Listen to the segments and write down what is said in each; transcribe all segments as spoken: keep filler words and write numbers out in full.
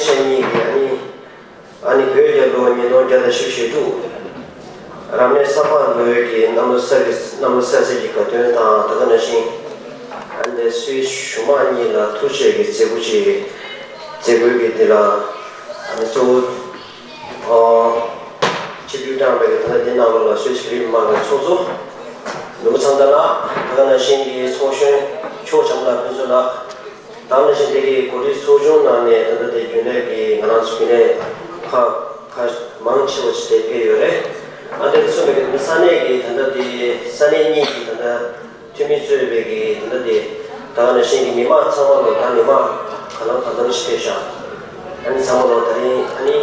ཆེན་གཉིས་ཀྱིས་ཨ་ནི་ཨ་ནི་བོད་རྒྱལ་ལོ་ཉིས་སྟོང་བརྒྱ་དང་བཞི་བཅུ་ཞེ་དྲུག་རབ་གནས་ས་ཕག་ལོའི་གི་གནམ་ལོ་གསར་གྱི་གནམ་ལོ་གསར་ཚེས་ཀྱི་དགའ་སྟོན་དང་། ད་ག་ནང་བཞིན་ཨ་ནི་སུད་གཞུང་མང་གཉིས་ལ་ཐུགས་རྗེ་ཆེ་གི་མཛད་སྒོ་ཅིག་མཛད་སྒོའི་གི་འདི་ལ་ཨ་ནི་གཙོ་བོ་ཨོ་ཆིབས་བསྒྱུར་བསྐྱངས་པའི་གི་ད་ལྟ་འདི་ནང་ལོགས་ལ་སུད་སི་བོད་རིགས་མི་མང་གི་ཚོགས་གཙོ་ནོར་བུ་ཚང་ཏ་ལགས། ད་ག་ནང་བཞིན་གྱི་ཚོགས་གཞོན་ཕྱོགས་བྱམས་ལགས་ཕུན་ཚོགས་ལགས། ད་ག་ནང་བཞིན་དེ་གི་གོ་སྒྲིག་ཚོགས་ཆུང་ནང་ནས་ད་ལྟ་དེ་རྒྱུན་ལས་ཀྱི་ང་རང་ཚོ་རྒྱུན་ལས་ཁག་ཁག་མང་ཆེ་བ་ཞིག་དེ་ཕེབས་ཡོད་རེད། ཨ་དེ་ཚོ་མེད་ཀྱི་ས་གནས་ཀྱི་ད་ལྟ་དེ་ས་གནས་གཉིས་ཀྱི་ད་ལྟ་འཐུས་མི་གཙོས་པའི་གི་ད་ལྟ་དེ་ད་ག་ནང་བཞིན་གྱི་མི་མང་ཚང་མ་ལོ། ད་མི་མང་ག་ལ་གང་འཚམ་ཞིག་ཕེབས་ཤག་ཨ་ནི་ཚང་མ་ལོ། ད་རིང་ཨ་ནི་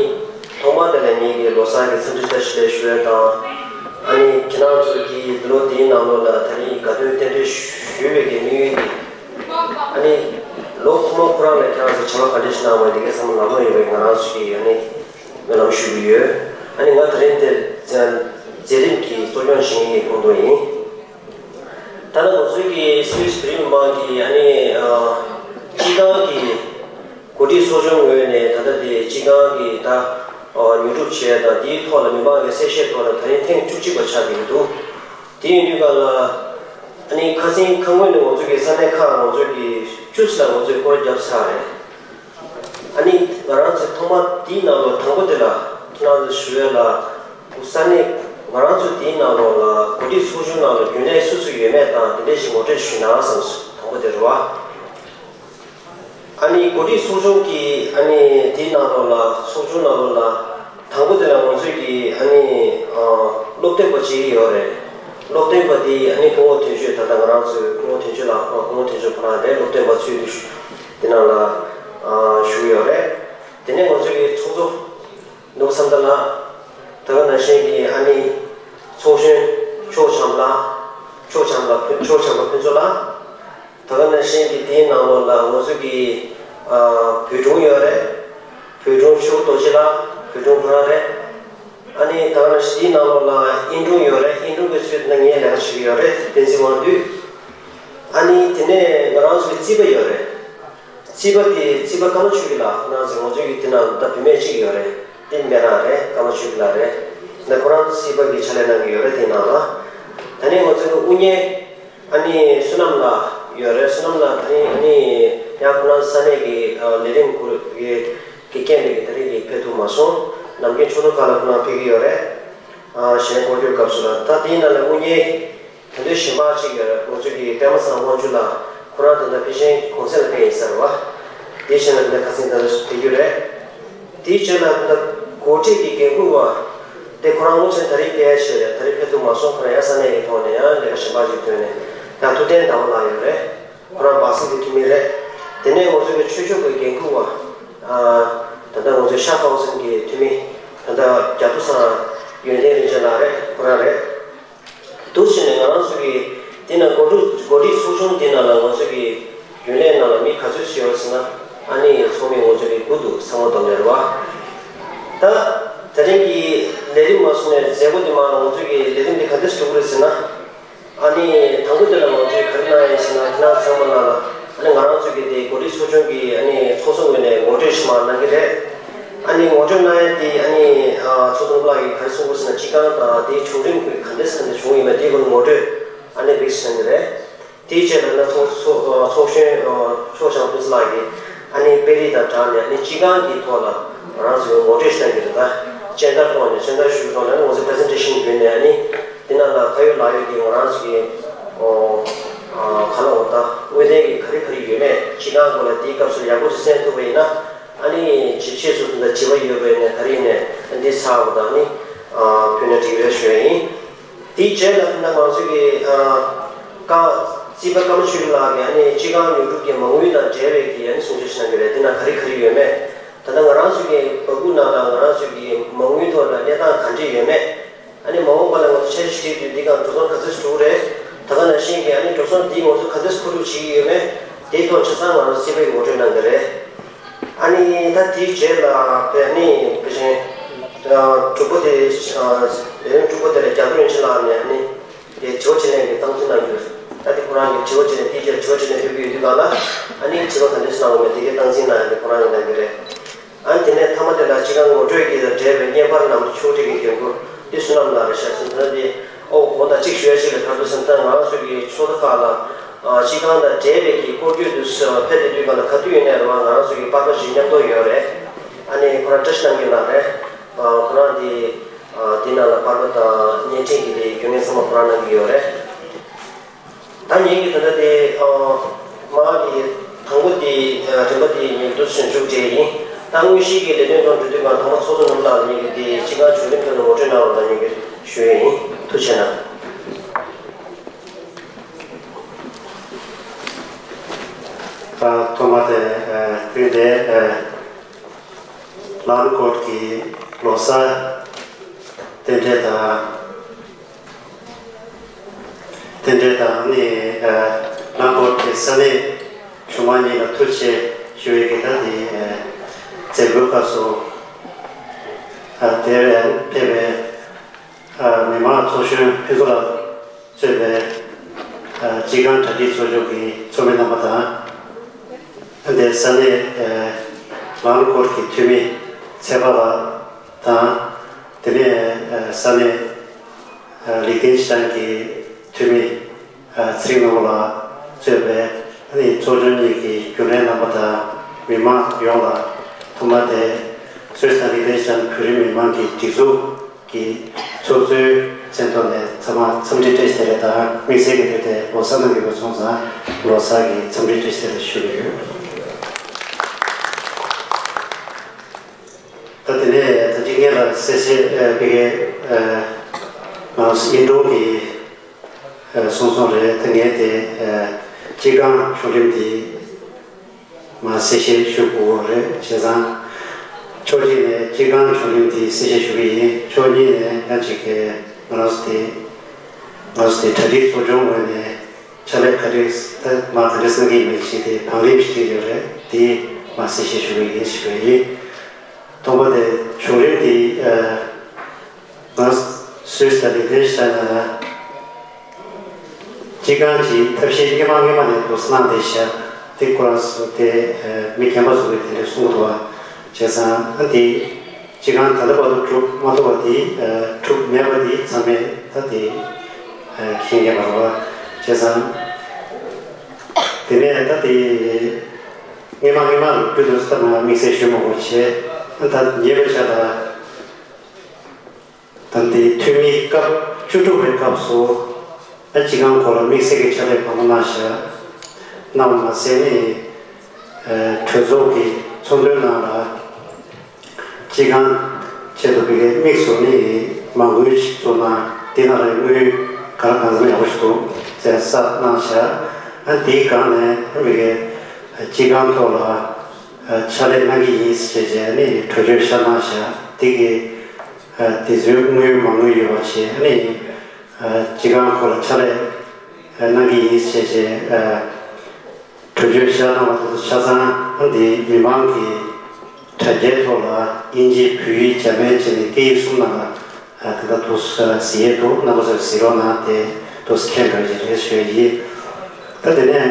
ཐོག་མར་དེ་ལ་ངེད་ཀྱི་ལོ་གསར་གྱི་འཚམས་འདྲི་བཀྲ་ཤིས་བདེ་ལེགས་ཞུ་ཡས་དང་། ཨ་ནི་ཁྱེད་རང་ཚོ་གིས་འདི་ལོ་འདིའི་ནང་ལོགས་ལ་ད་རིང་དགའ་སྟོན་རྟེན་འབྲེལ་ཞུས་པའི་གི་དམིགས་ཡུལ་དེ། ཨ་ནི་ལོ་ཐོག་མ་ཁོ་རང་ལ་ཁྱེད་རང་ཚོ་བྱ་བ་ག་འདྲ་ཞིག་གནང་བ་དེ་གའི་བསམ་བློ་ལངས་ཡོད་པའི་ང་རང་ཚོ་གིས་ཨ་ནི་སྨོན་ལམ་ཞུ་གི་ཡོད། ཨ་ནི་ང་དེ་རིང་འདིར་མཛད་རིམ་གྱི་གཙོ་སྐྱོང་བྱེད་མཁན་གྱི་ཁོངས་གཏོགས་ཡིན། ད་ལྟ་ང་ཚོའི་གི་སུད་སི་བོད་རིགས་མི་མང་གི་ཨ་ནི་ཨ་སྤྱི་བཏང་གི་གོ་སྒྲིག་ཚོགས་ཆུང་ངོས་ནས་ད་ལྟ་དེ་སྤྱི་བཏང་གི་ད་ཨ་ཉོ་སྒྲུབ་བྱས་དང་། དེའི་ཐོག་ལ་མི་མང་གི་གསལ་བཤད་ཐོག་ལ་ད་རིང་ཐེངས་བཅུ་གཅིག་པ་ཆགས་ཀྱི་འདུག་དེ་ཡིན་དུས་ག་ལ་ཨ་ནི་ཁ་སང་ཁ་སྔོན་ནས་ང་ཚོ་གི་ས་གནས་ཁག་ང་ཚོ་གི་བཅུ་ཙམ་ལ་ང་ཚོས་སྐོར་བརྒྱབ་ཚར་རེད། ཨ་ནི་ང་རང་ཚོས་ཐོག་མ་དེའི་ནང་ལོགས་དང་པོ་དེ་ལ་ཁྱེད་རང་ཚོ་ཞུ་ཡས་ལ་ས་གནས་ང་རང་ཚོ་དེའི་ནང་ལོགས་ལ་གོ་སྒྲིག་ཚོགས་ཆུང་ནང་ལ་རྒྱུན་ལས་སུ་སུ་ཡོད་མེད་དང་དེ་འདྲ་ཞིག་ངོ་སྤྲོད་ཞུས་ན་བསམ་སོང་། དང་པོ་དེ་རེད་བ། ཨ་ནི་གོ་སྒྲིག་ཚོགས་ཆུང་གི་ཨ་ནི་དེའི་ནང་ལོགས་ལ་ཚོགས་ཆུང་ནང་ལོགས་ལ་དང་པོ་དེ་ལ་ང་ཚོས་ཀྱི་ཨ་ནི་ཨ་སློབ་སྟོན་པ་ཅིག་ཡོད་རེད། སློབ་སྟོན་པ་དེ་ཨ་ནི་སྐུ་ངོ་དོན་གཅོད། ད་ལྟ་ང་རང་ཚོའི་སྐུ་ངོ་དོན་གཅོད་ལགས། སྐུ་ངོ་དོན་གཅོད་ཁོ་རང་རེད། སློབ་སྟོན་པ་ཚུལ་དུ་ཞུ་དེ་ནང་ལ་ཨ་ཞུགས་ཡོད་རེད། དེ་ནས་ང་ཚོའི་གི་ཚོགས་གཙོ་ནོར་བུ་བསམ་གྲུབ་ལགས། ད་ག་ནང་བཞིན་གྱི་ཨ་ནི་ཚོགས་གཞོན་ཕྱོགས་བྱམས་ལགས། ཕྱོགས་བྱམས་ལགས་ཕྱོགས་བྱམས་པ་ཕུན་ཚོགས་ལགས། ད་ག་ནང་བཞིན་གྱི་དེའི་ནང་ལོགས་ལ་ང་ཚོ་གི་ཨ་བོད་དྲུང་ཡོད་རེད། བོད་དྲུང་ཆོས་སྐུ་རྡོ་རྗེ་ལགས། བོད་དྲུང་ཁོ་རང་རེད། ཨ་ནི་ད་ག་ནང་བཞིན་དེའི་ནང་ལོགས་ལ་དབྱིན་དྲུང་ཡོད་རེད། དབྱིན་དྲུང་གི་ཚུལ་དུ་ངའི་ལས་ཀ་བྱེད་ཀྱི་ཡོད་རེད། བསྟན་འཛིན་དབང་འདུས། ཨ་ནི་དེ་ནས་ང་རང་ཚོའི་རྩིས་པ་ཡོད་རེད། རྩིས་པ་དེ་རྩིས་པ་ཀརྨ་ཆོས་སྐྱིད་ལགས། ཁོ་རང་ཚོ་ང་ཚོའི་གི་དེ་ནང་ད་བུད་མེད་གཅིག་ཡོད་རེད། དེ་སྨན་རང་རེད། ཀརྨ་ཆོས་སྐྱིད་ལགས་རེད། ད་ཁོ་རང་རྩིས་པ་གི་ཕྱག་ལས་གནང་གི་ཡོད་རེད། དེ་ནང་ལ་ད་ནི་ང་ཚོའི་གི་དབུ་བརྙེས་ཨ་ནི་བསོད་ནམས་ལགས་ཡོད་རེད། བསོད་ནམས་ལགས་ད་ནི་ཨ་ནི་ཡང་ཁོ་རང་ས་གནས་ཀྱི་ཨ་ལས་རིམ་ཁུར་གི་གི་རྐྱེན་པས་ཀྱི་ད་རེས་ཀྱི་ཕེབས་ཐུབ་མ་སོང་། ནམ་རྒྱུན་ཆུ་ནུབ་ཁ་ལ་ཁོ་རང་ཕེབས་ཀྱི་ཡོད་རེད། ཨ་གཞན་སྐོར་སྐྱོད་སྐབས་སུ་ལ། ད་དེའི་ནང་ལ་དབུ་བརྙེས་དེ་འདྲའི་གཞན་པ་གཅིག་ཡོད་རེད། ང་ཚོ་གི་པད་མ་བཟང་དབང་ཕྱུག་ལགས། ཁོ་རང་ད་ལྟ་ཕལ་ཆེར་གུང་སེང་ལ་ཕེབས་ཡིན་ས་རེད་བ། དེའི་ཕྱིར་ན་ད་ལྟ་ཁ་སང་ད་ལྟ་ཕེབས་རྒྱུ་རེད། དེའི་རྗེས་ལ་ད་ལྟ་འགོ་ཁྲིད་ཀྱི་འགན་འཁུར་བ་དེ་ཁོ་རང་དངོས་ཆེན་ད་རེས་ཕེབས་ཡ་ཆེད་རེད། ད་རེས་ཕེབས་ཐུབ་མ་སོང་། ཁོ་རང་ཡང་ས་གནས་ཀྱི་ཐོག་ནས་ཡང་ལས་ཀ་གཞན་པ་ཅིག་ཐོན་ནས། ཡང་ཐུབ་བསྟན་ཟླ་བ་ལགས་ཡོད་རེད། ཁོ་རང་སྦག་སེང་གི་འཐུས་མི་རེད། དེ་ནས་ང་ཚོ་གི་ཆོས་ཕྱོགས་ཀྱི་འགན་འཁུར་བ་ཨ་ད་ལྟ་ང་ཚོའི་ཤར་ཀོང་སིལ་གྱི་འཐུས་མི་ད་ལྟ་རྒྱ་མཚོ་ཚང་ཡོན་ཏན་རིན་ཆེན་ལགས་རེད། ཁོ་རང་རེད། འདུག་བྱས་ནས་ང་རང་ཚོ་གི་དེ་ན་གོ་སྒྲིག་གོ་སྒྲིག་ཚོགས་ཆུང་དེ་ནང་ལ་ང་ཚོ་གི་རྒྱུན་ལས་ནང་ལ་མི་ག་ཚོད་ཅིག་ཡོད་ཟེར་ན། ཨ་ནི་ཚོགས་མི་ང་ཚོ་གི་དགུ་འདུག་ས་མོ་དོམ་ལེར་བ། ད་དེ་རིང་གི་ལས་རིམ་མ་སོང་ནས་མཛད་སྒོ་དེ་མ་ང་ཚོ་གི་ལས་རིམ་དེ་ག་འདྲས་འགྲོ་གི་རེད་ཟེར་ན། ཨ་ནི་དང་པོ་དེ་ལ་ང་ཚོས་ག་རེ་གནང་ཡིན་ཟེར་ན། ཁྱེད་རང་ཚང་མ་ལ་ཨ་ནི་ང་རང་ཚོ་གི་དེ་གོ་སྒྲིག་ཚོགས་ཆུང་གི་ཨ་ནི་ཚོགས་གཙོ་ངོས་ནས་ངོ་སྤྲོད་ཞིག་མར་གནང་གི་རེད། ཨ་ནི་ངོ་སྤྲོད་གནང་ཡ་དེ་ཨ་ནི་ཚོགས་གཙོ་ལགས་ཀྱིས་ག་རེ་གསུང་གི་ཟེར་ན། སྤྱི་ཁང་དང་དེའི་བྱུང་རིམ་གྱི་ག་འདྲས་ག་འདྲས་བྱུང་ཡོད་མེད་དེའི་སྐོར་ངོ་སྤྲོད་ཨ་ནི་བིས་གནང་གི་རེད། དེའི་རྗེས་ལ་ན་ཚོགས་ཚོགས་ཚོགས་གཞོན་ཕྱོགས་བྱང་ཕུན་ཚོགས་ལགས་ཀྱིས་ཨ་ནི་དཔེ་རིས་དང་སྦྲགས་ནས་ཨ་ནི་སྤྱི་ཁང་གི་ཐོག་ལ་ང་རང་ཚོས་ངོ་སྤྲོད་ཞུ་སྟངས་ཀྱི་རེད། ད་སྤྱན་བསྟར་ཐོག་ནས་སྤྱན་བསྟར་ཞུ་གི་ཐོག་ནས་ཨ་ནི་ང་ཚོ་པི་རི་སེན་ཊེ་ཤན་བརྒྱུད་ནས་ཨ་ནི་དེ་ནང་ལ་ཁ་ཡོད་ལག་ཡོད་ཀྱི་ང་རང་ཚོ་གི་ཨོ་ཨ་ག་ལ་འོ་ད་དངོས་བདེན་གྱི་ག་རེ་ག་རེ་ཡོད་མེད་སྤྱི་ཁང་སྐོར་ལ་དེའི་སྐབས་སུ་ཡག་པོ་ཞིག་གསན་ཐུབ་པ་ཡིན་ན། ཨ་ནི་ཇི་ཕྱིས་སུ་དེ་འདྲ་བྱེད་པ་ཡོད་པ་ཡིན་ན་ག་རེ་ཡིན་ནའི་འདི་ཚར་བ་དང་ཨ་ནི་ཨ་ཕུལ་ན་འགྲིག་རེད་ཞུ་ཡ་ཡིན། དེའི་རྗེས་ལ་ད་ང་ཚོ་གི་ཨ་ཀ་རྩིས་པ་ཀརྨ་ཆོས་སྐྱིད་ལགས་ཀྱིས་ཨ་ནི་སྤྱི་ཁང་ཉོ་སྒྲུབ་ཀྱི་མ་དངུལ་དང་འབྲེལ་བའི་གི་ཨ་ནི་གསུང་བཤད་ཞིག་གནང་གི་རེད། དེ་ན་ག་རེ་ག་རེ་ཡོད་མེད། ད་ལྟ་ང་རང་ཚོ་གི་སྦག་སྦུག་ནང་ལ་ང་རང་ཚོ་གི་མ་དངུལ་ཐོག་ལ་གནས་སྟངས་ག་འདྲས་ཡོད་མེད། ཨ་ནི་མ་འོངས་པ་ལ་ང་ཚོ་འཆར་གཞི་བྲིས་དུས་འདི་ག་འགྲོ་སོང་ག་ཚོད་འགྲོ་གི་རེད། ད་ག་ནང་བཞིན་གྱི་ཨ་ནི་འགྲོ་སོང་འདི་ང་ཚོ་ག་ཚོད་མཁོ་སྒྲུབ་བྱེད་ཀྱི་ཡོད་མེད། དེའི་ཐོག་ཆ་ཚང་ང་རང་ཚོ་རྩིས་པས་ངོ་སྤྲོད་གནང་གི་རེད། ཨ་ནི་ད་དེའི་རྗེས་ལ་ཨ་ནི་ཕལ་ཆེར་དྲུག་པོ་དེ་ལས་རིམ་དྲུག་པོ་དེ་ལ་རྒྱ་བོད་ཡན་ཆད་ལགས་ནས་ཨ་ནི་དེ་དྲི་བ་དྲིས་ལན་གྱི་སྟངས་འཛིན་གནང་རྒྱུ་རེད། ད་དེ་ཁོ་རང་གི་དྲི་བ་དྲིས་ལན་དེའི་རྗེས་དྲི་བ་དྲིས་ལན་ཕེབས་ཀྱི་ཡོད་དུས་གང་ལ་ཨ་ནི་དྲི་བ་ག་འདྲས་གནང་བ་མེད་དེ་གའི་སྟངས་འཛིན་གནང་ཡ་དེ་ཁོ་རང་གིས་གནང་གི་རེད། ཨ་ནི་དེ་ནས་མཐའ་མ་དེ་ལ་སྤྱི་ཁང་ངོ་སྤྲོད་ཀྱི་དང་འབྲེལ་བའི་བརྙན་པར་ནང་དུ་ཕྱོགས་སྒྲིག་གི་འགན་འཁུར་འདི་བསོད་ནམས་ལགས་རེད་ཤག་ཟེར་ན། འདི་ཨོ་གོང་དང་གཅིག་ཞུ་ཡ་ཞིག་ལ་ག་རེ་འདུག་ཟེར་ན། ད་ང་རང་ཚོ་གི་ཕྱོགས་མཐའ་ཁག་ལ་ཨ་སྤྱི་ཁང་དང་འབྲེལ་བའི་གི་སྐོར་སྐྱོད་དུ་ཕེབས་བསྡད་དུས་ག་ལ་ག་དུས་ཡིན་ནའི་རེད་བ། ང་རང་ཚོ་གི་པར་པ་ཞིག་མཉམ་དུ་ཡོད་རེད། ཨ་ནི་ཁོ་རང་བཀྲ་ཤིས་རྣམ་རྒྱལ་ལགས་རེད། ཨ་ཁོ་རང་འདི་ཨ་འདི་ནང་ལ་པར་པ་དང་བརྙན་འཕྲིན་གྱི་དེ་རྒྱུ་ངན་ཚང་མ་ཁོ་རང་གནང་གི་ཡོད་རེད། ད་ངེད་ཀྱི་ད་ལྟ་དེ་ཨ་མ་གི་དང་པོ་དེ་ཨ་རིམ་པ་དེ་ངེད་ཀྱི་འདུག་སེ་མཇུག་སྒྲིལ་ཡིན། ད་དངོས་གཞི་གི་ལས་དོན་ཐོག་འགྲོ་དུས་གང་དང་པོ་ཚོགས་གཙོ་ནོར་བུ་ལགས་ལ་ངེད་ཀྱི་དེ་སྤྱི་ཁང་བྱུང་རིམ་ཐོག་ནས་ངོ་སྤྲོད་གནང་རོགས་གནང་ངེད་ཀྱི་ཞུ་ཡས་ཡིན། ཐུགས་རྗེ་གནང་། ཐོག་མ་དེ་ཨ་དུས་དེ་ཨ་ལམ་སྐོར་གྱི་ལོ་གསར་རྟེན་འབྲེལ་དང་། རྟེན་འབྲེལ་དང་ནི་ཨ་ལམ་སྐོར་གྱི་ས་གནས་གཞུང་མང་གཉིས་ལ་ཐུགས་རྗེ་ཆེ་ཞུ་བའི་གི་ད་དེ་ཨ་མཛད་སྒོའི་སྐབས་སུ་ཨ་དེར་ཕེབས་པའི་ཨ་མི་མང་ཚོགས་གཞོན་ཕུན་ཚོགས་ལགས་གཙོས་པའི་ཨ་སྤྱི་ཁང་གྲ་སྒྲིག་ཚོགས་ཆུང་གི་ཚོགས་མི་རྣམ་པ་དང་། དེ་ས་གནས་ཨ་ལམ་སྐོར་གྱི་འཐུས་མི་ཚེ་དཔག་ལགས་དང་། དེ་ནས་ཨ་ས་གནས་ཨ་ལིག་ཏེན་ཤི་ཏན་གྱི་འཐུས་མི་ཨ་ཚེ་རིང་ནོར་བུ་ལགས་གཙོས་པའི་ཨ་ནི་ཚོགས་ཆུང་གཉིས་ཀྱི་རྒྱུན་ལས་རྣམ་པ་དང་མི་མང་ཡོངས་ལ་ཐོག་མ་དེ་སུད་སི་དང་ལིག་ཏེན་ཤི་ཏན་བོད་རིགས་མི་མང་གི་སྒྲིག་འཛུགས་ཀྱི་ཚོགས་གཙོའི་མཚན་ཐོག་ནས་ཚང་མ་འཚམས་འདྲི་བཀྲ་ཤིས་བདེ་ལེགས་དང་། དམིགས་བསལ་གྱི་དེ་ལོ་གསར་གནང་གི་ཡོད་པ་སོང་ཙང་ལོ་གསར་གྱི་འཚམས་འདྲི་བཀྲ་ཤིས་བདེ་ལེགས་ཞུ་གི་ཡོད། ད་དེ་ནས་ད་ཅི་ངེད་ལ་གསལ་བཤད་ཨ་དེ་གའི་ཨ་ང་ཡིན་ཀྲུང་གི་ཨ་གསུང་སོང་རེད། ད་ངས་དེ་ཨ་སྤྱི་ཁང་བྱུང་རིམ་དེ་མ་གསལ་བཤད་ཞུ་དགོས་རེད། བྱས་ཙང་ཕྱོགས་གཅིག་ནས་སྤྱི་ཁང་བྱུང་རིམ་དེ་གསལ་བཤད་ཞུ་གི་ཡིན། ཕྱོགས་གཉིས་ནས་ཡང་གཅིག་གི་ང་རང་ཚོ་དེ་ང་ཚོ་དེ་གྲ་སྒྲིག་ཚོགས་ཆུང་ངོས་ནས་ཕྱག་ལས་ག་རེ་ད་མ་ག་རེ་གསུང་གི་མེད་ཅིག་དེ་བང་རིམ་ཞིག་བྲིས་ཡོད་རེད། དེ་མ་གསལ་བཤད་ཞུ་གི་ཡིན་ཞུ་གི་ཡིན། དང་པོ་དེ་བྱུང་རིམ་དེ་ཨ་ང་སུད་སི་དང་ལིག་ཏེན་ཤི་ཏན་ལ་སྤྱི་ཁང་གི་ཐབས་ཤེས་སྔོན་མ་སྔོན་མ་ནས་འདུག་སེ་གནང་བསྡད་ཤག་དེ་ཁོ་རང་ཚོ་དེ་ཨ་མི་རྒན་པ་ཚོ་གིས་དེ་འདྲ་གསུང་གི་འདུག་བ། བྱས་ཙང་ཨ་དེ་སྤྱི་ཁང་ད་ལྟ་བར་དུ་གྲུབ་མ་ཐུབ་པ་དེ་ཨ་གྲུབ་མེད་པ་དེ་ཚང་མས་ད་དེ་ཨ་མཁྱེན་གྱི་མ་རེད་བ། བྱས་ཙང་དེ་ནས་ད་དེ་སྔོན་མ་སྔོན་མ་ལ་རྒྱུ་དུ་ས་མ་དམིགས་བསལ་ཞུ་མ་དགོས་བྱས། ད་ཉེ་བའི་ཆར་ལ་ད་དེ་འཐུས་མི་སྐབས་བཅུ་དྲུག་པའི་སྐབས་སུ་ཨ་སྤྱི་ཁང་སྐོར་ལ་དམིགས་བསལ་གྱི་ཕྱག་ལས་མང་པོ་གནང་ཤག་གནང་བ་མ་ཟད་ནས་ཨ་གྲོས་ཚོགས་ཀྱི་ཚོགས་འདུའི་ནང་ལ་སྤྱི་ཁང་ཆེད་དུ་བི་གའི་དམིགས་སུ་ནི་མ་དངུལ་ཞིག་བཙུགས་ན་དེ་ནང་ལ་དངུལ་ག་ལ་གང་འཚམ་ཡག་པོ་ཞིག་འདུག་ཟེར་བསམ་གནང་ཤག་ཨ་དེའི་སྒང་ནས་ཨ་བི་གའི་སྤྱི་ཁང་ཐོག་ལ་ཨ་ཕྱག་ལས་གནང་གི་ཡིན་ཞེས་བྱས་ནས་གྲོས་ཆོད་བཞག་གནང་ཤག་དེ་གི་ཨ་དེ་ཚོའི་དངུལ་མ་དངུལ་ཡོད་པ་བྱས་ནས་ཨ་སྤྱི་ཁང་སྐོར་ལ་ཕྱག་ལས་གནང་གི་ཡིན་ཞེས་བྱས་ཨ་གྲོས་ཆོད་བཞག་གནང་བ་དེ་ཚོ་ཆ་ཚང་འདི་མི་མང་གི་དྲ་རྒྱའི་ཐོག་ལ་དབྱིན་ཇི་བོད་ཡིག་འཇར་མན་བྱས་ནས་སྐད་ཡིག་གསུམ་ནང་ལ་ཨ་དེ་འདྲ་འདུག་ཟེར་ཡས་འདུག་རྣམ་པ་ཚོས་གཟིགས་རོགས་གནང་། དེ་འདུག་མཁྱེན་འགྲོ་ཡི་རེད་ཞུ་ཡི། ད་དེ་ནས་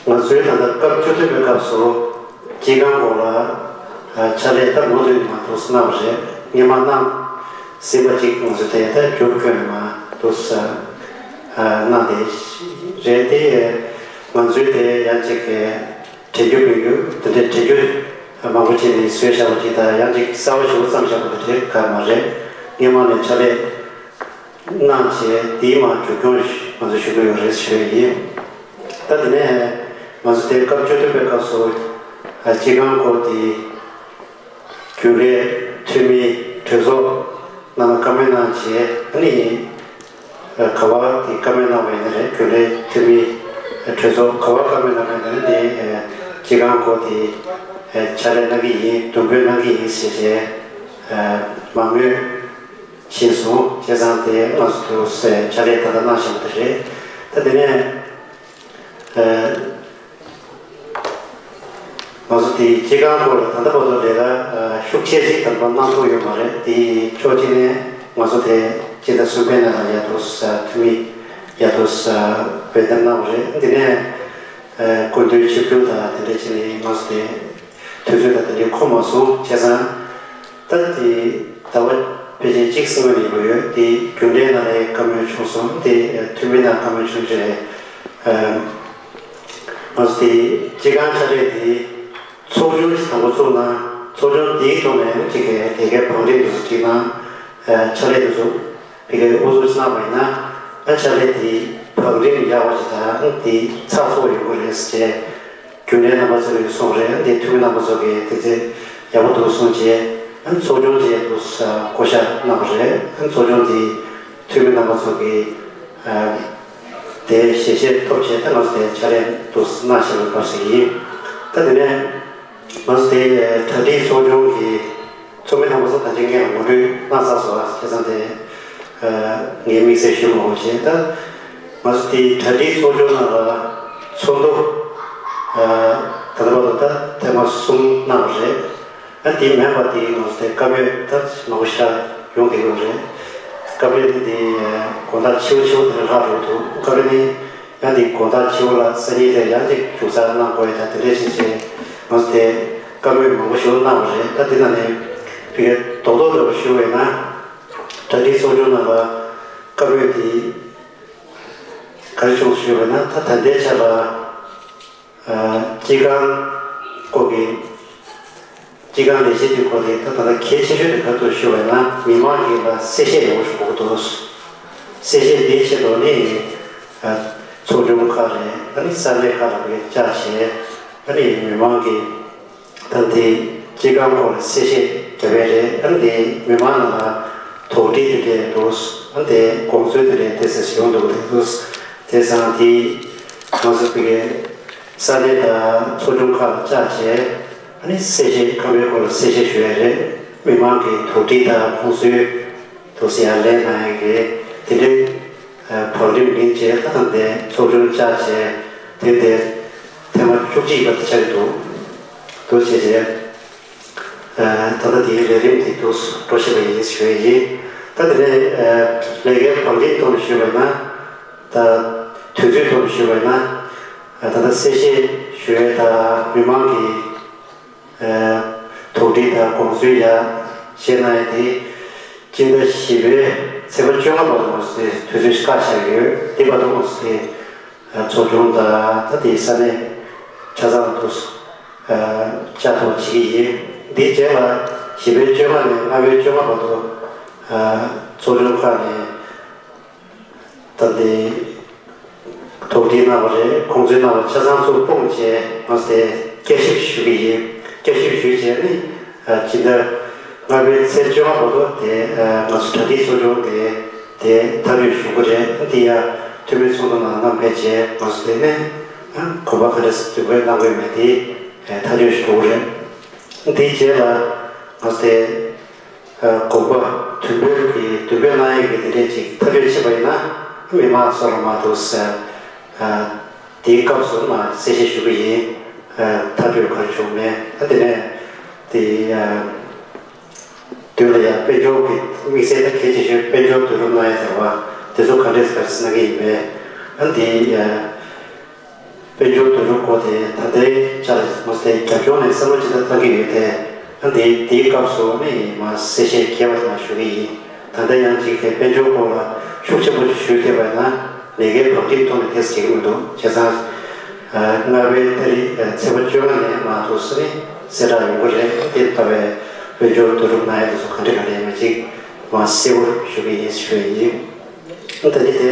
ང་ཚོའི་ད་ལྟ་སྐབས་བཅུ་བདུན་པའི་སྐབས་སུ་སྤྱི་ཁང་སྐོར་ལ་ཨ་ཕྱག་ལས་ད་མུ་མཐུད་མ་འདུག་གནང་བ་རེད། སྔོན་མ་གནང་ཟིན་པ་ཅིག་ང་ཚོ་དེ་ད་བསྒྱུར་བཀོད་མ་འདུག་ས་ཨ་གནང་དེ་རེད། དེ་ང་ཚོའི་དེ་ཡང་ཅིག་གི་དྲན་རྒྱུ་མི་རྒྱུ་དེ་འདྲའི་དྲན་རྒྱུ་མང་པོ་བྱས་ནས་བཟོས་བཞག་པ་ཅིག་དང་། ཡང་ཅིག་གསར་པ་ཞིག་བརྩམས་བཞག་པ་དེ་འདྲའི་ག་མ་རེད། སྔོན་མ་ནས་ཕྱག་ལས་གནང་བྱས་དེའི་མར་མཇུག་སྐྱོང་ང་ཚོས་ཞུ་གི་ཡོད་རེད་ཞུ་ཡི་ཡིན། ད་དེ་ནས་ང་ཚོ་དེ་སྐབས་བཅུ་བདུན་པའི་སྐབས་སུ་ཨ་སྤྱི་ཁང་སྐོར་དེ་རྒྱུན་ལས་འཐུས་མི་གྲོས་ཚོགས་རྣམས་ལ་བཀའ་མོལ་གནང་བྱས། ཨ་ནི་ག་བ་དེ་བཀའ་མོལ་གནང་བ་ཡིན་ན་རེད། རྒྱུན་ལས་འཐུས་མི་གྲོས་ཚོགས་ག་བ་བཀའ་མོལ་གནང་བ་ཡིན་ན་རེད། དེ་སྤྱི་ཁང་སྐོར་དེ་ཕྱག་ལས་གནང་གི་ཡིན། འདུམ་འགྲིག་གནང་གི་ཡིན་ཞེས་བྱས་མ་དངུལ་ཕྱིན་སོང་། བྱས་ཙང་དེ་ང་ཚོ་ཕྱག་ལས་ད་ལྟ་གནང་བཞིན་པ་དེ་རེད། ད་དེ་ནས་ཨ་ང་ཚོ་དེ་སྤྱི་ཁང་སྐོར་ལ་ད་ལྟ་བར་དུ་ལས་ཀ་ཨ་ཤུགས་ཆེ་ཞིག་དང་པོ་གནང་ཐུབ་ཡོད་མ་རེད། དེ་ཕྱོགས་གཅིག་ནས་ང་ཚོ་དེ་སྤྱི་ཟླ་གསུམ་པའི་ནང་ལ་ཡར་དུ་ས་འཐུས་མི་ཡར་དུ་ས་འོས་འདེམས་གནང་བ་རེད། དེ་ནས་ཨ་སྐུ་མདུན་ཆིབས་བསྒྱུར་དང་དེ་འདྲ་བྱས་ནས་ང་ཚོ་དེ། དུས་ཚོད་དང་དེ་འདྲའི་ཁོམ་མ་སོང་བྱས་ཙང་། ད་དེ་ཟླ་བ་ཕལ་ཆེར་གཅིག་གསུམ་ཡིན་དགོས་ཡོད། དེ་རྒྱུན་ལས་ནང་ལ་བཀའ་མོལ་བྱུང་སོང་། དེ་འཐུས་མི་ནང་བཀའ་མོལ་བྱུང་རྗེས། ང་ཚོ་དེ་སྤྱི་ཁང་ཕྱག་ལས་དེ་ཚོགས་ཆུང་ཞིག་དང་པོ་བཙུགས་ན། ཚོགས་ཆུང་དེའི་ཐོག་ནས་ཅིག་གི་ལས་ཀའི་བང་རིམ་དེ་ཚོ་བསྒྲིགས་ན་ཕྱག་ལས་དེ་ཚོ་ཕ་གིར་དབུ་འཛུགས་གནང་བ་ཡིན་ན། ཨ་ཕྱག་ལས་དེ་བང་རིམ་ཡག་པ་ཞིག་དང་དེ་ཚགས་ཚུད་པོ་ཡོང་གི་རེད་ཟེར་བྱས། རྒྱུན་ལས་རྣམ་པ་ཚོ་གིས་གསུངས་རེད། དེ་འཐུས་མི་རྣམ་པ་ཚོ་གིས་དེ་ཚོ་ཡག་པོ་འདུག་གསུངས་རྗེས། ཨ་ཚོགས་ཆུང་བཅས་དུ་བསྐོ་བཞག་གནང་བ་རེད། ཨ་ཚོགས་ཆུང་དེ་འཐུས་མི་རྣམ་པ་ཚོ་གིས་དེ་ཞལ་བཞེས་ཐོབ་བྱས། ད་ང་ཚོ་དེ་ཕྱག་ལས་དུ་གནང་བཞིན་པའི་སྐབས་སུ་ཡིན། ད་དེ་ནས་ང་ཚོ་དེ་གྲ་སྒྲིག་ཚོགས་ཆུང་གི་ཚོགས་མི་རྣམ་པ་ཚོ་ད་ཅི་ངས་ངོ་སྤྲོད་གནང་ཚར་སོང་། བྱས་ཙང་དེ་ངས་དམིགས་བསལ་ཞུ་མ་དགོས་བྱས། ད་ང་ཚོ་དེ་གྲ་སྒྲིག་ཚོགས་ཆུང་ནང་ལ་ཚོགས་འདུ་ད་ལྟ་བར་དུ་ད་ཐེངས་མ་གསུམ་གནང་བ་རེད། ཨ་དེ་མིན་པ་དེ་ང་ཚོ་དེ་བཀའ་མོལ་ད་མང་པོ་ཞིག་ཡོང་བསྡད་ཡོད་རེད། བཀའ་མོལ་དེ་དེ་དགོང་དག་ཕྱི་པོ་ཕྱི་པོ་དེ་ལྷག་འགྲོ་འདུག་བཀའ་མོལ་དེ། ཡང་དེ་དགོང་དག་ཕྱི་པོ་ལ་སང་ཉིན་དེ་ཡང་ཅིག་མཇུག་ཚགས་གནང་དགོས་ཡ་ད་དེ་འདྲས་ཞིག་བྱས། ང་ཚོ་དེ་བཀའ་མོལ་མང་པོ་ཞིག་གནང་བ་རེད། ད་དེ་ནང་ནས་ཕ་གིར་རྡོག་རྡོག་འདྲ་པོ་ཞུ་བས་ན། གྲ་སྒྲིག་ཚོགས་ཆུང་ནང་ལ་བཀའ་མོལ་དེ་ག་རེ་བྱུང་ཞུ་བས་ན། ད་ད་ལྟའི་ཆ་ལ་སྤྱི་ཁང་སྐོར་གྱི། སྤྱི་ཁང་ལས་བྱེད་དེ་ཁོ་དེ་ད་ད་ལྟ་གལ་ཆེ་ཤོས་དེ་ག་ཚོད་ཞུ་བས་ན། མི་མང་གི་ལ་གསལ་བཤད་ཡག་པོ་ཞིག་དགོས་ཀྱི་འདུག་གསལ་བཤད་དེའི་ཆེད་དུ་ནི་ཚོགས་ཆུང་ཁག་རེད། ཨ་ནི་ས་གནས་ཁག་ལ་བཅར་བྱས། ཨ་ནི་མི་མང་གི་ད་དེ་སྤྱི་ཁང་སྐོར་ལ་གསལ་བཤད་བརྒྱབ་པ་རེད། ཨ་ནི་དེ་མི་མང་ནང་ལ་དོགས་འདྲི་དེ་འདྲས་འདུག་ཨ་ནི་དེ་དགོངས་ཚུལ་དེ་འདྲས་དེ་ཟེར་ཞུ་འདུག་དེ་འདུག་དེ་སང་དེ་ང་ཚོ་བི་གའི་ས་གནས་དང་ཚོགས་ཆུང་ཁག་ལ་བཅར་བྱས། ཨ་ནི་གསལ་བཤད་བཀའ་མོལ་སྐོར་ལ་གསལ་བཤད་ཞུ་ཡ་རེད། མི་མང་གི་དོགས་འདྲི་དང་ཁོང་ཚོའི་དུ་ཟེར་ཡ་ལན་གནང་ཡ་གི་དེ་འདྲའི་བང་རིམ་ཡིན་བྱས། ད་ད་ལྟའི་ཚོགས་ཆུང་བཅར་བྱས་དེ་དེ་ཐེངས་མ་བཅུ་གཅིག་པ་དེ་ཆགས་ཀྱི་འདུག་འདུག་བྱས་བྱས། ད་ལྟ་དེའི་ལས་རིམ་དེ་འདུག་འགྲོ་བཞིན་པ་ཡིན་ཞུ་ཡ་ཡིན། ད་དེ་ནས་ལས་ཀའི་བང་རིམ་ཐོག་ནས་ཞུས་པ་ཡིན་ན། ད་དུས་ཚོད་ཐོག་ནས་ཞུས་པ་ཡིན་ན། ད་ལྟ་གསལ་བཤད་ཞུ་ཡས་དང་མི་མང་གི་དོགས་འདྲི་དང་དགོངས་ཚུལ་ཡ་བཤད་གནང་ཡས་དེ། སྤྱི་ཟླ་བཞི་པའི་ཚེས་པ་བཅོ་ལྔ་བར་དུ་དུས་ཚོད་བཀག་བཞག་ཡོད། དེ་བར་དུ་དེ་ཚོགས་ཆུང་དང་ད་དེའི་ས་གནས་ཆ་ཚང་དུ་བཅར་ཐུབ་པ་བྱེད་ཀྱི་ཡིན། དེའི་རྗེས་ལ་བཞི་པའི་བཅོ་ལྔ་ནས་ལྔ་པའི་བཅོ་ལྔ་བར་དུ་ཚོགས་ཆུང་ཁག་ནས། ད་ལྟའི་དོགས་འདྲི་གནང་བ་རེད། དགོངས་ཚུལ་གནང་བ་ཆ་ཚང་ཚུར་སྤུངས་བྱས། ང་ཚོ་དེ་བསྐྱར་ཞིབ་ཞུ་གི་ཡིན། བསྐྱར་ཞིབ་ཞུས་བྱས་ནི་སྤྱི་ཟླ་ལྔ་པའི་ཚེས་བཅོ་ལྔ་བར་དུ་དེ་ང་ཚོ་གྲ་སྒྲིག་ཚོགས་ཆུང་དེ་དེ་མཐའ་འཁྱོངས་ཞུ་གི་རེད། དེ་ཡང་འཐུས་མི་ཚོགས་འདུ་ནང་བསྣམས་ཕེབས་བྱས། ང་ཚོ་དེ་ནས་གོམ་པ་ག་འདྲ་ཟེར་འདུག་པས་གནང་དགོས་མེད་དེ་མཐའ་འཁྱོངས་ཞུ་གི་རེད། དེའི་རྗེས་ལ་ང་ཚོ་དེ། དགོངས་པ་དུས་འབུལ་གྱི་འདུན་པའི་གནང་ཡིག་གི་དེ་འདྲས་ཅིག་ཐག་གཅོད་བྱས་པ་ཡིན་ན། མི་མང་ཚོར་མ་འདུག་ཟེར། དེའི་སྐབས་སུ་མ་གསལ་བཤད་ཞུ་གི་ཡིན། ཐག་གཅོད་ག་རེ་བྱུང་མེད། ཨ་དེ་ནས་དེ་མདུན་ལ་ཡང་དཔལ་འབྱོར་གྱི་དམིགས་བསལ་ད་གལ་ཆེ་ཤོས་དཔལ་འབྱོར་བསྡུ་རུབ་གནང་ཡ་དེ་བ་དེ་ཚོ་ག་འདྲས་ག་རེ་གནང་གི་ཡིན་པས། ཨ་དེ་དཔལ་འབྱོར་བསྡུ་རུབ་སྐོར་དེ་ད་ལྟའི་ཆར་མ་ཟད་རྒྱབ་ལྗོངས་ནས་བསམ་བློ་ཇི་ལྟར་བཏང་གི་ཡོད་དེ། ཨ་འདི་འདིའི་སྐབས་སུ་ནི་མ་གསལ་བཤད་རྒྱས་པ་དེ་མ་ཞུ་གི་ཡིན། ད་ལྟ་ཡང་ཅིག་དེ་དཔལ་འབྱོར་སྐོར་ལ་ཤུགས་ཆེན་པོ་ཞིག་ཞུས་བསྡད་པ་ཡིན་ན་ལས་ཀའི་བག་ཁྲིད་ཐོག་ནས་དེ་བྱེད་ཀྱི་མི་འདུག་བྱས་ཙང་། ལྔ་པའི་ཏ་རིག་ཚེས་པ་བཅོ་ལྔ་ནས་མ་གཏོགས་སུ་ནི་གསལ་བསྒྲགས་ཡོང་གི་རེད། དེ་ལྟ་བའི་དཔལ་འབྱོར་བསྡུ་རུབ་གནང་ཡ་དེ་ཚོ་ག་འདྲ་ག་འདྲ་ཡིན་མིན་ཅིག་མ་གསལ་པོ་ཞུ་གི་ཡིན་ཞུ་ཡ་ཡིན། ད་ནི་དེ་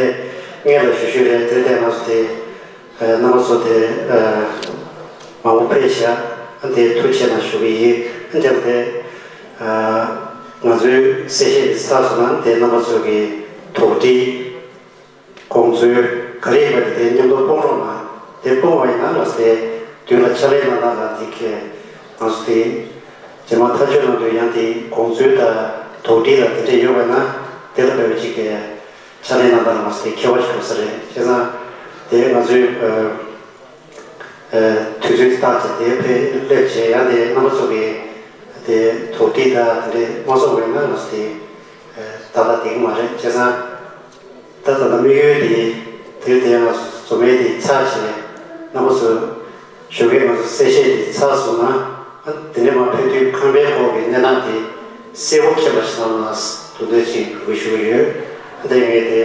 སྔོན་ལ་ཞུ་ཞུས་རེད། དེ་ལྟས་ང་ཚོ་དེ། རྣམ་པ་ཚོ་དེ་མང་པོ་ཕེབས་ཤག་དེ་ཐུགས་རྗེ་ཆེ་གནང་ཞུ་གི་ཡིན། འདི་ལྟར་དེ་ང་ཚོའི་གསལ་བཤད་དེ་ཚར་སོང་ན། དེ་རྣམ་པ་ཚོ་གི་དོགས་འདྲི་དགོངས་ཚུལ་ག་རེ་ཡིན་པ་དེ་དེ་མཉམ་དུ་སྤུངས་རོགས་གནང་། དེ་སྤུངས་པ་ཡིན་ན་ང་ཚོ་དེ་མདུན་ལ་ཕྱག་ལས་གནང་སྟངས་ལ་འདི་གས་ང་ཚོ་དེ་རྗེས་མ་ཐག་གཅོད་གནང་དུས་ཡང་དེ་དགོངས་ཚུལ་དང་དོགས་འདྲི་དང་དེ་འདྲས་ཡོད་པ་ན་དེ་ལ་འབད་བ་ཅིག་གས། ཕྱག་ལས་གནང་སྟངས་མ་ཟད་ཁྱད་པར་ཞིག་འགྲོ་ས་རེད། བྱས་ཙང་དེ་ང་ཚོས་ཨ་ཨ་དུས་ཚོད་བཏང་བྱས་དེ་ཕེབས་སླེབས་བྱས། ཡང་དེ་རྣམ་པ་ཚོ་གིས་དེ་དོགས་འདྲི་དང་དེ་འདྲས་མ་གསུངས་པ་ཡིན་ན་ང་ཚོ་དེ་ཨ་ཏག་ཏག་བསྡད་ཀྱི་མ་རེད། བྱས་ཙང་ད་ད་ལྟ་དམིགས་ཡུལ་དེ་དེ་དེ་ང་ཚོ་རྫོང་མའི་དེ་ཚར་བྱས། རྣམ་པ་ཚོ་ཞོགས་ཀས་ང་ཚོ་གསལ་བཤད་དེ་ཚར་སོང་ན། དེ་ནས་མར་ཕེབས་དུས་ཁང་པའི་སྐོར་གྱི་གནས་སྟངས་དེ་གསལ་པོ་མཁྱེན་པ་ཞིག་གནང་ན་ཐུགས་འདུན་ཅིག་འབུལ་ཞུ་གི་ཡོད། དེ་ངས་དེ་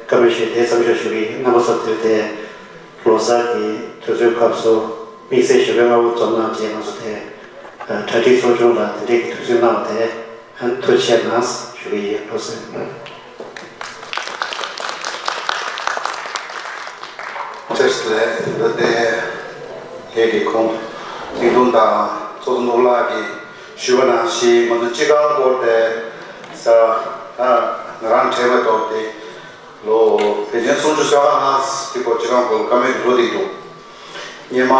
བཀའ་མོལ་ཞུས་དེ་མཚམས་འཇོག་ཞུ་གི་ཡིན། རྣམ་པ་ཚོ་དེ་དེ་ལོ་གསར་གྱི་དུས་ཚོད་སྐབས་སུ་དམིགས་བསལ་ཞོགས་པའི་སྔ་པོ་འཛོམས་གནང་རྗེས་ང་ཚོ་དེ་གྲ་སྒྲིག་ཚོགས་ཆུང་ལ་དེ་འདྲའི་གི་དུས་ཚོད་གནང་བ་དེ་ཐུགས་རྗེ་ཆེ་གནང་ཞུ་གི་ཡིན། ལོ་གསར། བཀྲ་ཤིས་བདེ་ལེགས། འདི་ལྟའི་ལས་ཀྱི་ཁོང་ཚིག་དུམ་དང་ཚོགས་གཙོ་ནོར་ལགས་ཀྱིས་ཞུས་པ་ནང་བཞིན་ང་ཚོ་སྤྱི་ཁང་སྐོར་དེ་ས་ཨ་ང་རང་དྲན་པའི་ཐོག་དེ་ལོ་བརྒྱ་ཆ་སུམ་ཅུ་སོ་ལྔ་ལྷག་ཅིག་གོ་སྤྱི་ཁང་སྐོར་བཀའ་མོལ་འགྲོ་བསྡད་འདུག་སྔོན་མ་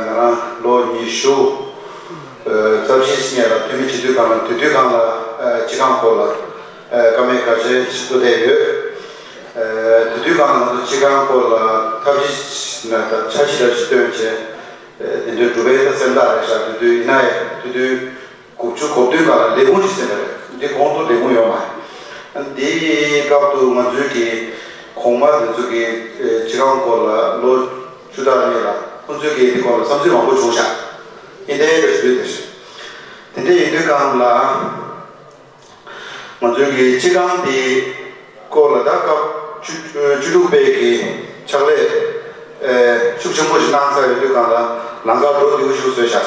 ང་རང་ལོ་ཉི་ཤུ་རྩ་བཞི་སྔོན་ལ་འཐུས་མི་བྱེད་དུས་སྒང་ལ་དེ་དུས་སྒང་ལ་སྤྱི་ཁང་སྐོར་ལ་བཀའ་མོལ་ག་ཚོད་ཞིག་གཏོང་བསྡད་ཡོད། དེ་དུས་སྒང་ལ་ང་ཚོ་སྤྱི་ཁང་སྐོར་ལ་ཐབས་ཤེས་ན་ད་འཆར་གཞི་འདྲ་ཞིག་བཏོན་བྱས། དེ་འདྲའི་སྒྲུབ་པའི་ད་སེམས་ཐག་རེད་ཤག་དེ་དུས་ཡིན་ན་ཡང་དེ་དུས་དགུ་བཅུ་གོ་བདུན་སྒང་ལ་ལས་ཁུངས་ཤིག་ཟིན་པ་རེད། འདི་གོང་དུ་ལས་ཁུངས་ཡོད་མ་རེད། འདིའི་སྐབས་དུ་ང་ཚོའི་གི་གོང་མ་དེ་ཚོ་གི་སྤྱི་ཁང་སྐོར་ལ་ལོ་བཅུ་ཕྲག་གཉིས་ལ་ཁོང་ཚོའི་གི་དེ་སྐོར་ལ་བསམ་ཚུལ་མང་པོ་བྱུང་ཤག་ཡིན་དེ་འདྲ་ཞུ་འདོད་དེ་ཞུ། དེ་འདྲ་ཡིན་དུས་སྒང་ལ། ང་ཚོའི་གི་སྤྱི་ཁང་འདི་སྐོར་ལ་ད་སྐབས་བཅུ་བཅུ་དྲུག་པའི་གི་ཕྱག་ལས་ཤུགས་ཆེན་པོ་ཞིག་གནང་ཚར་ཡོད་དུས་སྒང་ལ་ལམ་ཁ་འགྲོ་བདེ་པོ་ཞིག་བཟོས་བཞག་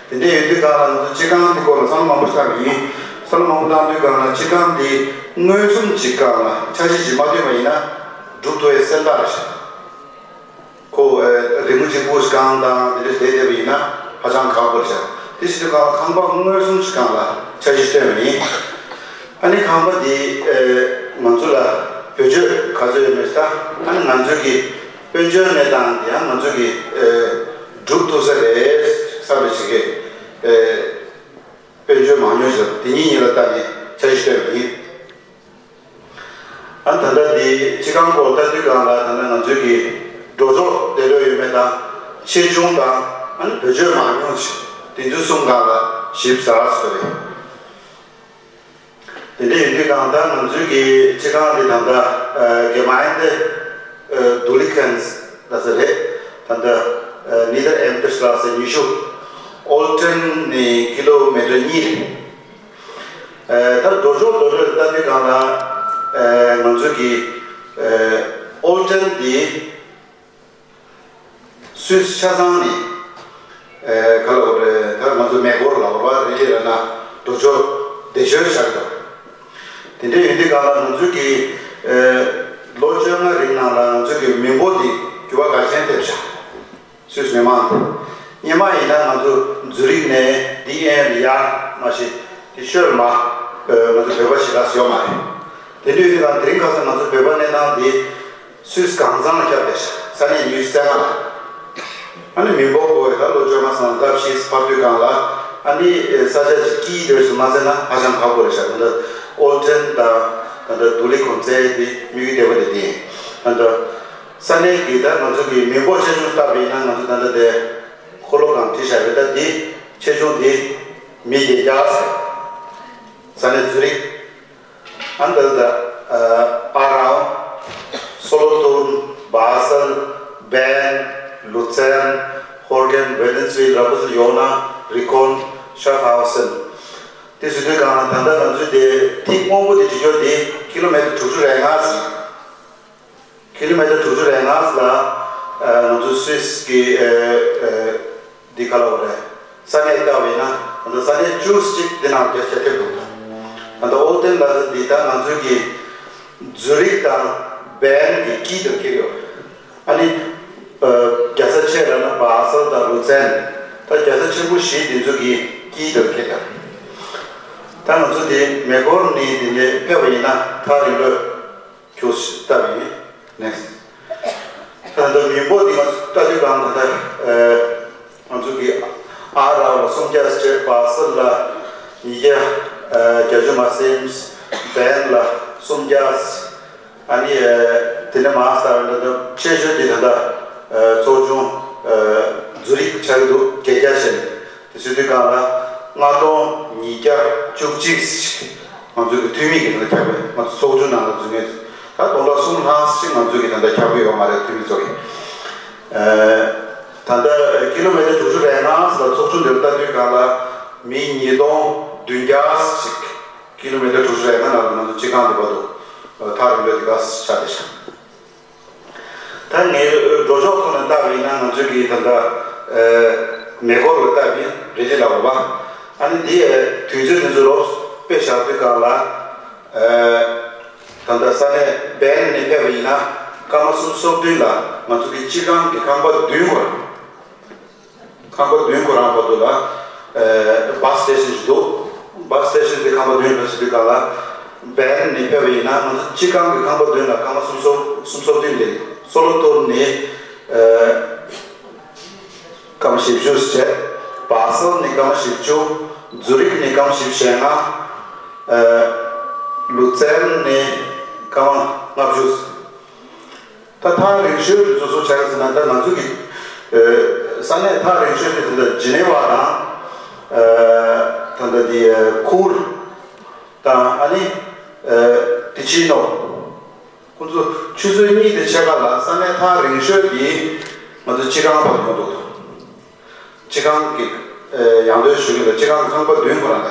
ཅིང་། དེ་འདྲ་ཡོད་དུས་སྒང་ལ་ང་ཚོ་སྤྱི་ཁང་འདི་སྐོར་ལ་བསམ་བློ་མང་པོ་ཞིག་བཏང་གི་ཡིན། བསམ་བློ་མང་པོ་བཏང་དུས་སྒང་ལ་སྤྱི་ཁང་འདི་མངོན་སུམ་ཅིག་སྒང་ལ་འཆར་གཞི་ཅིག་མ་བཏོན་པ་ཡིན་ན་སྒྲུབ་ཐུབ་པའི་སེམས་ཐག་རེད་ཤག་ཁོ་རི་མོ་གཅིག་པུ་ཞིག་སྒང་དང་དེ་འདྲ་བསྡད་བསྡད་པ་ཡིན་ན་ཧ་ཅང་ཁག་པོ་རེད་ཤག་དེ་བྱེད་དུས་སྒང་ཁང་པ་མངོན་སུམ་ཞིག་སྒང་ལ་འཆར་གཞི་བཏོན་པ་ཡིན། ཨ་ནི་ཁང་པ་འདི་ང་ཚོ་ལ་བེད་སྤྱོད་ག་ཚོད་ཡོད་མེད་ད་ཨ་ནི་ང་ཚོ་གི་དཔལ་འབྱོར་གནས་སྟངས་དེ་ཡང་ང་ཚོ་གི་སྒྲུབ་ཐུབ་ས་རེད་བསམ་པའི་ཞིག་གི་དཔལ་འབྱོར་མང་ཉུང་ཞིག་དེ་གཉིས་གཉིས་ལ་བལྟས་ནས་འཆར་གཞི་བཏོན་པ་ཡིན། ཨ་ད་ལྟ་འདི་སྤྱི་ཁང་སྐོར་ལྟ་དུས་སྒང་ལ་ད་ལྟ་ང་ཚོའི་གི་འགྲོ་ཕྱོགས་བདེ་ལོས་ཡོད་མེད་དང་ཆེ་ཆུང་དང་ཨ་ནི་བེད་སྤྱོད་མང་ཉུང་ཞིག་དེ་ཚོ་གསུམ་སྒང་ལ་ཞིབ་ཟ་ཟེར་བ་རེད། དེ་འདྲ་ཡིན་དུས་སྒང་ད་ང་ཚོའི་གི་སྤྱི་ཁང་འདི་ད་ལྟ་གེ་མ་ཡན་ཏེ་དུ་ལི་ཁན་ལ་ཟེར་རེད། ད་ལྟ་ནི་དར་ཨེམ་ཏི་ཤི་ལ་ཟེར་ཉི་ཤུ་ཨོལ་ཊན་ནས་ཀི་ལོ་མི་ཊར་གཉིས་རེད། ད་འགྲོ་ཕྱོགས་འགྲོ་ཕྱོགས་ལྟ་དུས་སྒང་ལ་ང་ཚོ་གི་ཨོལ་ཊན་འདི་སུད་སི་ཆ་ཚང་ནས་ག་ལ་འོ་རེད་ད་ང་ཚོ་མེ་འཁོར་ལ་འོ་བ་རི་ལི་ར་ན་འགྲོ་ཕྱོགས་བདེ་ཤོས་ཆགས་འདུག་དེ་འདྲ་ཡིན་དུས་སྒང་ལ་ང་ཚོ་གི་ལོ་བཅོ་ལྔ་རིང་ནང་ལ་ང་ཚོ་གི་མི་འབོར་འདི་འགྱུར་བ་ག་ཅན་ཐེབས་ཤག་སུད་སི་མི་མང་དང་། སྔོན་མ་ཡིན་ན་ང་ཚོ་ཛུ་རིག་ནས་ཌི་ཨེན་ཡར་མ་ཞིག་དེ་ཤོད་མ་ང་ཚོ་བོད་པ་ཞིག་ལ་ཡོད་མ་རེད། དེ་འདྲ་ཡིན་ཙང་དེ་རིང་ཁ་སང་ང་ཚོ་བོད་པ་གནས་སྟངས་འདི་སུད་སི་གང་ཚང་ལ་ཁྱབ་བསྡད་ཤག་ས་གནས་ཉི་ཤུ་རྩ་ལྔ་ལ། ཨ་ནི་མི་འབོར་དགོས་ཡོད་ད་ལོ་བཅོ་ལྔ་སང་ལྡབ་བཞི་བར་དུས་སྒང་ལ་ཨ་ནི་ས་ཆ་ཅིག་སྐྱིད་དེ་སུ་མ་ཟེར་ན་ཧ་ཅང་ཁག་པོ་རེད་ཤག་ད་ལྟ་ཨོལ་ཊན་དང་ད་ལྟ་དུ་ལི་ཁོང་ཚའི་དེ་དམིགས་ཡུལ་བདེ་པོ་དེ་དེ་ཡིན། ད་ལྟ་ས་གནས་ཀྱི་ད་ང་ཚོ་གི་མི་འབོར་ཆེ་ཆུང་ལྟ་བ་ཡིན་ན་ང་ཚོ་ད་ལྟ་དེ། འཁོར་ལོ་སྒང་བྲིས་བཞག་ཡོད་ད་འདི་ཆེ་ཆུང་འདི་མི་བརྒྱད་བརྒྱ་ཟེར། ས་གནས་ཛུ་རིག་ཨན་ད་ད་ཨ་རའོ། སོ་ལོ་ཏུར། བ་སལ། བན། ལུ་ཙན། ཧོར་གན། ཝེ་ལེན་སི་ཝིལ། ར་པུ་ཟི་ཡོ་ན། རི་ཀོན། ཤ་ཧྥ་ཧའོ་སན། དེ་ཟེར་དུས་སྒང་ལ་ད་ལྟ་ང་ཚོའི་དེ་ཐིག་སྔོན་པོ་དེ་བྲིས་ཡོད་དེ་ཀི་ལོ་མི་ཊར་དྲུག་ཅུ་རེ་ལྔ་ཟིན། ཀི་ལོ་མི་ཊར་དྲུག་ཅུ་རེ་ལྔ་ལ་ང་ཚོ་སུད་སི་གི་འདི་ག་ལ་འོ་རེད། ས་གནས་ལྟ་བས་ན་ང་ཚོ་ས་གནས་བཅུ་གཅིག་འདི་ནང་རྒྱ་ཆེ་ཐེབས་འདུག་ད་ལྟ་ཨོ་ཏན་ལ་ས་འདི་ད་ང་ཚོའི་གི་ཛུ་རིག་དང་བན་གི་དཀྱིལ་དུ་འཁེལ་ཡོད། ཨ་ནི་རྒྱལ་ས་ཆེ་ལ་ན་བ་སལ་དང་ལུ་ཙན་ད་རྒྱལ་ས་ཆེན་པོ་བཞི་འདི་ཚོ་གི་དཀྱིལ་དུ་འཁེལ་ཡོད། ད་ང་ཚོ་དེ་མེ་འཁོར་ནས་དེ་འདྲའི་ཕེབས་པ་ཡིན་ན་ཐག་རིང་པོས། ཁྱོད་ལྟ་བའི་next། ད་ལྟ་མི་འབོར་འདི་ང་ཚོ་ལྟ་དུས་སྒང་ད་ལྟ་ང་ཚོ་གི་ཨ་ར་ལ་སུམ་བརྒྱ་བྱས། བ་སལ་ལ་ཉིས་བརྒྱ་བརྒྱད་ཅུ་མ་ཟིན། བན་ལ་སུམ་བརྒྱ། ཨ་ནི་དེ་ནས་མར་ལྟ་བའི་ད་ལྟ་ཆེ་ཤོས་འདི་ད་ལྟ་ཚོགས་ཆུང་ཛུ་རིག་ཆགས་ཀྱི་འདུག་བརྒྱད་བརྒྱ་བྱས། དེ་ཚོའི་དུས་སྒང་ལ་ལྔ་སྟོང་ཉིས་བརྒྱ་བཅུ་གཅིག་ང་ཚོའི་གི་འཐུས་མི་གི་ད་ལྟ་ཁྱབ་པའི་ང་ཚོ་ཚོགས་ཆུང་ནང་ལ་འཛུལ་ནས་ད་སྟོང་ཕྲག་གསུམ་ལྷག་ཅིག་ང་ཚོའི་གི་ད་ལྟ་ཁྱབ་ཀྱི་ཡོད་མ་རེད། འཐུས་མི་ཚོ་གི་ཨ་ ད་ལྟ་ཀི་ལོ་མི་ཊར་དྲུག་ཅུ་རེ་ལྔ་ལ་ཚོགས་ཆུང་འདིར་ལྟ་དུས་སྒང་ལ་མི་ཉིས་སྟོང་བདུན་བརྒྱ་ཞིག་ཀི་ལོ་མི་ཊར་དྲུག་ཅུ་རེ་ལྔ་ནང་ལ་ང་ཚོ་སྤྱི་ཁང་འདི་བར་དུ་ཐག་རིང་པོའི་དེ་ག་ཆགས་བསྡད་ཤག་ད་ངས་འགྲོ་ཕྱོགས་ཐོག་ནས་བལྟས་པ་ཡིན་ན་ང་ཚོའི་གི་ད་ལྟ་མེ་འཁོར་ལ་བལྟས་པ་ཡིན་རེད་ལ་འོ་བ། ཨ་ནི་འདི་དུས་ཚོད་དེ་ཚོ་ལོགས་དཔེ་བཞག་དུས་སྒང་ལ། ད་ལྟ་ས་གནས་སྦན་ནས་ཕེབས་པ་ཡིན་ན་སྐར་མ་སུམ་ཅུ་སོ་བདུན་ལ་ང་ཚོ་གི་སྤྱི་ཁང་གི་ཁང་པ་བདུན་ཁོ་རང་ཁང་པ་བདུན་ཁོ་རང་བར་དུ་ལ་བཱ་སི་སི་ཊེ་ཤན་ཞིག་འདུག་བཱ་སི་སི་ཊེ་ཤན་དེ་ཁང་པ་བདུན་ལ་ཞིག་འདུག་ག་ལ་སྦན་ནས་ཕེབས་པ་ཡིན་ན་ང་ཚོ་སྤྱི་ཁང་གི་ཁང་པ་བདུན་ལ་སྐར་མ་སུམ་ཅུ་སོ་སུམ་ཅུ་སོ་བདུན་ལས་སོ་ལོ་ཐོར་ནས་སྐར་མ་བཞི་བཅུ་བྱས། བཱ་སལ་ནས་སྐར་མ་བཞི་བཅུ། ཛུ་རིག་ནས་སྐར་མ་བཞི་བཅུ་ཞེ་ལྔ། ལུ་ཙན་ནས་སྐར་མ་ལྔ་བཅུ། ད་ཐག་རིང་ཤོས་དེ་ཚོ་སུ་ཆགས་ཟེར་ན་ད་ང་ཚོ་གི་ས་གནས་ཐག་རིང་ཤོས་དེ་ད་ལྟ་ཇི་ནེ་ཝ་དང་ད་ལྟ་དེ་ཁུར་དང་ཨ་ནི་ཏི་ཆི་ནོ། ཁོང་ཚོ་ཆུ་ཚོད་གཉིས་དེ་ཕྱེད་ཀ་ལ་ས་གནས་ཐག་རིང་ཤོས་དེ་ང་ཚོ་སྤྱི་ཁང་བར་ཡོང་འདུག་སྤྱི་ཁང་གི་ཡང་དོན་ཞུ་གི་ལ་སྤྱི་ཁང་ཁང་པ་བདུན་ཁོ་རང་ད།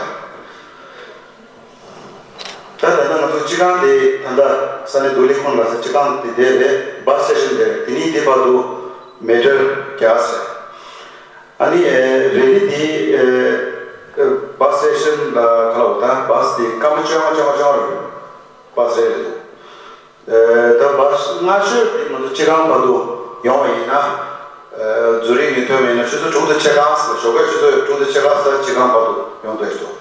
ད་ད་ལྟ་ང་ཚོ་སྤྱི་ཁང་དེ་ད་ལྟ་ས་གནས་དུ་ལི་ཁོང་ལ་ས་སྤྱི་ཁང་དེ་དེ་རེད། བཱ་སི་སི་ཊེ་ཤན་དེ་རེད། དེ་ནས་དེ་བར་དུ་མི་ཊར་བརྒྱ་ཟེར། ཨ་ནི་རེ་རེ་དེ་བཱ་སི་སི་ཊེ་ཤན་ལ་ག་ལ་འོ་ད་བཱ་སི་དེ་སྐར་མ་བཅོ་ལྔ་བཅོ་ལྔ་བཅོ་ལྔ་རེད། བཱ་སི་རེ་རེ་འདུག་ད་བཱ་སི་སྔ་ཤོས་དེ་ང་ཚོ་སྤྱི་ཁང་བར་དུ་ཡོང་བ་ཡིན་ན། ཛུ་རིག་ནས་ཐོན་པ་ཡིན་ན་ཆུ་ཚོད་དྲུག་དང་ཕྱེད་ཀ་ཟེར། ཞོགས་ཀའི་ཆུ་ཚོད་དྲུག་དང་ཕྱེད་ཀ་ཟེར་སྤྱི་ཁང་བར་དུ་ཡོང་བསྡད་འདུག་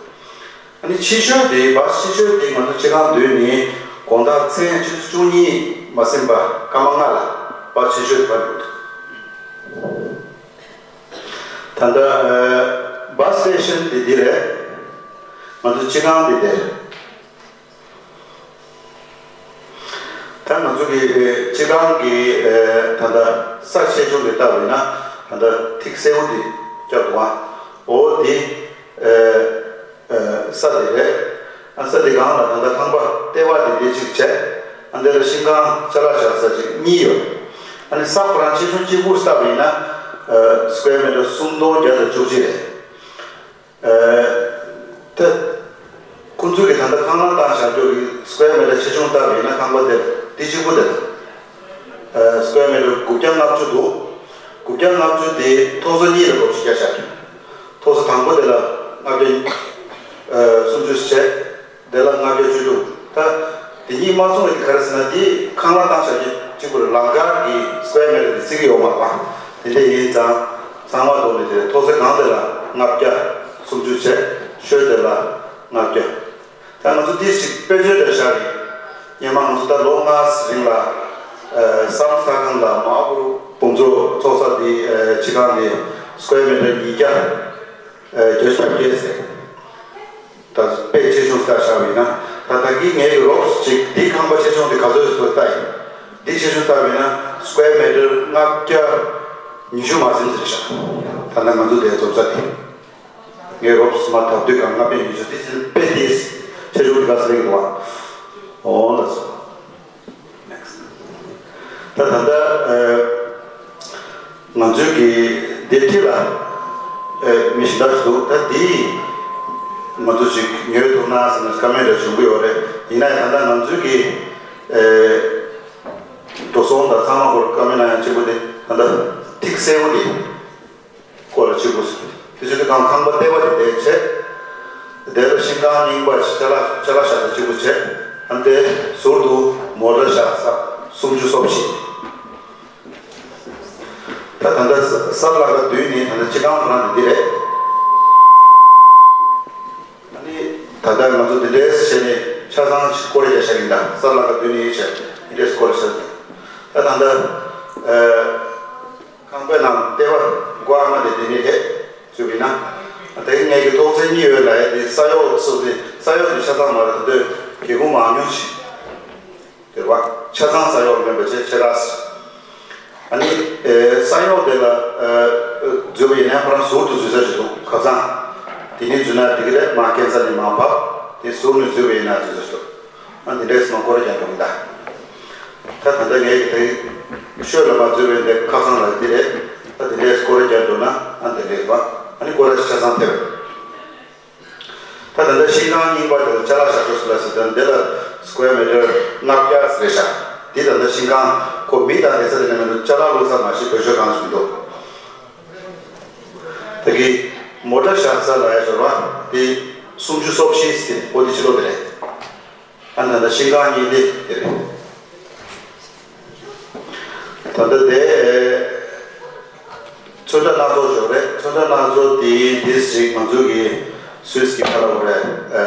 ཨ་ནི་ཕྱི་ཤོས་དེ་བཱ་སི་ཕྱི་ཤོས་དེ་ང་ཚོ་སྤྱི་ཁང་མདུན་ནས་དགོང་དག་མཚན་ཆུ་ཚོད་བཅུ་གཉིས་མ་ཟིན་པ་སྐར་མ་ལྔ་ལ་བཱ་སི་ཕྱི་ཤོས་དེ་ཕར་འགྲོ་འདུག་ད་ལྟ་བཱ་སི་སི་ཊེ་ཤན་དེ་འདི་རེད། ང་ཚོ་སྤྱི་ཁང་དེ་དེ་རེད། ད་ང་ཚོ་གི་སྤྱི་ཁང་གི་ད་ལྟ་ས་ཆེ་ཆུང་དེ་ལྟ་བས་ན་ད་ལྟ་ཐིག་སེར་པོ་དེ་བཀྱག་འདུག་ཨ། འོ་དེ་ས་དེ་རེད། ཨ་ས་དེ་སྒང་ལ་ད་ལྟ་ཁང་པ་ལྟེ་བ་དེ་དེ་གཅིག་བྱས། ཨ་འདི་ལ་ཤིང་ཁང་ཅ་ལག་བཞག་ས་གཅིག་གཉིས་ཡོད། ཨ་ནི་ས་ཁོ་རང་ཆེ་ཆུང་གཅིག་པུ་ལྟ་བས་ན་སི་ཀུ་ཝེར་མི་ཊར་སུམ་སྟོང་བརྒྱ་དང་བཅུ་གཅིག་རེད། ད་ཁོང་ཚོས་ཀྱི་ད་ལྟ་ཁང་གླ་བཏང་བཞག་རྒྱུ་གི་སི་ཀུ་ཝེར་མི་ཊར་ཆེ་ཆུང་ལྟ་བས་ན་ཁང་པ་དེ་དེ་གཅིག་པུ་དེ་ལ་སི་ཀུ་ཝེར་མི་ཊར་དགུ་བརྒྱ་ལྔ་བཅུ་འདུག་དགུ་བརྒྱ་ལྔ་བཅུ་དེ་ཐོག་ས་གཉིས་ལ་སྒོར་བཞི་བརྒྱ་བཞག་ཐོག་ས་དང་པོ་དེ་ལ་ལྔ་བརྒྱ་སུམ་ཅུ་བྱས། དེ་ལ་ལྔ་བརྒྱ་བཅུ་དྲུག་ད་དེ་གཉིས་མ་ཚང་བའི་ག་རེ་ཟེར་ན་དེ་ཁང་གླ་བཏང་བཞག་རྒྱུ་གཅིག་པུ་རེད། ལམ་ཁར་གྱི་སི་ཀུ་ཝེར་མི་ཊར་དེ་བརྩི་གི་ཡོད་མ་རེད་པ། དེ་འདྲ་ཡིན་ཙང་ཚང་མ་བསྡོམས་ནས་དེ་ཐོག་ས་གང་དེ་ལ་ལྔ་བརྒྱ་སུམ་ཅུ་བྱས། ཤོས་དེ་ལ་ལྔ་བརྒྱ། ད་ང་ཚོ་ཏིས་ཅིག་དཔེ་བརྗོད་འདྲ་བཞག་རེད། སྔོན་མ་ང་ཚོ་ད་ལོ་ལྔ་རིང་ལ་ཨ་སམ་ས་ཁང་ལ་མ་ཧཱ་གུ་རུ་བུམ་ཚོགས་ཚོགས་ས་དེ་ཨ་སྤྱི་ཁང་དེ་སི་ཀུ་ཝེར་མི་ཊར་ཉིས་བརྒྱ་ཨ་བརྒྱ་ཞབས་བརྒྱད་ཟེར། ད་དཔེ་ཆེ་ཆུང་ལྟ་བཞག་པ་ཡིན་ན་ད་ད་གིན་ངའི་རོབ་ཅིག་འདི་ཁང་པ་ཆེ་ཆུང་དེ་ག་ཚོད་ཡོད་ལྟ་ཡིན། འདི་ཆེ་ཆུང་ལྟ་བ་ཡིན་ན་སི་ཀུ་ཝེར་མི་ཊར་ལྔ་བརྒྱ་ཉི་ཤུ་མ་ཟིན་ཟེར་ཤག་ད་ལྟ་ང་ཚོ་དེ་འཛོམས་ས་དེ། ངའི་རོབ་སི་མ་ཐག་དུས་གང་ལྔ་བརྒྱ་ཉི་ཤུ་དེ་ཚོ་དཔེ་དེ་ཆེ་ཆུང་དེ་ག་ཚོད་ཡོད་ལ། འོ་ལགས་སོ། Next. ད་ད་ལྟ་ཨ་ང་ཚོའི་གི་འདི་འཁྲིས་ལ་ཨ་མི་གཞན་དག་ཞིག་འདུག་ད་འདི་ང་ཚོ་ཞིག་ཉོས་ཐུབ་ན་ཟེར་ནས་བཀའ་མོལ་འདྲ་བྱུང་གི་ཡོད་རེད། ཡིན་ན་ཡང་ད་ལྟ་ང་ཚོའི་གི་ཨ་འགྲོ་སོང་དང་ཚང་མ་སྐོར་བཀའ་མོལ་གནང་ཡ་གཅིག་པུ་དེ་ད་ལྟ་ཐིག་སེར་པོ་དེ། སྐོར་ལ་གཅིག་པུ། དེ་བཞིན་དུ་ཁང་ཁང་པ་ལྟེ་བ་དེ་དེ་བྱས། དེ་ལ་ཤིང་ཁང་རྙིང་པ་ཅ་ལག་ཅ་ལག་བཞག་ས་གཅིག་པུ་བྱས། ཨ་ནི་དེ་ཟུར་དུ་མོ་ཊ་བཞག་ས་སུམ་ཅུ་སོ་བཞི། ད་ད་ལྟ་ས་ལ་ཀ་བདུན་ནི་ད་ལྟ་སྤྱི་ཁང་ཁོ་རང་དེ་འདི་རེད། ཨ་ནི་ད་ལྟ་ང་ཚོ་དེ་འདྲས་བྱས་ནས་ཆ་ཚང་ཞིག་སྐོར་ར་རྒྱག་བཞག་ཡིན། ད་ས་ལ་ཀ་བདུན་ནི་ཡོད་བྱས་དེ་འདྲས་སྐོར་ར་བཞག་ཡིན། ད་ད་ལྟ་ཨ། ཁང་པའི་ནང་ལྟེ་བ་སྒོ་ཨ་མ་དེ་དེ་ནས་རེད་བཟོས་པ་ཡིན་ན། དེ་ངས་ཀྱི་ཐོག་ཚད་གཉིས་ཡོད་ལ་ཡ་དེ་ས་གཡོག་ཚོ་དེ་ས་གཡོག་དེ་ཆ་ཚང་མ་རེད། ད་དུང་སྒེའུ་ཁུང་མང་ཉུང་ཅིག་དེ་རེད་བ། ཆ་ཚང་ས་གཡོག་མིན་པ་བྱས་ཆེ་ར་སི། ཨ་ནི་ཨེ་ས་གཡོག་དེ་ལ་ཨེ་བཟོས་པ་ཡིན་ན་ཁོ་རང་ཟུར་དུ་འཛུལ་ས་ཞིག་འདུག་ཁ་སང་། དེ་ནས་འཛུལ་ན་འགྲིག་གི་རེད། མ་ཁེན་ས་ནས་མ་བབས། དེ་ཟུར་ནས་འཛུལ་བ་ཡིན་ན་འཛུལ་ས་ཞིག་འདུག་ཨ་འདི་འདྲའི་སོང་སྐོར་ར་རྒྱག་འགྲོ་གི་ད། ད་ད་ལྟ་ངས་ཀྱི་དེ་ཤོད་ལ་མ་འཛུལ་བའི་འདི་ཁ་སང་ལ་འདི་རེད། ད་དེ་འདྲའི་སྐོར་ར་རྒྱག་འགྲོ་ན་ཨ་དེ་ལེགས་པ། ཨ་ནི་སྐོར་ར་ཆ་ཚང་ཐེབས། ད་ད་ལྟ་ཤིང་ཁང་རྙིང་པ་དེ་ལ་ཅ་ལག་བཞག་ཆོག་སུ་ལ་ཟེར་ད་འདི་ལ་སི་ཀུ་ཝེར་མི་ཊར་ལྔ་བརྒྱ་རེད་ཤག་འདི་ད་ལྟ་ཤིང་ཁང་ཁོ་མི་དང་སྡོད་ས་དེ་ནས་མི་འདུག་ཅ་ལག་བླུགས་ས་མ་གཞི་བེད་སྤྱོད་གང་ཞིག་མི་འདུག་ད་གི་མོ་ཊ་བཞག་ས་ལ་ཡ་ཞོར་བ་དེ་སུམ་ཅུ་སོ་བཞི་ཟེར་ཨོ་དེ་ཕྱི་ལོགས་དེ་རེད། ཨ་ད་ལྟ་ཤིང་ཁང་གཉིས་དེ་དེ་རེད། ད་ལྟ་དེ་ཚོན་ཁྲ་སྣ་ཚོགས་ཡོད་རེད། ཚོན་ཁྲ་སྣ་ཚོགས་དེ་དེ་ཞིག་ང་ཚོ་གི་སུད་སི་གི་ཁ་ལ་འོ་རེད། ཨ་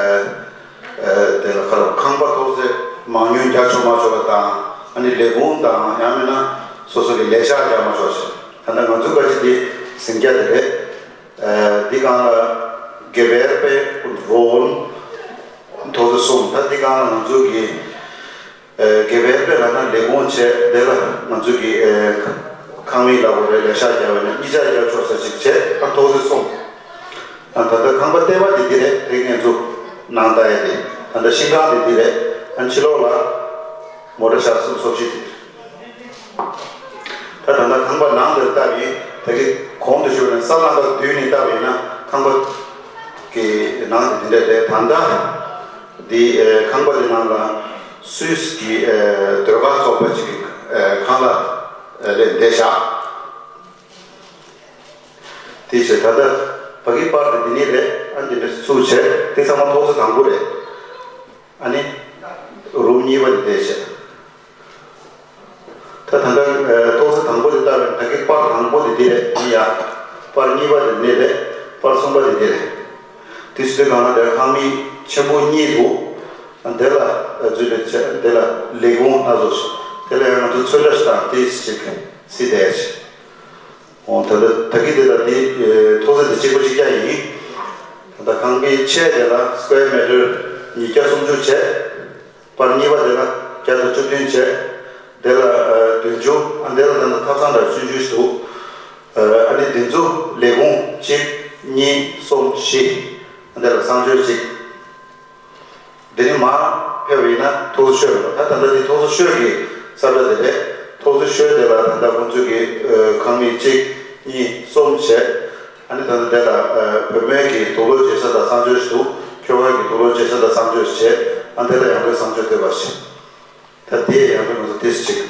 ཨ་དེ་ལ་ཁ་ལ་ཁང་པ་ཐོག་ཚད་མང་ཉུང་རྒྱག་ཆོག་མ་ཆོག་པ་དང་ཨ་ནི་ལས་ཁུངས་དང་ཡང་མིན་ན་སོ་སོ་གི་ལས་ཤག་རྒྱག་མ་ཆོག་ཞིག་ད་ལྟ་ང་ཚོ་ག་ཅི་དེ་ཟིང་རྒྱ་དེ་རེད། ཨ་འདི་སྒང་ལ་གེ་བེར་པེ་ཝོན་ཐོག་ཚད་གསུམ། ད་འདི་སྒང་ལ་ང་ཚོ་གི་ཨ་གེ་བེར་པེ་ལ་ན་ལས་ཁུངས་བྱས་དེ་ལ་ང་ཚོ་གི་ཨ་ཁང་མིག་ལ་འོ་རེད་ལས་ཤག་རྒྱག་པ་ཡིན་ན་གཉིས་ཆ་རྒྱག་ཆོག་ས་ཅིག་བྱས་ཨ་ཐོག་ཚད་གསུམ། ཨ་ད་ལྟ་ཁང་པ་ལྟེ་བ་དེ་འདི་རེད། དེ་ངས་ཚུར་ནང་ལྟ་ཡ་དེ་ད་ལྟ་ཤིང་ཁང་དེ་འདི་རེད། ཨ་ཕྱི་ལོགས་ལ་མོ་ཊ་ཤག་གསུམ་སོ་བཞི་དེ་འདི་རེད། ད་ད་ལྟ་ཁང་པ་ནང་དུ་བལྟས་པ་ཡིན། ད་གི་གོང་དུ་ཞུས་ནས་ས་ལམ་ཁ་མདུན་ནས་བལྟས་པ་ཡིན་ན་ཁང་པ་གི་ནང་དེ་འདྲ་རེད། ད་ལྟ་འདི་ཨེ་ཁང་པ་འདི་ནང་ལ་སུད་སི་གི་ཨེ་ཟློས་གར་ཚོགས་པ་ཅིག་གི་ཨེ་ཁང་གླ་ཨེ་ལས་བསྡད་བཞག་དེ་བྱས་ད་ལྟ་ཕ་གི་པར་དེ་འདི་ནས་རེད། ཨ་འདི་འདྲ་ཚུར་བྱས་དེ་ཚང་མ་ཐོག་ཚད་དང་པོ་རེད། ཨ་ནི་རུམ་གཉིས་པ་དེ་བལྟས་བྱས། ད་ད་ལྟ་ཨ་ཐོག་ཚད་དང་པོ་དེ་ལྟ་བས་ད་གི་པར་དང་པོ་དེ་འདི་རེད། ཨ་ནི་ཡ་པར་གཉིས་པ་དེ་འདི་རེད། པར་གསུམ་པ་དེ་འདི་རེད། དེ་སུ་དེ་གང་ན་དེར་ཁང་མིག་ཆེན་པོ་གཉིས་འདུག་དེ་ལ་འཛུལ་ནས་བྱས་དེ་ལ་ལས་ཁུངས་སྣ་ཚོགས་ཤིག་དེ་ལ་ཡང་ང་ཚོ་ཚོན་ཁྲ་ཞིག་དང་དེ་ཞིག་སྲིད་བསྡད་ཡ་ཞིག་འོ་ད་ལྟ་ད་གི་དེ་ལ་དེ་ཨེ་ཐོག་ཚད་དེ་གཅིག་པ་གཅིག་རྐྱང་ཡིན། ད་ལྟ་ཁང་པའི་ཆེ་དེ་ལ་སི་ཀུ་ཝེར་མི་ཊར་ཉིས་བརྒྱ་སུམ་ཅུ་བྱས། པར་གཉིས་པ་དེ་ལ་བརྒྱ་དང་བཅུ་བདུན་བྱས། དེ་ལ་ཨེ་བདུན་ཅུ། ཨ་དེ་ལ་ད་ལྟ་ཐབ་ཚང་འདྲ་ཆུང་ཆུང་ཞིག་འདུག་ཨེ་ཨ་ནི་དེ་ཚོ་ལས་ཁུངས་གཅིག་གཉིས་གསུམ་བཞི། ཨ་དེ་ལ་གསང་སྤྱོད་གཅིག་དེ་ནི་མར་ཕེབས་པ་ཡིན་ན་ཐོག་ཚད་ཤོས་རེད་པ། ད་ད་ལྟ་འདི་ཐོག་ཚད་ཤོས་ཀྱི་ས་ཆ་དེ་རེད། ཐོག་ཚད་ཤོས་དེ་ལ་ད་ལྟ་ཁོང་ཚོས་ཀྱི་ཨ་ཁང་མིག་གཅིག་གཉིས་གསུམ་བྱས། ཨ་ནི་ད་ལྟ་དེ་ལ་ཨ་བུད་མེད་ཀྱི་དུག་ལོག་བྱེད་ས་དང་གསང་སྤྱོད་ཞིག་འདུག་ཁྱོ་ག་གི་དུག་ལོག་བྱེད་ས་དང་གསང་སྤྱོད་ཞིག་བྱས། ཨ་དེ་ལ་ཡང་སྒོས་གསང་སྤྱོད་ཐེབས་པ་ཞིག་ད་དེ་ཡང་སྒོས་ང་ཚོ་ཏིས་ཅིག་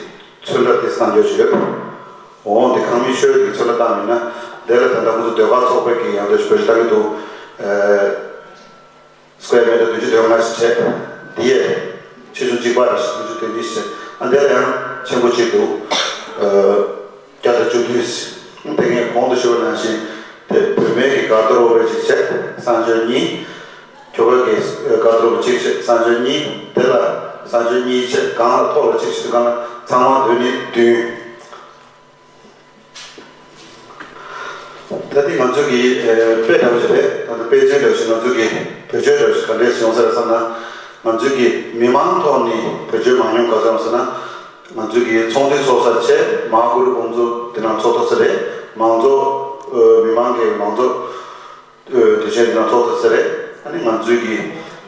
ཚོན་ཁྲ་ཏིས་བཏང་རྒྱུ་ཞིག་ཡོད། འོང་དེ་ཁང་མིག་ཤོས་ཀྱི་ཚོན་ཁྲ་བཏང་མིན་ན་དེ་ལ་ད་ལྟ་ཁོང་ཚོ་ཟློས་གར་ཚོགས་པ་གི་ཡང་སྒོས་ཞིག་བེད་སྤྱོད་བཏང་གི་འདུག་ཨ་སི་ཀུ་ཝེར་མི་ཊར་བདུན་ཅུ་དོན་ལྔ་ཞིག་བྱས། འདི་ཡས་ཆེ་ཆུང་གཅིག་པ་རེད། བདུན་ཅུ་དོན་གཉིས་ཞིག་བྱས། ཨ་འདི་ལ་ཡང་ཆེན་པོ་གཅིག་འདུག་ཨ་བརྒྱ་དང་བཅུ་བདུན་ཞིག་དེ་ངས་གོང་དུ་ཞུས་པ་ནང་བཞིན་དེ་བུད་མེད་ཀྱི་གར་ཌི་རོབ་རེ་གཅིག་བྱས། གསང་སྤྱོད་གཉིས། ཁྱོ་ག་གི་གར་ཌི་རོབ་གཅིག་བྱས། གསང་སྤྱོད་གཉིས། དེ་ལ་གསང་སྤྱོད་གཉིས་བྱས། སྒང་ལ་ཐོག་ལ་གཅིག་བྱས། སྒང་ལ་ཚང་མ་བདུན་ནི་བདུན། ད་ལྟ་ང་ཚོ་གི་ཨ་དཔེ་འདྲ་བོ་ཞིག་རེད། ད་ལྟ་དཔེ་མཚོན་འདྲ་བོ་ཞིག་ང་ཚོ་གི་བེད་སྤྱོད་འདྲ་བོ་ཞིག་ག་འདྲས་ཡོང་ས་རེད་བསམ་ན། ང་ཚོ་གི་མི་མང་ཐོག་ནས་བེད་སྤྱོད་མ་མྱོང་ག་ཚོད་ཡོང་ཟེར་ན། ང་ཚོ་གི་ཚོགས་འདུ་ཚོགས་ས་བྱས། མ་ཧཱ་གུ་རུ་དགོངས་རྫོགས་དེ་ནང་ཚོགས་ཐུབ་ས་རེད། མང་ཚོགས་ཨ་མི་མང་གི་མང་ཚོགས་ཨ་དུས་ཆེན་དེ་ནང་ཚོགས་ཐུབ་ས་རེད། ཨ་ནི་ང་ཚོའི་གི་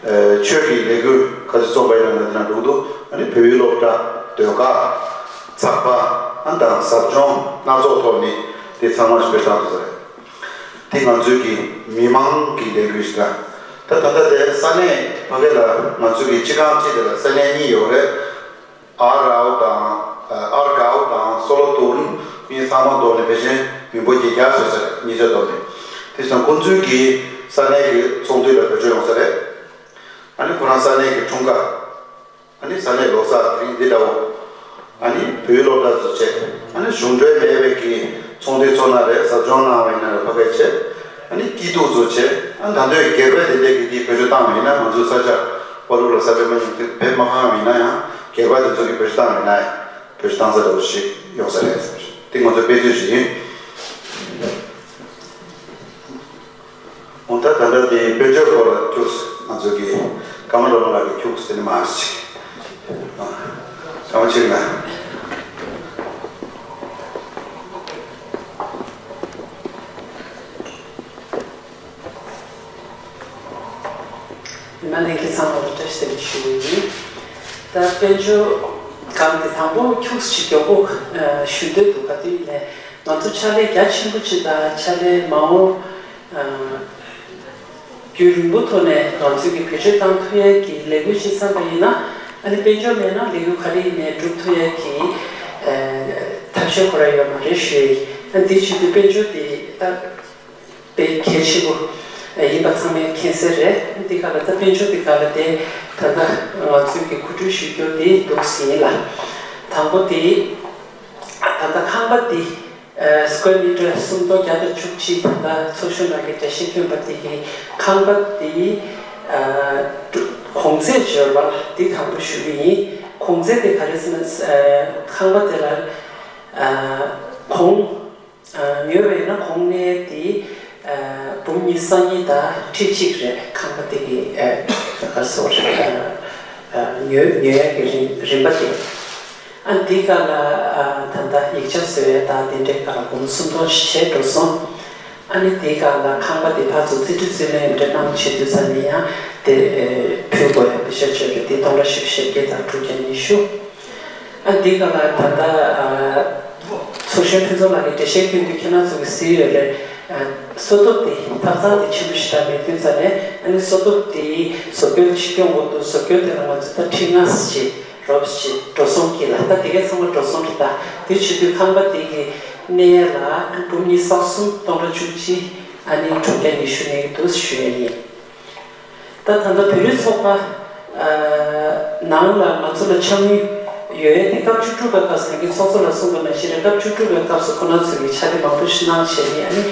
ཨ་ཆོས་ཀྱི་ལས་འགུལ་ག་ཚོད་རྩོམ་པ་ཡིན་ན་དེ་ནང་འགྲོ་གི་འདུག་ཨ་ནི་བོད་ཡིག་སློབ་གྲྭ། ཟློས་གར། ཚགས་པར། ཨ་དང་ཟབ་སྦྱོང་སྣ་ཚོགས་ཐོག་ནས་དེ་ཚང་མ་ཞིག་སྤེལ་བཏང་ཐུབ་ས་རེད། དེ་ང་ཚོའི་གི་མི་མང་གི་ལས་འགུལ་ཞིག་རེད། ད་ད་ལྟ་དེ་ས་གནས་ཕ་གི་ལ་ང་ཚོའི་གི་སྤྱི་ཁང་གཅིག་དེ་ལ་ས་གནས་གཉིས་ཡོད་རེད། ཨར་རའོ་དང་ཨར་གའོ་དང་སོ་ལོ་ཏུར་གཉིས་ཚང་མ་བསྡོམས་ནས་ཕལ་ཆེར་མི་འབོར་བརྒྱད་བརྒྱ་བཟོས་ས་རེད། གཉིས་ཚོད་བསྡོམས་ནས། དེ་སོང་ཁོང་ཚོའི་གི་ས་གནས་ཀྱི་ཚོགས་འདུ་ལ་བེད་སྤྱོད་ཡོང་ས་རེད། ཨ་ནི་ཁོ་རང་ས་གནས་ཀྱི་འཁྲུངས་སྐར། ཨ་ནི་ས་གནས་ལོ་གསར་དེ་རིང་འདི་འདྲ་བོ། ཨ་ནི་བོད་ཡིག་སློབ་གྲྭ་ཚོ་བྱས། ཨ་ནི་གཞུང་འབྲེལ་མེད་པའི་གི་ཚོགས་འདུ་ཚོགས་ན་རེད། ཟབ་སྦྱོང་གནང་བ་ཡིན་ན་རེད། ཕ་གི་བྱས། ཨ་ནི་སྐྱིད་སྡུག་ཚོ་བྱས། ཨ་ནི་ད་དུང་སྒེར་པ་དེ་འདྲས་ཀྱི་དེ་བེད་སྤྱོད་བཏང་བ་ཡིན་ན། ང་ཚོའི་ས་ཆ་བར་དུ་ལ་ས་དཔེ་མ་ཉུང་དེ་བེད་མ་བཏང་བ་ཡིན་ན་ཡང་། སྒེར་པ་དེ་ཚོ་གི་བེད་སྤྱོད་བཏང་བ་ཡིན་ན་ཡང་། བེད་སྤྱོད་བཏང་ས་འདྲ་བོ་ཞིག་ཡོང་ས་རེད་ཟེར། དེ་ང་ཚོ་དཔེ་མཛོད་ཞིག་ཡིན། འོ་ད་ད་ལྟ་དེ་དཔལ་འབྱོར་སྐོར་ལ་ཁྱུགས། ང་ཚོ་གི་ཀརྨ་སྒྲོལ་མ་ལགས་ཀྱིས་ཁྱུགས་ཟེར་ནས་མ་ཞིག་ཀརྨ་ཆོས་ལགས། མི་མང་ལྷན་རྒྱས་ཚང་མ་ལ་བཀྲ་ཤིས་བདེ་ལེགས་ཞུ་གི་ཡིན། ད་དཔལ་འབྱོར་སྒང་དེ་དང་པོ་ཁྱུགས་ཤིག་མགྱོགས་པོ་ཞུ་འདོད་འདུག་ག་དུས་ནས། ང་ཚོ་ཕྱག་ལས་རྒྱ་ཆེན་པོ་ཅིག་དང་ཕྱག་ལས་མ་འོངས་རྒྱུན་རིང་པོ་ཐོག་ནས་ང་ཚོས་ཀྱི་བེད་སྤྱོད་བཏང་ཐུབ་ཡས་ཀྱི་ལས་འགུལ་ཅིག་བརྩམས་པ་ཡིན་ན། ཨ་ནི་དཔལ་འབྱོར་མེད་ན་ལས་འགུལ་ག་རེ་ཡིན་ནའི་སྒྲུབ་ཐུབ་ཡས་ཀྱི་ཐབས་ཤེས་ཁོ་རང་ཡོད་མ་རེད་ཞུ་ཡས་ཡིན། ཨ་ནི་དེ་བྱེད་དུས་དཔལ་འབྱོར་དེ་ད་དཔེ་གལ་ཆེན་པོ་ཡིན་པ་ཚང་མས་མཁྱེན་གསལ་རེད། འདི་ག་ལ་ད་དཔལ་འབྱོར་འདི་ག་ལ་དེ་ད་ལྟ་ང་ཚོས་ཀྱི་གོ་སྒྲིག་ཞུ་རྒྱུ་དེ་འདུག་ཟིན་ལ། དང་པོ་དེ་ད་ལྟ་ཁང་པ་འདི་སྐུ་མི་ཊར་སུམ་སྟོང་བརྒྱ་དང་བཅུ་གཅིག་ད་ལྟ་ཚོགས་གཞོན་ལགས་ཀྱིས་འགྲེལ་བཤད་བསྐྱོན་པ་འདི་གི་ཁང་པ་འདི་གོང་ཚད་འབྱོར་བ་འདི་དང་པོ་ཞུ་གི་ཡིན། གོང་ཚད་དེ་ག་རེ་ཟེར་ན་ཁང་པ་དེ་ལ་གོང་ཉོས་པ་ཡིན་ན་གོང་གནས་དེ་འབུམ་གཉིས་སྟོང་གཉིས་དང་ཁྲི་གཅིག་རེད། ཁང་པ་དེ་གི་ག་སོ་རེད། ཉོ་ཉོ་ཡག་གི་རིན་རིན་པ་དེ། ཨ་འདི་ག་ལ་ད་ལྟ་ཡིག་ཆ་བཟོ་ཡག་དང་དེ་འདྲའི་ག་ལ་འབུམ་སུམ་སྟོང་ཞིག་བྱས་འགྲོ་སོང་། ཨ་ནི་དེའི་སྒང་ལ་ཁང་པ་དེ་ཕར་ཚུར་རྩིས་སྤྲོད་རྩིས་ལེན་འདྲ་གནང་བྱེད་དུས་ཙམ་ནས་ཡང་དེ་ཕུལ་དགོས་ཡག་པེ་ཤ་བཅོལ་རེད། དེ་སྟོང་ཕྲག་བཞི་བཅུ་ཞེ་བརྒྱད་དང་དྲུག་བརྒྱ་ཉི་ཤུ། ཨ་འདི་ག་ལ་ད་ལྟ་ཚོགས་གཞོན་ཕུན་ཚོགས་ལགས་ཀྱིས་འགྲེལ་བཤད་སྐྱོན་དུས་ཁྱེད་རང་ཚོ་གིས་གཟིགས་ཡོད་རེད། བསོད་སྟོབས་དེ་ཐབ་ཚང་དེ་ཆེན་པོ་ཞིག་ད་མེད་དུས་ཙམ་ནས་ཨ་ནི་བསོད་སྟོབས་དེ་བཟོ་བཀོད་ཅིག་སྐྱོན་དགོས་འདུག་བཟོ་བཀོད་དེ་ལ་ང་ཚོ་ད་ཁྲི་ལྔ་ཞིག་རོབ་ཞིག་འགྲོ་སོང་གི་ལ་ད་དེ་གའི་ཚང་མ་འགྲོ་སོང་རེད། ད་དེ་བྱེད་དུས་ཁང་པ་དེ་གི་གནས་ལ་འབུམ་གཉིས་སྟོང་གསུམ་སྟོང་ཕྲག་བཅུ་གཅིག་ཨ་ནི་དྲུག་བརྒྱ་ཉི་ཤུ་གནས་ཀྱི་འདུག་ཞུ་ཡ་ཡིན། ད་ད་ལྟ་བོད་རིགས་ཚོགས་པ་ནང་ལ་ང་ཚོ་ལ་འཆམ་མཐུན་ཡོད་དེ་སྐབས་བཅུ་དྲུག་པའི་སྐབས་སུ་ད་གིན་ཚོགས་གཙོ་ལ་གསུངས་པ་ནང་བཞིན་རེད། སྐབས་བཅུ་དྲུག་པའི་སྐབས་སུ་ཁོ་ན་ཚོས་ཀྱི་ཕྱག་ལས་མང་པོ་ཞིག་གནང་བྱས་ནས་ཨ་ནི་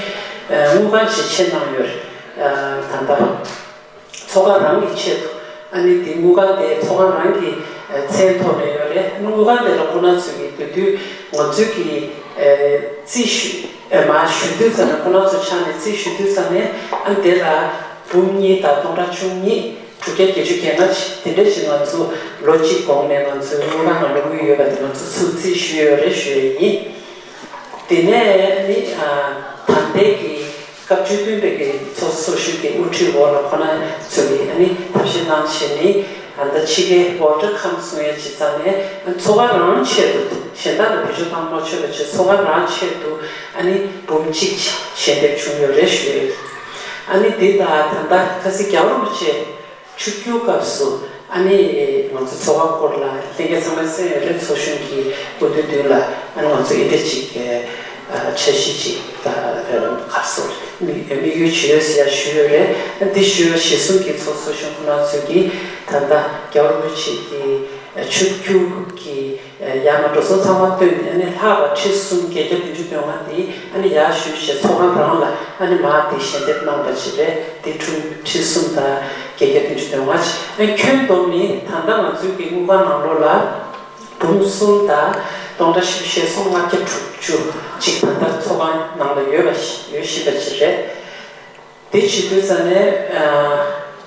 དངུལ་ཁང་ཞིག་ཕྱེ་གནང་ཡོད་རེད། ད་ལྟ་ཚོགས་ཁང་རང་གི་ཆེད་དུ་ཨ་ནི་དེ་དངུལ་ཁང་དེ་ཚོགས་ཁང་རང་གི་མཚན་ཐོག་ནས་ཡོད་རེད། དངུལ་ཁང་དེ་ལ་ཁོ་ན་ཚོས་ཀྱི་དེ་དུས་ང་ཚོས་ཀྱི་རྩིས་ཞུ་མར་ཞུ་དུས་ཙམ་ནས་ཁོ་ན་ཚོ་ཆ་ནས་རྩིས་ཞུ་དུས་ཙམ་ནས་ཨ་ནི་དེ་ལ་འབུམ་གཉིས་དང་སྟོང་ཕྲག་བཅུ་གཉིས་དྲུག་བརྒྱ་བརྒྱད་ཅུ་གྱ་ལྔ་ཅིག་དེ་འདྲ་ཞིག་ང་ཚོ་ལོ་གཅིག་གོང་ནས་ང་ཚོའི་དངུལ་ཁང་ནང་ལ་དངུལ་ཡོད་པ་དེ་ང་ཚོ་ཚུར་རྩིས་ཞུས་ཡོད་རེད་ཞུ་ཡས་ཡིན། དེ་ནས་ནི་ད་ལྟའི་གི་སྐབས་བཅུ་བདུན་པའི་གི་ཚོགས་གཙོ་གཞོན་གྱི་དབུ་ཁྲིད་འོག་ལ་ཁོ་ན་ཚོས་ནི་ཐབས་ཤེས་གནང་བྱས་ནི་ད་ལྟ་ཕྱི་རྒྱལ་ཝོལ་ཊར་ཁམ་གསུང་ཡས་ཅིག་བརྩམས་ནས་ཚོགས་ཁང་རང་ཆེད་དུ་གཞན་དག་ལ་བེད་སྤྱོད་བཏང་མ་ཆོག་པ་བྱས་ཚོགས་ཁང་རང་ཆེད་དུ་ཨ་ནི་འབུམ་གཅིག་ཞལ་འདེབས་བྱུང་ཡོད་རེད་ཞུ་ཡས། ཨ་ནི་འདི་དང་ད་ལྟ་ཁ་སང་རྒྱལ་བ་རིན་པོ་ཆེ་ཆིབས་བསྒྱུར་སྐབས་སུ་ཨ་ནི་ང་ཚོ་ཚོགས་ཁང་སྐོར་ལ་ལྷན་རྒྱས་ཚང་མས་གསན་ཡོད་རེད། ཚོགས་གཞོན་གྱི་སྐུ་མདུན་མདུན་ལ་ཨ་ནི་ང་ཚོ་འདི་འདྲ་ཅིག་འཆར་གཞི་ཅིག་ད་ག་སོ་དམིགས་དམིགས་ཡུལ་ཇི་ཡོད་ཟེར་ཡ་ཞུས་ཡོད་རེད། འདི་ཞུས་པ་གཞིར་བཟུང་གིས་ཚོགས་གཙོ་གཞོན་ཁོང་རྣམ་ཚོས་ཀྱིས་ད་ལྟ་རྒྱལ་བ་རིན་པོ་ཆེ་གི་ཆིབས་བསྒྱུར་གྱི་ཡར་མར་འགྲོ་སོང་ཚང་མ་བཏོན་ནས་ཨ་ནི་ལྷག་པར་ཁྲི་གསུམ་བརྒྱད་བརྒྱ་བདུན་ཅུ་དོན་ལྔ་འདི་ཨ་ནི་ཡར་ཞུས་བྱས་ཚོགས་ཁང་རང་ལ་ཨ་ནི་མར་འདི་ཞལ་འདེབས་གནང་བ་ཅིག་རེད། འདི་ཁྲི་ཁྲི་གསུམ་དང་བརྒྱད་བརྒྱ་བདུན་ཅུ་དོན་ལྔ་ཅིག་ཨ་ནི་ཁྱོན་བསྡོམས་ནི་ད་ལྟ་ང་ཚོའི་གི་དངུལ་ཁང་ནང་ལོགས་ལ་འབུམ་གསུམ་དང་སྟོང་ཕྲག་བཞི་བཅུ་ཞེ་གསུམ་ལྔ་བརྒྱ་དྲུག་ཅུ་ཅིག་ད་ལྟ་ཚོགས་ཁང་ནང་ལ་ཡོད་པ་ཞིག་ཡོད་བཞིན་པ་ཅིག་རེད། དེ་བྱེད་དུས་ཙམ་ནས་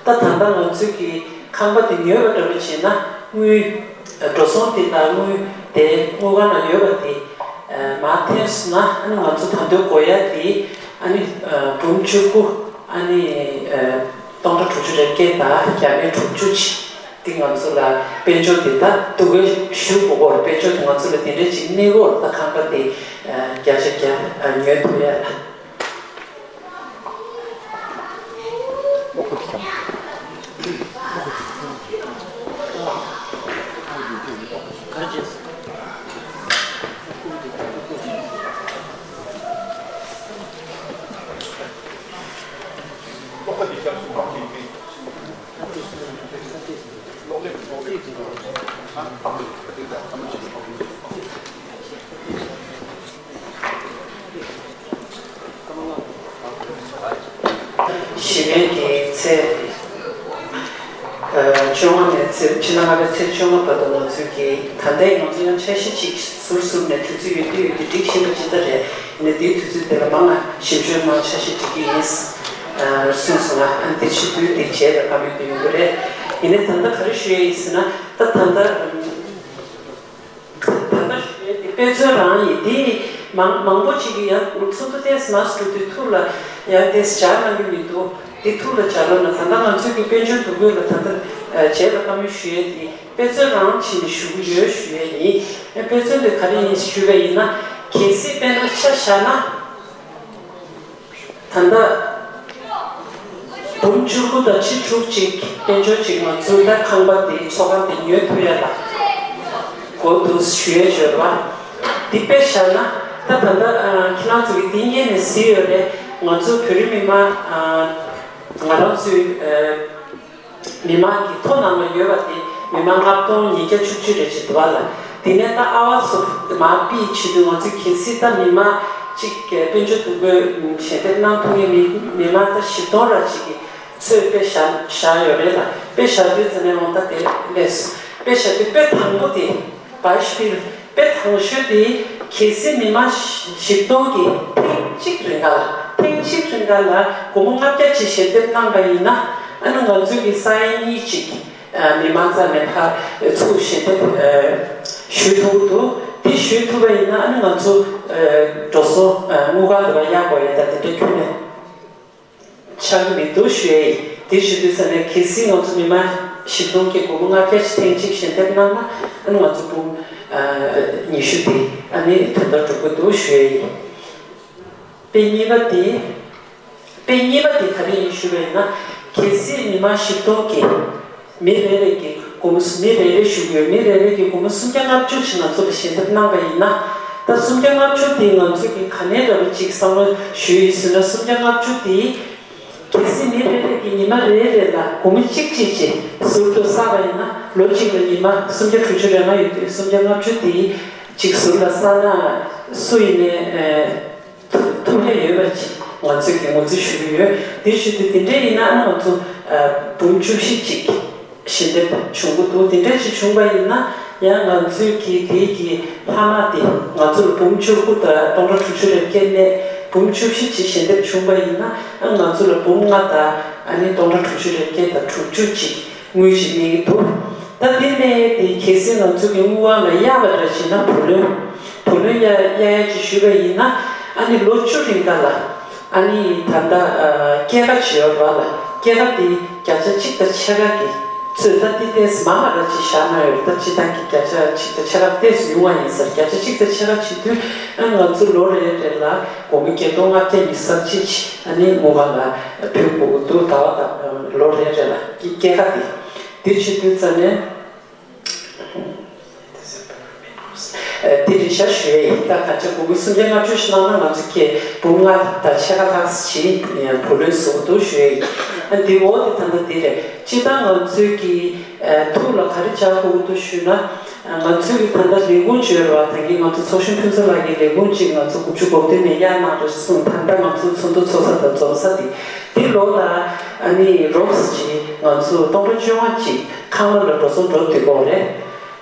ད་ད་ལྟ་ང་ཚོས་ཀྱི་ཁང་པ་དེ་ཉོས་པ་འདྲ་པོ་བྱས་ན་དངུལ་འགྲོ་སོང་དེ་དང་དངུལ་དེ་དངུལ་ཁང་ནང་ཡོད་པ་དེ་མར་འཐེན་སོང་ན་ཨ་ནི་ང་ཚོ་ད་དུང་དགོས་ཡ་དེ་ཨ་ནི་འབུམ་བཅུ་དགུ་ཨ་ནི་སྟོང་ཕྲག་དྲུག་ཅུ་རེ་བརྒྱད་དང་བརྒྱ་མེད་དྲུག་ཅུ་ཅིག་དེ་ང་ཚོ་ལ་དཔལ་འབྱོར་དེ་ད་འདུ་འགོད་ཞུ་དགོས་སྐོར་དཔལ་འབྱོར་དེ་ང་ཚོ་ལ་དེ་འདྲ་ཅིག་གནས་སྐོར་ད་ཁང་པ་དེ་བརྒྱ་ཆ་བརྒྱ་ཉོ་ཐུབ་ཡ་ལ། གཞི་ནས་ཀྱི་ཚེས་བཅོ་ལྔ་ནས་ཚེས་ཕྱི་ཟླ་ལྔ་པའི་ཚེས་བཅོ་ལྔ་བར་དུ་ང་ཚོས་ཀྱི་ད་ལྟའི་ང་ཚོ་ཡང་འཆར་གཞི་གཅིག་ཟུར་ཟུར་ནས་དུས་ཚོད་ཡོད་དུས་ཡོད་དུས་སྒྲིག་བཞིན་པ་ཇི་ལྟར་རེད། ཡིན་ན་དེའི་དུས་ཚོད་དེ་ལ་མང་ང་ཞིབ་འཇུག་གནང་འཆར་གཞི་སྒྲིག་གི་ཡིན། གསུངས་སོང་ང་། ཨ་ནི་དེ་བྱེད་དུས་དེ་རྗེས་ལ་བཀའ་མོལ་དེ་ཡོང་གི་རེད། ཡིན་ནའི་ད་ལྟ་ག་རེ་ཞུ་ཡ་ཡིན་ཟེར་ན་ད་ད་ལྟ་ད་ལྟ་ཞུ་ཡ་དེ་དཔེ་མཚོན་རང་ཡིན། དེ་མང་མང་པོ་ཅིག་གིས་ཡང་ཚོགས་འདུ་ཏོག་ཙམ་མར་འགྲོ་དུས་ཐུགས་ལ་ཡང་དེ་སྦྱར་གནང་གི་མི་འདུག་དེ་ཐུགས་ལ་སྦྱར་རོགས་གནང་། ད་ལྟ་ང་ཚོས་ཀྱི་དཔལ་འབྱོར་འདུ་འགོད་ལ་ད་ལྟ་རྗེས་ལ་བཀའ་མོལ་ཞུ་ཡ་དེ་དཔེ་མཚོན་རང་བྱས་ནས་ཞུ་གི་ཡོད་ཞུ་ཡ་ཡིན། དཔེ་མཚོན་དེ་ག་རེ་ཡིན་ཞུས་པ་ཡིན་ན། གལ་སྲིད་དཔེར་ན་ཆ་བཞག་ན། ད་ལྟ་འབུམ་བཅུ་དགུ་དང་ཁྲི་དྲུག་ཅིག་དཔལ་འབྱོར་ཅིག་ང་ཚོའི་ད་ཁང་པ་འདི་ཚོགས་ཁང་འདི་ཉོ་ཐུབ་ཡ་ལ་གོ་འདུག་ཞུ་ཡ་ཡོད་པ། འདི་དཔེ་བཞག་ན་ད་ད་ལྟ་ཁྱེད་རང་ཚོ་གི་འདི་ཉན་ནས་གཟིགས་ཡོད་རེད། ང་ཚོ་བོད་རིགས་མི་མང་ང་རང་ཚོའི། མི་མང་གི་ཐོ་ནང་ལ་ཡོད་པ་དེ་མི་མང་ལྔ་སྟོང་ཉིས་བརྒྱ་བཅུ་གཅིག་རེ་བྱེད་འདུག་བ་ལ། དེ་ནས་ད་ཨ་བ་སོ་མར་པི་བྱེད་དུས་ང་ཚོས་གལ་སྲིད་ད་མི་མང་གཅིག་གི་དཔལ་འབྱོར་འདུ་འགོད་ཞལ་འདེབས་གནང་ཐུབ་མཁན་མི་མི་མང་ད་བཞི་སྟོང་ར་གཅིག་གི་ཚོད་དཔེ་བཞག་བཞག་ཡོད་རེད་ལ། དཔེ་བཞག་དུས་ཙམ་ནས་འོང་ད་དེ་ལས་དཔེ་བཞག་དུས་དཔེ་དང་པོ་དེ། བཱི་ཤི་པིལ་དཔེ་དང་ཤོས་དེ་གལ་སྲིད་མི་མང་བཞི་སྟོང་གིས་ཐེངས་གཅིག་རིང་ག་ལ་ཐེངས་གཅིག་རིང་ག་ལ་སྒོར་མོ་ལྔ་བརྒྱ་ཅིག་ཞལ་འདེབས་གནང་པ་ཡིན་ན། ཨ་ནི་ང་ཚོ་གི་ས་ཡ་གཉིས་ཅིག་མི་མང་རྩ་ནས་ཕར་ཚུར་ཞལ་འདེབས་ཞུ་ཐུབ་ཀྱི་འདུག་དེ་ཞུ་ཐུབ་པ་ཡིན་ན་ཨ་ནི་ང་ཚོ་འགྲོ་སོང་དངུལ་ཁང་དུ་ཡག་པོ་ཡོད་ད་དེ་འདྲ་ཁྱོན་ནས། ཆགས་ཀྱི་མི་འདུག་ཞུ་ཡ་ཡིན། དེ་ཞུ་དུས་ཙམ་ནས་གལ་སྲིད་ང་ཚོ་མི་མང་བཞི་སྟོང་གི་སྒོར་མོ་ལྔ་བརྒྱ་ཞིག་ཐེངས་གཅིག་ཞལ་འདེབས་གནང་ན་ཨ་ནི་ང་ཚོ་འབུམ་ཉི་ཤུ་དེ་ཨ་ནི་དོན་དག་འགྲུབ་ཀྱི་འདུག་ཞུ་ཡ་ཡིན། དཔེ་གཉིས་པ་དེ། དཔེ་གཉིས་པ་དེ་ག་རེ་ཡིན་ཞུ་བ་ཡིན་ན། གལ་སྲིད་མི་མང་བཞི་སྟོང་གི་མི་རེ་རེ་གི་སྒོར་མོ་མི་རེ་རེ་ཞུ་གི་ཡོད། མི་རེ་རེ་གི་སྒོར་མོ་སུམ་བརྒྱ་ལྔ་བཅུ་ཞིག་ང་ཚོ་ལ་ཞལ་འདེབས་གནང་པ་ཡིན་ན། ད་སུམ་བརྒྱ་ལྔ་བཅུ་དེ་ང་ཚོ་གི་ག་ནས་འདྲ་པོ་ཅིག་བསམ་བློ་ཞུ་ཡིན་ཟེར་ན། སུམ་བརྒྱ་ལྔ་བཅུ་དེ་གལ་སྲིད་མི་རེ་རེ་གི་ཉི་མ་རེ་རེ་ལ་སྒོར་མོ་གཅིག་གཅིག་ཅིག་ཟུར་དུ་བསགས་པ་ཡིན་ན། ལོ་གཅིག་ལ་ཉི་མ་སུམ་བརྒྱ་དྲུག་ཅུ་རེ་ལྔ་ཡོད་དུས་སུམ་བརྒྱ་ལྔ་བཅུ་དེ་གཅིག་ཟུར་ལ་བསགས་ན་སུ་ཡིན་ནའི་ཐུབ་ཐུབ་ཡ་ཡོད་པ་ཅིག་ང་ཚོས་ཀྱི་ངོས་འཛིན་ཞུ་གི་ཡོད། དེ་ཞུ་དུས་དེ་འདྲ་ཡིན་ན་ང་ཚོ་འབུམ་བཅུ་བཞི་ཅིག་ཞལ་འདེབས་བྱུང་གི་འདུག་དེ་འདྲ་ཞིག་བྱུང་པ་ཡིན་ན་ཡང་ང་ཚོས་ཀྱི་དེའི་གི་ལྷག་མ་དེ་ང་ཚོ་ལ་འབུམ་བཅུ་དགུ་དང་སྟོང་ཕྲག་དྲུག་ཅུ་རེ་བརྒྱད་ནས་འབུམ་བཅུ་བཞི་ཅིག་ཞལ་འདེབས་བྱུང་པ་ཡིན་ན་ང་ཚོ་ལ་འབུམ་ལྔ་དང་ཨ་ནི་སྟོང་ཕྲག་དྲུག་ཅུ་རེ་བརྒྱད་དང་དྲུག་ཅུ་ཅིག་དངུལ་ཅིག་གནས་ཀྱི་འདུག་ད་དེ་ནས་དེ་གལ་སྲིད་ང་ཚོ་གི་དངུལ་ཁང་ལ་གཡར་བ་འདྲ་བྱས་ན། བུ་ལོན་བུ་ལོན་གཡར་གཡར་ཡ་ཅིག་ཞུས་པ་ཡིན་ན་ཨ་ནི་ལོ་བཅུ་རིང་ག་ལ། ཨ་ནི་ད་ལྟ་སྐྱེད་ཀ་བྱེད་ཡོད་ར་ལ། སྐྱེད་ཀ་དེ་བརྒྱ་ཆ་གཅིག་དང་ཕྱེད་ཀ་གི་ཚོད་ད་ཏི་ཏེས་མ་མ་ར་ཅིག་བཞག་ན་ཡོད། ད་སྤྱི་བཏང་གི་བརྒྱ་ཆ་གཅིག་དང་ཕྱེད་ཀ་ཏེས་ཉུང་བ་ཡིན་ཟེར། བརྒྱ་ཆ་གཅིག་དང་ཕྱེད་ཀ་བྱེད་དུས་ཨ་ང་ཚོ་ལོ་རེ་རེ་ལ་སྒོར་མོ་བརྒྱད་སྟོང་ལྔ་བརྒྱ་ཉི་ཤུ་རྩ་གཅིག་ཅིག་ཨ་ནི་དངུལ་ཁང་ལ་ཕུལ་དགོས་ཀྱི་འདུག་ཟླ་བ་དང་ལོ་རེ་རེ་ལ་སྐྱེད་ཀ་དེ། དེ་བྱེད་དུས་ཙམ་ནས། དེ་རེད་ཤག་ཞུ་ཡས་ཡིན། ད་ག་ཆ་སྒོར་མོ་སུམ་བརྒྱ་ལྔ་བཅུ་ཞིག་གནང་ན་ང་ཚོ་ཁྱེད་འབུམ་ལྔ་དང་ཕྱེད་ཀ་ལྷག་ཅིག་བུ་ལོན་བཟོ་གི་འདུག་ཞུ་ཡས་ཡིན། འདི་འོག་དེ་ད་ལྟ་འདི་རེད། སྤྱིར་བཏང་ང་ཚོའི་གི་ཐུགས་ལ་ག་རེ་འཇགས་དགོས་ཀྱི་འདུག་ཞུས་ན། ང་ཚོའི་གི་ད་ལྟ་ལས་ཁུངས་བརྗོད་ར་བ་ད་གིན་ང་ཚོ་ཚོགས་གཞོན་ཕུན་ཚོགས་ལགས་ཀྱི་ལས་ཁུངས་ཅིག་ང་ཚོ་དགུ་བཅུ་གོ་བདུན་ནས་གཡར་གནང་རེད་གསུངས། ད་ལྟ་ང་ཚོ་ཚོགས་འདུ་ཚོགས་ས་དང་འཛོམས་ས་དེ་དེ་ལོགས་ལ་ཨ་ནི་རོགས་ཅིག་ང་ཚོ་སྟོང་ཕྲག་བཅོ་ལྔ་ཅིག་ཁང་གླ་ལ་འགྲོ་སོང་འགྲོ་སྡོད་དགོས་རེད།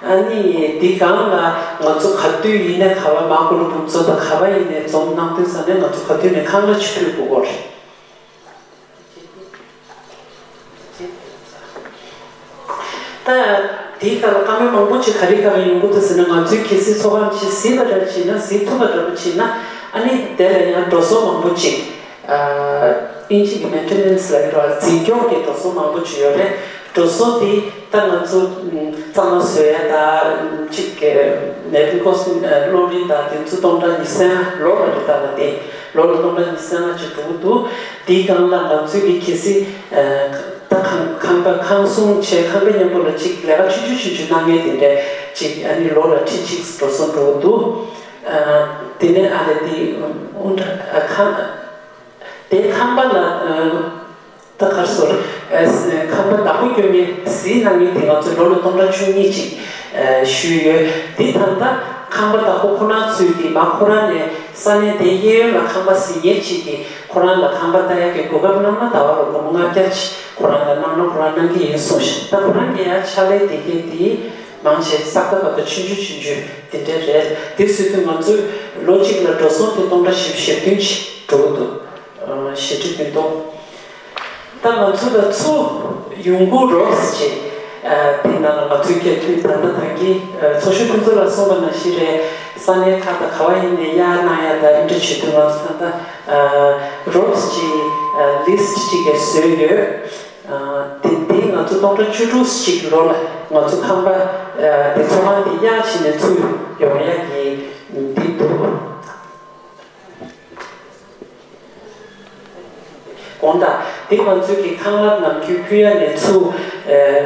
ཨ་ནི་འདི་སྒང་ལ་ང་ཚོ་ག་དུས་ཡིན་ནའི་ག་བ་མ་གུ་རུ་འབུམ་ཚོགས་དང་ག་བ་ཡིན་ནའི་འཛོམས་གནང་དུས་ཙམ་ནས་ང་ཚོ་ག་དུས་ནས་ཁང་གླ་ཅིག་ཕུལ་དགོས་རེད། ད་དེའི་སྐབས་ལ་བཀའ་མོལ་མང་པོ་ཅིག་ག་རེ་ག་རེ་ཡོང་གི་འདུག་ཟེར་ན། ང་ཚོའི་གལ་སྲིད་ཚོགས་ཁང་ཅིག་གཟིགས་པ་འདྲ་བྱས་ན་གཟིགས་ཐུབ་པ་འདྲ་པོ་བྱས་ན་ཨ་ནི་དེ་ལ་ཡང་འགྲོ་སོང་མང་པོ་ཅིག་ཨིན་ཇི་གི་མེན་ཊེ་ནན་སི་ལབ་ཀྱི་རེད་བ། འཛིན་སྐྱོང་གི་འགྲོ་སོང་མང་པོ་ཅིག་ཡོད་རེད། འགྲོ་སོང་དེ་ད་ང་ཚོ་གཙང་མ་བཟོ་ཡ་ད་གཅིག་གི་ནེ་ཕིན་ཀོ་སི་གློག་རིན་ད་དེ་ཚོ་སྟོང་ཕྲག་ཉི་ཤུ་ལྔ་ལོ་ལ་རེད། ད་ལ་དེ་ལོ་ལ་སྟོང་ཕྲག་ཉི་ཤུ་ལྔ་ཅིག་འགྲོ་གི་འདུག་དེའི་སྒང་ལ་ང་ཚོའི་གི་གལ་སྲིད་ད་ཁང་ཁང་པ་ཁང་སྲུང་བྱས་ཁང་པ་མཉམ་པོ་ལ་གཅིག་ལས་ཀ་ཆུང་ཆུང་ཆུང་ཆུང་གནང་མཁན་དེ་འདྲས་གཅིག་ཨ་ནི་ལོ་ལ་ཁྲི་གཅིག་འགྲོ་སོང་འགྲོ་གི་འདུག་དེ་ནས་ཨ་ལས་དེ་ཨུན་ཁང་དེ་ཁང་པ་ལ། ད་གར་སོར། ཁང་པ་བདག་པོ་སྐྱོན་མཁན་གཟིགས་གནང་མཁན་དེ་ང་ཚོ་ལོ་ལ་སྟོང་ཕྲག་བཅུ་གཉིས་ཅིག་ཞུས་ཡོད། དེ་ད་ལྟ་ཁང་པ་བདག་པོ་ཁོ་རང་ཚོས་ཀྱིས་མ་ཁོ་རང་ནས་ས་གནས་དེའི་གཡས་གཡོན་ལ་ཁང་པ་གཟིགས་མཁན་ཅིག་གིས་ཁོ་རང་ལ་ཁང་པ་ལྟ་ཡག་གི་གོ་སྐབས་གནང་ན་ཟླ་བ་ལ་སྒོར་མོ་ལྔ་བརྒྱ་ཅིག་ཁོ་རང་ལ་གནང་ན་ཁོ་རང་གནང་གི་ཡིན་གསུངས་ཤག་ད་ཁོ་རང་གི་ཡང་ཕྱག་ལས་དེ་གའི་དེ་མང་ཆེ་ས་ཁ་བར་དུ་ཆུང་ཆུང་ཆུང་ཆུང་དེ་འདྲ་རེད། དེ་སྲིད་དུ་ང་ཚོས་ལོ་གཅིག་ལ་འགྲོ་སོང་དེ་སྟོང་ཕྲག་བཞི་བཅུ་ཞེ་བདུན་ཅིག་འགྲོ་གི་འདུག་ཞེ་ཁྲི་བདུན་སྟོང་། ད་ང་ཚོ་ལ་ཚུར་ཡོང་སྒོ་རོགས་བྱེད། དེ་ནང་ལ་ང་ཚོའི་སྐད་འཕྲིན་ད་ལྟ་ད་གིན་ཚོགས་གཞོན་ཕུན་ཚོགས་ལགས་གསུངས་པ་ནང་བཞིན་རེད། ས་གནས་ཁག་དང་ག་བ་ཡིན་ནའི་གཡར་གནང་ཡ་དང་འདི་འདྲ་བྱེད་དུས་ང་ཚོ་ད་ལྟ་རོགས་ཀྱི་ལིསི་ཊི་ཅིག་ག་བཟོས་ཡོད། དེ་འདི་ང་ཚོ་སྟོང་ཕྲག་བཅུ་དྲུག་ཅིག་ལོ་ལ་ང་ཚོ་ཁང་པ་དེ་ཚོ་ཁང་དེ་གཡར་བྱས་ནས་ཚུར་ཡོང་ཡ་གི་འདི་འདུག་དེ་ང་ཚོའི་གི་ཁང་གླར་ནམ་རྒྱུན་ཕུལ་ཡ་ནས་ཚུར་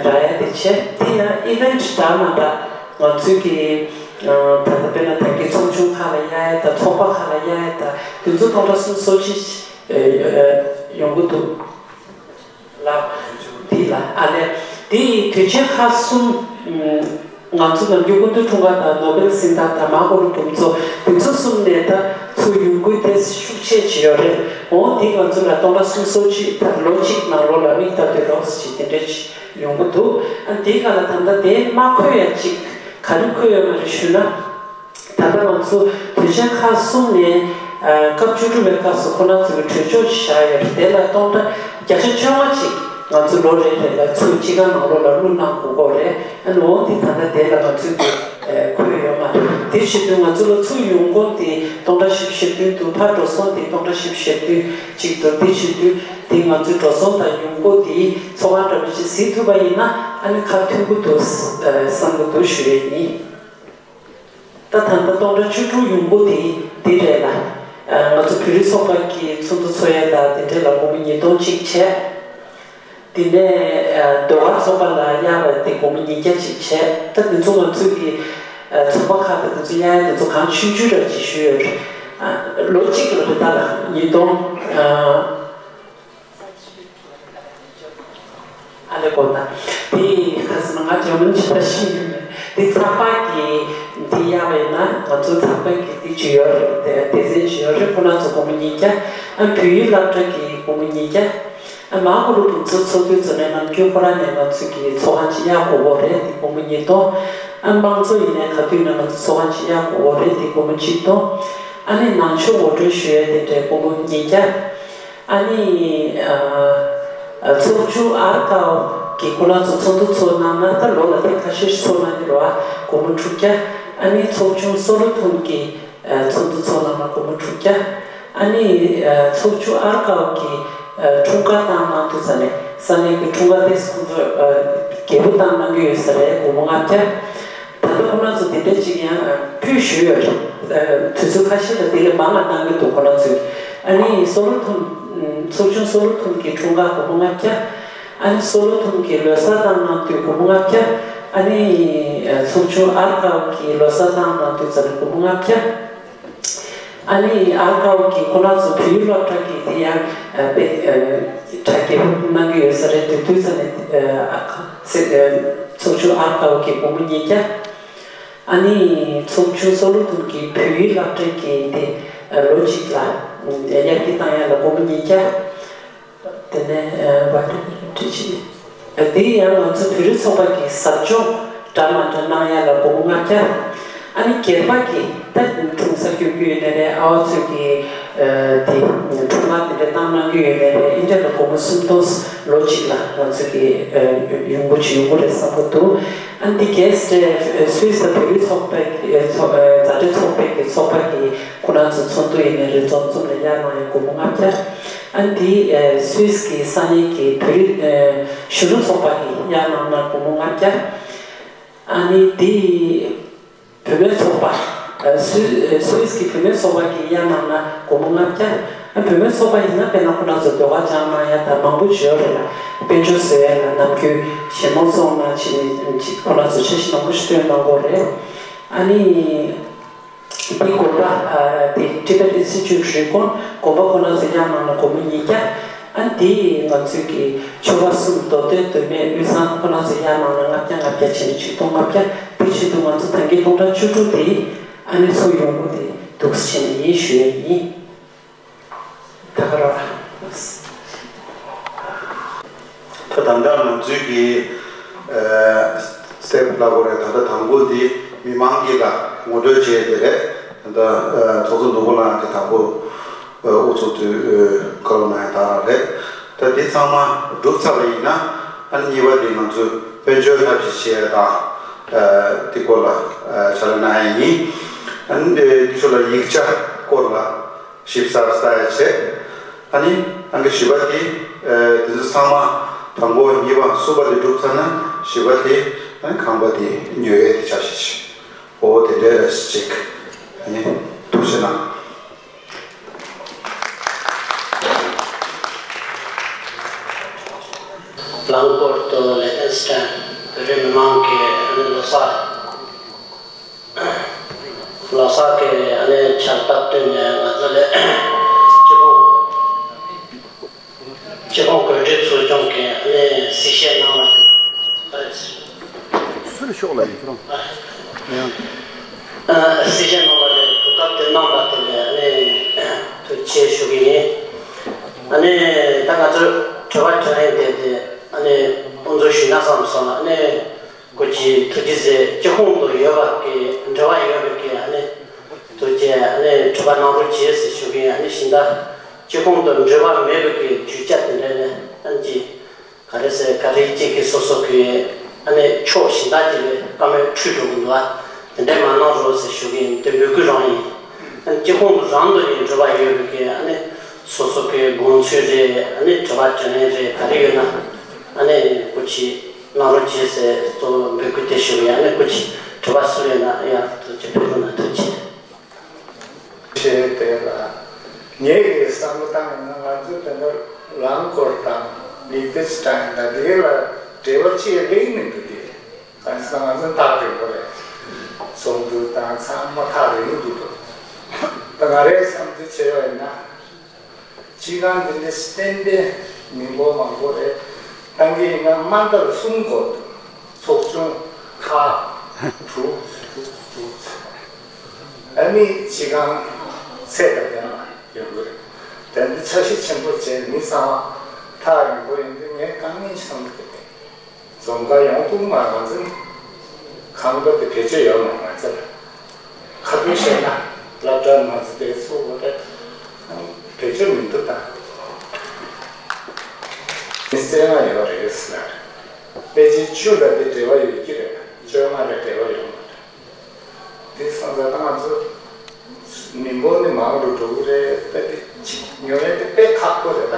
རག་ཡ་དེ་བྱས། དེ་ཡང་ཨི་ཝེན་ཊི་འདྲ་མ་འདྲ་ང་ཚོའི་གི་ད་ལྟ་དཔེར་ན་ད་གི་ཚོགས་ཆུང་ཁག་ལ་གཡར་ཡ་དང་ཚོགས་པ་ཁག་ལ་གཡར་ཡ་དང་དེ་ཚོ་སྟོང་ཕྲག་གསུམ་སོ་གཅིག་ཡོང་གི་འདུག་ལ། དེ་ལ་ཨ་ལས་དེ་ཡི་དུས་ཆེན་ཁག་གསུམ། ང་ཚོ་ནམ་རྒྱུན་སྐུ་མདུན་འཁྲུངས་སྐར་དང་ནོ་བེལ་གཟེངས་རྟགས་དང་མར་ཁེ་ལོ་འབུམ་ཚོགས་དེ་ཚོ་གསུམ་ནས་ད་ཚུར་ཡོང་ཁུལ་དེ་ཤུགས་ཆེ་ཅིག་ཡོད་རེད། འོ་དེ་ང་ཚོ་ལ་སྟོང་ཕྲག་གསུམ་སོ་གཅིག་ད་ལོ་གཅིག་ནང་ལོགས་ལ་དམིགས་ལྟ་དུས་རོགས་ཅིག་དེ་འདྲ་ཅིག་ཡོང་གི་འདུག་ཨ་དེའི་སྒང་ལ་ད་ལྟ་དེ་མ་འཁོད་ཡ་ཅིག་ག་རེ་འཁོད་ཡོད་མ་རེད་ཞུ་ན། ད་ལྟ་ང་ཚོ་དུས་ཆེན་ཁག་གསུམ་ནས་སྐབས་བཅུ་དྲུག་པའི་སྐབས་སུ་ཁོ་རང་ཚོ་གི་གྲོས་ཆོད་ཅིག་བཞག་ཡོད་རེད། དེ་ལ་སྟོང་ཕྲག་བརྒྱ་ཆ་བཅོ་ལྔ་ཅིག་ང་ཚོ་ལོ་རེ་རེ་ལ་ཚུར་སྤྱི་ཁང་ནང་ལོགས་ལ་བླུགས་གནང་དགོས་ཀྱི་རེད། ཨ་ནི་འོ་འདི་ད་ལྟ་དེ་ལ་ང་ཚོས་འདི་འཁོད་ཡོད་མ་རེད། དེ་བྱེད་དུས་ང་ཚོ་ལ་ཚུར་ཡོང་ཁུངས་དེ་སྟོང་ཕྲག་བཞི་བཅུ་ཞེ་བདུན་འདུག་ཕར་འགྲོ་སོང་དེ་སྟོང་ཕྲག་བཞི་བཅུ་ཞེ་བདུན་ཅིག་འདུག་དེ་བྱེད་དུས་དེ་ང་ཚོའི་འགྲོ་སོང་དང་ཡོང་སྒོ་དེ་ཚོགས་ཁང་འདྲ་པོ་ཅིག་གཟིགས་ཐུབ་པ་ཡིན་ན་ཨ་ནི་ཁ་མཐུན་པོ་འདུག་བསམ་གྱི་འདུག་ཞུ་ཡས་ཡིན། ད་ད་ལྟ་སྟོང་ཕྲག་བཅུ་དྲུག་ཡོང་སྒོ་དེ་འདི་རེད་ལ། ང་ཚོ་བོད་རིགས་ཚོགས་པ་གི་ཚོགས་འདུ་ཚོགས་ཡས་དང་དེ་འདྲས་ལ་སྒོར་མོ་ཉིས་སྟོང་གཅིག་བྱས། དེ་ནས་ཟློས་གར་ཚོགས་པ་ལ་གཡར་བ་དེ་སྒོར་མོ་ཉིས་བརྒྱ་གཅིག་བྱས། ད་དེ་ཚོ་ང་ཚོ་གི་ཚོགས་པ་ཁག་དང་དེ་ཚོ་གཡར་ཡས་དེ་ཚོ་གང་ཆུང་ཆུང་འདྲ་ཅིག་ཞུས་ཡོད་རེད། ལོ་གཅིག་ལ་རེད་ད་ལ་ཉིས་སྟོང་། ཨ་ལས་གོ་ད། དེ་ཁ་སང་ང་ཇར་མན་ཕྱི་ལ་ཤི་ཡོད་མེད་དེ་ཚགས་པར་གྱི་དེ་གཡར་བས་ན་ང་ཚོ་ཚགས་པར་གྱི་དེ་ཅི་ཡོད་རེད། དེ་སྡེ་ཚན་ཅི་ཡོད་རེད། ཁོ་ན་ཚོ་སྒོར་མོ་ཉིས་བརྒྱ། ཨ་བོད་ཡིག་སློབ་གྲྭ་གི་སྒོར་མོ་ཉིས་བརྒྱ། ཨ་མར་ཁེ་ལོ་འབུམ་ཚོགས་ཚོགས་དུས་ཚོད་ནས་ནམ་རྒྱུན་ཁོ་རང་ནས་ང་ཚོ་གི་ཚོགས་ཁང་ཅིག་གཡར་དགོས་ཀྱི་རེད། དེ་སྒོར་མོ་ཉིས་སྟོང་། ཨ་དམངས་གཙོ་ཡིན་ནའི་ག་དུས་ནས་ང་ཚོ་ཚོགས་ཁང་ཅིག་གཡར་དགོས་ཀྱི་རེད། དེ་སྒོར་མོ་གཅིག་སྟོང་། ཨ་ནི་ནང་ཆོས་ངོ་སྤྲོད་ཞུ་ཡས་དེ་འདྲའི་སྒོར་མོ་ཉིས་བརྒྱ། ཨ་ནི་ཚོགས་ཆུང་ཨར་ཀའོ་གི་ཁོ་རང་ཚོ་ཚོགས་འདུ་ཚོགས་གནང་ན་ད་ལོ་ལ་ཐེངས་ཁ་ཤས་ཤིག་ཚོགས་གནང་གི་རེད་བ། སྒོར་མོ་དྲུག་བརྒྱ། ཨ་ནི་ཚོགས་ཆུང་སོ་ལོ་ཐུམ་གི་ཚོགས་འདུ་ཚོགས་གནང་ན་སྒོར་མོ་དྲུག་བརྒྱ། ཨ་ནི་ཚོགས་ཆུང་ཨར་ཀའོ་གི་འཁྲུངས་སྐར་བཏང་གནང་དུས་ཙ་ནས་ས་གནས་ཀྱི་འཁྲུངས་སྐར་དེ་ཁོང་ཚོ་རྒྱས་པོ་བཏང་གནང་གི་ཡོད་ས་རེད། སྒོར་མོ་ལྔ་བརྒྱ། ད་ལྟ་ཁོ་རང་ཚོ་དེ་འདྲ་ཅིག་ཡང་ཕུལ་ཞུས་ཡོད་རེད། དུས་ཚོད་ཁ་ཤས་ལ་དེ་ལས་མང་བ་གནང་གི་འདུག་ཁོ་རང་ཚོས། ཨ་ནི་སོ་ལོ་ཐུམ། ཚོགས་ཆུང་སོ་ལོ་ཐུམ་གྱི་འཁྲུངས་སྐར་སྒོར་མོ་ལྔ་བརྒྱ། ཨ་ནི་སོ་ལོ་ཐུམ་གྱི་ལོ་གསར་བཏང་གནང་དུས་སྒོར་མོ་ལྔ་བརྒྱ། ཨ་ནི་ཚོགས་ཆུང་ཨར་ཀའོ་གི་ལོ་གསར་བཏང་གནང་དུས་ཙམ་ལ་སྒོར་མོ་ལྔ་བརྒྱ། ཨ་ནི་ཨར་ཀའོ་གི་ཁོ་རང་ཚོ་བོད་ཡིག་སློབ་གྲྭ་གི་དེ་ཡང་དཔེ་གྲ་རྒྱས་པོ་གནང་གི་ཡོད་ས་རེད། དེ་དུས་ཙམ་ནས་ཚོགས་ཆུང་ཨར་ཀའོ་གི་སྒོར་མོ་ཉིས་བརྒྱ། ཨ་ནི་ཚོགས་ཆུང་སོ་ལོ་ཐུམ་གྱི་བོད་ཡིག་སློབ་གྲྭ་གི་དེ་ལོ་གཅིག་ལ་དབྱར་སྐྱིད་བཏང་ཡ་ལ་སྒོར་མོ་ཉིས་བརྒྱ། དེ་ནས་བ་དེ་ནས་འབྲི་ཆི། དེ་ཡང་ང་ཚོ་བོད་རིགས་ཚོགས་པ་གི་ཟབ་སྦྱོང་འདྲ་མ་འདྲ་གནང་ཡ་ལ་སྒོར་མོ་ལྔ་བརྒྱ། ཨ་ནི་སྒེར་པ་གི་ད་འཁྲུངས་ས་སྐྱོན་གྱི་ཡོད་ནའི་རེད། ཨ་བ་ཚོས་ཀྱི་དེ་འཁྲུངས་ལྷ་དེ་འདྲ་བཏང་གནང་གི་ཡོད་ནའི་རེད། ཨིན་འདྲ་ལ་སྒོར་མོ་སུམ་སྟོང་ལོ་གཅིག་ལ་ང་ཚོ་གི་ཡོང་སྒོ་ཅིག་ཡོང་གི་རེད་བསམ་གྱི་འདུག་ཨ་ནི་དེ་རྒྱས་སྲས་སུད་སི་བོད་རིགས་ཚོགས་པའི་ཚོགས་མཛའ་འབྲེལ་ཚོགས་པའི་གི་ཚོགས་པ་གི་ཁོ་རང་ཚོ་ཚོགས་འདུ་ཡིན་ནའི་རེད། འཛོམས་འཛོམས་ལ་གཡར་གནང་ཡ་སྒོར་མོ་ལྔ་བརྒྱ། ཨ་ནི་དེ་སུད་སི་གི་ས་གནས་ཀྱི་བོད་རིགས་གཞོན་ནུ་ཚོགས་པ་གི་གཡར་གནང་ན་སྒོར་མོ་ལྔ་བརྒྱ། ཨ་ནི་དེ་བུད་མེད་ཚོགས་པ་སུད་སུད་སི་གི་བུད་མེད་ཚོགས་པ་གི་གཡར་གནང་ན་སྒོར་མོ་ལྔ་བརྒྱ། ཨ་བུད་མེད་ཚོགས་པ་ཡིན་ན་དཔེར་ན་ཁོ་རང་ཚོ་ཟློས་གར་སྦྱང་གནང་ཡ་དང་མང་པོ་ཅིག་ཡོད་རེད་ལ། དཔལ་འབྱོར་བཟོ་ཡ་ལ་ནམ་རྒྱུན་ཞལ་མོ་བཙོང་གནང་བྱེད་ནས་ཅིག་ཁོ་རང་ཚོ་འཆར་གཞི་མང་པོ་ཞིག་བཏོན་གནང་གི་ཡོད་རེད། ཨ་ནི། དེ་དགོན་པ། དེ་Tibet Institute རི་ཀོན་དགོན་པ་ཁོ་ན་ཚོ་གཡར་གནང་ན་སྒོར་མོ་ཉིས་བརྒྱ། ཨ་དེ་ང་ཚོའི་གི་ཆོལ་ཁ་གསུམ་མདོ་སྟོད་མདོ་སྨད་དབུས་གཙང་ཁོ་ན་ཚོ་གཡར་གནང་ན་ལྔ་བརྒྱ་ལྔ་བརྒྱ་བྱས་ནས་ཆིག་སྟོང་ལྔ་བརྒྱ། དེ་བྱེད་དུས་ང་ཚོ་ད་གིན་སྟོང་ཕྲག་བཅུ་དྲུག་དེ་ཨ་ནི་ཚུར་ཡོང་སྒོ་དེ་འདུག་སེ་བྱས་ནས་ཡིན་ཞུ་ཡ་ཡིན། ད་ག་རང་། ད་ད་ལྟ་ང་ཚོའི་གི་ཨ་སྟེབ་ལབ་དགོས་རེད། ད་ལྟ་དང་པོ་འདི་མི་མང་གི་ལ་ངོ་སྤྲོད་བྱས་དེ་རེད། ད་ལྟ་ཨ་ཚོགས་གཙོ་ནོར་བུ་ལགས་ཀྱིས་དང་པོ་ཨ་དབུ་ཚུགས་དུས་ཨ་བཀའ་སློབ་གནང་ཡ་དག་རང་རེད། ད་འདི་ཚང་མ་གྲུབ་ཚར་བ་ཡིན་ན་ཨ་གཉིས་པ་དེ་ང་ཚོས་དཔལ་འབྱོར་ཐབས་ཤེས་བྱེད་ཡ་དང་ཨ་དེ་སྐོར་ལ་ཨ་ཕྱག་ལས་གནང་ཡ་ཡིན། ཨ་ནི་འདི་ཚོ་ལ་ཡིག་ཆ་སྐོར་ལ། ཞིབ་གསལ་གསལ་ཡ་བྱས། ཨ་ནི་ཨང་ཀི་བཞི་པ་དེ་ཨ་དེ་ཚོ་ཚང་མ་དང་པོ་གཉིས་པ་གསུམ་པ་དེ་གྲུབ་ཚར་ན་བཞི་པ་དེ་ཨ་ནི་ཁང་པ་དེ་ཉོ་ཡས་དེ་ཆ་ཤས་ཤིག་འོ་དེ་འདྲའི་རེ་ཞིག་ཨ་ནི་ཐུགས་རྗེ་གནང་། ལོ་གསར་གྱི་ཨ་ནི་ཆར་སྟབས་བསྟུན་ནས་ང་ཚོ་ལས་སྤྱི་ཁོངས་སྤྱི་ཁོངས་འགོ་ཁྲིད་ཚོགས་ཆུང་གི་ཨ་ནི་གསལ་བཤད་གནང་བ་དེ། སུར་ཤོག་ལ་ཡིན་ཁྱོད་རང་། ཡང་། གསལ་བཤད་གནང་བ་ལས་གོ་སྐབས་དེ་གནང་བ་དེ་ལས་ཨ་ནི་ཐུགས་རྗེ་ཆེ་ཞུ་གི་ཡིན། ཨ་ནི་ད་ང་ཚོ་དྲི་བ་དྲིས་ལན་དེ་དེ་ཨ་ནི་དབུ་འཛུགས་ཞུས་ན་བསམ་སོང་། ཨ་ནི་སྐུ་མཁྱེན་ཐུགས་རྗེ་ཆེ། སྤྱི་ཁོངས་དུ་ཡོད་པ་གི་འབྲེལ་བ་ཡོད་པའི་གི་ཨ་ནི་ཐུགས་རྗེ་ཨ་ནི་དྲི་བ་གནང་རོགས་བྱེད་ཟེར་ཞུ་གི་ཡིན། ཨ་ནི་གཞན་དག་སྤྱི་ཁོངས་དུ་འབྲེལ་བ་མེད་པའི་གི་བརྗོད་བྱ་དེ་འདྲ་ནི་ཨ་ནི་ཅི། ག་རེ་ཟེར། ག་རེ་གཅིག་གིས་སོ་སོ་གི་ཨ་ནི་ཕྱོགས་གཞན་དག་ཅིག་ལ་བཀའ་མོལ་འཁྲུལ་འགྲོ་གི་འདུག་ཨ། དེ་འདྲ་མ་གནང་རོགས་ཟེར་ཞུ་གི་ཡིན། དེ་འབོད་སྐུལ་རང་ཡིན། ཨ་ནི་སྤྱི་ཁོངས་རང་དུ་ཡིན་འབྲེལ་བ་ཡོད་པའི་གི་ཨ་ནི་སོ་སོ་གི་དགོངས་ཚུལ་རེད། ཨ་ནི་དྲི་བ་དྲིས་ལན་རེད། ག་རེ་ཡོད་ན་ཨ་ནི་སྐུ་མཁྱེན་གནང་རོགས་བྱེད་ཟེར་གཙོ་བོ་འབོད་སྐུལ་དེ་ཞུ་གི་ཡིན། ཨ་ནི་སྐུ་མཁྱེན་དྲི་བ་སུ་ཡོད་ན་ཡང་ཐུགས་རྗེ་ཕེབས་རོགས་གནང་། ཐུགས་རྗེ་ཆེ། ཆེ་དེ་ལ། ངེད་ཀྱི་བསམ་བློ་བཏང་ཡིན་ན་ང་ཚོས་དེ་འདྲ་རླངས་འཁོར་དང་ལིག་ཏི་སི་ཊེན་དང་དེ་ལ་འབྲེལ་བ་ཅི་ཡང་རིག་མི་འདུག་སྟེ། གང་ཟེར་ན་ང་ཚོ་ཐག་རིང་པོ་རེད། ཚོགས་འདུ་དང་ཚང་མ་ཐག་རིང་པོ་འདུག་དོ། ད་ང་རའི་བསམ་ཚུལ་བྱས་པ་ཡིན་ན། སྤྱི་ཁང་འདི་འདྲ་གཏན་གཏན་མི་འབོར་མང་པོ་རེད། ཏང་གི་ཡིན་ན་མ་མཐའ་ལ་གསུམ་དགོས་འདུག་ཚོགས་ཆུང་ཁག་དྲུག་དྲུག་དྲུག་ཨ་ནི་སྤྱི་ཁང་ཚད་དང་ལྡན་པ་ཡོང་གི་རེད། དེ་འདི་འཆར་གཞི་ཆེན་པོ་བྱས། མི་ཚང་མ་ཐག་རིང་པོ་ཡིན་དུས་ངས་དཀའ་ངལ་ཞིག་བསམ་གི་འདུག་རྫོང་ཁ་ཡོང་ཐུབ་མ་རེད། ང་ཚོ་ཁང་པ་དེ་བེད་སྤྱོད་ཡོད་མ་རེད། ང་ཚོ་ལ་ཁ་ཐུག་བཤད་ན་སློབ་གྲྭ་ང་ཚོ་དེ་ཚོ་བོད་དེ་བེད་སྤྱོད་མི་འདུག་ད། མི་སེར་ལྔ་ཡོད་རེད་ཟེར་ན་རེད། ཕལ་ཆེར་བཅུ་ལ་དེ་འབྲེལ་བ་ཡོད་ཀྱི་རེད། བཅོ་ལྔ་ལ་འབྲེལ་བ་ཡོད་མ་རེད། དེ་སོང་ཙང་ད་ང་ཚོ་མི་འབོར་ནི་མང་རུ་འགྲོ་གི་རེད། ད་དེ་གཅིག་ཉོ་ཡ་དེ་དཔེ་ཁག་པོ་རེད། ད་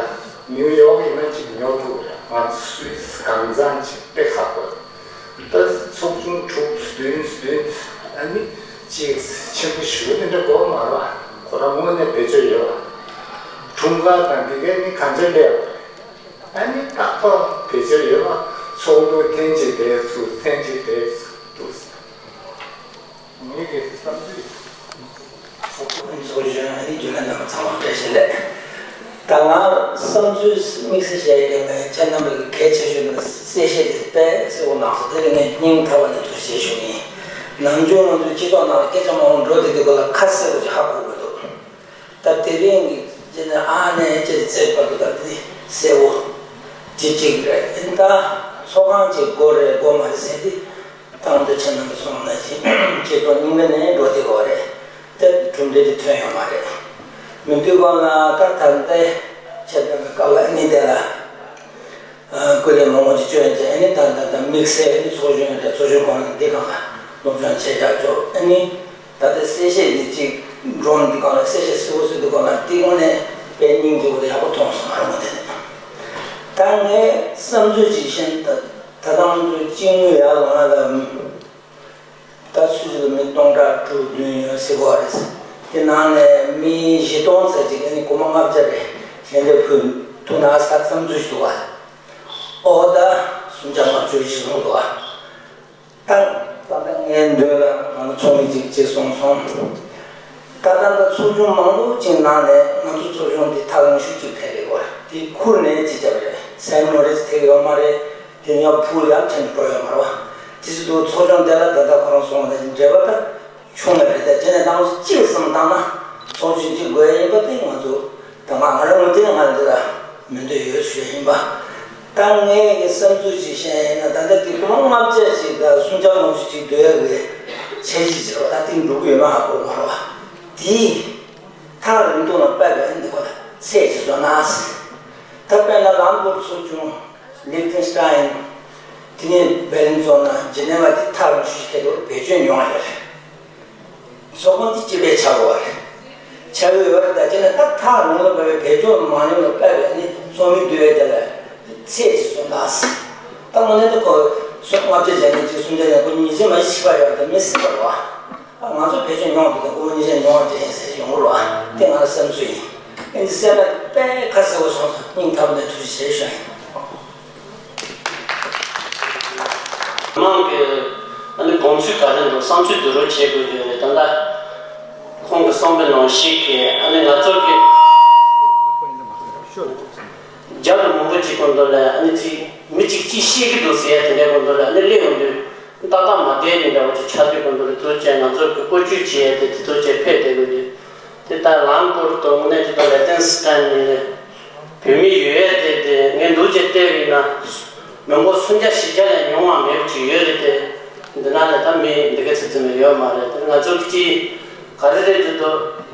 ནིའུ་ཡོག་ཡིན་ན་གཅིག་ཉོ་ཐུབ་རེད། ང་ཚོ་སུད་སི་གང་ཚང་གཅིག་དཔེ་ཁག་པོ་རེད། ད་ཚོགས་ཆུང་དྲུག་བདུན་བདུན་ཨ་ནི་གཅིག་ཆེན་པོ་ཞུ་འདི་འདྲ་དགོས་མ་རེད་པ། ཁོ་རང་དངོས་གནས་བེད་སྤྱོད་ཡོད་པ། འཁྲུངས་སྐར་དང་འདི་གའི་ནི་གང་ཅི་སླེབས་པ་རེད། ཨ་ནི་ཏག་ཏག་བེད་སྤྱོད་ཡོད་པ། ཚོགས་འདུ་ཐེངས་གཅིག་དེ་ཚུགས། ཐེངས་གཅིག་དེ་ཚུགས་འདུག་ངེད་ཀྱི་བསམ་ཚུལ། ཚོགས་གཙོ་ཚོགས་གཞོན་ཨ་ནི་རྒྱུན་ལས་རྣམ་པ་ཚང་མ་བཀྲ་ཤིས་བདེ་ལེགས། ད་ང་བསམ་ཚུལ་དམིགས་བསལ་བཤད་ཡ་གི་མེད། ཁྱེད་རྣམ་པ་གི་གལ་ཆེ་ཤོས་ནི་གསལ་བཤད་དེ་དཔེ་གསལ་པོ་གནང་སོང་། དེ་ལ་ངས་སྙིང་ཐག་པ་ནས་ཐུགས་རྗེ་ཆེ་ཞུ་གི་ཡིན། ནམ་རྒྱུན་ང་ཚོའི་སྤྱི་ཚོགས་ནང་ལ་སྐད་ཆ་མང་པོ་འགྲོ་བསྡད་དུས་སྐོར་ལ་ཁ་གསལ་པོ་ཅིག་ཧ་གོ་གི་འདུག་ད་དེ་རིང་གི་རྗེས་ནས་ཨ་ནས་ཅེས་ཚེ་བར་དུ་ད་དེ་གསལ་པོ་ཅིག་ཅིག་རེད། ཨིན་ད་ཚོགས་ཁང་ཅིག་དགོས་རེད་དགོས་མ་རེད་ཟེར་དེ། ཏང་དུ་ཆེ་ནང་གི་སོང་ན་ཅིག་ཅེས་ཚོ་སྙིང་མེད་ནས་འགྲོ་དེ་གོ་རེད། དེ་གྲུབ་འབྲས་དེ་ཐོན་ཡོད་མ་རེད། མི་འདུག་གོང་ལ་ད་ད་ལྟའི་ཆེད་དོན་གྱི་སྐབས་ལ་ཨ་ནི་དེ་ལ་སྐུ་ལས་མང་པོ་ཅིག་བསྐྱོན་བྱས། ཨ་ནི་ད་ད་ད་དམིགས་བསལ་ཨ་ནི་ཚོགས་གཞོན་དང་ཚོགས་གཞོན་གོང་ལ་འདི་གང་ལ་སློབ་སྦྱོང་བྱེད་བྱ་ཆོག་ཨ་ནི་ད་ལྟ་གསལ་བཤད་འདི་གཅིག་འགྲོ་འདི་གང་ལ་གསལ་བཤད་གསལ་པོ་གསལ་འདུག་གང་ལ་དེ་དངོས་གནས་དཔེ་སྙིང་རྗེ་པོ་དང་ཡག་པོ་མཐོང་སོང་། ང་རང་ངོས་ནས་ད་ངའི་བསམ་ཚུལ་ཅིག་བཤད་ན། ད་ད་ལྟ་ང་ཚོའི་སྤྱི་དངུལ་ཡར་ལངས་ཡ་ལ་ད་ཆུ་ཚོད་ལ་མི་སྟོང་ཕྲག་དྲུག་བདུན་ཡོད་སྲིད་པ་རེད། དེ་ནང་ནས་མི་བཞི་སྟོང་ཙམ་ཅིག་ཨ་ནི་སྒོར་མོ་ལྔ་བརྒྱ་རེ་ཞལ་འདེབས་ཕུལ་ཐུབ་ན་ཟེར་བསམ་ཚུལ་ཞིག་འདུག་ག་ཨོ་ད་སུམ་བརྒྱ་ལྔ་བཅུ་ཞིག་བཟུང་འདུག་ག་ད་ད་ལྟ་ངའི་མདུན་ལ་ང་ཚོ་ཚོགས་མི་གཅིག་ཅེས་གསུངས་སོང་། ད་ལྟ་ད་ཚོགས་ཆུང་མང་པོ་ཅིག་ནང་ནས་ང་ཚོ་ཚོགས་ཆུང་འདི་ཐག་ཉེ་ཤོས་ཅིག་ཕེབས་རེད་གོ། དེ་ཁུར་ནས་ཅི་བྱ་བ་རེད། སེམས་ནོར་རེ་ཐེག་ཡོད་མ་རེད། དེ་ཡང་ཕུགས་ཡང་ཐེན་འགྲོ་ཡོད་མ་རེད་བ། དེ་ཚོ་འདུག་ཚོགས་ཆུང་དེ་ལ་ད་ལྟ་ཁོ་རང་གསུངས་པ་ནང་བཞིན་འབྲེལ་བ་ད་ཆུང་ངེ་རེད། ད་དེ་ནས་ད་ང་ཚོ་གཅིག་བསམ་བཏང་ན་ཚོགས་ཆུང་གཅིག་དགོས་ཡ་ཡིན་པ་དེ་ང་ཚོ་ད་ང་ང་རང་ངོས་ནས་ང་འདི་ལ་མི་འདོད་ཡོད་ཞུ་ཡ་ཡིན་པ། ད་ངས་ཀྱི་བསམ་ཚུལ་ཅིག་བཤད་ཡིན་ན། ད་ལྟ་དེ་སྒོར་མོ་ལྔ་བརྒྱ་ཅིག་དང་སུམ་བརྒྱ་ལྔ་བཅུ་ཅིག་སྡོད་ཡ་གི་འཆར་གཞི་ཅིག་རེད་བ། ད་དེ་འགྲུབ་ཀྱི་ཡོད་མ་ཧ་གོ་མ་རེད་བ། དེ་ཐག་རིང་ཐུང་ལ་དཔག་པའི་འདི་པ་ལ་ཚད་ཅིག་བཟོ་ན་ཟེར། ད་དཔེར་ན་ལམ་སྐོར་ཚོགས་ཆུང་། ལིག་ཏེན་སི་ཊེན། དེ་ནས་བྷེར་ལིན་ཚོགས་ན་ཇི་ནེ་ཝ་དེ་ཐག་རིང་ཤོས་ཤིག་ཁེལ་འདུག་བེད་སྤྱོད་མྱོང་ཡོད་རེད། ཚོགས་ཁང་དེ་སྤྱི་པའི་ཆགས་ཡོད་རེད། ཆགས་ཡོད་རེད། ད་ཅི་ནས་ད་ཐག་རིང་ལ་བབས་པའི་བེད་སྤྱོད་མ་ཡོང་ལ་བབས་པའི་ནི་ཚོགས་མི་འདུས་པའི་དེ་ལ་ཚད་ཅིག་བཟོ་ན་ཟེར། ད་དངོས་གནས་ད་ཁོ་སོ་ལྔ་བརྒྱ་བྱས་ནས་ཅིག་སུམ་བརྒྱ་ཡང་ཁོ་ཉིས་བརྒྱ་མ་ཞིག་པ་ཡོད་རེད། ད་མི་སྲིད་པ་རེད་བ། ང་ཚོ་བེད་སྤྱོད་མྱོང་འདུག་ད་སྒོར་མོ་ཉིས་བརྒྱ་མྱོང་བ་ཅན་ཟེར་ཡོང་རོགས་ཨ། དེ་ང་ལ་བསམ་ཚུལ་ཡིན། ཨེ་འདི་གསལ་ན་དཔེ་ཁ་གསལ་པོ་སོང་སོང་། སྙིང་ཐག་པ་ནས་ཐུགས་རྗེ་ཆེ་ཞུ་ཡིན། མང་གི་ཨ་ནི་དགོངས་ཚུལ་ག་རེ་འདུག་བསམ་ཚུལ་བསྡུ་རུབ་བྱེད་དགོས་ཀྱི་རེད། ད་ལྟ་ གསུངས་པའི་ནང་བཞིན་གྱི་ཨ་ནི་ང་ཚོ་གི་རྒྱ་ལ་མང་པོ་ཅིག་སྐོར་འདུག་ལ། ཨ་ནི་ཅིག་མི་གཅིག་ཅིག་ཤེས་ཀྱི་འདུག་ཟེར་ཡ་དེ་འདྲའི་སྐོར་འདུག་ལ། ཨ་ནི་སླེབས་ཡོང་དུས་ཏག་ཏག་མ་བསྡད་ནི་འདྲ་བོ་ཅིག་ཆགས་དུས་སྐོར་འདུག་ལ། དེ་ཚོ་བཅས་ང་ཚོ་གི་བཀོལ་སྤྱོད་བྱེད་ཡ་དེ་དེ་ཚོ་བཅས་ཕེབས་བསྡད་དགོས་དུས། དེ་ལྟར་ལམ་སྐོར་དུ་དངོས་གནས་ཅིག་ཏུ་ལེ་ཏན་སི་ཀན་ནི་བོད་མི་ཡོད་ཡ་དེ་དེ་ངས་འདུག་ཅེས་བལྟས་པ་ཡིན་ན། མི་མགོ་སུམ་བརྒྱ་བཞི་བརྒྱ་ལས་ཉུང་བ་མེད་པ་ཅིག་ཡོད་རེད་དེ། འདི་ན་ལས་ད་མི་འདི་ག་ཚོད་ཙམ་ཡོད་མ་རེད་དེ། ང་ཚོ་གཅིག་ག་རེ་རེད་ཅེ་དུ།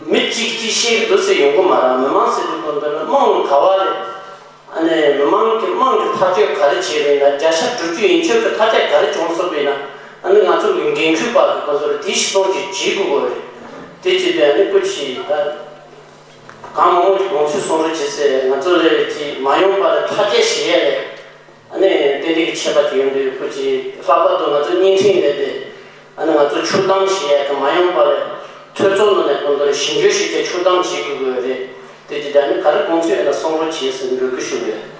མི་གཅིག་གཅིག་ཤེས་ཀྱི་འདུག་ཟེར་ཡོང་གི་མ་རེད། མི་མང་ཟེར་དུས་སྐབས་འདི་ལ་དམངས་ག་བ་རེད། ཨ་ནི་མི་མང་གི་དམངས་ཀྱི་ཐག་གཅོད་ག་རེ་བྱས་པ་ཡིན་ན། བརྒྱ་ཆ་དྲུག་ཅུ་ཡན་ཆོད་ཀྱི་ཐག་གཅོད་ག་རེ་བྱུང་སོང་པ་ཡིན་ན། ཨ་ནི་ང་ཚོ་གི་འགན་འཁུར་པ་གི་ཁོ་ཚོ་ལ་དེ་ཞིག་གསུང་ཅིག་བྱེད་དགོས་གོ་རེད། དེ་བྱེད་དུས་ཨ་ནི་སྐུ་མཁྱེན་ད་གང་མང་མང་ཞིག་དགོངས་ཚུལ་གསུང་རོགས་བྱེད་ཟེར། ང་ཚོ་ལས་ཅིག་མ་ཡོང་པ་ལ་ཐག་གཅོད་བྱེད་ཡ་ལས། ཨ་ནི་ཏན་ཏན་གྱི་ཆད་པ་ཅིག་ཡོང་དུས་ཁོ་ཅིག་ལྷག་པར་དུ་ང་ཚོ་བརྙན་འཕྲིན་ལས་དེ། ཨ་ནི་ང་ཚོ་ཆུ་གཏམ་ཞེས་ཡ་གི་མ་ཡོང་པ་ལས་ཐོས་ཚོགས་ནང་ནས་གོང་དུ་ཞིབ་འཇུག་ཞིག་གི་ཆུ་གཏམ་བྱེད་དགོས་ཀྱི་ཡོད་རེད། དེ་ཅི་ད་ནི་ག་རེ་དགོངས་ཚུལ་ཡོད་ན་གསུང་རོགས་བྱེད་ཟེར་འབོད་སྐུལ་ཞུ་གི་ཡོད།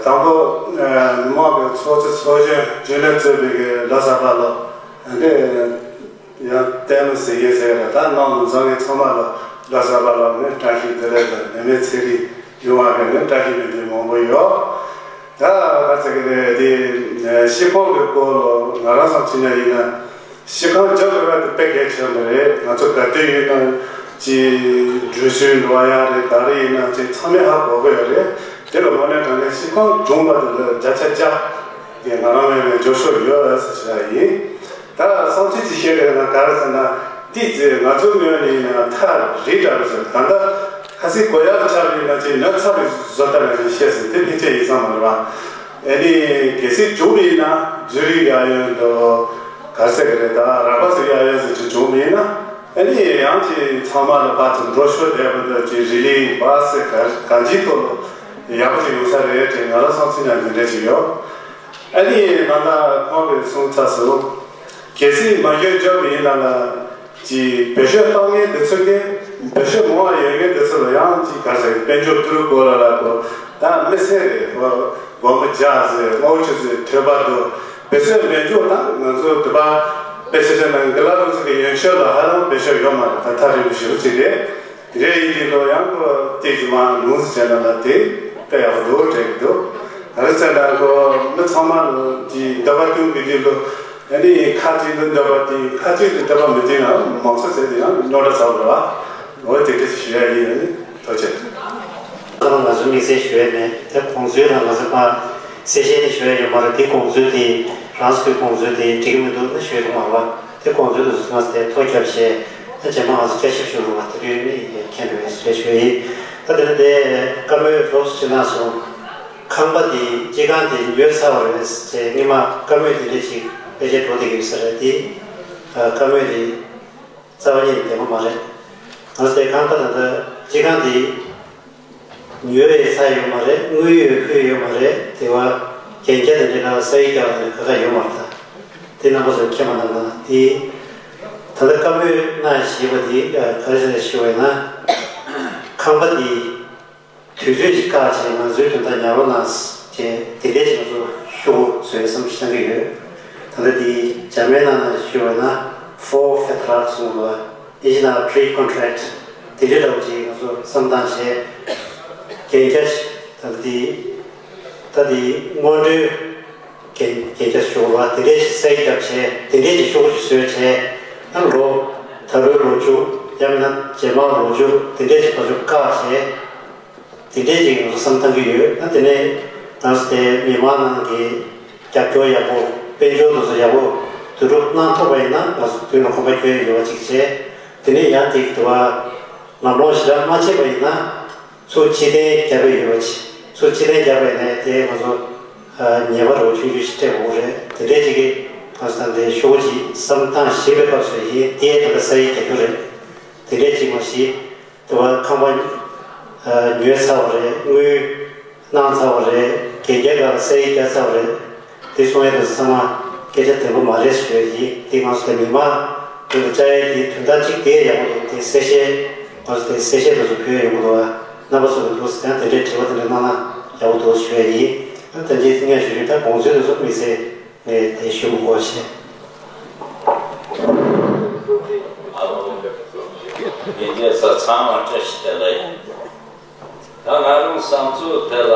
དང་པོ། མི་མང་གི་ཚོགས་གཙོ་ཚོགས་གཞོན་རྒྱུན་ལས་གཙོས་པའི་གི་ལོ་གསར་པ་ལོ། འདི། ཡང་ལྟད་མོ་ཟེར་གྱི་ཟེར་ར། ད་ནང་མི་ཚང་མའི་ཚང་མ་ལ་ལོ་གསར་པ་ལ་ནི་བཀྲ་ཤིས་བདེ་ལེགས་དང་ནད་མེད་ཚེ་རིང་ཡོང་བ་རེད། ནི་བཀྲ་ཤིས་སྨོན་འདུན་མང་པོ་ཡོད། ད་ག་ཚོད་ཀྱི་རེད་དེ། སྤྱི་ཁོག་གི་སྐོར་ལ་ང་རང་ཚོ་ཕྱི་ནས་ཡིན་ན། སྤྱི་ཁང་རྒྱབ་དགོས་པ་དེ་དཔེ་གལ་ཆེན་པོ་རེད། ང་ཚོ་ག་དུས་ཡིན་ན་ཅི་འགྲུལ་བཞུད་འགྲོ་ཡ་རེད། ག་རེ་ཡིན་ན་ཅི་ཚང་མས་ཧ་གོ་གི་ཡོད་རེད། དེ་ལ་དངོས་གནས་དྲང་གནས་སྤྱི་ཁང་སྒྲུང་པ་དེ་ལ་བརྒྱ་ཆ་བརྒྱ་དེ་ང་རང་ངོས་ནས་འགྱོ་ཤོག་ཡོད་ཟེར་བྱ་ཡིན། ད་བསམ་ཚུལ་ཅིག་བཤད་རེད་ན་ག་རེ་ཟེར་ན། འདི་ཚེ་ང་ཚོའི་ངོས་ནས་ཡིན་ན་ཐག་རིང་དྲགས་པ་ཟེར། ད་ལྟ་ཁ་སང་གོ་ཡག་ཆགས་པ་ཡིན་ན་ཅིག་ན་ཚ་བའི་བཟོ་ལྟ་ནང་བཞིན་བཤད་ཟིན། དེ་ཕལ་ཆེར་ཡིན་ས་མ་རེད་པ། ཨ་ནི་གལ་སྲིད་བྱུང་བ་ཡིན་ན་ཛུ་རིག་གི་ཨ་ཡོན་དུ་ག་རེ་ཟེར་གི་རེད། ད་རག་པ་ཟེར་གི་ཨ་ཡོན་ཟེར་གི་བྱུང་བ་ཡིན་ན། ཨ་ནི་ཡང་ཅིག་ཚང་མ་ལ་ཕར་ཚུར་འགྲོ་ཤོག་བསྡད་པ་འདྲ་ཅིག་རི་ལི་བ་སེ་ག་གང་ཅིའི་ཐོག་ལ་ཡག་པོ་ཅིག་ཡོང་ས་རེད་ཅེས་ང་རང་བསམ་ཚུལ་ཡང་འདི་འདྲ་ཅིག་ཡོད། ཨ་ནི་ནང་ལ་ཁོང་གིས་གསུངས་ཚར་སོང་། གལ་སྲིད་མ་འཇོན་འཇོན་མི་ཡིན་ན་ལ་ཅིག་བེད་སྤྱོད་གཏོང་མཁན་འདི་ཚོ་གིས་བེད་སྤྱོད་མང་བ་ཡོད་མཁན་འདི་ཚོ་ལ་ཡང་ཅིག་ག་རེ་ཟེར། དཔལ་འབྱོར་བསྡུ་རུབ་དགོས་ལ་ལ་དོ། ད་མི་སེར་རེད། སྒོར་མོ་བརྒྱ་ཟེར་ལྔ་བཅུ་ཟེར་ཐོས་པ་དུ་བེད་སྤྱོད་མེད་རྒྱུ་དང་། ང་ཚོ་དུ་བ་དཔེ་ཆ་ཆ་ནང་གི་ལ་རུ་ཚོ་གི་ཡོན་ཆོད་ལ་ཧ་ལམ་བེད་སྤྱོད་ཡོད་མ་རེད། ད་ཐག་རིང་པོ་ཞེ་པོ་ཅིག་རེད། དེ་འདྲ་ཡིན་དུས་ལོ་ཡང་ཁོ་ཏིག་ཙམ་མང་ལུང་ཟིག་བྱས་ན་ལ་དེ་དཔེ་ཡག་པོ་འདུག་དྲན་གྱི་འདུག་ག་རེ་ཟེར་ན་ཁོ་མི་ཚང་མ་ལ་གི་འདོད་པ་སྐྱོང་གི་དུས་ལ། ཨ་ནི་ཁ་ཅིག་ཏུ་འདོད་པ་དེ་ཁ་ཅིག་ཏུ་འདོད་པ་མི་བསྟུན་ན་མང་ཚོགས་ཟེར་དེ་ཡང་རྙོག་དྲ་ཚ་བོ་རེད་བ། འོ་དེ་འདྲ་ཞུ་ཡ་ཡིན། ཨ་ནི་ཐུགས་རྗེ་ཆེ། ད་ང་ཚོ་དམིགས་བསལ་ཞུ་ཡ་མེད། དེ་དགོངས་ཚུལ་ལ་ང་ཚོ་ཕར་གསལ་བཤད་དེ་ཞུ་ཡ་ཡོད་མ་རེད། དེ་དགོངས་ཚུལ་དེ་རང་ཚོའི་དགོངས་ཚུལ་དེ་འགྲིག་གི་མི་འདུག་ན་ཞུ་ཡ་མ་རེད་བ། དེ་དགོངས་ཚུལ་དེ་ཚོ་ང་ཚོ་དེ་ཐོ་རྒྱབ་བྱས། ད་རྗེས་མ་ང་ཚོ་བསྐྱར་ཞིབ་ཞུ་རུང་བ་དེ་དུས་ནི་མཁྱེན་འགྲོ་ཡས་རེད་ཞུ་ཡིན། ད་དེ་ནི་དེ་བཀའ་མོལ་རོབ་ཙམ་ཅིག་གནང་སོང་། ཁང་པ་དེ་སྤྱི་ཁང་དེ་ཉོས་ཚར་བ་རེད་ཟེར་སྔོན་མ་བཀའ་མོལ་དེ་འདྲ་ཞིག་ཕལ་ཆེར་འགྲོ་བསྡད་ཀྱི་ཡོད་ས་རེད་དེ། བཀའ་མོལ་དེ་རྩ་བ་ཉིད་ནས་བདེན་པ་མ་རེད། ང་ཚོ་དེ་ཁང་པ་ད་ལྟ་སྤྱི་ཁང་དེ་ཉོས་ཡོད་ས་ཡོད་མ་རེད། དངུལ་ཡོད་ཁུལ་ཡོད་མ་རེད། དེ་བ་གན་རྒྱ་དེ་འདྲ་ག་ས་ཡིག་རྒྱག་དེ་ག་ག་ཡོད་མ་རེད། ད་དེ་རྣམ་པ་ཚོ་མཁྱེན་པ་གནང་དང་། དེ་ད་ལྟ་བཀའ་མོལ་གནང་ཞེས་པ་དེ་ག་རེ་ཟེར་ཞུ་བས་ན། ཁང་པ་དེ་དུས་ཚོད་ཅིག་བཀག་བྱས་ང་ཚོའི་དོན་དག་ཉར་རོགས་གནང་ཞེས་དེ་འདྲས་ཅིག་ང་ཚོ་ཤོག་བུ་བཟོས་བསམ་བློ་བཏང་གི་ཡོད། ད་ལྟ་དེ་འཇར་མན་ནང་ན་ཞུ་བས་ན་forvertrag གསུངས་པ། ཨིན་ཇི་ནང་pre-contract དེ་འདྲའི་འདྲ་བོ་ཅིག་ང་ཚོ་བསམ་བཏང་བྱས། གན་རྒྱ་ཞིག་ད་ལྟ་དེ་ད་དེ་སྔོན་འགྲོའི་གན་གན་རྒྱ་ཞུ་བ་དེ་འདྲའི་ཞིག་སའིན་རྒྱབ་བྱས། དེ་འདྲའི་ཞིག་ཤོག་བུ་ཞིག་བཟོས་བྱས། ཨ་ལོ་ད་ལོའི་ལོ་མཇུག་ཡང་མིན་ན་རྗེས་མ་ལོ་མཇུག་དེ་འདྲའི་ཞིག་ད་ལོ་བཀག་བྱས། དེ་འདྲས་ཅིག་ང་ཚོ་བསམ་བཏང་གི་ཡོད། ཨ་དེ་ནས་ང་ཚོ་དེ་མི་མང་ནང་གི་རྒྱབ་སྐྱོར་ཡག་པོ། དཔལ་འབྱོར་དེ་ཚོ་ཡག་པོ་བསྡུ་རུབ་གནང་ཐུབ་པ་ཡིན་ན་ང་ཚོ་མདུན་ལ་གོམ་པ་སྐྱོད་ཡ་ཡོད་པ་ཅིག་བྱས། དེ་ནས་ཡང་དེ་གི་དུ་བ་ལམ་ལྷོང་ཞེ་དྲག་མ་བྱས་པ་ཡིན་ན། ཚུར་ཕྱིར་འཐེན་རྒྱབ་པ་ཡོད་པ་ཅིག་ཚུར་ཕྱིར་འཐེན་རྒྱབ་པ་ཡིན་ན་དེ་ང་ཚོ་ཉེས་པ་རོ་ཆུང་ཆུང་ཞིག་སྤྲད་དགོས་རེད། དེ་འདྲས་ཅིག་གི་ང་ཚོ་ད་ལྟའི་ཤོག་བུ་ཅིག་བསམ་བཏང་བཞིན་པའི་སྐབས་སུ་ཡིན། དེ་ད་ལྟ་ས་ཡིག་རྒྱག་རྒྱུ་རེད། དེ་འདྲས་ཅིག་མ་གཞི། དུ་བ་ཁང་པ་ཉོས་ཚར་བ་རེད། དངུལ་གནང་ཚར་བ་རེད། གན་རྒྱ་སྒང་ལ་ས་ཡིག་བརྒྱབ་ཚར་བ་རེད། དེ་གསུང་ཡ་དེ་ཚང་མ་སྐད་ཆ་བདེན་པོ་མ་རེད་ཟེར་ཡོད་ཀྱི། དེ་ང་ཚོ་དེ་མི་མང་དུ་བཅར་ཡ་དེ་དོན་དག་གཅིག་དེ་ཡག་པོ་འདུག་དེ་གསལ་བཤད་ང་ཚོ་དེ་གསལ་བཤད་དེ་ཚོ་ཕུལ་ཡ་ཡོང་གི་འདུག་བ། རྣམ་པ་ཚོ་གི་འདུག་ཟེར་ན་དེ་འདྲའི་དྲི་བ་དེ་འདྲ་གནང་ན་ཡག་པོ་འདུག་ཞུ་ཡ་ཡིན། ད་དེ་འདྲའི་སྙན་ཞུ་རིགས་ད་དགོངས་ཚུལ་དེ་ཚོ་དམིགས་བསལ་ངས་དེ་ཞུ་མི་དགོས་ཤེས། ཡིན་གྱི་ས་ཚང་མ་བཀྲ་ཤིས་བདེ་ལེགས། ད་ང་རང་བསམ་ཚུལ་དེ་ལ་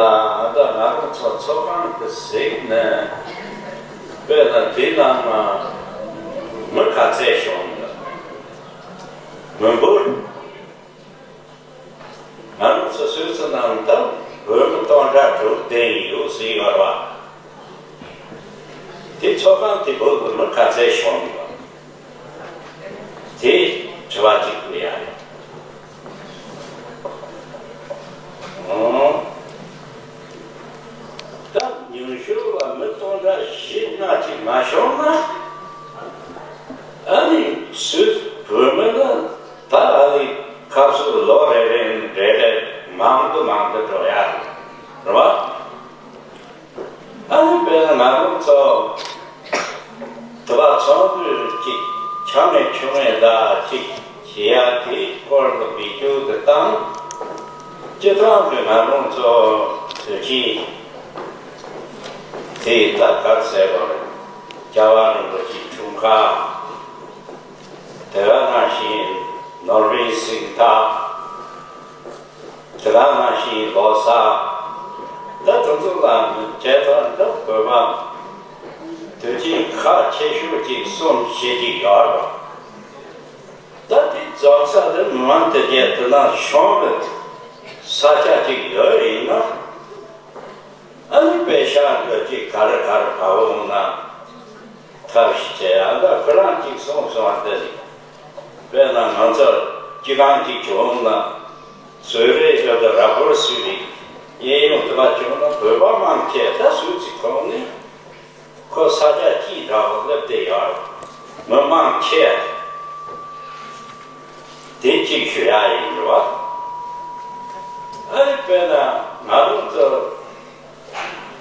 ད་ང་རང་ཚོ་ཚོགས་ཁང་དུ་གཟིགས་ནས་དཔེར་ན་དེ་ནང་ན་མི་ག་ཚད་བྱུང་ན་མི་འབོར། ང་རང་ཚོ་སུད་སི་ནང་ད་བོད་མི་སྟོང་ཕྲག་དྲུག་བསྡད་ཡོད་ཟེར་ཡོད་རེད་བ། དེ་ཚོགས་ཁང་དེ་བོད་ཀྱི་མི་ག་ཚད་བྱུང་ཡོད། དེ་དྲི་བ་གཅིག་ཕུལ་ཡ་རེད། ཨོ། ད་ཉུང་ཤོས་ལ་མི་སྟོང་ཕྲག་བཞི་ལྔ་ཅིག་མ་བྱུང་ན། ཨ་ནི་སུད་བོད་མི་ལ་ད་ཨ་ནི་ཁ་སང་ལོ་རེ་རེ་རེ་རེ་མང་དུ་མང་དུ་འགྲོ་ཡ་རེད་བ། ཨ་ནི་དཔེར་ན་ང་རང་ཚོ་དུ་བ་ཚོང་འདུས་ཅིག་ཆ་མེད་ཆུང་མེད་ད་ཅིག་བྱེད་ཡ་དེའི་སྐོར་ལ་བེད་སྤྱོད་དུ་བཏང་། སྤྱི་བཏང་གི་ང་རང་ཚོ་དུས་ཆེན་དེ་ད་ག་རེ་ཟེར་དགོས་རེད། རྒྱལ་བ་རིན་པོ་ཆེའི་འཁྲུངས་སྐར། དེ་ག་ནང་བཞིན་ནོར་བུའི་གཟེངས་རྟགས། དེ་ག་ནང་བཞིན་ལོ་གསར། ད་དེ་ཚོ་ལ་བྱས་ཙང་ད་བོད་པ་དུས་ཆེན་ཁག་ཆེ་ཤོས་ཅིག་གསུམ་བཞི་ཅིག་ཡོད་རེད་པ། ད་དེ་རྫོགས་ས་དེ་མི་མང་དེ་གས་དེ་ན་གཞུང་གི་ས་ཆ་ཅིག་ཡོད་རེད་ན། ཨ་ནི་པེ་ཤ་འདི་ཅིག་ག་རེ་ག་རེ་ག་འོང་ན་ཐབས་ཤེས་བྱས་ཡ་ད་ཁོ་རང་ཅིག་གསུངས་སོང་བ་འདི་རེད། དཔེར་ན་ང་ཚོ་སྤྱི་ཁང་ཅིག་བྱུང་ན་བཟོ་རིག་ཡོད་དུ་ར་བོར་སུས་རིག་གཡས་གཡོན་དུ་བ་བྱུང་ན་བོད་པ་མང་ཆེ་ད་སུད་སི་ཁོངས་ནས་ཁོ་ས་ཆ་གཅིག་འདྲ་བོ་སླེབས་བསྡད་ཡོད་རེད། མི་མང་ཆེ་དེ་གཅིག་ཞུ་ཡ་ཡིན་རེད་བ། ཨ་ནི་དཔེར་ན་ང་རང་ཚོ་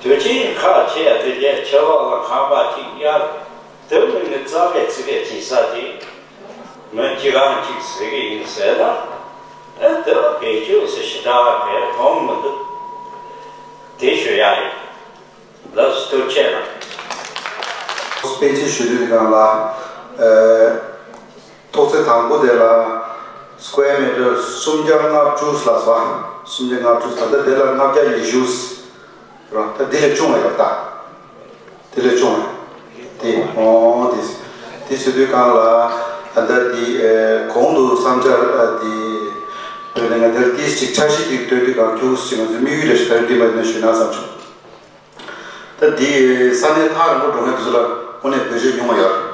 དུས་ཆེན་ཁག་ཆེ་དེ་གའི་ཆེ་བ་ལ་ཁང་པ་གཅིག་གཡར། དེ་མིན་ནི་རྩ་བའི་ཚིག་གི་བྱེད་ས་དེ་མི་གཅིག་རང་གཅིག་ཟེར་གི་ཡིན་ཟེར་ན། ཨེ་དེ་ལ་བེད་སྤྱོད་ཟེར་ཞེ་དྲག་གས་མཐོང་མི་འདུག་དེ་ཞུ་ཡ་ཡིན། ལགས་སོ། ཐུགས་རྗེ་གནང་། པེ་ཅིན་ཞུ་དུས་སྒང་ལ། ཨེ། ཐོག་ཚད་དང་པོ་དེ་ལ་སི་ཀུ་ཝེར་མི་ཊར་སུམ་བརྒྱ་ལྔ་བཅུ་ལ་སོ། སུམ་བརྒྱ་ལྔ་བཅུ། ད་ལྟ་དེ་ལ་ལྔ་བརྒྱ་ཉི་ཤུ་ར། ད་དེ་ལས་ཆུང་བ་ཡོད་ད། དེ་ལས་ཆུང་བ་དེ། ཨོ་དེ་དེ་ཟེར་དུས་སྒང་ལ་ད་ལྟ་དེ་གོང་དུ་བསམ་འཆར་དེ་བོད་ནས་ང་དེར་ཏིས་ཅིག་འཆར་གཞི་དེ་བཏོད་དུས་སྒང་ཁྱུག་ཅིག་ང་ཚོའི་དམིགས་ཡུལ་རེ་ཞིག་ད་རེས་འདི་མ་ཡིན་ན་ཞུས་ན་བསམ་བྱུང་། ད་འདི་ས་གནས་ཐག་རིང་པོ་འགྲོ་མཁན་དེ་ཚོ་ལ་དངོས་གནས་བེད་སྤྱོད་ཉུང་བ་ཡོད་རེད།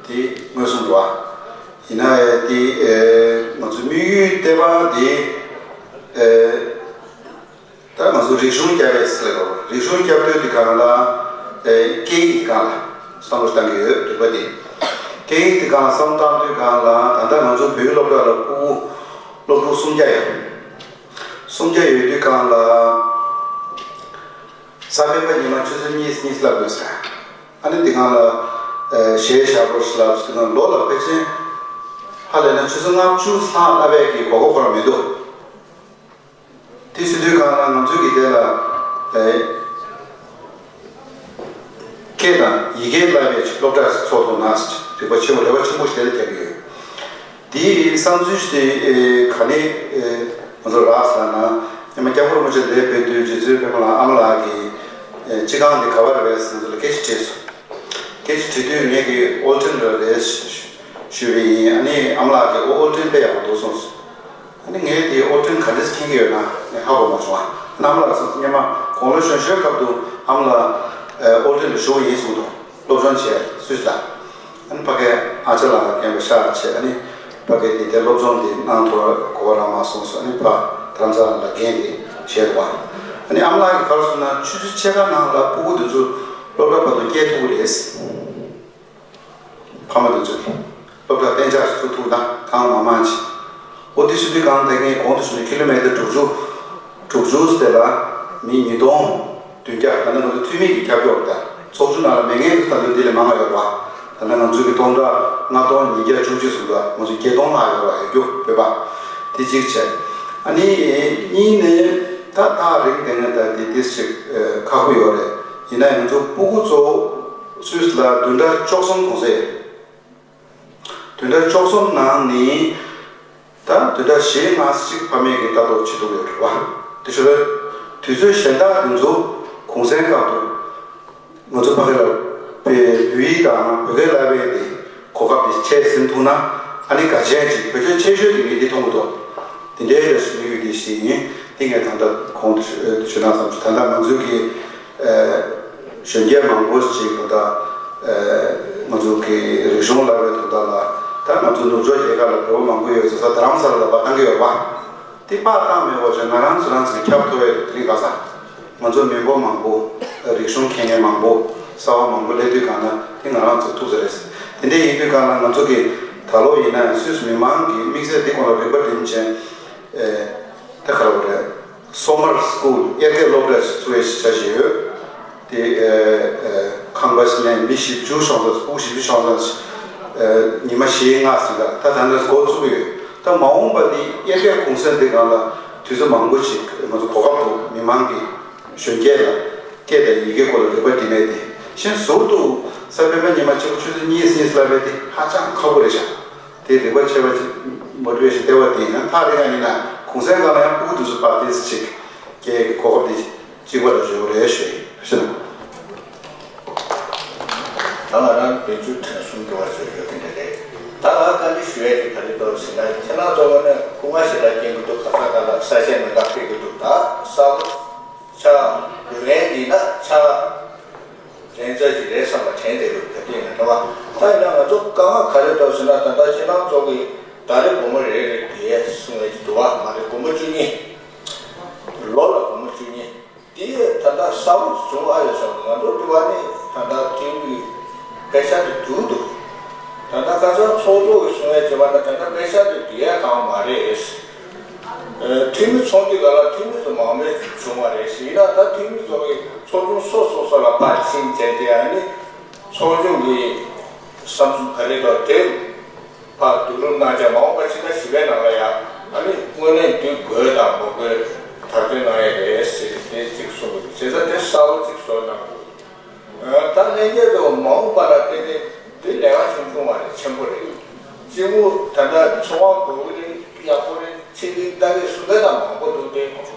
དེ་མངོན་སུམ་རེད་བ། ཡིན་ན་ཡང་དེ་ང་ཚོ་དམིགས་ཡུལ་ལྟེ་བ་དེ་ད་ང་ཚོ་རིག་གཞུང་བསྐྱར་ཡས་ཟེར་ལ། རིག་གཞུང་བསྐྱར་ཟློས་དེ་སྒང་ལ་སྐད་ཡིག་དེ་སྒང་ལ་བསམ་བློ་བཏང་གི་ཡོད་འདུག་པ། དེ་སྐད་ཡིག་དེ་སྒང་ལ་བསམ་བློ་བཏང་དུས་སྒང་ལ་ད་ལྟ་ང་ཚོ་བོད་ཡིག་སློབ་གྲྭ་ལ་ཕྲུ་གུ་སློབ་ཕྲུག་སུམ་བརྒྱ་ཡོད། སུམ་བརྒྱ་ཡོད་དུས་སྒང་ལ། གཟའ་སྤེན་པ་ཉི་མ་ཆུ་ཚོད་གཉིས་གཉིས་བསླབ་དགོས་ཟེར། ཨ་ནི་འདི་སྒང་ལ་གཞས་ཞབས་བྲོ་ཞིག་བསླབ་ཟེར་ན་ལོ་ལ་ཕལ་ཆེར་ཧ་ལས་ན་ཆུ་ཚོད་ལྔ་བཅུ་ལྷག་བསླབ་པའི་གི་གོ་སྐབས་ཁོ་རང་མི་འདུག་དེ་ཟེར་དུས་སྒང་ལ་ང་ཚོའི་གི་དེ་ལ་སྐད་དང་ཡི་གེ་བསླབ་པའི་སློབ་གྲྭ་ཞིག་ཚོགས་ཐུབ་ན་ཟེར་རེ་བ་ཆེན་པོ་རེ་བ་ཆེན་པོ་ཞིག་དེ་ལ་རྒྱག་གི་ཡོད། དེའི་བསམ་ཚུལ་དེ་ག་ནས་ང་ཚོ་རག་ཟེར་ན། སྔོན་མ་སྐྱབས་མགོན་རིན་པོ་ཆེ་འདིར་ཕེབས་དུས་རྗེ་བཙུན་སྤེན་པ་ལགས་ཨ་མ་ལགས་ཀྱིས་སྤྱི་ཁང་འདི་ག་པར་རེད་ཟེར་ང་ཚོ་ལ་སྐད་ཆ་དྲིས་སོང་། སྐད་ཆ་དྲིས་དུས་ངས་ཀྱིས་ཨོལ་ཊོན་ལ་རེད་ཞུས་པ་ཡིན། ཨ་ནི་ཨ་མ་ལགས་ཀྱིས་ཨོ་ཨོལ་ཊོན་དཔེ་ཡག་པོ་འདུག་གསུངས་སོང་། ཨ་ནི་ངས་དེ་ཨོལ་ཊོན་ག་འདྲས་མཁྱེན་གྱི་ཡོད་ན་ངས་ཧ་གོ་མ་བྱུང་། ཨ་ནི་ཨ་མ་ལགས་གསུངས་སོང་། སྔོན་མ་དགུང་ལོ་གཞོན་གཞོན་སྐབས་དུ་ཨ་མ་ལགས་ཨོལ་ཊོན་ལ་ཞུགས་ཡིན་གསུངས་འདུག་སློབ་སྦྱོང་བྱས་སུས་ལ། ཨ་ནི་ཕ་གའི་ཨ་ཅག་ལགས་རྒན་པ་ཤག་བྱས། ཨ་ནི་ཕ་གའི་དེ་དེ་སློབ་སྦྱོང་དེ་གནང་ཐུབ་པ་གོ་བ་རག་མ་སོང་ཟེར། ཨ་ནི་ཕ་དྷ་རམ་ས་ལ་ལ་རྒན་དེ་བྱས་འདུག་བ། ཨ་ནི་ཨ་མ་ལགས་ཀྱིས་ག་རེ་གསུངས་ན་ཆུ་ཚོད་ཕྱེད་ཀ་ནང་ལ་ཕྲུ་གུ་དེ་ཚོ་སློབ་གྲྭ་བར་དུ་སྐྱེལ་ཐུབ་ཀྱི་རེད། ཕ་མ་དེ་ཚོས་སློབ་གྲྭ་གཏན་འཇགས་སུ་ཚུགས་ཐུབ་ན་གང་མང་མང་ཅིག་འོ་དེ་ཚོ་དུས་གང་དེ་ངས་གོང་དུ་ཞུས་ནས་ཀི་ལོ་མི་ཊར་དྲུག་ཅུ་དྲུག་ཅུ་ཟེར་ལ་མི་ཉིས་སྟོང་བདུན་བརྒྱ། ད་ནི་ང་ཚོ་འཐུས་མི་གི་ཁྱབ་སྐྱོར་དང་ཚོགས་ཆུང་ནང་ལ་མི་ངན་དེ་ཚོ་ད་ལོ་འདི་ལས་མང་བ་ཡོད་པ། ད་ནི་ང་ཚོ་གི་སྟོང་ཕྲག་ལྔ་སྟོང་ཉིས་བརྒྱ་བཅུ་གཅིག་ཟུང་དུ་ང་ཚོ་བརྒྱད་སྟོང་ལྷག་ཡོད་པ་ཡོད་རྒྱུ་བོད་པ་དེ་གཅིག་བྱས། ཨ་ནི་གཉིས་ནས་ད་ཐག་རིང་དེ་ནས་ད་དེ་དེ་ཞིག་ཁག་པོ་ཡོད་རེད། ཡིན་ན་ཡང་ཚོ་སྤུ་གུ་ཚོ་སུད་སི་ལ་བདུན་ཕྲག་བཅུ་གསུམ་གུང་སེང་། བདུན་ཕྲག་བཅུ་གསུམ་ནང་ནི་ད་བདུན་ཕྲག་བཞི་ལྔ་ཞིག་ཕ་མེས་ཀྱི་ལྟ་རྟོག་བྱེད་ཐུབ་ཡོད་རེད་བ། དེ་ཞོར་དུས་ཚོད་གཞན་དག་དེ་ཚོ་གུང་སེང་སྐབས་དུ། ང་ཚོ་ཕ་གི་ལ་བོད་བོད་ཡིག་དང་བོད་སྐད་བསླབ་པའི་དེ་གོ་སྐབས་དེ་འཕྲད་ཟིན་ཐུབ་ན་ཨ་ནི་གལ་ཆེན་ཅིག་བེད་སྤྱོད་ཆེ་ཤོས་དེ་ངས་འདི་མཐོང་གི་འདུག་དེ་འདྲའི་ལས་སུ་ཡོད་དེ་ཞིག་ཡིན། དེ་ངས་ད་ལྟ་གོང་དུ་ཞུ་ཞུ་ན་བསམ་ཞུ། ད་ལྟ་ང་ཚོའི་གི་གཞོན་སྐྱེས་མང་པོ་ཞིག་ད་ལྟ་ང་ཚོ་གི་རིག་གཞུང་བསླབ་པའི་དོན་དག་ལ་ད་ང་ཚོ་ནུབ་ཕྱོགས་རྒྱལ་ཁབ་ལ་བོད་པ་མང་པོ་ཡོད་ས་རྡ་རམ་ས་ལ་ལ་བ་བཏང་གི་ཡོད་པ། དེ་པར་བཏང་མེད་པ་བྱས་ང་རང་ཚོ་རང་ཚོ་ཁྱབ་ཐུབ་ཡོད་དེ་རིང་ཁ་སང་ང་ཚོ་མི་འབོར་མང་པོ་རིག་གཞུང་མཁས་མཁན་མང་པོ་གསར་བ་མང་པོ་སླེབས་དུས་གང་ན་དེ་ང་རང་ཚོ་ཐུག་ས་རེད། དེ་འདྲ་ཡིན་དུས་གང་ན་ང་ཚོ་གི་ད་ལོ་ཡིན་ན་ཡང་སུད་སི་མི་མང་གི་དམིགས་བསལ་འདི་སྐོར་ལ་རིག་པ་སྒྲིམ་བྱས་ཨེ་ད་ག་རེ་རེད། སོ་མར་སྐུལ་དབྱར་ཁའི་སློབ་གྲྭ་ཞིག་བཙུགས་ཡས་ཞིག་བྱ་བཞིན་ཡོད། དེ་ཨེ་ཨེ་ཁང་པ་ཞིག་ནས་མི་བཞི་བཅུ་ཤོང་ཙམ་སྤུ་གུ་བཞི་བཅུ་ཤོང་ཙམ་ཞིག་ཨེ་ཉི་མ་བཞི་ལྔ་ཟིན་ལ་ད་ད་ལྟ་འགོ་བཙུགས་ཡོད། ད་མ་འོངས་པ་འདི་དབྱར་ཁའི་གུང་སེང་འདི་སྒང་ལ་དུས་ཚོད་མང་པོ་ཞིག་ང་ཚོ་གོ་སྐབས་འདུག་མི་མང་གི་གཞོན་སྐྱེས་ལ་སྐད་དང་ཡི་གེ་སྐོར་ལ་རིག་པ་འདི་མེད་དེ་གཞན་ཟུར་དུ་གཟའ་སྤེན་པ་ཉི་མ་གཅིག་པོ་ཆུ་ཚོད་གཉིས་གཉིས་ལ་བས་དེ་ཧ་ཅང་ཁག་པོ་རེད་ཤག་དེ་རིག་པ་ཆེ་བ་ཅིག་མོ་ཊི་ཝེ་ཤན་སྟེར་བ་དེ་ཡང་ཐག་རིང་ང་ཡིན་ན་གུང་སེང་སྒང་ལ་ཡང་སྤུ་གུ་དུས་ཚོད་སྤར་ཏེ་ཅིག་སྐྱེས་ཀྱི་གོ་སྐབས་དེ་གཅིག་པ་ལ་བརྗོད་རེ་ཞུ་ཡིན་ཞུ། ད་ང་རང་བེད་སྤྱོད་དྲན་གསུམ་འགྲོ་བ་བཟོས་ཡོད་དེ་འདྲ་རེད། ད་ང་བཀའ་འདྲི་ཞུ་ཡས་ཀྱི་ག་རེ་འདུག་ཟེར་ན་ཁྱེད་རང་ཚོ་ངོས་ནས་སྐུ་ངལ་ཞེ་དྲག་སྐྱེན་གྱི་འདུག་ག་ས་ག་ལ་ས་ཆ་མི་འདྲ་ཕེབས་ཀྱི་འདུག་ད་ས་ཆ་དགོས་ཡས་འདི་ན་ཆ་ལན་ཚ་ཞིག་རེད་བསམ་པ་དྲན་བསྡད་འདུག་ག་དུས་ཡིན་ན་འདྲ་བ། ད་ཡིན་ན་ང་ཚོ་དཀའ་ངལ་ག་རེ་འདུག་ཟེར་ན་ད་ལྟ་ཁྱེད་རང་ཚོ་གི་ད་རེས་སྒོར་མོ་རེ་རེ་དེ་གསུང་ཡས་ཀྱི་འདུག་བ་མ་རེད། སྒོར་མོ་བཅུ་གཉིས། ལོ་ལ་སྒོར་མོ་བཅུ་གཉིས། དེ་ད་ལྟ་གསར་པ་བྱུང་ཨ་ཡོད་ཙང་ང་ཚོ་འདི་བ་ནི་ད་ལྟ་དེ་ཡི་དཔེ་ཆ་དེ་བསྡུར་འདུག་ད་ལྟ་ཁ་སང་ཚོགས་གཙོ་གིས་གསུང་ཡས་བྱས་པ་ན་ད་ལྟ་དཔེ་ཆ་དེ་བསྡུར་ཡས་གང་མ་རེད། ཨ་འཐུས་མི་ཚོགས་འདུའི་སྒང་ལ་འཐུས་མི་ཚོ་མང་མོས་བྱུང་བ་རེད་ཟེར་ཡིན་ན་ད་འཐུས་མི་ཚོ་གིས་ཚོགས་ཆུང་སོ་སོ་སོ་ལ་ཕར་ཕྱིན་བྱས་ཏེ་ཨ་ནི་ཚོགས་ཆུང་གི་བསམ་ཚུལ་ག་རེ་འདུག་དེ། ཕར་བསྡུ་རུབ་གནང་བྱས་མ་འོངས་པ་ཕྱི་ཟླ་བཞི་པའི་ནང་ལ་ཡང་ཨ་ནི་དངོས་གནས་འདུ་དགོས་དང་མ་དགོས་བར་དོ་གནང་ཡས་རེད་ཟེར་དེ་གཅིག་གསུངས་འདུག་བྱས་ཙང་དེ་གསལ་པོ་གཅིག་བཟོ་གནང་དགོས། ད་ལྷན་རྒྱས་ཚོ་མ་འོངས་པ་ལ་བལྟས་ཏེ་དེ་ལས་ཀ་ཆུང་ཆུང་མ་རེད། ཆེན་པོ་རེད། གཅིག་པུ་ད་ལྟ་ཚོང་ཁང་དགོས་ཀྱི་རེད། ཡག་པོ་རེད། ཆེད་དུ་ལྟ་གི་སུ་འདྲ་དང་མང་པོ་འདུག་སྟེ་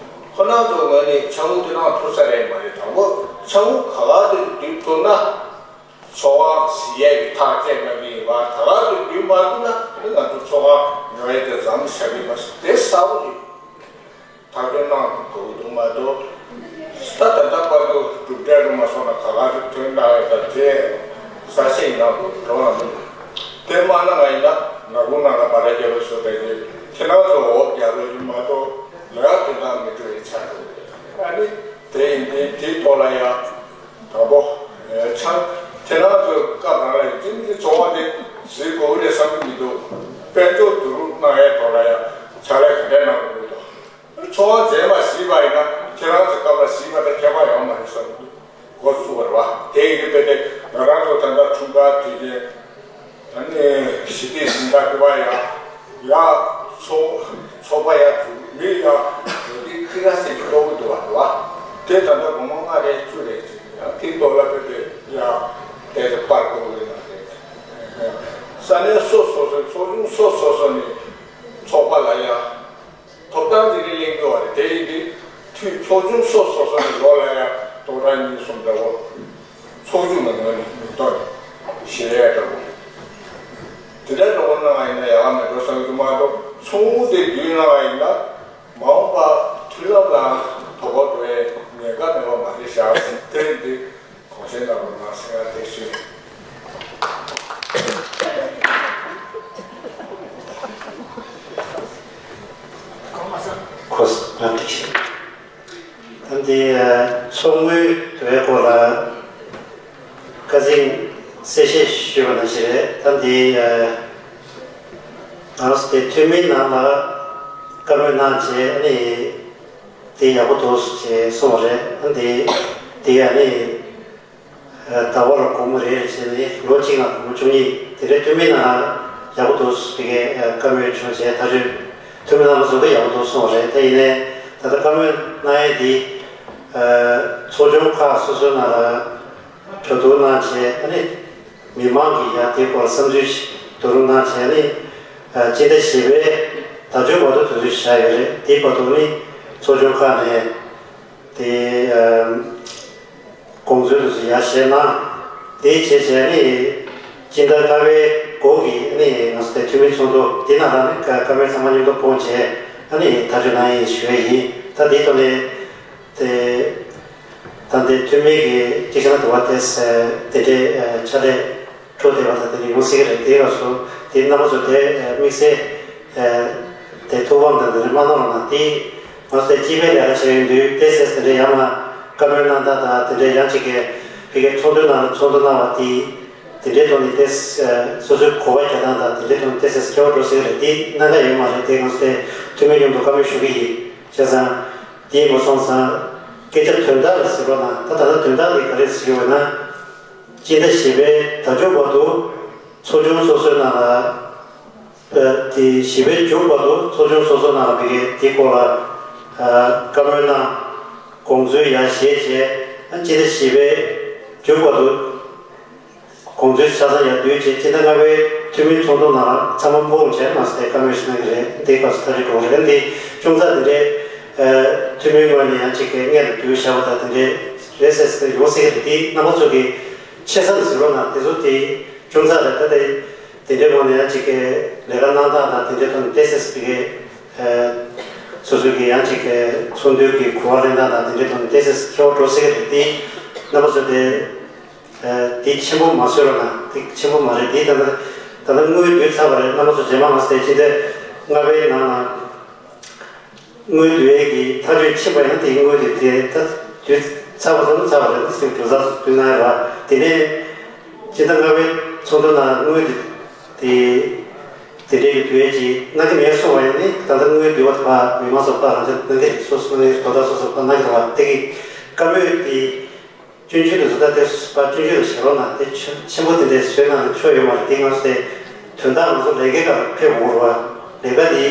ཁོ་རང་ཚོ་ངོས་ནས་ཆ་འུ་དེ་རང་ཐུབ་ས་རེད་མ་རེད། དང་པོ་ཆ་འུ་ག་ག་དུ་བསྡུ་ཐུབ་ན། ཚོགས་ཁང་ཟིན་ཡས་ཀྱི་ཐག་བཅད་གནང་གི་ཡིན་པ། ད་ག་ཚོད་བསྡུ་མ་ཐུབ་ན་ནི་ང་ཚོ་ཚོགས་ཁང་ཉོ་ཡས་དེ་མཚམས་བཞག་གི་ཡིན་པ་དེ་གསལ་པོ་རེད། ཐག་གཅོད་གནང་དགོས་ཀྱི་འདུག་མ་གཏོགས་ད་ད་ལྟ་བར་དུ་གྲུབ་འབྲས་རུ་མ་སོང་ན་ག་ག་ཚོད་ཐོན་གནང་ཡོད་ད་དེ་གསལ་བཤད་གནང་དགོས་འགྲོ་བ་མི་འདུག་དེ་མ་གནང་བ་ཡིན་ན་ནག་ཁུང་ནང་ལ་སྦ་ར་རྒྱག་པའི་བཟོ་འདྲ་ཞིག་ཁྱེད་རང་ཚོ་འོ་རྒྱག་རོགས་ཞུ་མ་གཏོགས་ལས་ཀ་དོན་དག་མི་འགྲོ་ཡི་ཆགས་འགྲོ་གི་རེད། ཨ་ནི་དེ་ཡིན་དུས་དེའི་ཐོག་ལ་ཡང་། དང་པོ། ཆང་། ཁྱེད་རང་ཚོའི་སྐབས་རང་ལ་ཡིན་གཅིག་མིན་གཅིག་ཚོང་པ་དེ་གཟིགས་དགོས་ཀྱི་རེད་བསམ་གྱི་མི་འདུག་དཔལ་འབྱོར་བསྡུ་རུབ་གནང་ཡས་ཐོག་ལ་ཡང་ཕྱག་ལས་ག་འདྲས་གནང་དགོས་ཀྱི་འདུག་ཚོང་པ་རྗེས་མ་གཟིགས་པ་ཡིན་ན་ཁྱེད་རང་ཚོའི་སྐབས་ལ་གཟིགས་པ་དང་ཁྱད་པར་ཡོད་མ་རེད་བསམ་གྱི་འདུག་འགོ་བཙུགས་པ་རེད་བ། དེ་ཡིན་དུས་དཔེ་དེ་ང་རང་ཚོ་ད་ལྟ་འཁྲུངས་སྐར་དུས་ཆེན། ཨ་ནི་ཞི་བདེ་ཟིན་ཐག་གི་བ་ཡ། ཡ། ཚོ་ཚོགས་པ་ཡ་ཚུ་མི་ཡ། འདི་ཁི་ར་སེ་གི་ལྟོ་གི་འདུག་བ་འདུག་བ། དེ་ད་ལྟ་སྒོར་མོ་ལྔ་རེ་བཅུ་རེ་ཅིག་ཡ་དེ་ལྟོ་ལ་དཔེ་དེ་ཡ། དེ་ཚོ་པར་གོ་གི་ན་རེད། ས་གནས་སོ་སོ་སོའི་ཚོགས་ཆུང་སོ་སོ་སོ་ནས་ཚོགས་པ་ལ་ཡ། ཐོབ་ཐང་དེ་འདྲའི་གླེང་དགོས་བ་རེད། དེ་ཡིན་དུས་འཐུས་ཚོགས་ཆུང་སོ་སོ་སོ་ནས་ལོ་ལ་ཡ་སྟོང་ཕྲག་གཉིས་གསུམ་འདྲ་བོ། ཚོགས་ཆུང་ལ་ངོས་ནས་མི་གཏོང་ཞེས་ཡ་འདྲ་བོ། དེ་འདྲའི་འདྲ་བོ་གནང་བ་ཡིན་ན་ཡག་ག་མེད་འགྲོ་བསམ་གྱི་མ་གཏོགས་ཚོགས་དབུ་དེ་བསྡུས་གནང་བ་ཡིན་ན་མ་འོངས་པ་མཐུན་ལམ་ལ་དོ་ཕོག་འགྲོ་བའི་ཉེན་ཁ་མེད་པ་མ་རེད་བཞག་དེ་འདི། གོང་ཆེན་རྣམ་པ་མར་སེང་ང་དེ་ཞུས། ཁོ་ང་དེ་ཞུས། ད་འདི་ཚོགས་དངུལ་དེ་བའི་སྐོར་ལ་ཁ་སང་གསལ་བཤད་ཞུས་པ་ནང་བཞིན་རེད། ད་འདི་ང་ཚོ་དེ་འཐུས་མིའི་ནང་ལ་བཀའ་མོལ་གནང་བྱས་ཨ་ནི། དེ་ཡག་པོ་འདུག་ཅེས་གསུངས་པ་རེད། ཨ་ནི་དེ་དེ་ཡང་ནི་ཟླ་བ་ལ་སྒོར་མོ་རེ་རེ་བྱས་ནས་ལོ་གཅིག་ནང་སྒོར་མོ་བཅུ་གཉིས་དེ་འདྲའི་འཐུས་མི་ནང་ཡག་པོ་འདུག་ཟེར་གྱི་བཀའ་མོལ་བྱུང་རྗེས་ཐག་གཅོད་ འཐུས་མི་རྣམ་པ་ཚོ་གི་ཡག་པོ་འདུག་གསུངས་པ་རེད། དེ་ཡིན་ནའི་ད་ལྟ་བཀའ་མོལ་གནང་ཡས་འདི་ཚོགས་ཆུང་ཁག་སོ་སོའི་ནང་ལ་གྲོས་བསྡུར་གནང་བྱས། ཨ་ནི་མི་མང་གིས་ཡང་དེའི་སྐོར་ལ་བསམ་ཚུལ་བསྡུ་རུབ་གནང་བྱས། ཨ་ནི་སྤྱི་ཟླ་བཞི་པའི་ཟླ་མཇུག་བར་དུ་དུས་ཚོད་བཞག་ཡོད་རེད། དེའི་བར་དུ་ནི་ཚོགས་ཆུང་ཁག་ནས་དེ་དགོངས་ཚུལ་དེ་ཚོ་ཡར་བཞེས་གནང་། དེ་བྱས་བྱས་ནི་སྤྱི་ཟླ་ལྔ་པའི་འགོ་གི་ནི་ང་ཚོ་དེ་འཐུས་མི་ཚོགས་འདུ་དེ་ནང་ལ་ནི་བཀའ་མོལ་ཚང་མ་མཉམ་དུ་སྤུངས་བྱས། ཨ་ནི་ཐག་གཅོད་གནང་ཡིན་ཞུ་ཡས་ཡིན། ད་དེའི་ཐོག་ནས་དེ་ད་ལྟའི་འཐུས་མི་གི་སྤྱི་བྱ་དུ་བ་དེ་དེ་འདྲའི་ཕྱག་ལས་འཕྲོ་བདེ་བ་དང་དེ་འདྲ་ཡོང་སྲིད་ཀྱི་རེད། དེའི་སྐབས་སུ་དེ་རྣམ་པ་ཚོ་དེ་དམིགས་བསལ་དེ་ཐུགས་ཕམ་དང་དེ་འདྲ་མ་གནང་རོགས་གནང་། དེ་ང་ཚོ་དེ་སྤྱི་པའི་ལས་ཀ་བྱས་ཡོང་དུས་དེ་སེམས་དེ་འདྲ་ཡང་མ་བཀའ་མོལ་གནང་སྟངས་དང་དེ་འདྲ་ཡང་གཅིག་གི་ཕ་གིའི་ཚོགས་འདུའི་ནང་ལ་ཚོགས་འདུ་གནང་བ་དེ་དེ་འདྲའི་ཐོག་ནས་དེ་སོ་སོའི་གོ་བ་རྒྱག་སྟངས་དང་དེ་འདྲའི་ཐོག་ནས་དེ་སེམས་སྐྱོ་བོ་འགྲོ་སྲིད་ཀྱི་རེད། དེ་གནང་ག་ཡོད་མ་རེད། དེ་ང་ཚོ་དེ་འཐུས་མི་མཉམ་དུ་བཀའ་མོལ་ཞུ་གི་ཡིན། བྱས་ཙང་དེ་ཡིན་པ་སོང་ཙང་སྐད་ཆ་དོན་དག་ལ་གཟིགས་རོགས་གནང་། ད་ད་ལྟ་དོན་དག་དེ་ག་རེ་ཟེར་ཡོད་ན། སྤྱི་ཟླ་བཞི་པའི་ཟླ་མཇུག་བར་དུ་ཚོགས་ཆུང་སོ་སོའི་ནང་ལ། ཨ་དེ་བཞི་པའི་མཇུག་བར་དུ་ཚོགས་ཆུང་སོ་སོའི་ནང་ལ་ཕ་གིའི་དེ་སྐོར་ལ་ཨ་བཀའ་མོལ་གནང་། དགོངས་ཚུལ་ཡར་བཞེས་བྱས། ཨ་སྤྱི་ཟླ་བཞི་པའི་མཇུག་བར་དུ་དགོངས་ཚུལ་ཆ་ཚང་ཡར་བསྡུས་བྱས། སྤྱི་ཟླ་ལྔ་པའི་འཐུས་མི་ཚོགས་འདུ་ནང་ལ་ཚང་མ་སྤུངས་བྱས་མ་ཟད་བཀའ་མོལ་ཞིག་གནང་གི་རེད། དེ་སྐབས་སུ་ཐག་གཅོད་དགོས་རེད། འདི་ཅུང་ཙག་དེ་འདྲའི་ཨ་འཐུས་མིའི་ངོས་ནས་ཡང་གཅིག་གི་སྔོན་ལ་བསྡུས་བཞག་པ་དང་དེ་འདྲའི་རེད་ཟེར་ཟེར་ཡོང་སྲིད་ཀྱི་རེད། དེ་རྣམ་པ་ཚོ་གི་ཆེ་ས་ནས་ཟེར་རོགས་གནང་། དེ་ཚོ་དེ་ཅུང་ཙག་རེད། ད་དེ་དེ་འདྲའི་ངོས་ནས་ཡང་གཅིག་གི་ལས་ཀ་གནང་སྟངས་དང་དེ་འདྲའི་ཐོག་ནས་ཏོག་ཙམ་ཕ་གི་ཨ་སོ་སོ་གི་ཡང་གཅིག་གི་ཚོགས་འདུའི་གི་གོ་བ་ལེན་སྟངས་དང་དེ་འདྲའི་ཐོག་ནས་ཏོག་ཙམ་ཁྱད་པར་འགྲོ་སྲིད་ཀྱི་རེད། དེ་རྣམ་པ་ཚོ་དེ། ཨ་དེ་ཆེན་པོ་མ་བཟོས་རོགས་གནང་། དེ་ཆེན་པོ་མ་རེད། དེ་ད་ལྟ་ད་ལྟ་དངུལ་བསྡུས་ཚར་བ་རེད། རྣམ་པ་ཚོ་རྗེས་མ་མ་ཟད་ཕྱི་ཟླ་ལྔ་པའི་ནང་ལ་དངུལ་བསྡུ་ཡས་ཀྱི་ཐག་གཅོད་ཕྱིན་པ་ཡང་དེ་དངུལ་དེ་དེ་ད་བསྡུས་ཚར་བ་ཙམ་ཚར་བ་རེད། ད་སེམས་གྲོས་ཚགས་སུ་བསྡུས་གནང་ཡོད་པ། དེ་ནས་ཕྱི་ཟླ་ལྔ་པའི་ཚོགས་འདུ་ནང་དངུལ་དེ་དེ་དེ་འདྲའི་གི་བསྡུ་ཡས་ཀྱི་གནང་གི་མེད་གསུངས་པ་ཡིན་ནི། ད་ལྟ་དངུལ་བསྡུ་བ་དེ་ཕར་མི་མང་ཚོ་ཕར་རང་ཚོ་གནང་གི་རེད། སོ་སོ་གནང་གི་རེད། དོ་བདག་སོ་སོ་ཕར་གནང་གི་རེད་པ། དེ་གི་བཀའ་མོལ་དེ། སྤྱོད་འཇུག་དེ་ཚོ་ད་དེ་པ་སྤྱོད་འཇུག་ལ་བཞག་རོགས་གནང་། དེ་ཆེན་ཆེན་པོ་དེ་འདྲའི་བཟོས་གནང་ན་ཆོག་ཡོད་མ་རེད། དེ་ང་ཚོ་དེ་དོན་དག་ང་ཚོ་ལས་ཀའི་སྐབས་ཕེབས་དགོས་རེད་པ། ལས་ཀ་དེ་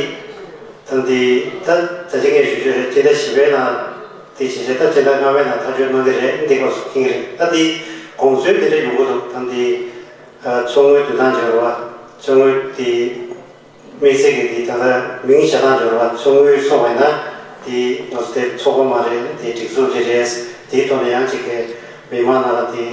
ད་འདི་ད་ད་ཅི་ངས་ཞུ་རྒྱུ་རེད། སྤྱི་ཟླ་བཞི་པའི་ནང་དེ་བྱས་རྗེས་ད་སྤྱི་ཟླ་ལྔ་པའི་ནང་ཐག་གཅོད་གནང་གི་རེད། འདི་སྐབས་སུ་མཁྱེན་གི་རེད། ད་འདི་དགོངས་ཚུལ་དེ་འདྲ་ཡོང་གི་འདུག་ད་འདི་ཚོགས་དངུལ་བསྡུ་སྟངས་བྱས་རེད་པ། ཚོགས་དངུལ་དེ། དམིགས་བསལ་གྱི་དེ་ད་ལྟ་མིང་བཞག་སྟངས་འབྱོར་བ་ཚོགས་དངུལ་སོང་བས་ན་དེ་ང་ཚོ་དེ་ཚོགས་པ་མ་རེད། དེ་སྒྲིག་འཛུགས་ཅིག་རེད། དེའི་ཐོག་ནས་ཡང་གཅིག་གི་མི་མང་ནང་ལ་དེ་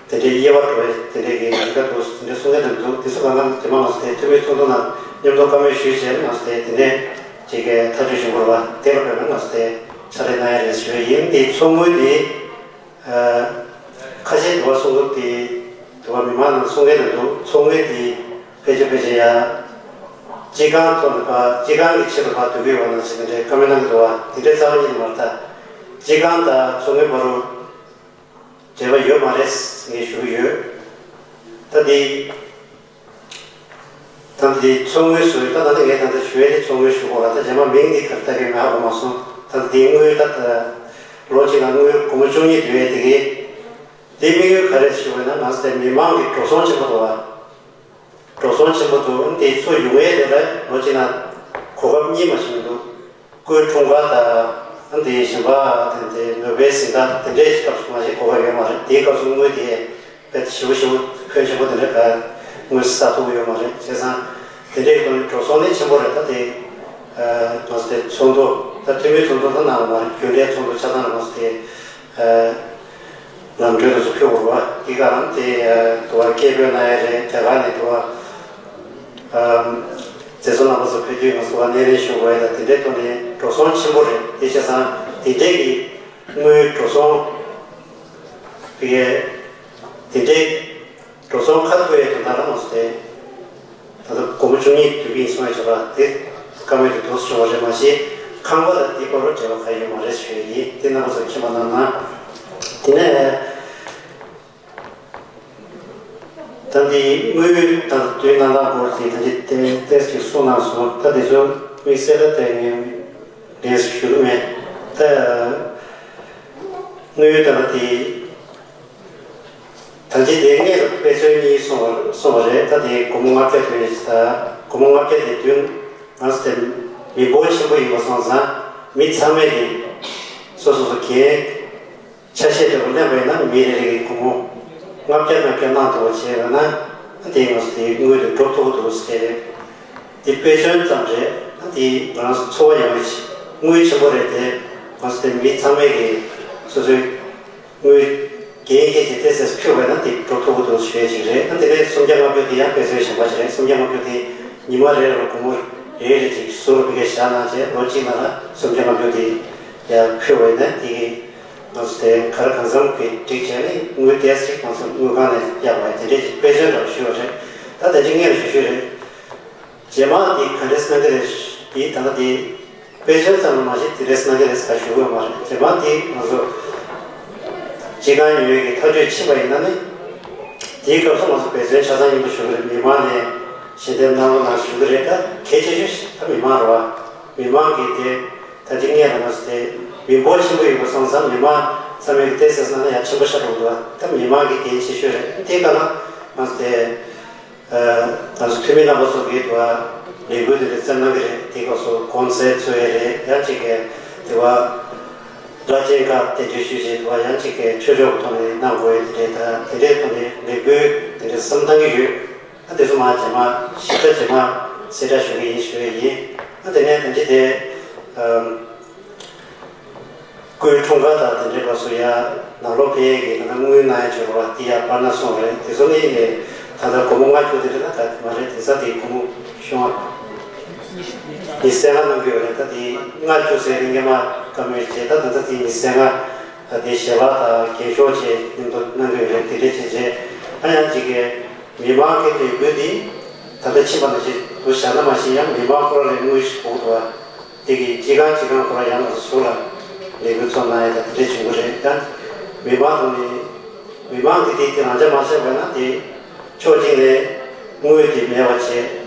དེ་འདྲའི་དབྱེ་བ་འགྲོ་བའི་དེ་འདྲའི་གི་ལས་ཀ་འདུག་དེ་འདྲ་གསུང་མཁན་དེ་འདུག་དེ་ཚོ་གང་ག་རྗེས་མ་ང་ཚོ་དེ་འཐུས་མི་ཚོགས་འདུ་ནང་མཉམ་དུ་བཀའ་མོལ་ཞུས་བྱས་ནས་ང་ཚོ་དེ་དེ་འདྲའི་གཅིག་གི་ཐག་གཅོད་བྱུང་བ་རེད་པ། དེ་ལ་བརྟེན་ནས་ང་ཚོ་དེ་ཕྱག་ལས་གནང་ཡ་རེད་ཞུ་ཡ་ཡིན། དེ་ཚོགས་དངུལ་དེ། ཁ་ཤས་འདུག་པ་གསུང་གི་འདུག་དེ་འདུག་པ་མི་མང་ནང་གསུང་མཁན་དེ་འདུག་ཚོགས་དངུལ་དེ་ཕལ་ཆེར་ཕལ་ཆེར་ཡ་སྤྱི་ཁང་ཐོག་ནས་ཕར་སྤྱི་ཁང་གི་ཆེད་དུ་ཕར་བསྡུ་གི་ཡོད་པ་ནང་བཞིན་དེ་འདྲའི་བཀའ་མོལ་གནང་གི་འདུག་པ། དེ་འདྲའི་རྩ་བ་ཉིད་ནས་མ་རེད། ད་སྤྱི་ཁང་དང་ཚོགས་དངུལ་བར་དུ་འབྲེལ་བ་ཡོད་མ་རེད་ངས་ཞུ་གི་ཡོད། ད་དེ། ད་འདི་ཚོགས་དངུལ་སུ་ད་ད་ལྟ་ངས་ད་ལྟ་ཞུ་ཡས་དེ་ཚོགས་དངུལ་ཞུ་དགོས་ལ། ད་རྗེས་མ་མིང་འདི་ག་རེ་བཏགས་ཀྱི་མེད་ཧ་གོ་མ་སོང་། ད་འདི་དངུལ་ད་ལོ་གཅིག་ལ་དངུལ་སྒོར་མོ་བཅུ་གཉིས་བསྡུ་ཡས་དེ་གི་འདི་དམིགས་ཡུལ་ག་རེ་ཞུ་བས་ན། ང་ཚོ་དེ་མི་མང་གི་འགྲོ་སོང་ཆེན་པོ་འདུག་བ། འགྲོ་སོང་ཆེན་པོ་འདུག་འདི་ཚུར་ཡོང་ཡས་དེ་ལ་ལོ་གཅིག་ལ་གོ་སྐབས་གཉིས་མ་ཞིག་མི་འདུག་སྐུའི་འཁྲུངས་སྐར་དང་། ཨ་འདི་གཞན་པ་དེ་འདི་ནོ་བེལ་གཟེངས་རྟགས་དེ་འདྲའི་སྐབས་སུ་མ་གཞི་གོ་སྐབས་ཡོད་མ་རེད། དེའི་སྐབས་སུ་དངུལ་དེ་དཔེ་ཞེ་པོ་ཞེ་པོ་ཕོན་ཆེན་པོ་དེ་འདྲ་ག་དངུལ་བསགས་ཐུབ་ཀྱི་ཡོད་མ་རེད། བྱས་ཙང་དེ་འདྲའི་སྒང་ནས་འགྲོ་སོང་ནི་ཆེན་པོ་རེད། ད་དེ་ང་ཚོ་དེ་ཚོགས་འདུ་ད་འཐུས་མིའི་ཚོགས་འདུ་ད་གནང་བ་མ་རེད། རྒྱུན་ལས་ཚོགས་འདུ་ཆ་ཚང་ལ་ང་ཚོ་དེ་ལམ་གྲོན་དུ་ཚུར་ཕུལ་དགོས་པ་འདི་ག་རང་དེ་དུ་བ་སྐད་འབོད་གནང་ཡ་རེད། རྒྱ་གར་ནས་དུ་བ། མཛད་གཙོ་རྣམ་པ་ཚོ་ཕེབས་དུས་ང་ཚོ་བ་སྣེ་ལེན་ཞུ་དགོས་ཡ་དང་དེ་འདྲའི་ཐོག་ནས་འགྲོ་སོང་ཆེན་པོ་རེད། དེ་བྱས་ཙང་དེ་འདྲའི་གི་དངུལ་འགྲོ་སོང་དེ་གའི་དེ་འདྲའི་འགྲོ་སོང་ཁ་ཐུག་ཡ་དོན་དག་ལ་ང་ཚོ་དེ་ད་ལྟ་སྒོར་མོ་བཅུ་གཉིས་བསྡུ་གི་ཡིན་གསུང་ཡ་བྱས་པ་དེ་བཀའ་མོལ་དེ་འདུག་སེ་བྱུང་བ་རེད། མ་གཞི་ཁང་པ་དང་དེའི་སྐོར་ལ་འབྲེལ་བ་གང་ཡོད་མ་རེད་ཞུ་ཡ་ཡིན། དེ་རྣམ་པ་ཚོ་མཁྱེན་པ་གནང་ན། དེ་ནས། ད་འདི་དངུལ་དང་བསྡུ་གནང་སྟངས་སྐོར་གྱི་ད་འདི་ཏོག་ཙམ་ཅིག་གསུངས་གནང་སོང་། ད་འདི་ཚོ་དམིགས་བསལ་ད་ལྟ་ངས་ལན་ཞུ་གི་མེད། ད་དངུལ་ད་ལྟ་དེ་ད་འདི་དེ་སྔས་ལ་དཔེ་མཚོན་གཉིས་གསུངས་པ་གསུངས་པ་རེད། ད་དེ་སྒོར་མོ་ལྔ་བརྒྱ་ཐོན་ཡོད་ཅིག་ད་སྒོར་མོ་ལྔ་བརྒྱ་དེ་བདུན་ ང་ཚོ་དེ་མི་འབོར་ཆེན་པོ་ཡིན་པ་སོང་ཙང་མི་ཚང་མས་ཀྱི་སོ་སོ་སོ་འགན་ཆ་ཤས་འདྲ་པོ་ལེན་པ་ཡིན་ན་མི་རེ་རེ་གི་སྒོར་མོ་ལྔ་བརྒྱ་ལྔ་བརྒྱ་གནང་ཐུབ་པ་བྱས་པ་ན་དེ་ང་ཚོ་དེའི་དངུལ་དེ་འགྲོ་ཐུབ་ཀྱི་འདུག་ཟེར་རེད། དེ་དཔེ་མཚོན་ཙམ་རེད། དེ་ང་རང་ཚོ་འཚོ་བ་ཡོང་བའི་དངུལ་ཆེན་པོ་རེད་དེ། ང་ཚོ་དེ་མི་ཚང་མས་ཀྱི་སོ་སོའི་དངུལ་འགན་འཁྱེར་གྱི་ཏོག་ཙམ་ཕུལ་བས་ན་དེ་འགྲོ་ཐུབ་ཀྱི་འདུག་ཞུ་ཡས་ཅིག་རེད། ཨ་དེ་ནས་སུམ་བརྒྱ་ལྔ་བཅུ་དེ་ཡང་དཔེ་མཚོན་གཞན་པ་ཞིག་རེད། སུམ་བརྒྱ་ལྔ་བཅུ་དེ་ཉི་མ་རེ་ལ་སྒོར་མོ་རེ་རེ་ཅིག་ཟུར་དུ་བཞག་གནང་བྱས་ལོ་གཅིག་ནང་ལ་སུམ་བརྒྱ་ལྔ་བཅུ་དེ་ཡང་ཕུལ་བས་ན་དེ་གི་ང་ཚོ་དེ་ག་རེ་གང་འཚམ་གྱི་སྒྲིག་བྱས་ནས་དངུལ་ཏོག་ཙམ་ང་ཚོ་དངུལ་ཁང་ནས་གཡར་བ་དེ་འདྲས་ཅིག་དཔེ་མཚོན་འདྲ་བོ་ཞུས་པ་རེད། ད་དེ་འདྲས་སྔོན་ལ་ཞུ་ཞུས་རེད། རྗེས་མ་འདི་ག་འདྲས་གནང་གི་རེད། འདི་ད་ལྟ་འདི་དཔེ་མཚོན་ཙམ་ལ་མ་གཞི་འདི་འདྲས་གནང་གི་རེད་ཟེར་ཞུ་དགོས་མ་རེད། རྗེས་མ་འདི་ང་ཚོ་སྤྱི་ཁང་ཉོ་ཡས་ཀྱི་ཐག་གཅོད་ཕྱིན་པ་ཡིན་ན་ནི། དེའི་སྐབས་སུ་ང་ཚོ་འབད་བརྩོན་ཆ་ཚང་མཉམ་དུ་ཞུ་གི་རེད། མི་མང་ནས་ཞལ་འདེབས་གནང་རོགས་གནང་ཞུ་གི་རེད། ད་གལ་ཆེ་ཤོས་ད་མི་མང་རེད་བ། མི་མང་གིས་དེ་ད་ཅི་སྔོན་ལ་ང་ཚོ་དེ་མི་འབོར་ཆེན་པོ་ཡོད་པ་སོང་ཙང་མི་མང་ཚང་མས་ཀྱི་དེ་ཟེར་ན་ཡང་ཆེན་པོ་ཤ་སྟོང་འདུག་ད་མི་མང་གི་འགན་ཆེ་ཤོས་རེད། དེའི་སྐབས་ལ་ང་ཚོ་དེ། ང་ཚོ་འཐུས་མི་རྣམ་པ་ཚོ་གིས་དུ་བ་ལས་འགུལ་དེ་འདྲ་བརྩམས་གནང་གི་རེད། དེ་སྐབས་སུ་གོང་ཚད་འཚོལ་ཡས་རེད། ཡང་གཅིག་གིས་དུ་བ་སློབ་ཆེན་ཁག་དེ་འདྲ་ཞུས་བྱས་དུ་བ་ཡང་གཅིག་གིས་ཆོས་ཕྱོགས་ཀྱི་ཐོག་ནས་གནང་དགོས་ཡས་དེ་འདྲའི་ད་དེ་འདྲའི་ཐོག་ནས་ལས་འགུལ་དེ་འདྲ་བརྩམས་གནང་གི་ཡོད། ཨ་དེ་ཚོ་མ་རྗེས་མ་ཞིབ་ཕྲ་རྗེས་མ་གསལ་བསྒྲགས་ཞུ་གི་ཡིན་ཞུ་ཡས་ཡིན། ཨ་དེ་ནས་ད་ཅི་དེ། སྐུའི་འཁྲུངས་སྐར་དང་དེ་འདྲའི་སྐབས་སུ་ཡང་ནང་ལོགས་ཕེབས་ཡས་ཀྱི་ད་ལྟ་དངུལ་གནང་ཡས་བྱོས་རོགས་དེ་ཡང་པར་ན་སོང་རེད། དེ་ཚོ་ནི་ད་ལྟ་སྒོར་མོ་ལྔ་བཅུ་དེ་རེད་ན་ད་མ་རེད། དེང་སང་དེ་སྒོར་མོ་ཤོང་བ་ཉི་ཤུ་རྩ་ལྔ་གནང་གི་ཡོད་རེད། ད་དེ་ལྔ་བཅུ་ཟེར་ནི་སྔོན་མ་བཀའ་མོལ་བྱས། ད་ད་ལྟ་དེ་ཉི་ཤུ་རྩ་ལྔ་ད་དེ་ཞལ་ལག་དང་རྒྱན་ཤོག་བཅས་མཉམ་དུ་གནང་གི་ཡོད་རེད། དེ་འདྲས་བྱས་བྱས་ཨ་ཡང་གཅིག་གིས་མི་མང་གི་ལས་འགུལ་འདི་ད་ལྟ་ཕྱིན་པ་ནང་བཞིན་དུ་བཞག་ན་མ་གཞི་ཡང་མི་མང་ཁོ་རང་ལ་དངུལ་ཞིག་དགོས་འདུག་བ། དེ་གི་སྤྱི་ཁང་སྤྱི་ཁང་ཁོ་རང་ཡང་ལ་ཟུར་ལ་ལས་འགུལ་ཚོགས་གནང་ཡ་དང་དེ་འདྲས་བྱུང་གི་རེད། ཡང་མི་མང་དུ་ནི་མི་མང་གི་དེ་དེ་རང་འཇགས་མ་བྱས་པ་ན་དེ་ཕྱོགས་གཅིག་ནས་དངུལ་དེ་མེད་པ་བྱས།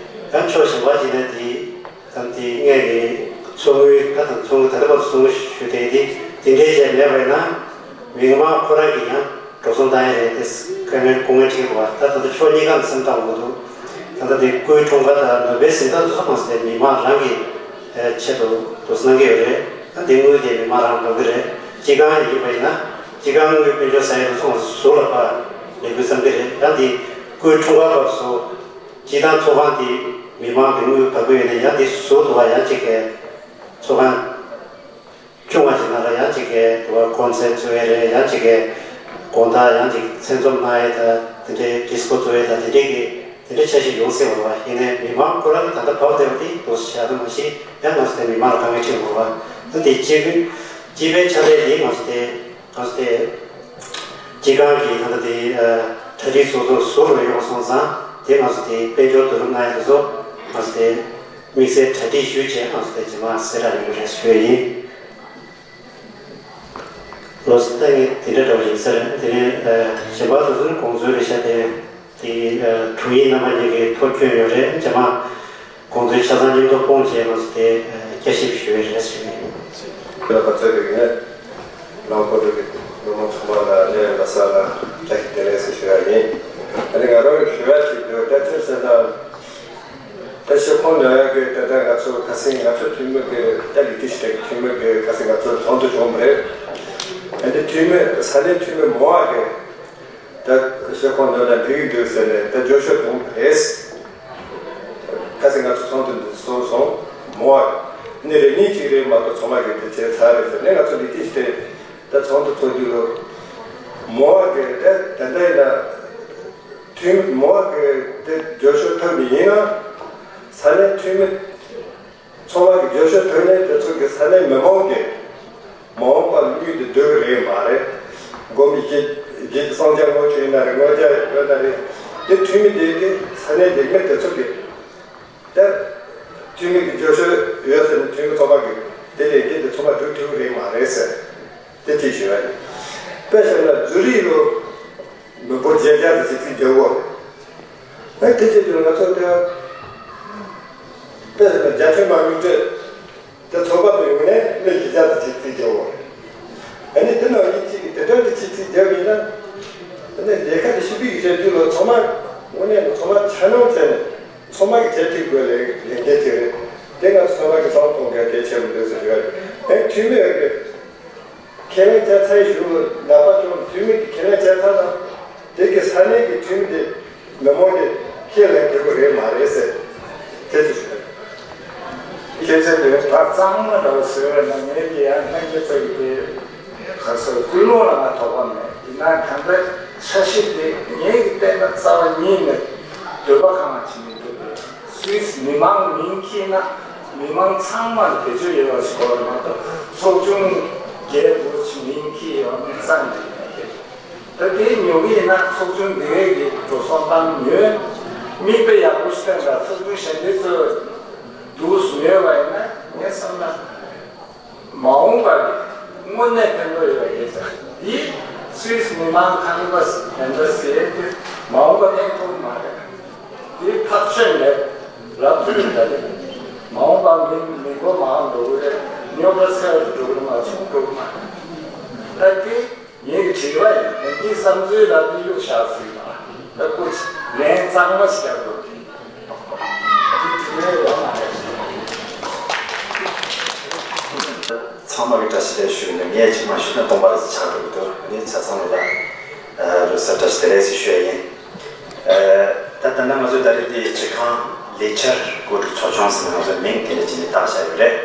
ཡང་ཕྱོགས་གཞན་པ་གཅིག་ནས་དེ་ད་དེ་སྔས་ཀྱི་ཚོགས་དངུལ་ད་དང་ཚོགས་དངུལ་ད་ལྟ་བར་དུ་ཚོགས་དངུལ་ཞུ་དེ་དེ་དེ་འདྲས་བྱས་མེད་པ་ཡིན་ན་མི་མང་ཁོ་རང་གི་ཡང་འགྲོ་སོང་བཏང་ཡ་རེད་དེ། དཀའ་ངལ་སྐུ་ངལ་འཕྲད་དགོས་པ་ད་ད་ལྟ་ཕྱོགས་གཉིས་ཀ་ནས་སེམས་ཐག་དགོས་འདུག་ད་ལྟ་དེ་སྐུའི་འཁྲུངས་སྐར་དང་ནོ་བེལ་གཟེངས་རྟགས་དེ་ཚོ་མ་ཟད་དེ་མི་མང་རང་གི་ཆེད་དུ་དུ་གནང་གི་ཡོད་རེད། ད་དེ་དངུལ་དེ་མི་མང་རང་འགྲོ་གི་རེད། སྤྱི་ཁང་ཡིན་པ་ཡིན་ན་སྤྱི་ཁང་དངུལ་དཔལ་འབྱོར་ས་ཡ་དེ་ཚོ་མ་ཟད་ཟུར་ལ་ཕར་ལས་འགུལ་བརྩམས་ཀྱི་རེད། ཡང་དེ་སྐུའི་འཁྲུངས་སྐར་སྐབས་སུ་སྤྱི་བཏང་ཚོགས་ཁང་དེ་མི་མང་གི་དངུལ་བབས་ཀྱི་ཡོད་ནས་ཡང་དེ་ཟུར་དུ་བ་ཡང་གཅིག་གི་ཚོགས་ཁང་ཆུང་བ་ཞིག་ནང་ལ་ཡང་གཅིག་གི་དུ་བ་གོང་ཚད་འཚོལ་ཡས་རེད། ཡང་གཅིག་གི་དགོང་དག་ཡང་གཅིག་མཚན་འཛོམས་གནང་ཡས་དང་དེ་འདྲའི་ཌི་སི་ཀོ་འཚོལ་ཡས་དང་དེ་འདྲའི་གི་དེ་འདྲའི་འཆར་གཞི་ཡོང་སྲིད་པ་རེད་བ། ཡིན་ནའི་མི་མང་ཁོ་རང་གི་ད་ལྟ་བབས་བསྡད་པ་དེ་འདུག་སེ་བཞག་ན་མ་གཞི་ཡང་ང་ཚོ་དེ་མི་མང་ལ་དཀའ་ངལ་འཕྲད་དགོས་རེད་བ། ད་དེ་སྤྱི་སྤྱི་པའི་ཕྱག་ལས་དེ་ང་ཚོ་དེ་ང་ཚོ་དེ་སྤྱི་ཁང་གི་ད་ལྟ་དེ་གྲ་སྒྲིག་ཚོགས་གཙོ་ཟུར་རུ་ཡོང་སོང་ཙང་དེ་ང་ཚོ་དེ་དཔལ་འབྱོར་བསྡུ་རུབ་གནང་ཡས་དེ་ཚོ་ང་ཚོ་དེ། དམིགས་བསལ་གྲ་སྒྲིག་ཞུས་བྱས་ང་ཚོ་དེ་རྗེས་མ་གསལ་བསྒྲགས་ཡོང་གི་རེད་ཞུ་ཡས་ཡིན། ལོ་སི་ཏ་ངས་དེ་འདྲ་འདྲ་བ་ཡིན་ས་རེད། དེ་ནས་གཞན་པ་དེ་ཚོ་ནི་དགོངས་ཚུལ་རེ་ཤ་དེ་དེ་དྲུང་ཡིག་རྣམ་པ་གཉིས་ཀྱིས་ཐོ་བསྐྱོན་ཡོད་རེད། རྗེས་མ་དགོངས་ཚུལ་ཆ་ཚང་མཉམ་དུ་སྤུངས་བྱས་ང་ཚོ་དེ་བསྐྱར་ཞིབ་ཞུ་ཡས་རེད་ཞུ་ཡིན། ལ་བ་ཚོད་པའི་ངས་ལམ་ཁོ་ཚོ་གི་ལོ་མང་ཚང་མ་ལ་གནས་ལ་ས་ལ་བཀྲ་ཤིས་བདེ་ལེགས་ཞེས་ཞུ་ཡ་ཡིན། ཨ་ནི་ང་རང་གི་ཞུ་ཡ་ཅིག་ཡོད། ད་ཅི་ཟེར་ན། ད་ཤོག་ཁོང་ནང་གི་ད་ལྟ་ང་ཚོ་ཁ་སང་ང་ཚོ་འཐུས་མི་གི་ད་ལི་ཏི་ཤི་ཏེག་འཐུས་མི་གི་ཁ་སང་ང་ཚོ་ཚོགས་འདུ་བྱུང་བ་རེད། ཨ་ནི་འཐུས་མི་ས་གནས་འཐུས་མི་མང་བ་གི་ད་ཤོག་ཁོང་ནང་ལ་འགྲིག་གི་འདུག་ཟེར་ནས་ད་བརྗོད་ཤོག་བྱུང་བ་རེད། ཁ་སང་ང་ཚོ་ཚོགས་འདུ་འདི་ཚོགས་སོང་མང་བ་ནི་རེ་གཉིས་གཅིག་རེད་མ་གཏོགས་ཚང་མ་གི་འདི་བྱས་ཚར་རེད་ཟེར་ནས་ང་ཚོ་ལི་ཏི་ཤི་ཏེག་ད་ཚོགས་འདུ་ཚོགས་རྒྱུ་ལོ་མང་བ་གི་ད་ད་ལྟ་ཡིན་ན། འཐུས་མི་མང་བ་གི་དེ་བརྗོད་ཤོག་ཐོབ་ནི་ཡིན་ན། ས་གནས་འཐུས་མི་ཚང་མ་གི་བརྗོད་ཤོག་ཐོབ་ནས་དེ་ཚོ་གི་ས་གནས་མི་མང་གི་མ་འོངས་པ་ལ་དངུལ་དེ་སྡོད་གི་རེད་མ་རེད། དགོན་པའི་རྗེ་རྗེ་གཙང་རྒྱ་དངོས་ཆོས་ཡིན་ན་རེད། དངོས་རྒྱ་ཡོད་ན་རེད། དེ་འཐུས་མི་དེ་གི་ས་གནས་དེ་མི་དེ་ཚོ་གི་དེ་འཐུས་མི་གི་བརྗོད་ཤོག་ཡོད་ཟེར་ནས་འཐུས་མི་ཚང་མ་གི་དེ་ལས་དེ་དེ་ཚང་མ་སྒྲུབ་ཐུབ་གི་རེད་མ་རེད་ཟེར། དེ་གཅིག་ཞུ་བ་ཡིན། དཔེ་བཞག་ན་ཛུ་རིག་ལོ། མི་འབོར་བརྒྱད་བརྒྱ་དང་ཅིག་ཙིག་བརྒྱབ་བོ། ཨ་དེ་བྱེད་དུས་ང་ཚོ་དེ་དཔེ་བཞག་ན་རྒྱ་ཆེན་མ་ཡུག་ཏེ་དེ་ཚོགས་པ་དུ་ཡོང་ནས་མི་བཞི་བརྒྱ་དང་ཅིག་ཙིག་བརྒྱབ་བོ། ཨ་ནི་དེ་ནང་ཡིན་ཅིག་དེ་འདྲ་དེ་ཅིག་ཙིག་བརྒྱབ་ཡིན་ན། ཨ་ནི་ལས་ཀ་དེ་ཞིབ་པའི་བྱེད་དུས་ལོ་ཚང་མ་དངོས་གནས་ལོ་ཚང་མ་ཆ་སྙོམས་བྱས་ནས། ཚང་མ་གི་བྱེད་ཐུབ་དགོས་ལས་ལས་འགན་ཅིག་རེད། དེ་ འཐུས་མི་གི་ཁས་ལེན་བྱས་ཚར་ཞུ་ལག་པ་ཅོག་འཐུས་མི་གི་ཁས་ལེན་བྱས་ཚར་ན་དེ་གི་ས་གནས་ཀྱི་འཐུས་མི་དེ་མི་མང་གི་ཁས་ལེན་དགོས་ཀྱི་རེད་མ་རེད་ཟེར་དེ་ཚོ་ཞུ། སྐད་ཆ་དེ་བར་གཙང་མ་འདྲ་བོ་ཟེར་བ་ན་ངས་ཀྱི་ཡང་ལྷན་རྒྱས་ཚོ་ཡི་དེ་ག་ས་ཀུན་སློང་ལ་ང་དོགས་པ་མེད། ཡིན་ན་ད་ལྟ་འཆར་གཞི་དེ་ངས་ཀྱི་བལྟས་ན་རྩ་བ་ཉིད་ནས་འདོད་པ་གང་ལ་བྱེད་མི་འདུག་སུད་སི་མི་མང་མིང་འཁྱེར་ན་མི་མང་ཚང་མ་ལ་བེད་སྤྱོད་ཡོད་པ་ཞིག་དགོས་པ་མ་གཏོགས་ཚོགས་ཆུང་བརྒྱད་དགུ་ཞིག་མིང་འཁྱེར་ཡོད་མིན་རྩ་ནས་མེད་དེ། ད་དེ་ཉོ་གི་ཡིན་ན་ཚོགས་ཆུང་འདི་གའི་གི་འགྲོ་སོང་བཏང་ཉོས། མིག་དཔེ་ཡག་པོ་ཞིག་བསྟན་ད་ཚོགས་ཆུང་གཞན་དེ་ཚོ་འདུག་ཉོས་པ་ཡིན་ན་ངས་བསམ་ན། མ་འོངས་པར་དངོས་གནས་ཕན་ཐོགས་ཡོད་པ་རེད་ཟེར། འདི་སུད་སི་མི་མང་ཁང་པ་དེ་འདྲ་ཟེར་ཏེ་མ་འོངས་པ་ཕན་ཐོགས་མ་རེད། འདི་ཐག་ཆོད་མེད། རབ་ཏུ་རིང་ད་རེད། མ་འོངས་པ་མི་མི་མགོ་མང་འགྲོ་གི་རེད། རྙོག་དྲ་སེལ་བར་འགྲོ་གི་མ་ཆུང་འགྲོ་གི་མ་རེད། ད་དེ། ངེད་ཀྱི་དྲི་བ་ཡིན། ངེད་ཀྱི་བསམ་ཚུལ་ལ་དེ་གཡུག་བཞག་ཟིན་པ། ད་སྐུ་ལན་གཙང་མ་ཞིག་རྒྱག་དགོས། དེ་དྲི་བའི་ལོ་མ་རེད། ཚང་མ་གི་བཀྲ་ཤིས་བདེ་ལེགས་ཞུ་ནས་ངས་ཅིག་མ་ཞུས་ན་སྟོང་པ་རེད་ཆགས་འགྲོ་གི་འདུག་ཨ་ནི་ཆ་ཚང་ལ་ལ་ལོ་གསར་བཀྲ་ཤིས་བདེ་ལེགས་ཞུ་ཡ་ཡིན། ད་ད་ལྟ་ང་ཚོ་ད་རེས་འདི་སྤྱི་ཁང་ལས་འཆར་བཀོད་སྒྲིག་ཚོགས་ཆུང་ཟེར་ནས་ང་ཚོ་མིང་དེ་འདྲ་བྱས་ནས་བཏགས་བཞག་ཡོད་རེད།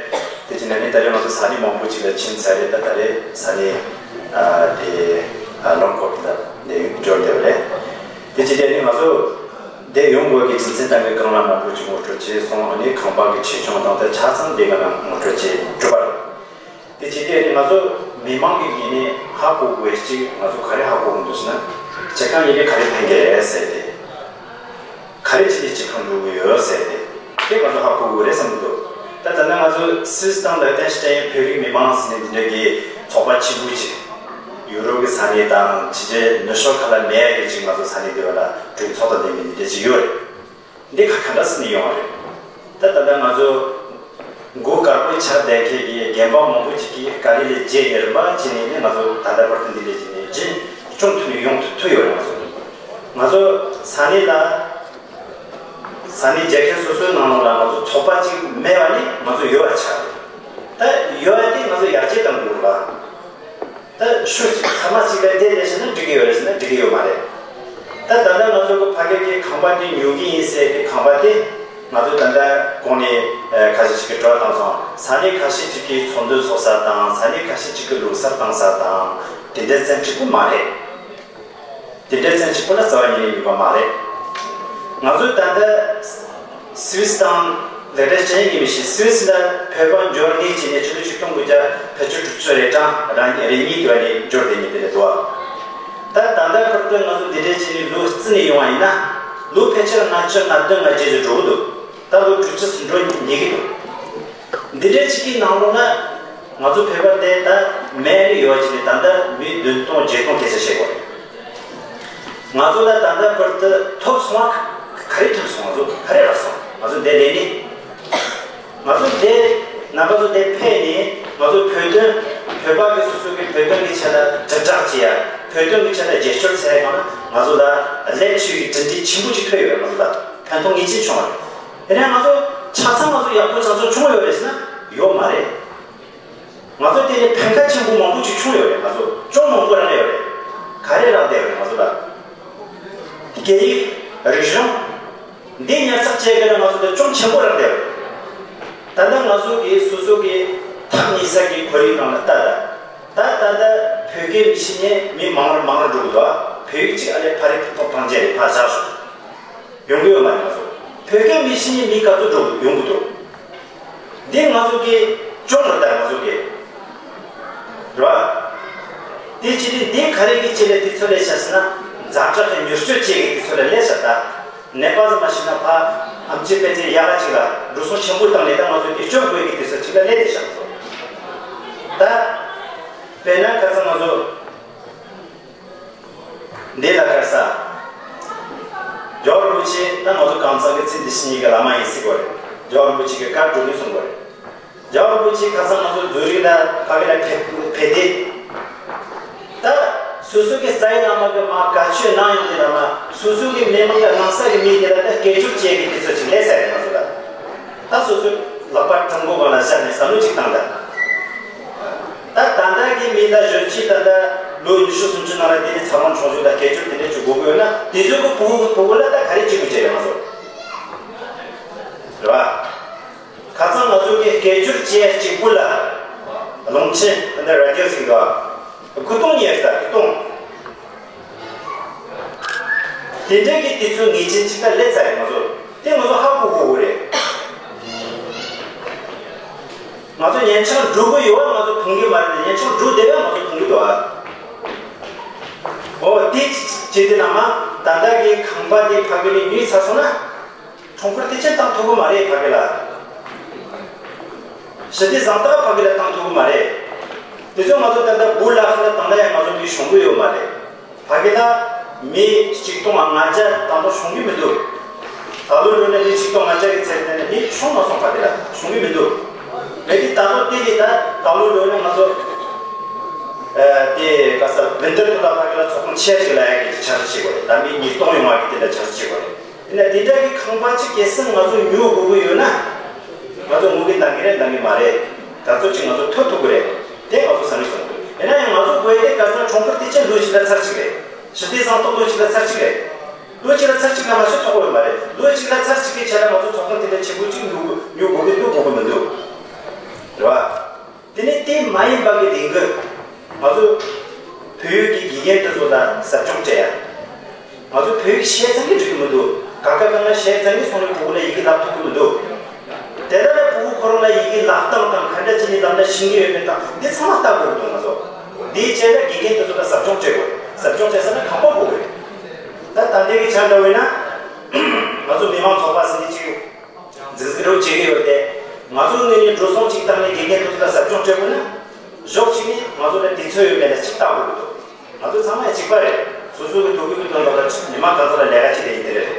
དེ་བྱས་ནས་ནི་ད་རེས་ང་ཚོ་ས་གནས་མང་པོ་ཅིག་ལ་ཕྱིན་ཚར་རེད། ད་ད་རེས་ས་གནས་དེ་ལོན་ཀོཊ་ལ་འདི་འབྱོར་བསྡད་པ་རེད། དེ་བྱས་ནས་ནི་ང་ཚོ་འདི་ཡོང་དགོས་ཀྱི་རྒྱུ་མཚན་ད་ངས་རྐང་ལག་མང་པོ་ཅིག་ངོ་སྤྲོད་བྱས་སོང་། ཨ་ནི་ཁང་པ་གི་ཆེ་ཆུང་དང་དེ་ཆ་ཚང་འདི་ག་ན་ངོ་སྤྲོད་བྱས་གྲུབ་པ་རེད། དེ་བྱས་ཏེ་ང་ཚོ་མི་མང་གི་ངོས་ནས་ཧ་གོ་དགོས་ཅིག་ང་ཚོ་ག་རེ་ཧ་གོ་དགོས་འདུག་ཟེར་ན། སྤྱི་ཁང་ཡིན་ནའི་ག་རེ་ཕན་གྱི་རེད་ཟེར་ཏེ། ག་རེ་བྱས་ཏེ་སྤྱི་ཁང་འགྲོ་གི་ཡོད་ཟེར་ཏེ། དེ་ང་ཚོ་ཧ་གོ་དགོས་རེད་བསམ་གྱི་འདུག་ད་ད་ལྟ་ང་ཚོ་སུད་སི་དང་ལེག་ཏེན་སི་ཏན་བོད་རིགས་མི་མང་ཟེར་ནས་འདི་འདྲ་གི་ཚོགས་པ་ཆེན་པོ་ཅིག་ཡུ་རོབ་ཀྱི་ས་གནས་དང་ཕྱི་རྒྱལ་ནུབ་ཕྱོགས་ཁག་ལ་མེད་ཡ་གི་ཅིག་ང་ཚོ་ས་གནས་འདི་བ་ལ་གྲོས་ཚོགས་དང་ལྡན་པའི་འདི་འདྲ་ཅིག་ཡོད་རེད། འདི་ག་ག་འདྲ་སེ་ནས་ཡོང་བ་རེད། ད་ད་ལྟ་ང་ཚོ་མགོ་དཀར་པོའི་ཆ་ལྡན་མཁན་གྱི་རྒན་པ་མང་པོ་ཅིག་གིས་ག་ལེ་ལེ་བརྗེད་ནས་རིམ་པ་བྱས་ནས་ནི་ང་ཚོ་ད་ལྟ་བར་དུ་འདི་ལས་བྱས་ནས་རྗེས་སྐྱོང་ཐུབ་ནས་ཡོང་ཐུབ་ཐུབ་ཡོད་རེད། ང་ཚོ་ང་ཚོ་ས་གནས་ལ་ས་གནས་རྒྱལ་ཁབ་སོ་སོའི་ནང་ལོགས་ལ་ང་ཚོ་ཚོགས་པ་ཅིག་མེད་པ་ནི་ང་ཚོ་ཡོད་པ་ཆགས་རེད། ད་ཡོད་པ་དེ་ང་ཚོ་ཡར་རྒྱས་གཏང་དགོས་རེད་པ། ད་ཤུགས་ཚང་མ་གཅིག་ལ་བསྡད་བསྡད་བྱས་ན་འགྲིག་གི་ཡོད་རེད་ཟེར་ན་འགྲིག་གི་ཡོད་མ་རེད། ད་ད་ལྟ་ང་ཚོ་གི་ཕ་གི་གི་ཁང་པ་འདི་ཉོ་གི་ཡིན་ཟེར་གི་ཁང་པ་དེ་ང་ཚོ་ད་ལྟ་གོང་ནས་ཁ་ཤས་ཅིག་གི་སྤྲོ་བཏང་སོང་། ས་གནས་ཁ་ཤས་ཅིག་གི་ཚོགས་འདུ་ཚོགས་ས་དང་ས་གནས་ཁ་ཤས་ཅིག་གི་ལུགས་གསར་བཏང་ས་དང་དེ་འདྲ་ཙམ་གཅིག་པུ་མ་རེད། དེ་འདྲའི་ཚན་གཅིག་པུ་ལ་རྩ་བ་ཉིད་ནས་ཡོད་པ་མ་རེད། ང་ཚོས་ད་ལྟ་སུད་སི་དང་ལེག་ཏེན་སི་ཏན་གྱི་མི་ཤེས། སུད་སི་ལ་བོད་པ་འབྱོར་ངེས་བྱས་ནས་ཕྱི་ལོ་ཆིག་སྟོང་དགུ་བརྒྱ་བརྒྱད་ཅུ་དྲུག་ཅུ་རེ་གྲངས་རང་རེ་གཉིས་དུ་བ་ནས་འབྱོར་བསྡད་ཉིན་དེ་ལས་འདུག་ད་ད་ལྟ་བར་དུ་ང་ཚོ་འདི་འདྲའི་བྱས་ནས་ལོ་བརྩིས་ནས་ཡོང་བ་ཡིན་ན་ལོ་ཕལ་ཆེར་ལྔ་བཅུ་ང་བདུན་ང་བརྒྱད་ཙམ་འགྲོ་གི་འདུག་ད་ལོ་དྲུག་ཅུ་ཙམ་འགྲོ་ཉེ་གི་འདུག་འདི་འདྲའི་ཅིག་གི་ནང་ལོགས་ན་ང་ཚོ་བོད་པ་དེ་ད་མེད་ནི་ཡོད་ཅིག་ནི་ད་ལྟ་མི་བདུན་སྟོང་བརྒྱད་སྟོང་སྐད་ཆ་བཤད་དགོས་རེད། ང་ཚོ་ལ་ད་ལྟ་བར་དུ་ཐོབ་སོང་བ་ག་རེ་ཐོབ་སོང་། ང་ཚོ་ག་རེ་རག་སོང་། ང་ཚོ་འདི་ལས་ནི་ང་ཚོ་འདི་ནང་པ་ཚོ་འདི་ཕེབས་ནས་ང་ཚོ་བོད་དོན་བོད་པ་གི་སོ་སོ་གི་བོད་དོན་གི་ཆེད་ལ་དྲིལ་བསྒྲགས་བྱེད་ཡ། བོད་དོན་གི་ཆེད་ལ་རྒྱབ་སྐྱོར་བྱེད་ཡ་གང་ན་ང་ཚོ་ལ་ལེགས་ཤོས་ཀྱི་གྲུབ་འབྲས་ཆེན་པོ་ཅིག་ཐོབ་ཡོད་རེད། ང་ཚོ་ལ་ཕན་ཐོགས་ངེས་ཅན་བྱུང་བ་རེད། དེ་ནས་ང་ཚོ་ཆ་ཚང་ང་ཚོ་ཡག་པོ་ཆགས་ཆོག་བྱུང་ཡོད་རེད་ཟེར་ན་ཡོད་མ་རེད། ང་ཚོ་དེ་ནས་ཕན་ཁ་ཆེན་པོ་མང་པོ་ཅིག་བྱུང་ཡོད་རེད། ང་ཚོ་ཅུང་མང་པོ་རག་ཡོད་རེད། ག་རེ་རག་བསྡད་ཡོད་རེད། ང་ཚོ་ལ་སྐད་ཡིག་རིག་གཞུང་འདི་ཉར་ཚགས་བྱས་ཀྱི་ན་ང་ཚོ་དེ་ཅུང་ཆེན་པོ་རག་བསྡད་ཡོད་རེད། ད་ལྟ་ང་ཚོ་གི་སོ་སོ་གི་ཐག་ཉེ་ས་གི་ཁོར་ཡུག་ནང་ལ་ལྟ་ད། ད་ད་ལྟ་བོད་སྐད་མི་ཤེས་མཁན་མི་མང་རུ་མང་རུ་འགྲོ་གི་འདུག་བོད་ཡིག་ཅིག་ཨ་ལས་ཕ་རི་ཐོག་ཐང་ཅན་རེད། ཕ་བཞག་ཤོག་ཡོང་གི་ཡོད་མ་རེད། ང་ཚོ་བོད་སྐད་མི་ཤེས་མཁན་མི་ག་ཚོད་འགྲོ་ཡོང་གི་འདུག་འདི་ང་ཚོ་གི་ཅོང་རེད། ད་ང་ཚོ་གི་རེད་བ། དེ་ཅི་སྟེ་འདི་ག་རེ་གི་ཆེད་ལས་དེ་ཚོ་ལས་བྱ་ཟེར་ན་ཛ་དྲག་གི་མྱུར་སྐྱོབ་བྱེད་ཀྱི་དེ་ཚོ་ལ་ལས་བྱ། ད་ནད་པ་ཟེར་མ་ཤེས་ན་ཕ་ཨམ་ཆི་དཔེ་ཚེ་ཡག་ག་ཅིག་ལ་འགྲོ་སོང་ཆེན་པོ་བཏང་ནས་ད་ང་ཚོ་དེ་སྐྱོབ་དགོས་ཀྱི་དེ་ཚོ་ཅིག་ལ་ལས་དེ་བྱ། ང་ཚོ་ད་དཔེར་ན་ཁ་སང་ང་ཚོ་འདི་ལ་ཁར་ས། རྒྱལ་བ་རིན་པོ་ཆེ་ད་ང་ཚོ་གང་ཚང་གི་ཚེ་འདི་ཕྱི་གཉིས་ཀྱི་བླ་མ་ཡིན་ཟེར་གོ་རེད། རྒྱལ་བ་རིན་པོ་ཆེ་གི་བཀའ་སྒྲུབ་ནས་གསུང་གོ་རེད། རྒྱལ་བ་རིན་པོ་ཆེ་ཁ་སང་ང་ཚོ་ཛུ་རིག་ལ་ཕ་གི་ལ་ཕེབས་ཕེབས་ཏེ། ད་སོ་སོ་གི་རྩ་བའི་བླ་མ་གི་མ་བཀའ་ཆོས་གནང་ཡོང་དེ་ལ་མ་སོ་སོ་གི་མི་མང་གི་ནང་ས་གི་མི་དེ་ལ་ད་སྐད་ཅོར་བཅད་གི་དེ་ཚོ་ཅིག་ལས་ས་རེད། ང་ཚོ་ལ་ད་སོ་སོ་ལག་པ་དྲང་པོ་གང་ལ་བཞག་ནས་བསམ་བློ་ཅིག་བཏང་ད། མི་ལ་གཞོན་སྐྱེས་ད་ལྟ་ལོ་ཉི་ཤུ་སུམ་ཅུ་ནང་ལ་དེ་ནས་ཚ་བོ་ཆུང་ཆུང་དང་སྐད་ཅོར་དེ་འདྲ་ཅིག་དགོས་ཀྱི་ཡོད་ན། དེ་ཚོ་གི་ཕྲུ་གུ་གི་ཕྲུ་གུ་ལ་ད་ག་རེ་བྱེད་དགོས་ཀྱི་རེད། ང་ཚོ་རེད་བ། ཁ་སང་ང་ཚོ་གི་སྐད་ཅོར་བཅས་གཅིག་པུ་ལ་རླུང་འཕྲིན་ད་ལྟ་ར་ཌི་ཡོ་ཟེར་གི་འདུག་བ། དགུ་སྟོང་ཉིས་བརྒྱ་དགུ་སྟོང་། དེ་འདྲའི་གི་དུས་ཚོད་ངེས་ཅན་ཅིག་ལ་སླེབས་ཚར་རེད། ང་ཚོ་དེ་ང་ཚོ་ཧ་གོ་དགོས་རེད། ང་ཚོ་ཉན་ཆང་འགྲོ་གི་ཡོད་པ་ང་ཚོ་མཐོང་གི་མ་རེད། ཉན་ཆང་འགྲོ་བསྡད་པ་ང་ཚོ་མཐོང་གི་འདུག་ཨ། འོ་དེ་བྱས་དུས་ནང་མ་ད་ལྟ་གི་ཁང་པ་དེ་ཕ་གི་ནས་ཉོས་ཚར་སོང་ན། ཁྲོམ་སྐོར་དེ་ཅན་བཏང་ཐུབ་ཀྱི་མ་རེད། ཕ་གི་ལ་ཞི་བདེ་བཟང་ཐག་ཕ་གི་ལ་བཏང་ཐུབ་ཀྱི་མ་རེད། དེ་ཚོ་ང་ཚོ་ད་ལྟ་སྦུག་ལ་ཁ་ལ་བཏང་ན་ཡང་ང་ཚོ་མི་ཤོང་གི་ཡོད་མ་རེད། ཕ་གི་ལ་མི་གཅིག་སྟོང་ལྔ་བརྒྱ་ད་དུང་ཤོང་གི་མི་འདུག་ད་ལོ་འགྲོ་ནས་མི་གཅིག་སྟོང་ལྔ་བརྒྱ་གི་ཚད་ནས་མི་ཤོང་མ་སོང་། ཕ་གི་ལ་ཤོང་གི་མི་འདུག་མེད་དེ་ད་ལོ་དེ་ལས་ད་ད་ལོ་འགྲོ་ནས་ང་ཚོ་ཨ་དེ་ག་ས་བིན་ཏེར་དུ་ད་ཕ་གི་ལ་ཚོགས་ཁང་ཆེ་ཞིག་ལ་ཡ་གི་འཆར་གཞི་བྱེད་དགོས་རེད། ད་མི་ཉིས་སྟོང་ཡོང་བ་གི་དེ་འདྲ་འཆར་གཞི་བྱེད་དགོས་རེད། དེ་ནས་དེ་འདྲ་གི་ཁང་པ་གཅིག་གལ་སྲིད་ང་ཚོ་ཉོ་དགོས་ཀྱི་ཡོད་ན། ང་ཚོ་ངོ་གི་འདང་གི་རེད་འདང་གི་མ་རེད། ག་ཚོད་ཅིག་ང་ཚོ་ཐོབ་ཐུབ་ཀྱི་རེད། དེ་ང་ཚོ་བསམ་བློ་གཏོང་དགོས། ཡིན་ན་ཡང་ང་ཚོ་དགོས་དེ་ག་ཚོད་ཁྲོམ་སྐོར་དེ་ཅན་ལོ་གཅིག་ལ་ཚར་གཅིག་རེད། ཞི་བདེ་བཟང་ཐོག་ལོ་གཅིག་ལ་ཚར་གཅིག་རེད། ལོ་གཅིག་ལ་ཚར་གཅིག་ལ་མ་ཤོད་ཚོགས་པ་ཡོད་མ་རེད། ལོ་གཅིག་ལ་ཚར་གཅིག་གི་ཆ་ལ་ང་ཚོ་ཚོགས་ཁང་དེ་འདྲ་ཆེན་པོ་གཅིག་ཉོ་དགོས་ཉོ་དགོས་ཀྱི་འདུག་དགོས་ཀྱི་མི་འདུག་རེད་བ། དེ་ནས་དེ་མ་ཡིན་པ་གི་རིང་གི་ང་ཚོ་བོད་ཡིག་གི་དགེ་རྒན་དེ་ཚོ་ལ་ཟབ་སྦྱོང་སྤྲད་ཡ། ང་ཚོ་བོད་ཡིག་བཤད་ཙང་གི་འགྲིག་གི་མི་འདུག་ཀ་ཁ་ག་ང་བཤད་ཙང་གི་སོང་ནས་ཕྲུ་གུ་ལ་ཡི་གེ་བསླབ་ཐུབ་ཀྱི་མི་འདུག་དེ་ལྟར་ལ་ཕྲུ་གུ་ཁོ་རང་ལ་ཡི་གེ་བསླབ་སྟངས་དང་ག་འདྲ་བྱས་ནས་བསླབ་ན་ཤེས་ཀྱི་ཡོད་མེད་དང་འདི་ཚང་མ་ལྟ་དགོས་ཀྱི་འདུག་ང་ཚོ་འདིའི་རྗེས་ལ་དགེ་རྒན་དེ་ཚོ་ལ་ཟབ་སྦྱོང་སྤྲད་དགོས། ཟབ་སྦྱོང་སྤྲད་ས་ན་གང་པ་དགོས་རེད། ད་ད་ལྟའི་གི་ཆ་འདྲ་བས་ན་ང་ཚོ་མི་མང་ཚོགས་པ་ཟེར་ནས་ཅིག་འཛིན་བཟུང་རོགས་བྱེད་ཀྱི་ཡོད་དེ། ང་ཚོ་ངོས་ནས་འགྲོ་སོང་གཅིག་བཏང་ནས་དགེ་རྒན་དེ་ཚོ་ལ་ཟབ་སྦྱོང་སྤྲད་དགོས་ན། ཕྱོགས་གཅིག་ནས་ང་ཚོ་ལ་དུས་ཚོད་ཡོད་མེད་ལ་གཅིག་ལྟ་དགོས་ཀྱི་འདུག་ང་ཚོ་ཚང་མ་གཅིག་པ་རེད། སོ་སོ་གི་ཐུགས་ཁུར་གྱི་དོན་དག་ལ་མི་མང་གང་ཚོ་ལ་ལས་ཀ་བྱེད་བསྡད་ཡིན་དེ་རེད།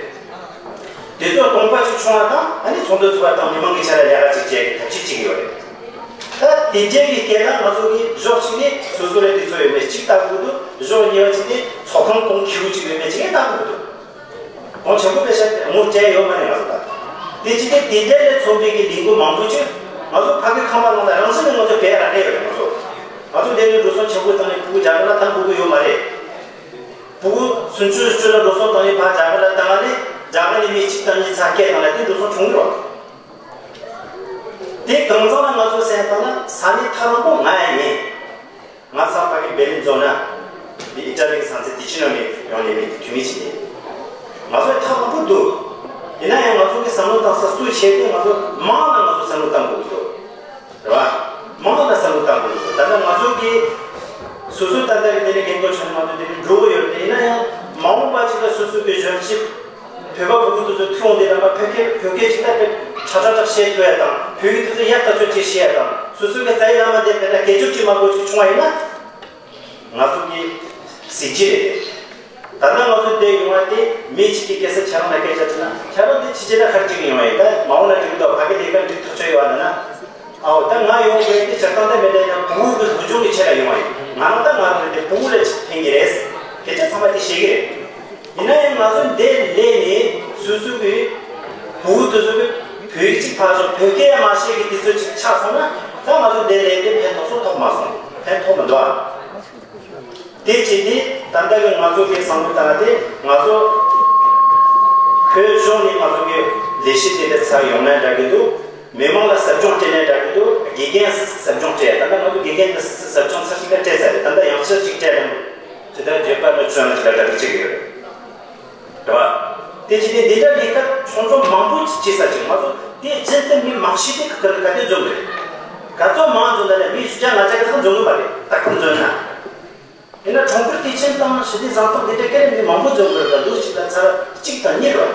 དེ་ཚོ་སྟོང་པ་ཞིག་བྱུང་བ་དང་ཨ་ནི་ཚོགས་འདུ་ཚོགས་པ་དང་མི་མང་གི་ཆ་ལ་ལས་ཀ་གཅིག་བྱེད་ཀྱི་ཐབས་ཤེས་བྱེད་ཀྱི་ཡོད་རེད། ད་དེ་རྗེས་ཀྱི་སྐད་ལ་ང་ཚོ་གི་ཕྱོགས་གཅིག་ནས་སོ་སོ་ལ་དུས་ཚོད་ཡོད་མེད་གཅིག་ལྟ་དགོས་འདུག་ཕྱོགས་གཉིས་པ་གཅིག་ནས་ཚོགས་ཁང་གཏོང་ཁེ་པོ་གཅིག་ཡོད་མེད་གཅིག་ལྟ་དགོས་འདུག་གོང་ཆེན་པོ་པེ་ཤ་ངོ་བཅད་ཡོད་མ་རེད་ང་ཚོ་ད། དེ་ཅི་སྟེ་དེ་འདྲ་ལས་མཚོན་པའི་གི་ལས་འགུལ་མང་པོ་ཅིག་ང་ཚོ་ཕ་གི་ཁང་པ་ནང་ལ་རང་བཞིན་ནས་ང་ཚོ་བེད་ར་འདྲེ་ཡོད་རེད། ང་ཚོ་ང་ཚོ་འདི་ནས་འགྲོ་སོང་ཆེན་པོ་བཏང་ནས་ཕྲུ་གུ་རྒྱ་གར་ལ་བཏང་དགོས་ཀྱི་ཡོད་མ་རེད། ཕྲུ་གུ་སུམ་ཅུ་བཅུ་ལ་འགྲོ་སོང་བཏང་ནས་ཕར་རྒྱ་གར་ལ་བཏང་ནས་རྒྱ་གར་ནས་མི་གཅིག་དང་གཉིས་ཚ་སྐད་བཏང་ལ་དེ་འགྲོ་སོང་བྱུང་རོགས། དེ་གང་ཚང་ལ་ང་ཚོ་སེམས་བཏང་ན་ས་གནས་ཐག་རིང་པོ་ང་ཡང་ཡིན། ང་ཚང་ཕ་གི་བེར་ལིན་རྫོང་ན། འདི་ཨི་ཊ་ལི་གི་ས་མཚམས་ཏི་ཅི་ནོ་ནས་ཡོང་ནས་མི་འདི་དུས་མིན་ཕྱིན་ནས། ང་ཚོ་ཐག་རིང་པོ་འདུག་ཡིན་ན་ཡང་ང་ཚོ་གི་བསམ་བློ་བཏང་ས་སུ་བྱས་ཏེ་ང་ཚོ་མང་ན་ང་ཚོ་བསམ་བློ་བཏང་དགོས་ཀྱི་འདུག་རེད་བ། མང་ན་བསམ་བློ་བཏང་དགོས་ཀྱི་འདུག་ད་ལྟ་ང་ཚོ་གི་སོ་སོ་ད་ལྟ་གི་དེ་ནས་རྒན་གོག་ཆུང་ང་ཚོ་དེ་ནས་འགྲོ་གི་ཡོད་རེད། ཡིན་ན་ཡང་མ་འོངས་པ་ཅིག་ལ་སོ་སོ་གི་གཞོན་སྐྱེས། བོད་པ་ཕྲུ་གུ་དེ་ཚོ་ཐུག་འོང་དེ་རྣམ་པ་བོད་སྐད་བོད་སྐད་ཅིག་ལ་དཔེ་ཁྲ་ཁྲ་ཁྲ་བཤད་ཐུབ་ཡ་དང་བོད་ཡིག་དེ་ཚོ་ཡག་ཐག་ཆོད་ཅིག་ཤེས་ཡ་དང་སོ་སོ་གི་རྩ་བའི་བླ་མ་དེ་དཔེ་ན་སྐད་ཅོར་ཅིག་མ་གོ་ཅིག་བྱུང་བ་ཡིན་ན་ང་ཚོ་གི་གཟི་བརྗིད་རེད། ད་ལྟ་ང་ཚོ་འདིར་ཡོང་བ་དེ་མི་གཅིག་གིས་སྐད་ཆ་ཁྱེད་རང་ལ་སྐད་ཆ་དྲིས་ན་ཁྱེད་རང་དེ་ཕྱི་རྒྱལ་ལ་ཁར་ཅིག་ཡོང་བ་ཡིན། ད་མ་འོངས་ལ་འགྲིག་གི་འདུག་ཕ་གི་ལས་ཀ་འགྲིག་ཐག་ཆོད་ཡོད་བ་ལ་ན། ཨའོ་ད་ང་ཡོང་དགོས་དེ་ཇ་རྟགས་འདི་མེད་དེ་ཡང་བུ་གུ་གི་སློབ་སྦྱོང་གི་ཆེད་ལ་ཡོང་བ་ཡིན། ང་རང་ད་ང་རང་རེད་དེ་བུ་གུ་ལ་ཕན་གི་རེད། སྐད་ཆ་ཚང་མ་དེ་བཤད་གི་རེད། ཡིན་ན་ཡང་ང་ཚོ་འདིར་སླེབས་ནས་སོ་སོ་གི་བུ་གུ་དེ་ཚོ་གི་བོད་ཡིག་ཅིག་ཕར་ཞོག་བོད་སྐད་ཡང་མ་བཤད་གི་དེ་ཚོ་ཅིག་ཆགས་སོང་ན་ད་ང་ཚོ་འདིར་སླེབས་ཏེ་ཕན་ཐོགས་སུ་ཐོགས་མ་སོང་། ཕན་ཐོགས་མི་འདུག་ཨ། དེ་བྱས་ཏེ་ད་ལྟ་གི་ང་ཚོ་གི་བསམ་བློ་བཏང་སྟེ་ང་ཚོ་བོད་གཞུང་ནས་ང་ཚོ་གི་ལས་གཞི་དེ་འདྲ་ཚར་ཡོང་ན་འདྲ་གི་འདུག་མི་མང་ལ་ཟབ་སྦྱོང་སྤྲད་ན་འདྲ་གི་འདུག་དགེ་རྒན་ཟབ་སྦྱོང་སྤྲད་ཡ། ད་ལྟ་ང་ཚོ་དགེ་རྒན་དེ་ཟབ་སྦྱོང་ཚར་ཞིག་ལ་སྤྲད་ཚར་རེད། ད་ལྟ་ཡང་ཕྱིར་ཅིག་སྤྲད་ན་དེ་ལྟར་བརྗོད་པ་ནི་བྱོན་ལ་ཅིག་ལ་གྲ་སྒྲིག་བྱེད་ཀྱི་ཡོད་རེད། རེད་བ། དེ་བྱས་ཏེ་འདི་འདྲ་ལས་ཀ་ཆུང་ཆུང་མང་པོ་ཅིག་བྱེད་ས་ཅིག་ང་ཚོ་དེ་རྒྱུན་དུ་མི་མང་ཤོས་དེ་ག་ག་དེ་འཛོམས་རེད། ག་ཚོད་མང་འཛོམས་ན་ལས་མི་བཞི་བརྒྱ་ལྔ་བརྒྱ་ག་ཚོད་འཛོམས་གི་མ་རེད། ད་ག་འཛོམས་ན། ཡིན་ན་གྲོང་ཁྱེར་དུས་ཆེན་དང་ཞི་བདེ་བཟང་ཐང་དེ་འདྲ་སྐད་ལ་མི་མང་པོ་འཛོམས་དགོས་ལ་ལོ་གཅིག་ལ་ཚར་གཅིག་དང་གཉིས་རེད།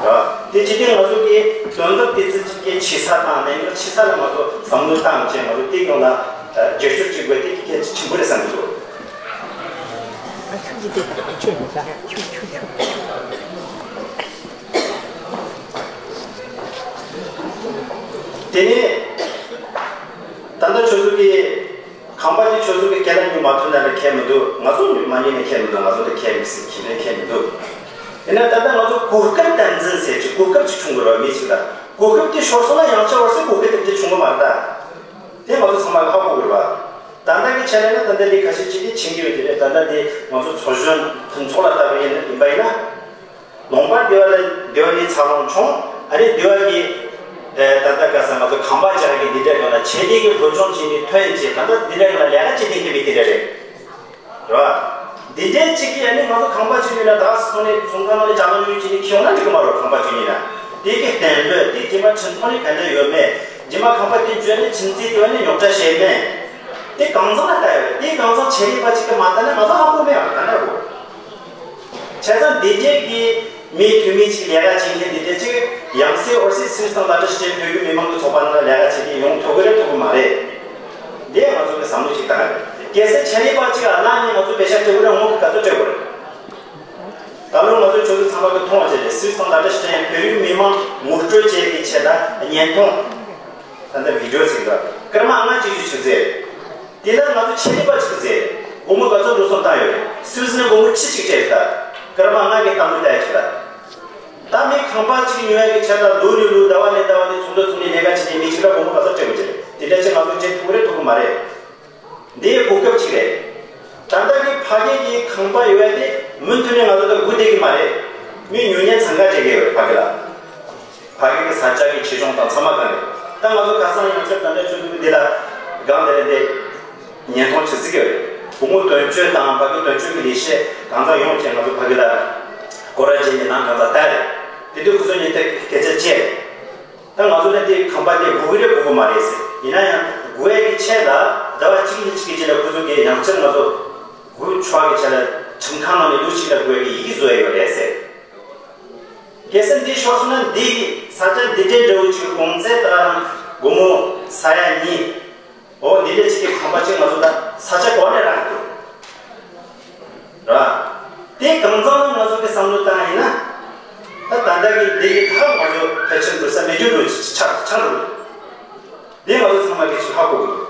རེད། དེ་ཇི་སྟེང་ང་ཚོ་གི་དོན་དག་དེ་ཚོ་གཅིག་གི་ཆེ་ས་དང་གནད་འགག་ཆེ་ས་ལ་ང་ཚོ་བསམ་བློ་བཏང་བྱས་ང་ཚོ་དེ་སྒང་ལ་རྒྱབ་སྐྱོར་བྱེད་དགོས་དེ་གལ་ཆེན་པོ་རེད་བསམ་གྱི་འདུག་དེ་ནས་ད་ལྟ་ཁྱོད་ཚོ་གི་ཁང་པ་དེ་ཁྱོད་ཚོ་གི་སྐད་ལ་ཉོ་མ་ཐུབ་ན་ལས་ཁྱད་མི་འདུག་ང་ཚོ་ཉོ་མ་ཉོས་ན་ཁྱད་མི་འདུག་ང་ཚོ་ལ་ཁྱད་མི་སྲིད་ཁྱེད་ལ་ཁྱད་མི་འདུག་ཡིན་ན་ད་ལྟ་ང་ཚོ་གོ་སྐབས་དམ་འཛིན་ཟེར་གྱི་གོ་སྐབས་ཅིག་བྱུང་དགོས་རེད་བ། མི་གཅིག་ལ་གོ་སྐབས་དེ་ཤོར་སོང་ན་ཡང་བསྐྱར་བར་སེ་གོ་སྐབས་དེ་འདྲ་བྱུང་གི་མ་རེད་ད། དེ་ང་ཚོ་ཚང་མ་གི་ཧ་གོ་དགོས་རེད་བ། ད་ བྱས་ན་ད་ལྟ་འདི་ཁ་ཤས་ཅིག་གིས་མཁྱེན་གྱི་ཡོད་ཀྱི་རེད། ད་ལྟ་འདི་ང་ཚོ་ཚོགས་གཞོན་ཕུན་ཚོགས་ལགས་ལྟ་བུ་ཡིན་ཡིན་པ་ཡིན་ན། ལུང་པ་འདི་བ་ལ་འདི་བ་ནས་འཚར་ལོངས་བྱུང་། ཨ་ནི་འདི་བ་གི་ད་ལྟ་ག་ས་ང་ཚོ་ཁང་པ་ཅག་གི་འདི་འདྲ་ག་ལ་ཆེད་ལས་ཀྱི་སློབ་སྦྱོང་བྱས་ནས་ཐོན་བྱས། ད་ལྟ་འདི་འདྲ་ག་ལ་ལས་ཀ་བྱེད་བསྡད་མཁན་མི་དེ་འདྲ་རེད། རེད་བ། འདི་འདྲའི་གཅིག་གིས་ཨ་ནི་ང་ཚོ་ཁང་པ་ཅིག་ཉོས་ན་ད་སོང་ནས་ཚོང་ཁང་ནང་ནས་ཅ་ལག་ཉོས་བྱས་ནས་ཁྱེར་ཡོང་ན་འགྲིག་གི་མ་རེད། ཁང་པ་ཅིག་ཉོས་ན་དེ་གི་གཏན་ལོས་དེ་རྗེས་མ་ཁྲིམས་ཐོག་ནས་ག་འདྲ་ཡོད་མེད། རྗེས་མ་ཁང་པ་དེ་འཇོག་ནས་ཁྱིམ་མཚེས་དེ་བ་ནས་རྙོག་དྲ་བྱས་མེད། དེ་གང་ཚང་ལ་ལྟ་ཡོད་རེད། དེ་གང་ཚང་ཆེད་ལས་པ་ཅིག་གིས་མ་ལྟ་ན་ང་ཚོ་ཧ་གོ་མེད་པ་ག་འདྲ་གོ། བྱས་ཙང་འདི་འདྲའི་གི་མི་འཐུས་མི་ཅིག་ལས་ཀ་བྱེད་མཁན་འདི་འདྲ་ཅིག་ཡང་སྲིད་འོར་སྲིད་སུད་སི་དང་ལ་ཏི་ཤི་ཏན་བོད་ཀྱི་མི་མང་གི་ཚོགས་པ་ནང་ལ་ལས་ཀ་བྱེད་མཁན་ཡོང་ཐུབ་ཀྱི་རེད་ཐུབ་ཀྱི་མ་རེད། འདི་ང་ཚོ་གི་བསམ་བློ་ཅིག་བཏང་ཡོད། གལ་སྲིད་ཆེད་ལས་པ་ཅིག་ཨ་ལགས་ནས་ང་ཚོ་པེ་ཤ་སྤྲད་དགོས་རེད། ངོ་ག་ཚོད་སྤྲད་དགོས་རེད། ད་རུང་ང་ཚོ་ཁྱོད་ཚོ་ཚང་མ་གི་མཐོང་བ་བྱས་ཏེ་སུད་སི་དང་ལ་ཏི་ཤི་ཏན་བོད་རིགས་མི་མང་ངོ་སྤྲོད་བྱེད་ཀྱི་ཆེད་ལ་བརྙན་ཐུང་། ད་ལྟ་བི་ཌི་ཡོ་ཟེར་གི་རེད། སྐར་མ་ལྔ་གཅིག་ཞིག་བྱུང་ཟེར། དེ་ལ་ང་ཚོ་ཆེད་ལས་པ་གཅིག་ཟེར། སྒོར་མོ་ག་ཚོད་འགྲོ་སོང་བཏང་ཡོད་རེད། སུད་སི་ནས་སྒོར་མོ་ཁྲི་གཅིག་སྤྲད་རེད་ད། སྐར་མ་ལྔ་གི་གཏའ་མ་བལྟས་ཡོད་ད། ད་མི་ཁང་པ་གཅིག་ཉོ་ཡ་གི་ཆེད་ལ་ལོ་ནས་ལོ་ཟླ་བ་ནས་ཟླ་བ་ནས་ཚོགས་འདུ་ཚོགས་ནས་ལས་ཀ་བྱེད་མཁན་མི་གཅིག་ལ་སྒོར་མོ་ག་ཚོད་སྤྲད་དགོས་ཀྱི་རེད། དེ་འདྲ་ཅིག་ང་ཚོ་བྱེད་ཐུབ་ཀྱི་རེད་ཐུབ་ཀྱི་མ་རེད། འདི་གོ་སྐབས་གཅིག་རེད། ད་ལྟ་གི་ཕ་གི་གི་ཁང་པ་ཡོད་ཡ་དེ་མུ་མཐུད་ནས་ང་ཚོ་ལ་སྒུག་བསྡད་ཀྱི་མ་རེད། མི་ཉོ་མཁན་འཚང་ཁ་རྒྱག་གི་ཡོད་རེད་ཕ་གི་ལ། ཕ་གི་གི་ས་ཆ་གི་ཆེ་ཆུང་དང་ཚང་མ་གང་རེད། ད་ང་ཚོ་ཁ་སང་ཡང་ཁྱོད་ད་ལྟ་ཆུ་ཚོད་འདི་ལ་སྒང་དེ་རེད་དེ། བརྙན་ཐུང་ཅིག་གཟིགས་ཡོད་རེད། བུ་མོ་དོན་གཅོད་དང་ཕ་གི་དོན་གཅོད་ཀྱི་ལས་བྱེད་གང་ཚང་ཡོང་བྱས་ང་ཚོ་ཕ་གི་ལ་སྐོར་ར་བྱས་ནས་ནང་གང་ཚང་ལྟ་རེད། དེ་དུས་ཁོ་ཚོ་ཉིན་དེ་སྐད་ཆ་བཤད་རེད། ད་ང་ཚོ་ནི་དེ་ཁང་པ་དེ་སྒུག་གི་རེད་སྒུག་གི་མ་རེད་ཟེར། ཡིན་ན་ཡང་སྒུག་ཡས་ཀྱི་ཆེད་ལ་ཟླ་བ་གཅིག་གཉིས་གཅིག་གི་རྗེས་ལ་ཁོ་ཚོ་གིས་ཡང་བསྐྱར་ང་ཚོ་སྒུག་ཆོག་གི་ཆེད་ལ་ཁྲིམས་ཁང་ནང་ནས་ལོ་གཅིག་ལ་སྒུག་ཡས་ཀྱི་ཡི་གེ་བཟོ་ཡས་ཡོད་རེད་ཟེར། གལ་སྲིད་འདི་ཤོར་སོང་ན་འདི་ས་ཆ་འདི་འདྲའི་འདྲ་བོ་ཅིག་གོང་ཚད་ད་རང་སྒོར་མོ་ས་ཡ་གཉིས། འོ་འདི་འདྲ་ཅིག་གི་ཁང་པ་ཅིག་ང་ཚོ་ད་ས་ཆ་གོ་ནས་རག་གི་འདུག་ར། དེ་གང་ཚང་ང་ཚོ་གི་བསམ་བློ་བཏང་ཡིན་ན། ད་ད་ལྟ་གི་འདི་གི་ཁ་ང་ཚོ་ཕལ་ཆེར་འགྲོ་ས་མེད་རྒྱུ་འགྲོ་ཆགས་ཆགས་འགྲོ། འདི་ང་ཚོ་ཚང་མ་གི་ཅིག་ཧ་གོ་གི་འདུག་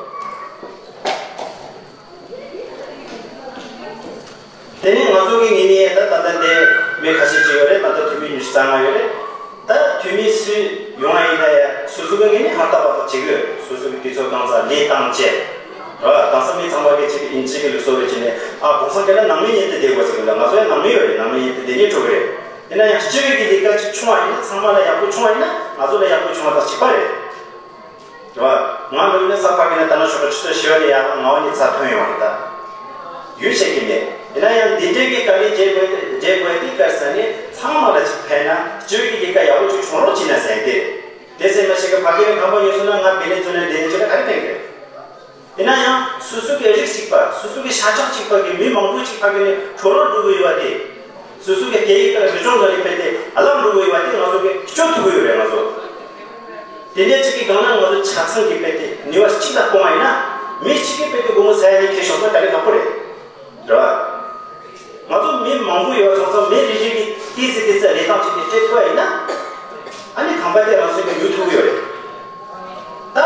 དེ་ནས་ང་ཚོ་གི་ངོས་ནས་ད་ད་ལྟ་འདི་མི་ཁ་ཤས་ཅིག་ཡོད་རེད། ད་ལྟ་འཐུས་མི་ཉི་ཤུ་རྩ་ལྔ་ཡོད་རེད། ད་འཐུས་མི་སུ་ཡོང་བ་ཡིན་ན་ཡང་སོ་སོ་གི་ངོས་ནས་ཧུར་ཐག་པ་ཐག་བྱེད་དགོས། སོ་སོ་གི་དུས་ཚོད་གང་ཚང་ལས་སྟངས་བཅས་ར། དེང་སང་མི་ཚང་མ་གི་ཅིག་དབྱིན་ཇི་གི་ལུགས་སྲོལ་རེད་བྱས་ནས། ཨ་གོང་ས་མཆོག་ལ་ནང་མི་ཉིད་དུ་བསྡད་དགོས་ཟེར་གི་འདུག་ང་ཚོ་ཡང་ནང་མི་ཡོད་རེད། ནང་མི་ཉིད་དུ་བསྡད་སྙིང་བྲོ་གི་རེད། ཡིན་ན་ཡང་སྤྱི་པའི་གི་ལས་ཀ་ཅིག་བྱུང་བ་ཡིན་ན། ཚང་མ་ལ་ཡག་པོ་བྱུང་བ་ཡིན་ན་ང་ཚོ་ལ་ཡག་པོ་བྱུང་བ་དང་གཅིག་པ་རེད། རེད་བ། ང་འགྲོ་ཡིན་ན་ས་ཕ་གི་ན་ད་ནང་ཞོགས་པ་ཆུ་ཚོད་བཞི་པ་ནས་ཡར་ལངས་ལྔ་པ་ནས་ཚར་ཐོན་ཡོང་བ་རེད་ད། ཡུལ་བཤད་ཀྱི་མེད། ཡིན་ན་ཡང་འདི་འདྲའི་གི་དཀའ་ལས་བརྒྱབ་དགོས་ཏེ་བརྒྱབ་དགོས་ཏེ་དཀའ་ས་ནས་ཚང་མ་ལ་ཅིག་ཕན་ན་སྤྱི་བའི་གི་ལས་ཀ་ཡག་པོ་ཅིག་བྱུང་རོགས་བྱས་ན་ཟེར་ཏེ། དེ་ཟེར་མ་ཤེས་གི་ཕ་གི་ནས་ཁང་པ་ཉོས་སོང་ན་ང་བེ་ལེ་ཚོ་ནས་འདི་ནས་ཅིག་ལ་ག་རེ་ཕན་གི་རེད། ཡིན་ན་ཡང་སོ་སོ་གི་རིགས་གཅིག་པ། སོ་སོ་གི་ཤ་ཁྲག་གཅིག་པ་གི་མི་མང་པོ་ཅིག་ཕ་གི་ནས་འཕྲོ་བརླག་འགྲོ་གི་ཡོད་པ་དེ། སོ་སོ་གི་སྐད་ཡིག་དང་རིག་གཞུང་འདྲ་ནས་སྤེལ་ཏེ་ཨ་ལགས་འགྲོ་གི་ཡོད་པ་དེ་ང་ཚོ་གི་སྐྱོབ་ཐུབ་ཀྱི་ཡོད་རེད་ང་ཚོ། དེ་འདྲ་གཅིག་གི་སྒང་ན་ང་ཚོ་ཆ་ཚང་གི་སྤེལ་ཏེ་ནུས་པ་གཅིག་ལ་སྤུངས་པ་ཡིན་ན། མི་གཅིག་གིས་སྤེལ་ཏེ་སྒོར་མོ་ས་ཡ་གཉིས་ཁྱེར་ཤོག་ཟེར་ན་ག་ལེ་ཁག་པོ་རེད། རེད་བ། ང་ཚོ་མི་མང་པོ་ཡོད་པ་སོང་ཙང་མི་རེ་རེ་གིས་ཏོག་ཙམ་ཏོག་ཙམ་ལས་སྟངས་བྱས་ཏེ་སྤྲད་ཐུབ་པ་ཡིན་ན། ཨ་ནི་ཁང་པ་དེ་རང་བཞིན་གྱིས་ཉོ་ཐུབ་ཀྱི་ཡོད་རེད། ད་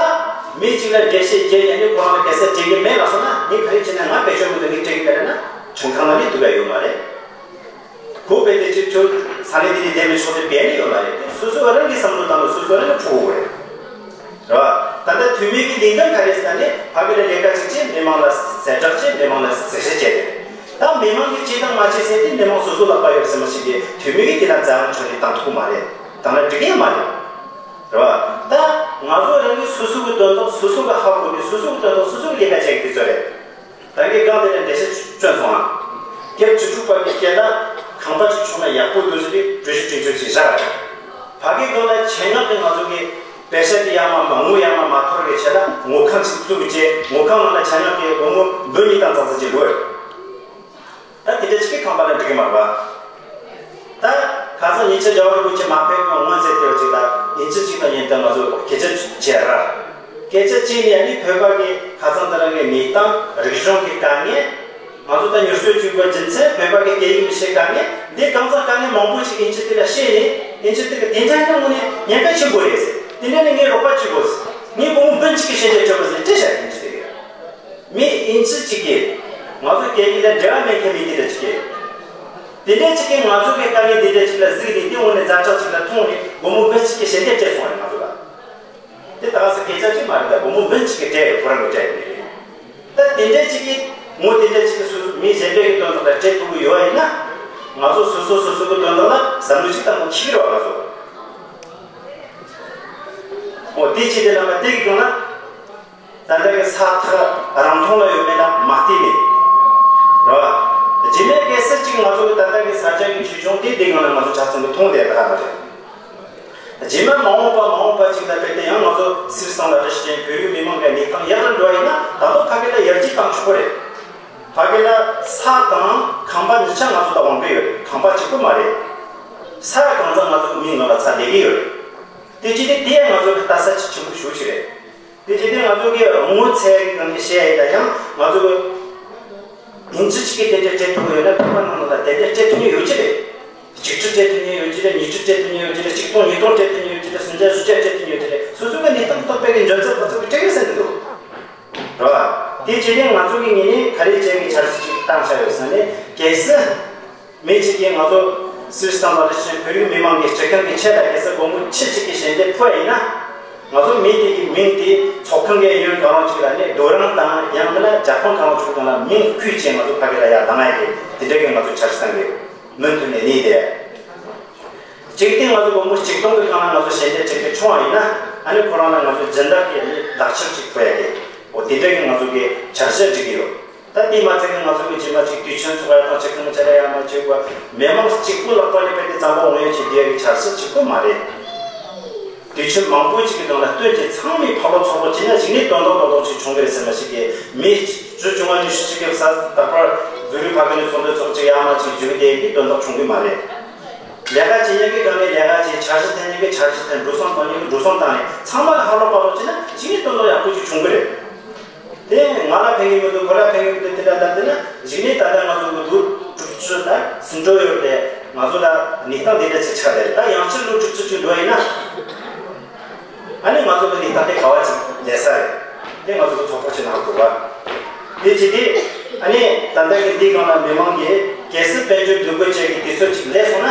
མི་གཅིག་ལ་འགྲེལ་བཤད་བརྒྱབ་ཡ་ནི་ཁོ་རང་ལ་ག་ས་བྱེད་ཀྱི་མེད་ལབ་སོང་ན། ངས་ག་རེ་བྱས་ན་ང་བེད་སྤྱོད་མི་འདུག་ངས་སྤྲད་ཀྱི་མེད་ལབ་ན་ཁྲིམས་ཁང་ནང་ནས་འདུག་ག་ཡོད་མ་རེད། ཁོ་བེད་དེ་ཅིག་ཁྱོད་ས་གནས་དེ་ནས་བསྡད་མི་ཆོག་དེ་བེད་ནི་ཡོད་མ་རེད། དེ་སོ་སོ་རང་གི་བསམ་བློ་བཏང་ནས་སོ་སོ་རང་གིས་ཕུག་དགོས་རེད། རེད་བ། ད་ལྟ་འཐུས་མི་གི་ལས་འགན་ག་རེ་ཟེར་ན་ནི་ཕ་གི་ལ་ལས་ཀ་ཅིག་བྱས། མི་མང་ལ་གསལ་བསྒྲགས་བྱས། མི་མང་ལ་གཟིགས་ཞིབ་བྱས་ཏེ། ད་མི་མང་གིས་བྱས་དང་མ་བྱས་ཟེར་དེ་མི་མང་སོ་སོ་ལག་པ་ཡོད་རེད་ཟེར་མ་ཞིག་གིས་འཐུས་མི་གིས་དེ་ལ་འཛའ་དྲག་ཆུང་དེ་བཏང་ཐུབ་ཀྱི་མ་རེད། བཏང་ན་འགྲིག་གི་མ་རེད། རེད་བ། ད་ང་ཚོ་རང་གི་སོ་སོ་གི་དོན་དག་སོ་སོ་གི་ཧ་གོ་ནས་སོ་སོ་གི་དོན་དག་སོ་སོ་གི་ལས་ཀ་བྱེད་ཀྱི་དེ་ཚོ་རེད། ད་གིན་སྒང་དེ་ནས་འགྲེལ་བཤད་བསྐྱོན་སོང་ང་། སྐབས་བཅུ་དྲུག་པ་གི་སྐད་ལ་ཁང་པ་ཅིག་བྱུང་ན་ཡག་པོ་འདུག་ཟེར་ཏེ་གྲོས་གཞི་གྲོས་ཆོད་ཅིག་བཞག་པ་རེད། ཕ་གི་སྒང་ལ་ཆེད་མངགས་ཀྱིས་ང་ཚོ་གི་པེ་ས་དེ་ཡར་མར་མ་དངུལ་ཡར་མར་མ་འཐོར་བའི་ཆེད་ལ་ངོ་ཁང་ཅིག་བཙུགས་བྱས། ངོ་ཁང་ནང་ལ་ཆེད་མངགས་ཀྱིས་སྒོར་མོ་འབུམ་གཉིས་དང་ཙམ་ཙམ་ཅིག་བླུགས་པ་རེད། ད་དེ་འདྲ་ཅིག་གི་ཁང་པ་ལ་འགྲིག་གི་མ་རེད་པ། ད་ཁ་སང་ཉེ་ཆར་རྒྱལ་བ་རིན་པོ་ཆེ་མ་ཕེབས་སྔོན་ཚེ་དེ་བ་ཅིག་ད་ཉིན་གཅིག་ཅིག་དང་ཉིན་དེ་ང་ཚོ་སྐད་ཆ་བྱས་ར། སྐད་ཆ་བྱས་ནས་ནི་བོད་པ་གི་ཁ་སང་དེ་རིང་གི་གནས་སྟངས། རིག་གཞུང་གི་དཀའ་ངལ། ང་ཚོ་ད་ཉེར་སྤྱོད་བཅུ་པ་རྒྱུ་མཚན་བོད་པ་གི་སྐད་ཡིག་མི་ཤེས་དཀའ་ངལ་འདི་གང་ཚང་དཀའ་ངལ་མང་པོ་ཅིག་དབྱིན་ཇི་དེ་ལ་བཤད་ནས། དབྱིན་ཇི་དེ་གི་དེ་འདྲ་ཡིན་ན་དངོས་གནས་ཉེན་ཁ་ཆེན་པོ་རེད་ཟེར། དེ་འདྲ་ནི་ངས་རོགས་པ་བྱེད་དགོས་ཟེར། ངས་སྒོར་མོ་འབུམ་གཅིག་གི་ཞལ་འདེབས་སྤྲད་དགོས་ཟེར་སྤྲད་བཞག་དབྱིན་ཇི་དེ་གི། མི་དབྱིན་ཇི་གཅིག་གིས་ང་ཚོ་སྐད་ཡིག་ལ་འབྲེལ་བ་མེད་མཁན་མི་དེ་འདྲ་གཅིག་གིས། དེ་འདྲ་གཅིག་གིས་ང་ཚོ་གི་དཀའ་ངལ་དེ་འདྲ་གཅིག་ལ་གཟིགས་ནས་དེ་འོག་ནས་ཛ་དྲག་ཅིག་ལ་མཐོང་ནས་སྒོར་མོ་འབུམ་གཅིག་གི་ཞལ་འདེབས་སྤྲད་སོང་བ་རེད་ང་ཚོ་ལ། དེ་ད་ག་ས་སྐད་ཆ་ཅིག་མ་རེད། ད་སྒོར་མོ་འབུམ་གཅིག་གི་སྤྲད་ཡོད། ཁོ་རང་གི་སྤྲད་ཡོད་མེད་རེད། ད་ དེ་འདྲ་ཅིག་གིས་ངོ་དེ་འདྲ་ཅིག་གིས་སོ་སོ་མི་གཞན་པའི་གི་དོན་དག་ལ་སྤྲད་ཐུབ་ཀྱི་ཡོད་པ་ཡིན་ན། ང་ཚོ་སོ་སོ་སོ་སོ་གི་དོན་དག་ལ་བསམ་བློ་ཅིག་བཏང་དགོས་ཀྱི་རེད་བ། ང་ཚོ། འོ་དེ་ཅི་དེ་ལ་མ་དེ་གི་དོན་ན། ད་ལྟ་གི་ས་ཐག་རང་མཐོང་ལ་ཡོད་མེད་ལ་མ་བལྟས་ནས། རེད་བ། རྗེས་མའི་གལ་སྲིད་ཅིག་ང་ཚོ་གི་ད་ལྟ་གི་ས་ཆ་གི་ཆོས་འབྱུང་དེ་དེ་གང་ལ་ང་ཚོ་ཆ་ཚང་གི་མཐོང་བསྡད་ད་ག་མ་རེད། རྗེས་མ་མ་འོངས་པ་མ་འོངས་པ་ཅིག་ལ་དཔེ་དེ་ཡང་ང་ཚོ་སྲིད་སང་ལ་འདྲ་ཞིག་ཅན་བོད་རིགས་མི་མང་གི་གནས་སྟངས་ཡག་རུ་འགྲོ་བ་ཡིན་ན། ད་དུང་ཕ་གི་ལ་ཡར་རྒྱས་བཏང་ཆོག་གི་རེད། ཕ་གི་ལ་ས་དང་ཁང་པ་གཉིས་ཆ་ང་ཚོ་ལ་དབང་པོ་ཡོད་རེད། ཁང་པ་གཅིག་པུ་མ་རེད། ས་གང་ཚང་ང་ཚོ་གི་མིང་ནང་ལ་ཚ་ལས་ཀྱི་ཡོད་རེད། དེ་ཅི་སྟེ་དེ་ང་ཚོ་གི་ལྟ་ས་ཆེ་ཆེན་པོ་ཞེ་པོ་ཞིག་རེད། དེ་ཅི་སྟེ་ང་ཚོ་གི་ངོ་ཚ་གི་གང་གི་བཤད་ཡ་ཡིན་ད་ཡང་ང་ཚོ་གི་ཡིན་ཅི་ཅིག་གི་དེ་འདྲ་སྤྲད་ཐུབ་ཡོད་ན་ཁང་པ་ནང་ལ་དེ་འདྲ་སྤྲད་ཐུབ་ཉེན་ཡོད་ཀྱི་རེད། གཅིག་ཁྲི་སྤྲད་ཐུབ་ཉེན་ཡོད་ཀྱི་རེད། ཉིས་ཁྲི་སྤྲད་ཐུབ་ཉེན་ཡོད་ཀྱི་རེད། ཆིག་སྟོང་ཉིས་སྟོང་སྤྲད་ཐུབ་ཉེན་ཡོད་ཀྱི་རེད། སུམ་བརྒྱ་བཞི་བརྒྱ་སྤྲད་ཐུབ་ཉེན་ཡོད་ཀྱི་རེད། སོ་སོ་གི་གནས་སྟངས་ལྟ་བུ་དཔེ་གི་འཇོན་ཚད་ཁོ་ཚོ་གི་སྤྲད་ཡོད་ཟེར་གི་འདུག་རེད་བ། དེ་བྱས་ཏེ་ང་ཚོ་གི་ངོས་ནས་ག་རེ་བྱས་ནས་འཆར་གཞི་ཅིག་བཏང་བཞག་ཡོད་ཟེར་ན། གལ་སྲིད་མི་གཅིག་གིས་ང་ཚོ་སུད་སི་དང་མ་ལེ་ཤི་ཡ་བོད་རིགས་མི་མང་གི་སྤྱི་ཁང་གི་ཆེད་ལ་གལ་སྲིད་སྒོར་མོ་ཁྲི་གཅིག་གི་ཞལ་འདེབས་ཕུལ་བ་ཡིན་ན། ང་ཚོ་མི་དེ་གི་མིང་དེ་ཚོགས་ཁང་གི་གཡོན་གང་རུང་ཅིག་ལ་ནས་རྡོ་རིང་དང་ཡང་མིན་ན་ཇ་ཁང་གང་རུང་ཅིག་གི་སྒང་ལ་མིང་བརྐུས་བྱས་ང་ཚོ་ཕ་གི་ལ་ཡར་བཏང་ཡ་དེ་དེ་འདྲ་གི་ང་ཚོ་འཆར་གཞི་བཏང་གི་ཡོད། མུ་མཐུད་ནས་གནས་དེ། གཅིག་སྟེང་ང་ཚོ་སྒོར་མོ་གཅིག་སྟོང་གི་སྒང་ལ་ང་ཚོ་ཞལ་འདེབས་བྱེད་མཁན་བྱུང་བ་ཡིན་ན། ཨ་ནི་ཁོ་རང་ལ་ང་ཚོ་སྦྱིན་བདག་གི་ལག་ཁྱེར་གཅིག་ཕུལ་ཡ་དེ། འོ་དེ་འདྲ་གི་ང་ཚོ་གི་འཆར་གཞི་སྒྲིག་གི་ཡོད། ད་དེ་མ་ཚད་ཀྱི་ང་ཚོ་གི་རྗེས་མ་ཅིག་དུས་ཆེན་ཚོགས་ཡ་དང་ཅིག་གང་ཅི་ལ་ཡ་མ་བྱེད་དགོས། མི་མང་གཅིག་པུ་ལག་པ་ནས་ཕེབས་ཏེ་གཙང་པོ་འོང་ཡ་ཅིག་དེ་ཡ་གི་འཆར་གཞི་གཅིག་པུ་མ་རེད། དུས་ཆེན་མང་པོ་ཅིག་གི་ནང་ལ་སྟོན་གྱི་ཚང་མས་ཕར་ལོག་ཚུར་ལོག་བྱས་ན་གཞི་ནས་དོན་དག་དོན་དག་ཅིག་བྱུང་གི་རེད་ཟེར་མ་ཞིག་གི་མི་བཅུ་བཅོ་ལྔ་ཉི་ཤུ་ཅིག་གི་ས་རྟག་པར་འཛུལ་རིགས་ཕ་གི་ནས་ཚོགས་འདུ་ཚོགས་ཅིག་ཡ་མ་ཅིག་བརྒྱུད་དེ་ཡི་དོན་དག་བྱུང་གི་མ་རེད། ལས་ཀ་བྱེད་མཁན་གྱི་སྒང་ནས་ལས་ཀ་བྱེད། འཆར་གཞི་འཐེན་མཁན་གྱི་འཆར་གཞི་འཐེན། འགྲོ་སོང་བཏང་མཁན་གྱི་འགྲོ་སོང་བཏང་ནས་ཚང་མ་ལ་ཕར་ལོག་ཕར་ལོག་བྱས་ན་གཞི་ནས་དོན་དག་ཡག་པོ་ཅིག་བྱུང་གི་རེད། དེ་ང་ལ་ཕན་གྱི་མི་འདུག་ཁོ་ལ་ཕན་གྱི་མི་འདུག་དེ་འདྲ་ལྟ་བསྡད་ན་གཞི་ནས་ད་ལྟ་ང་ཚོ་གི་ལོ་དྲུག་ཅུ་དང་ཟིན་འགྲོ་ཡོད་དེ་ང་ཚོ་ལ་གནས་སྟངས་དེ་འདྲ་ཅིག་ཆགས་བསྡད་རེད། ད་ཡང་ཕྱིར་ལོ་དྲུག་ཅུ་ཅིག་འགྲོ་ཡིན་ན། ཨ་ནི་ང་ཚོ་གི་གནས་སྟངས་དེ་ག་བ་ཅིག་ལས་ས་རེད། དེ་ང་ཚོ་གི་ཚོགས་པ་ཅིག་ནང་དགོས་པ། དེ་བྱས་ཏེ་ཨ་ནི་ད་ལྟ་གི་འདི་སྒང་ལ་མི་མང་གིས་གལ་སྲིད་དཔལ་འབྱོར་འདུ་འགོད་བྱེད་ཀྱི་དུས་ཚོད་ཅིག་སླེབས་སོང་ན།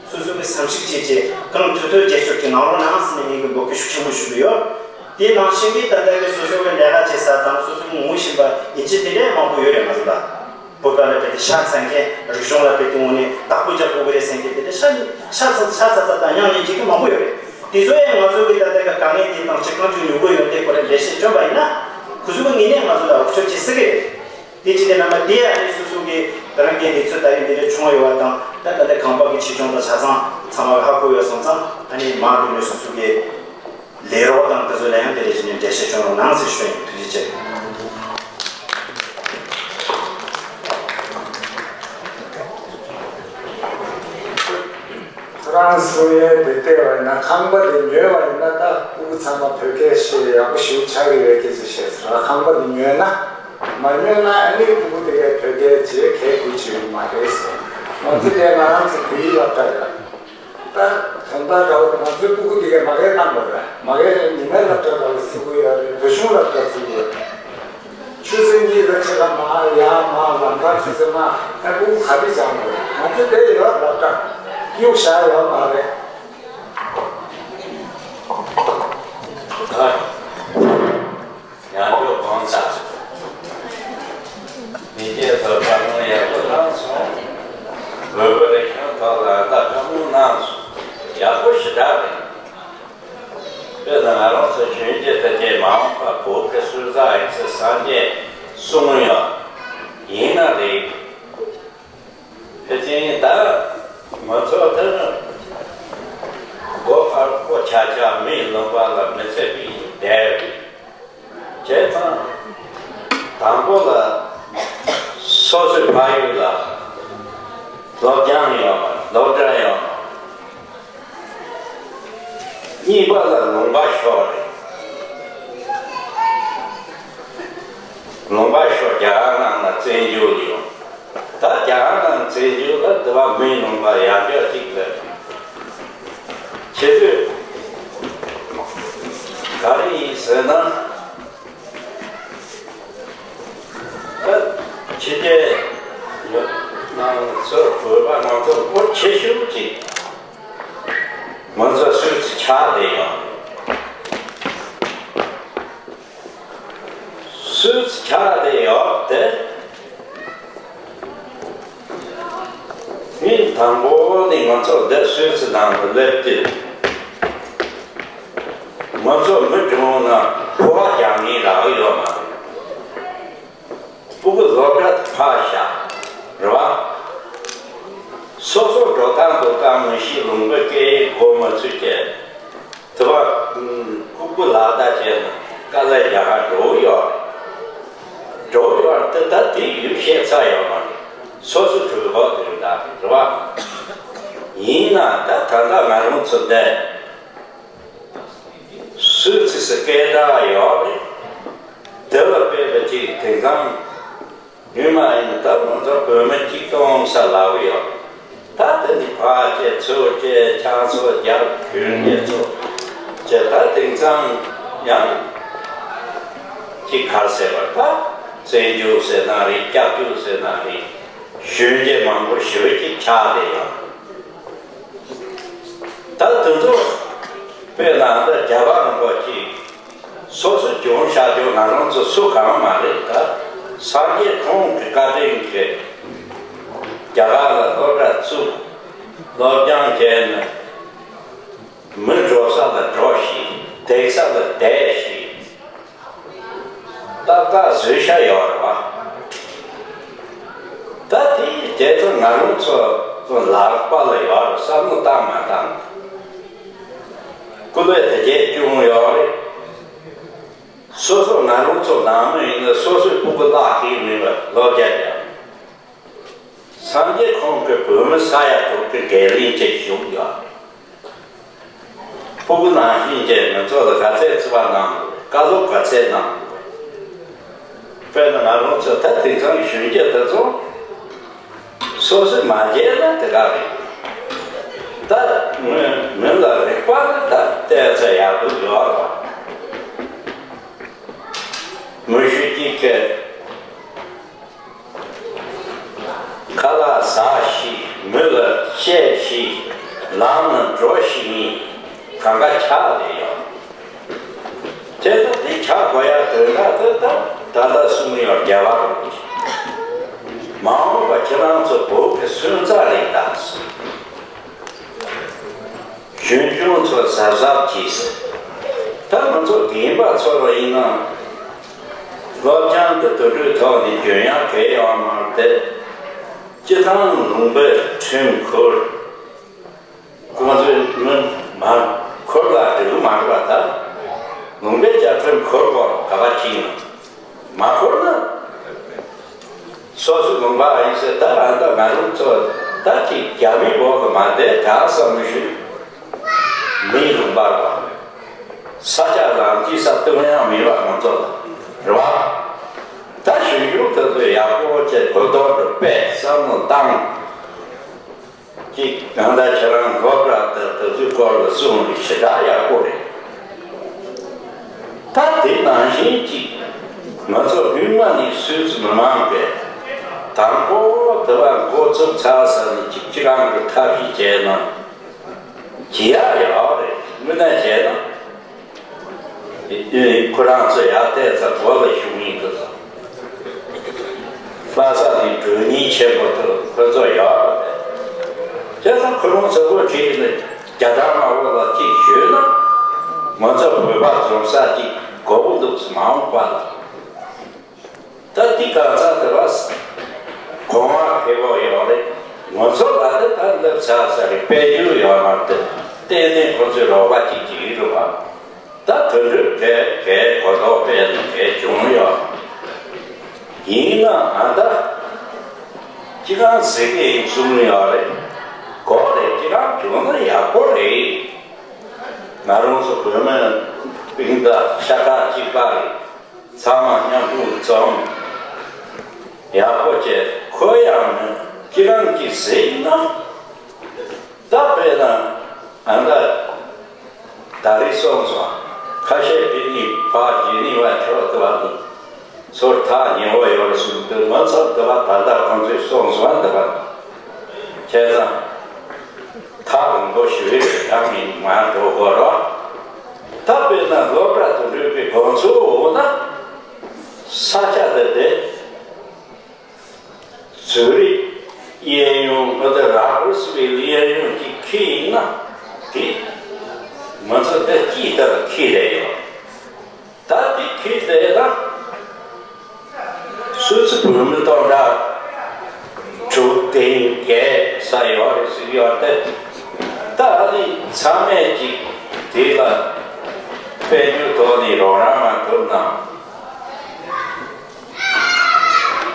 སོ་སོ་གི་བསམ་གཞིག་བྱས་རྗེས་གང་ཐུབ་ཐུབ་རྒྱབ་སྐྱོར་གྱི་གནང་རོགས་གནང་ཟེར་ནས་ངེད་ཀྱི་འབོད་སྐུལ་ཤུགས་ཆེན་པོ་ཞུ་གི་ཡོད། དེ་ནང་བཞིན་གྱི་ད་ལྟ་གི་སོ་སོ་གི་ལས་ཀ་བྱེད་ས་དང་སོ་སོ་གི་ངོ་ཤེས་པ་ཡིན་གཅིག་དེ་འདྲའི་མང་པོ་ཡོད་རེད་ང་ཚོ་ལ། བོད་པ་ལ་དཔེ་དེ་ཤ་ཚ་མཁན། རིག་གཞུང་ལ་དཔེ་དེ་ངོ་ནས་བདག་པོ་རྒྱག་དགོས་ཀྱི་རེད་ཟེར་མཁན་དེ་འདྲ་ཤ་ཤ་ཚ་ཤ་ཚ་ཚ་དང་མྱང་མྱང་བྱེད་མཁན་མང་པོ་ཡོད་རེད། དེ་ཚོ་ཡང་ང་ཚོ་གི་ད་ལྟ་གི་དཀའ་ངལ་དེ་དང་གཅིག་གང་ཅིག་མྱུར་པོ་ཡོང་དེ་ཁོ་རང་འགྲེལ་བཤད་བསྐྱོན་པ་ཡིན་ན། ཁོ་ཚོ་གི་ངོས་ནས་ང་ཚོ་ལ་རོགས་སྐྱོར་བྱེད་སྲིད་ཀྱི་རེད། དེ་ཅི་སྟེ་ན་མ་དེ་ཨ་ནི་སོ་སོ་གི་ད་རང་གི་གནས་ཚུལ་ད་རིང་འདི་འདྲ་བྱུང་ཡོད་པ་དང་། ད་ད་ལྟ་ཁང་པ་གི་ཆེ་ཆུང་དང་ཆ་ཚང་ཚང་མ་གི་ཧ་གོ་ཡོད་སོང་ཙང་། ཨ་ནི་མ་འགྲོ་ནས་སོ་སོ་གི་ལས་རོགས་དང་དེ་ཚོ་ལ་ཡང་དེ་འདྲ་བྱས་ནས་འགྲེལ་བཤད་བྱུང་རོགས་གནང་ཟེར་ཞུ་ཡིན། ཐུགས་རྗེ་ཆེ། ཁོ་རང་གསུང་ཡས་དེ་བལྟས་པ་ཡིན་ན་ཁང་པ་དེ་ཉོས་པ་ཡིན་ན་ད་སྤུ་གུ་ཚང་མ་བོད་སྐད་བཤད་ཡག་པོ་ཞིག་ཆགས་ཀྱི་རེད་སྐད་ཆ་བཤད་སོང་། ཁང་པ་དེ་ཉོས་ན། མ་ཉོས་ན་ཨ་ནི་སྤུ་གུ་དེ་གའི་བོད་སྐད་བྱེད་གལ་དགོས་ཀྱི་ཡོད་མ་རེད་ཟེར། ང་ཚོ་དེ་ང་རང་ཚོ་བོད་ཡིག་སློབ་གྲྭ་རེད། ད་དོན་དག་འདྲ་བོ་དེ་ང་ཚོའི་སྤུ་གུ་དེ་གའི་མ་གའི་བཏང་དགོས་རེད། མ་གའི་ཉི་མའི་སློབ་གྲྭ་འདྲ་བོ་བཟོ་གི་ཡོད་རེད། བོད་གཞུང་སློབ་གྲྭ་བཟོ་གི་ཡོད་རེད། ཆུ་ཚོད་གཉིས་ལ་ཕྱི་ལ་མ་ཡར་མ་ལམ་ཁ་ཆུ་ཚོད་མ་ཨ་སྤུ་གུ་ག་དུས་སྦྱང་དགོས་རེད། ང་ཚོ་དེ་ཡོད་སློབ་གྲྭ་གཡུག་བཞག་ཡོད་མ་རེད། ཡང་སྐྱོ་གང་ཟག་མི་སྐྱེ་བོ་བཀའ་དྲིན་ཡག་པོ་གནང་སོང་། བོད་པའི་རིག་གཞུང་ཐོག་ལ་ད་བཀའ་མོལ་གནང་སོང་། ཡག་པོ་ཞེ་དྲག་རེད། དཔེར་ན་ང་རང་ཚོ་གཞོན་སྐྱེས་དེ་གའི་མ་འོངས་པ་བོད་ཀྱི་སྲོལ་རྩ་ཡིན་ཚུལ་སངས་རྒྱས་གསུངས་ཡོད། ཡིན་ན་རེད། ཕལ་ཆེར་ད་ང་ཚོ་དེ་སྒོ་ཕར་སྒོ་ཆ་ཆ་མིའི་ལུང་པ་ལ་མི་ཚེ་ཕུད་བསྡད། བྱས་ཙང་དང་པོ་ལ་སོ་སོའི་ཕ་ཡུལ་ལ་སློབ་སྦྱོང་ཡོད་མ། སློབ་གྲྭ་ཡོད་མ། གཉིས་པ་ལ་ལུང་པ་ཤོར་རེད། ལུང་པ་ཤོར་རྒྱ་གར་ནང་ལ་བཙན་བྱོལ་ཡོང་། ད་རྒྱ་གར་ནང་བཙན་བྱོལ་ལ་དེ་བ་མིའི་ལུང་པ་ཡར་རྒྱས་ཅིག་ལ་ཆེ་དུས་ག་རེ་ཡིན་ཟེར་ན། ད་ཕྱི་རྒྱལ་ནང་ཚོ་བོད་པ་ང་ཚོ་སྐོར་ཆེ་ཤོས་ཅིག་ང་ཚོ་སུད་སི་ཆགས་བསྡད་ཡོད། སུད་སི་ཆགས་བསྡད་ཡོད་དེ། ངས་དང་པོ་ནས་ང་ཚོ་འདི་སུད་སི་ནང་དུ་སླེབས་དུས། ང་ཚོ་མི་གྲངས་ན་ཕོ་བ་རྒྱག་ངེས་རག་གི་ཡོད་མ་རེད། སྤུ་གུ་སློབ་གྲྭ་དུ་ཕར་བཞག་རེད་བ། སོ་སོ་འགྲོ་སྟངས་འདུག་སྟངས་མི་ཤེས། ལུང་པའི་སྐད་ཡིག་གོ་མ་ཚུད་བྱས། དུ་བ་ཁུག་པོ་ལག་བརྡ་བྱས་ན་དཀའ་ལས་རྒྱག་ག་འགྲོ་གི་ཡོད་རེད། འགྲོ་གི་ཡོད་རེད་དེ། ད་དེ་ཡུལ་ཤེས་ཚར་ཡོད་མ་རེད། སོ་སོ་གྲོད་ཁོག་དེ་རིགས་འདྲ་རེད་བ། ཡིན་ན་ད་ད་ལྟ་ང་རང་ཚོ་འདི་སུད་སི་སི་སྐད་གྲགས་ཡོད་རེད། དེ་ལ་དཔེ་བ་ཅིག་དེང་སང་ཉི་མ་ཡིན་ད་ང་ཚོ་བོད་མི་གཅིག་སྟོང་ས་ལབ་ཡོད། ད་དེ་འདི་ཕར་བྱས་ཚུར་བྱས་ཆང་ཚོ་རྒྱབ་གྱོན་ཉེ་ཚོ་བྱས། ད་དེང་སང་ཡང་ཅིག་ག་རེ་ཟེར་བ། ད་བཙན་བྱོལ་ཟེར་ན་རེད། སྐྱབས་བཅོལ་ཟེར་ན་རེད། གཞོན་སྐྱེས་མང་པོ་ཞེ་པོ་ཅིག་ཆགས་བསྡད་ཡོད། ད་དེ་ཚོ་དཔེར་ན་ད་རྒྱལ་བ་རིན་པོ་ཆེ་སོ་སོ་གྱོང་བཞག་རྒྱུ་ང་རང་ཚོ་སུ་གང་མ་རེད། ད་སངས་རྒྱས་ཁོང་གི་བཀའ་དྲིན་གྱིས་རྒྱ་གར་ལ་སློབ་གྲྭ་བཙུགས། སློབ་སྦྱོང་བྱས་ནས་མི་འགྲོ་ས་ལ་འགྲོ་ཤིག་བསྡད་ས་ལ་བསྡད་ཤིག་ཏག་ཏག་བཟོས་བཞག་ཡོད་རེད་བ། ད་དེ་དེ་ཚོ་ང་རང་ཚོ་ཚོ་ལག་པ་ལ་ཡོད་རེད། བསམ་བློ་བཏང་མ་བཏང་། སྐུ་ལས་དེ་རྗེས་སྐྱོང་ཡོད་རེད། སོ་སོ་ང་རང་ཚོ་ནང་མི་ཡིན་ན་སོ་སོའི་སྤུ་གུ་བརླག་གི་མེད་པ་ལོ་བརྒྱ་བརྒྱ། སངས་རྒྱས་ཁོང་གིས་བོད་མི་ས་ཡ་དྲུག་གི་འགན་ལེན་བྱེད་བཞུགས་ཡོད། སྤུ་གུ་ནང་བཞིན་བྱས་ང་ཚོ་ལ་ག་ཚད་བརྩི་བ་གནང་དགོས། བཀའ་སློབ་ག་ཚད་གནང་དགོས། དཔེར་ན་ང་རང་ཚོ་ད་དེང་སང་གཞོན་སྐྱེས་དེ་ཚོ་སོ་སོས་མ་བརྗེད་ན་དེ་ག་རེད། ད་མི་མི་ལ་རིག་པ་ནི་ད་བལྟས་ཚེ་ཡག་པོ་ཡོད་རེད་བ། མི་ཞིག་གིས་ཁ་ལག་ཟ་ཞིག་མི་ལ་བཤད་ཞིག་ལམ་ན་འགྲོ་ཞིག་ནི་གང་ག་ཆགས་བསྡད་ཡོད། དེ་ཚོ་དེ་ཆགས་དགོས་ཡ་དོན་དག་དེ་ད་ད་ལྟ་གསུང་ཡོད། རྒྱལ་བ་རིན་པོ་ཆེ་མ་འོངས་པ་ཁྱེད་རང་ཚོ་བོད་ཀྱི་སོན་རྩ་རེད་ད། གཞོན་སྐྱེས་ཚོ་གཟབ་གཟབ་གྱིས། ད་ང་ཚོ་རྒན་པ་ཚོ་ལ་ཡིན་ན་སློབ་སྦྱོང་དེ་དུད་འགྲོའི་ཐོག་ནས་འཇོན་ཡག་གལ་ཡོད་མ་རེད་དེ། སྤྱི་བཏང་ལུང་པའི་ཁྲིམས་ཁུར། ཁོང་ཚོས་མི་མ་འཁུར་ལ་འགྲིག་གི་མ་རེད་པ། ད་ལུང་པའི་བཅའ་ཁྲིམས་འཁུར་དགོས་ག་པ་ཅིག་ཡིན་མ་འཁུར་ན། སོ་སོའི་ལུང་པ་ཡིན་ཟེར། ད་ཨ་ད་ང་རང་ཚོ་ད་ཅིག་རྒྱ་མིའི་འོག་ཏུ་མ་བསྡད་ག་བསམ་མི་ཞུ། མིའི་ལུང་པ་རེད་བ། ས་ཆ་རང་གི་ས་སྟོང་ཡང་མིན་པ་ང་ཚོ་ལ་རེད་བ། ད་གཞོན་སྐྱེས་དེ་ཚོས་ཡག་པོ་བྱས་གོ་རྟོགས་འདྲ་སྤེལ། བསམ་བློ་བཏང་། ཅིག་གང་ལྟར་ཁྱེད་རང་སློབ་གྲྭ་དེ་དེ་ཚོའི་སྐོར་ལ་གསུངས་ནས་ཞེ་དྲག་ཡག་པོ་རེད། ད་དེ་ནང་བཞིན་ཅིག་ང་ཚོ་སྔོན་མ་ནས་སུད་སི་མི་མང་གིས་དང་པོ་དེ་བ་འགོ་བཙུགས་ཚར་ས་ནས་ཅིག་སྤྱི་བཏང་གི་ཐབས་ཤེས་བྱས་ན་བྱེད་ཡག་ཡོད་རེད། དངོས་གནས་བྱས་ན། ཁོ་རང་ཚོ་ཡར་བལྟས་ཚེ་སྒོ་ལ་ཞུགས་ཡིན་འདུག་ལྷ་ས་ནས་བགྲོ་གླེང་ཆེན་པོ་དུ་ཁོ་ཚོ་ཡོད་རེད། བྱས་ཙང་ཁོ་རང་ཚོ་སྒོ་ཁྲིད་ནས་རྒྱ་གྲམ་མ་འོག་ལ་གཅིག་ཞུས་ན་ང་ཚོ་བོད་པ་འཛོམས་ས་གཅིག་དགོས་པོ་འདུག་མ་འོངས་པ་ལ། ད་འདི་གང་ཟག་དེ་བ་གོང་མ་ཕེབས་པོ་ཡོད་རེད། ང་ཚོ་ལ་དེ་ད་སླེབས་ཚར་ས་རེད། དཔལ་འབྱོར་ཡོད་མ་རེད། ཏན་ཏན་ཁོ་ཚོའི་རོགས་པ་ཅིག་བྱེད་ཀྱི་རེད་བ། ད་དོན་འགྲུབ་གས་གས་གོ་རྟོགས་སྤེལ་ནས་གས་བྱུང་ཡོད། ཡིན་ནའང་ད་ཅི་གང་ཟེར་གི་ཡིན་གསུང་ཡོད་རེད། གོ་རེད། ཅི་གང་བྱུང་ན་ཡག་པོ་རེད། ང་རང་ཚོ་བོད་མི་སྤུན་ཟླ་ཤ་ཁྲག་གཅིག་པ་རེད། ཚང་མ་མཉམ་དུ་འཛོམས། ཡག་པོ་བྱས། ཁོ་ཡང་ནི་ཁྱེད་རང་གིས་གཟིགས་ན། ད་དཔེར་ན་ཨ་ད་ད་རེས་སོང་སོང་། ཁ་ཤས་དེ་ནི་ཕ་རྗེས་ནི་བ་ཆོག་ཏུ་བ་འདུག་ཚོར་ཐག་ཉེ་བོ་ཡོད་རེད་གསུངས་འདུག་ང་ཚོ་དུ་བ་ད་ལྟ་ཁོང་ཚོས་སོང་སོང་འདུག་བ། བྱས་ཙང་། ཐག་རིང་པོ་ཞུ་ཡི་རེད། ཡང་མིན་མར་འགྲོ་དགོས་རོགས། ད་དཔེར་ན་སློབ་གྲྭ་དུ་འགྲོ་བའི་དགོངས་ཚུལ་འོ་ན། ས་ཆ་དེ་དེ་ཛུ་རིག་གཡས་གཡོན་ཨ་ད་ར་བུ་སི་ཝེལ་གཡས་གཡོན་གྱི་ཁྱི་ཡིན་ན་དེ་ང་ཚོ་དེ་ཅི་ལྟར་ཁྱི་རེད་ཡོད། ད་དེ་ཁྱི་དེ་ལ་སུད་སི་བོད་མི་སྟོང་ཕྲག་དྲུག་བདུན་བརྒྱད་ས་ཡོད་རེད་ཟེར་ཡོད་དེ། ད་ཨ་ནི་ཚང་མས་ཅིག་དེ་ལ་དཔལ་འབྱོར་ཐོག་ནས་རོགས་རམ་མ་ཐུབ་ན།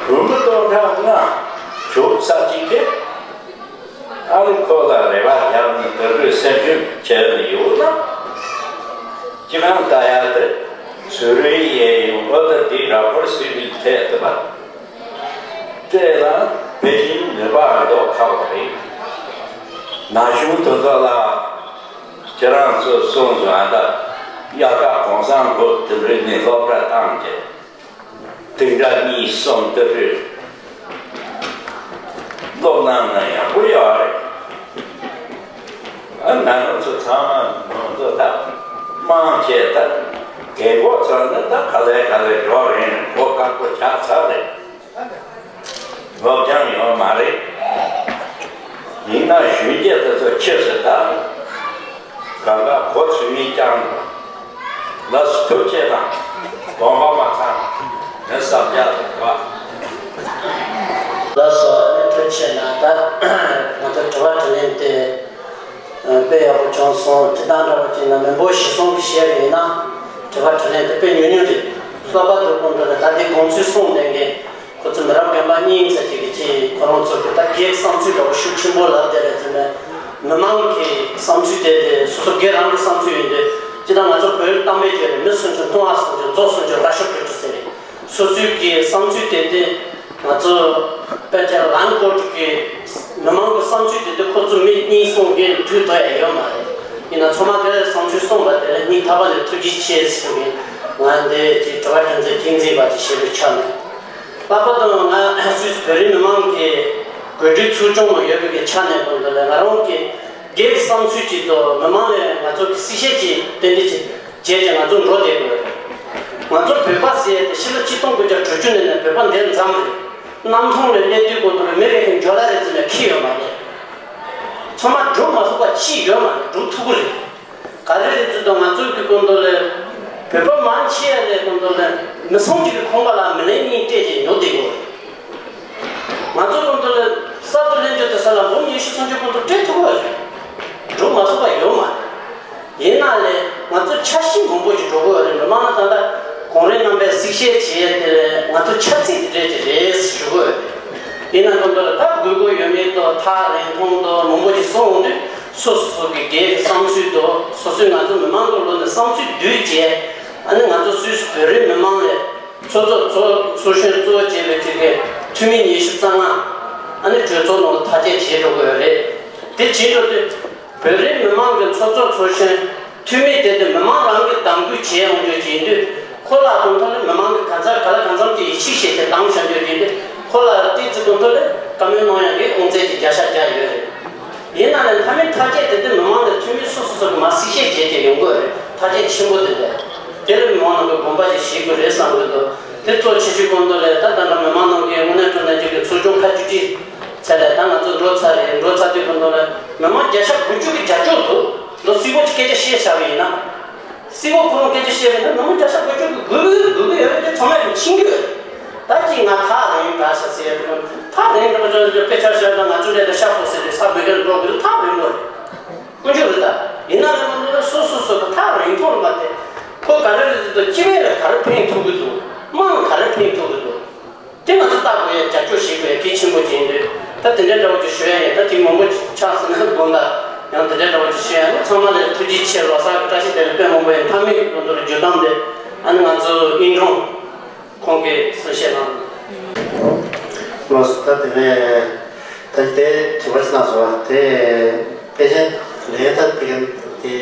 བོད་མི་སྟོང་ཕྲག་ལྔ་བཅུ་ཙམ་ཅིག་གིས་ཨ་ནི་ཁོ་ལ་རེ་བ་བརྒྱབ་ནས་དེ་འདྲའི་སེམས་ཤུགས་བྱས་ནས་ཡོད་ན། ཅི་གང་ལྟ་ཡག་དེ་ཛུ་རིག་གཡས་གཡོན་ཨ་ད་དེ་ར་བུ་སི་ཝེལ་ཐད་དེ་པ། དེ་ལ་པེ་ཅིན་ནུས་པ་མདོག་ཁ་པོ་རེད། ན་གཞོན་དེ་ཚོ་ལ་ཁྱེད་རང་ཚོས་གསུངས་སོང་ཨ་ད་དབྱར་ཁ་གུང་སེང་གོ་དེ་འདྲའི་ནས་སློབ་གྲྭ་བཏང་རྗེས། དེ་འདྲ་གཉིས་གསུམ་ལྟ་བུའི་སློབ་གནང་ན་ཡག་པོ་ཡོད་རེད། ཨ་ང་རང་ཚོ་ཚང་མ་ང་ཚོ་ད་དམངས་ཆེད་ད་རྒན་གོག་ཚོ་ནི་ད་ག་ལེ་ག་ལེ་འགྲོ་རེད་ནས་གོ་སྐབས་པོ་ཆགས་ཚར་རེད། སློབ་སྦྱོང་ཡོད་མ་རེད། ཡིན་ན་གཞོན་སྐྱེས་དེ་ཚོ་ཆེ་ཟེར་ད། གང་ག་གོ་ཚོད་མིན་ཀྱང་། ལགས་སོ་ཐུགས་རྗེ་གནང་། དགོངས་པ་མ་ཚོམས། ངས་བསམ་རྒྱ་ཐུབ་པ། ལགས་སོ་ཨ་ནི་ཐུགས་རྗེ་གནང་། ད་ང་ཚོ་དྲི་བ་དྲིས་ལན་དེ་དཔེ་ཡག་པོ་བྱུང་སོང་། སྤྱིར་བཏང་འདྲ་པོ་ཅིག་ན་མི་འབོར་གཞི་བཟུང་གི་བཤད་པ་ཡིན་ན་དྲི་བ་དྲིས་ལན་དེ་དཔེ་ཉུང་ཉུང་རེད། ལྷག་པར་དུ་ཁོང་ཚོ་ལ་ད་ལྟའི་དགོངས་ཚུལ་གསུངས་གནང་མཁན། ཁོ་ཚོ་མི་རབས་རྒན་པ་གཉིས་ཙམ་ཅིག་གིས་ཅིག་ཁོ་རང་ཚོ་གི་ད་སྒེར་གྱི་བསམ་ཚུལ་འདྲ་བོ་ཤུགས་ཆེན་པོ་ལབ་བསྡད་རེད་ཟེར་ནས། མི་མང་གི་བསམ་ཚུལ་དེ་དེ་སོ་སོ་སྒེར་རང་གི་བསམ་ཚུལ་ཡིན་དུས་ཅི་ད་ང་ཚོ་བོད་གཏམ་དཔེ་བརྗོད་རེད། མི་སུན་ཆུང་ལྟུང་བ་སུན་ཆུང་རྫོགས་སུན་ཆུང་ར་ཤོ་བྲོ་བྲོ་ཟེར་རེད། སོ་སོའི་གི་བསམ་ཚུལ་དེ་དེ་ང་ཚོ་དཔེ་ཆ་ལམ་སྐོར་གྱི་མི་མང་གི་བསམ་ཚུལ་དེ་དེ་ཁོ་ཚོ་མི་གཉིས་གསུམ་གིས་འདུས་ཐུབ་ཡ་ཡོད་མ་རེད། ཡིན་ན་ཚང་མ་དེ་བསམ་ཚུལ་གསུངས་པ་དེ་ལ་སྙིང་ཐག་པ་ནས་ཐུགས་རྗེ་ཆེ་ཟེར་གི་ང་འདི་ཅིག་དྲི་བ་དྲི་འཛིན་ཅིག་འཛིན་པ་ཅིག་བྱེད་དུ་ཆགས་ནས། ལྷག་པར་དུ་ང་སུད་སི་བོད་རིགས་མི་མང་གི་འགོ་ཁྲིད་ཚོགས་ཆུང་ནང་ཡོད་པའི་གི་ཆ་ནས་གོང་དུ་ལས་ང་རང་གི་སྒེར་གྱི་བསམ་ཚུལ་གཅིག་ཏུ་མི་མང་ལས་ང་ཚོ་གི་སྲིད་བཤད་ཀྱི་ཏན་ཏན་ཅིག་བྱས་ཀྱང་ང་ཚོ་འགྲོ་བསྡད་དགོས། ང་ཚོ་བོད་པ་ཟེར་ཏེ་ཕྱི་ལོ་ཆིག་སྟོང་དགུ་བརྒྱ་དྲུག་ཅུ་ནས་ནས་བོད་པ་འདིར་འཛོམས་རེད། གནམ་ཐང་ལས་སླེབས་དུས་གོང་དུ་ལས་མི་རེ་ཁན་ཇོ་ལ་རེ་ཙམ་ལས་ཁྱི་ཡོད་མ་རེད། ཚང་མ་འགྲོ་མ་ཐུབ་པ་ཅིག་ཡོད་མ་རེད། འགྲོ་ཐུབ་ཀྱི་རེད། ག་རེ་རེད་ཚུལ་དང་ང་ཚོའི་གི་སྐོར་འདུག་ལས། བོད་པ་མང་ཆེ་བ་ལས་སྐོར་འདུག་ལས་མི་སོང་གཅིག་གི་ཁང་པ་ལ་མི་ལན་གཉིས་སྤྲད་ཅིག་ཉོ་བསྡད་དགོས། ང་ཚོ་སྐོར་འདུག་ལས་གསར་དུ་ལེན་རྒྱུ་དེ་ས་ལ་འབུམ་ཉི་ཤུ་སུམ་ཅུ་སྐོར་འདུག་སྤྲད་ཐུབ་ཀྱི་རེད། འགྲོ་མ་ཐུབ་པ་ཡོད་མ་རེད། ཡིན་ན་ལས་ང་ཚོ་འཆར་གཞི་མང་པོ་ཞིག་འགྲོ་དགོས་རེད། མི་མང་ལ་ད་ལྟ་གོང་རིམ་རྣམ་པས་གཟིགས་བཤད་བྱས་དེ་ལས་ང་ཚོ་འཆར་ཚིག་དེ་འདྲས་ཀྱི་རེད་ཞུ་དགོས་རེད། ཡིན་ན་སྐོར་འདུག་ལས་ད་དགོས་མཁོ་ཡོད་མེད་དང་ཐག་རིང་ཐུང་དང་མང་པོ་ཞིག་སོང་འོང་དུས། སོ་སོ་སོ་གི་སྒེར་གྱི་བསམ་ཚུལ་དང་སོ་སོའི་ང་ཚོ་མི་མང་གི་ལོ་ནས་བསམ་ཚུལ་བསྡུས་རྗེས། ཨ་ནི་ང་ཚོ་སུད་སི་བོད་རིགས་མི་མང་ལས་ཚོགས་གཙོ་ཚོགས་ཚོགས་གཞོན་གཙོ་བོ་བྱས་པའི་ཅིག་གི་འཐུས་མི་ཉི་ཤུ་རྩ་ལྔ་ཨ་ནི་གྲོས་ཚོགས་ནང་ཐག་བཅད་བྱེད་འགྲོ་དགོས་རེད། དེ་བྱེད་འགྲོ་དུས་བོད་རིགས་མི་མང་གི་ཚོགས་གཙོ་ཚོགས་གཞོན་འཐུས་མི་དེ་དེ་མི་མང་རང་གི་གདམ་འགུལ་བྱས་ཡོང་རྒྱུ་ཡིན་དུས། ཁོ་ལ་དོན་ཐོག་ནས་མི་མང་གི་ག་ཚ་ག་ལ་གང་འཚམ་གྱི་ཡིད་ཆེས་བྱས་ཏེ་གདམ་བཞག་རྒྱུ་ཡིན་དུས། ཁོ་ལ་ཏོག་ཙམ་དོན་ཐོག་ནས་བཀའ་མོལ་གནང་ཡག་གི་དབང་ཚད་ཀྱི་བརྒྱ་ཆ་བརྒྱ་ཡོད་རེད། ཡིན་ན་ལས་མཐའ་མའི་ཐག་བཅད་དེ་དེ་མི་མང་ལས་འཐུས་མི་སོ་སོ་སོ་གི་མ་གཟིགས་བཤད་བྱས་ཏེ་ཡོང་དགོས་རེད། ཐག་བཅད་ཆེན་པོ་དེ་འདྲ། དེ་ལ་མི་མང་ནང་གི་དགོངས་པ་ཞིག་བཞེས་དགོས་རེད་བསམ་གི་འདུག་དེ་གཙོ་ཆེ་ཤོས་སྐོར་འདུག་ལས་ད་ད་ལྟ་མི་མང་ནང་གི་དངོས་གནས་དྲང་གནས་ཅིག་གི་ཚོགས་ཆུང་ཁ་བཅུ་ཁྲི་ཚད་ལས་ད་ང་ཚོ་འགྲོ་ཚར་རེད། འགྲོ་ཚར་དུས་སྐོར་འདུག་ལས་མི་མང་བརྒྱ་ཆ་དགུ་བཅུ་གི་རྒྱབ་སྐྱོར་འདུག་ལོ་གསལ་པོ་ཅིག་སྐད་ཆ་བཤད་བཞག་པ་ཡིན་ན། སྲིད་སྐྱོང་ཁོ་རང་སྐད་ཆ་བཤད་པ་ཡིན་ན་མི་མང་བརྒྱ་ཆ་དགུ་བཅུ་གི་དགོས་ཀྱི་དགོས་ཀྱི་ཡོད་རེད། དེ་ཚང་མས་ཕྱིན་གྱི་ཡོད་རེད། ད་ཅིག་ང་ཐག་རིང་དྲགས་ཤག་ཟེར་ཡ་དེ་ཐག་རིང་དྲགས་ཤག་དཔེ་ཆ་བཤད་ན་ང་ཚོ་འདྲ་དེ་ཤ་ཚ་ཟེར་དེ་ས་བོད་སྐད་ལ་འགྲོ་དགོས་ཐག་རིང་པོ་རེད། དཀོན་མཆོག་རེད་ད། ཡིན་ན་ལས་མ་འདུག་ན་སོ་སོ་སོ་གི་ཐག་རིང་ཐུང་ལ་མ་བལྟས། ཁོ་ག་རེ་རེད་ཟེར་དུས་སྤྱི་པའི་ལ་ག་རེ་ཕན་ཐོགས་ཀྱི་འདུག་དམངས་ག་རེ་ཕན་ཐོགས་ཀྱི་འདུག་དེ་ང་ཚོ་ལྟ་དགོས་ཡ་རྒྱབ་སྐྱོར་བྱེད་དགོས་ཡ་གལ་ཆེན་པོ་ཅིག་ཡིན་དུས། ད་དེ་འདྲའི་འདྲ་བོ་ཅིག་ཞུ་ཡ་ཡིན། ད་དེ་མང་པོ་ཆགས་སོང་ན་དགོངས་དག་ཡང་དེ་འདྲའི་འདྲ་བོ་ཅིག་ཞུ་ཡ་ཡིན། ཚང་མ་ལ་ཐུགས་རྗེ་ཆེ། ལོ་གསར་གྱི་བཀྲ་ཤིས་བདེ་ལེགས་དཔེ་མང་པོ་ཡིན། མཐའ་མའི་གི་དོན་དུ་བརྗོད་གཏམ་དེ་ཨ་ནི་ང་ཚོ་ཨིན་ཀྲུང་ཁོང་གིས་གསུང་བཤད་གནང་། ལགས་སོ། ད་དེ་ནས་ད་དེ་དྲི་བ་ཅིག་གནང་སོང་བ་དེ་དཔེ་ཆ་ལས་ད་དེ་ག་དེ་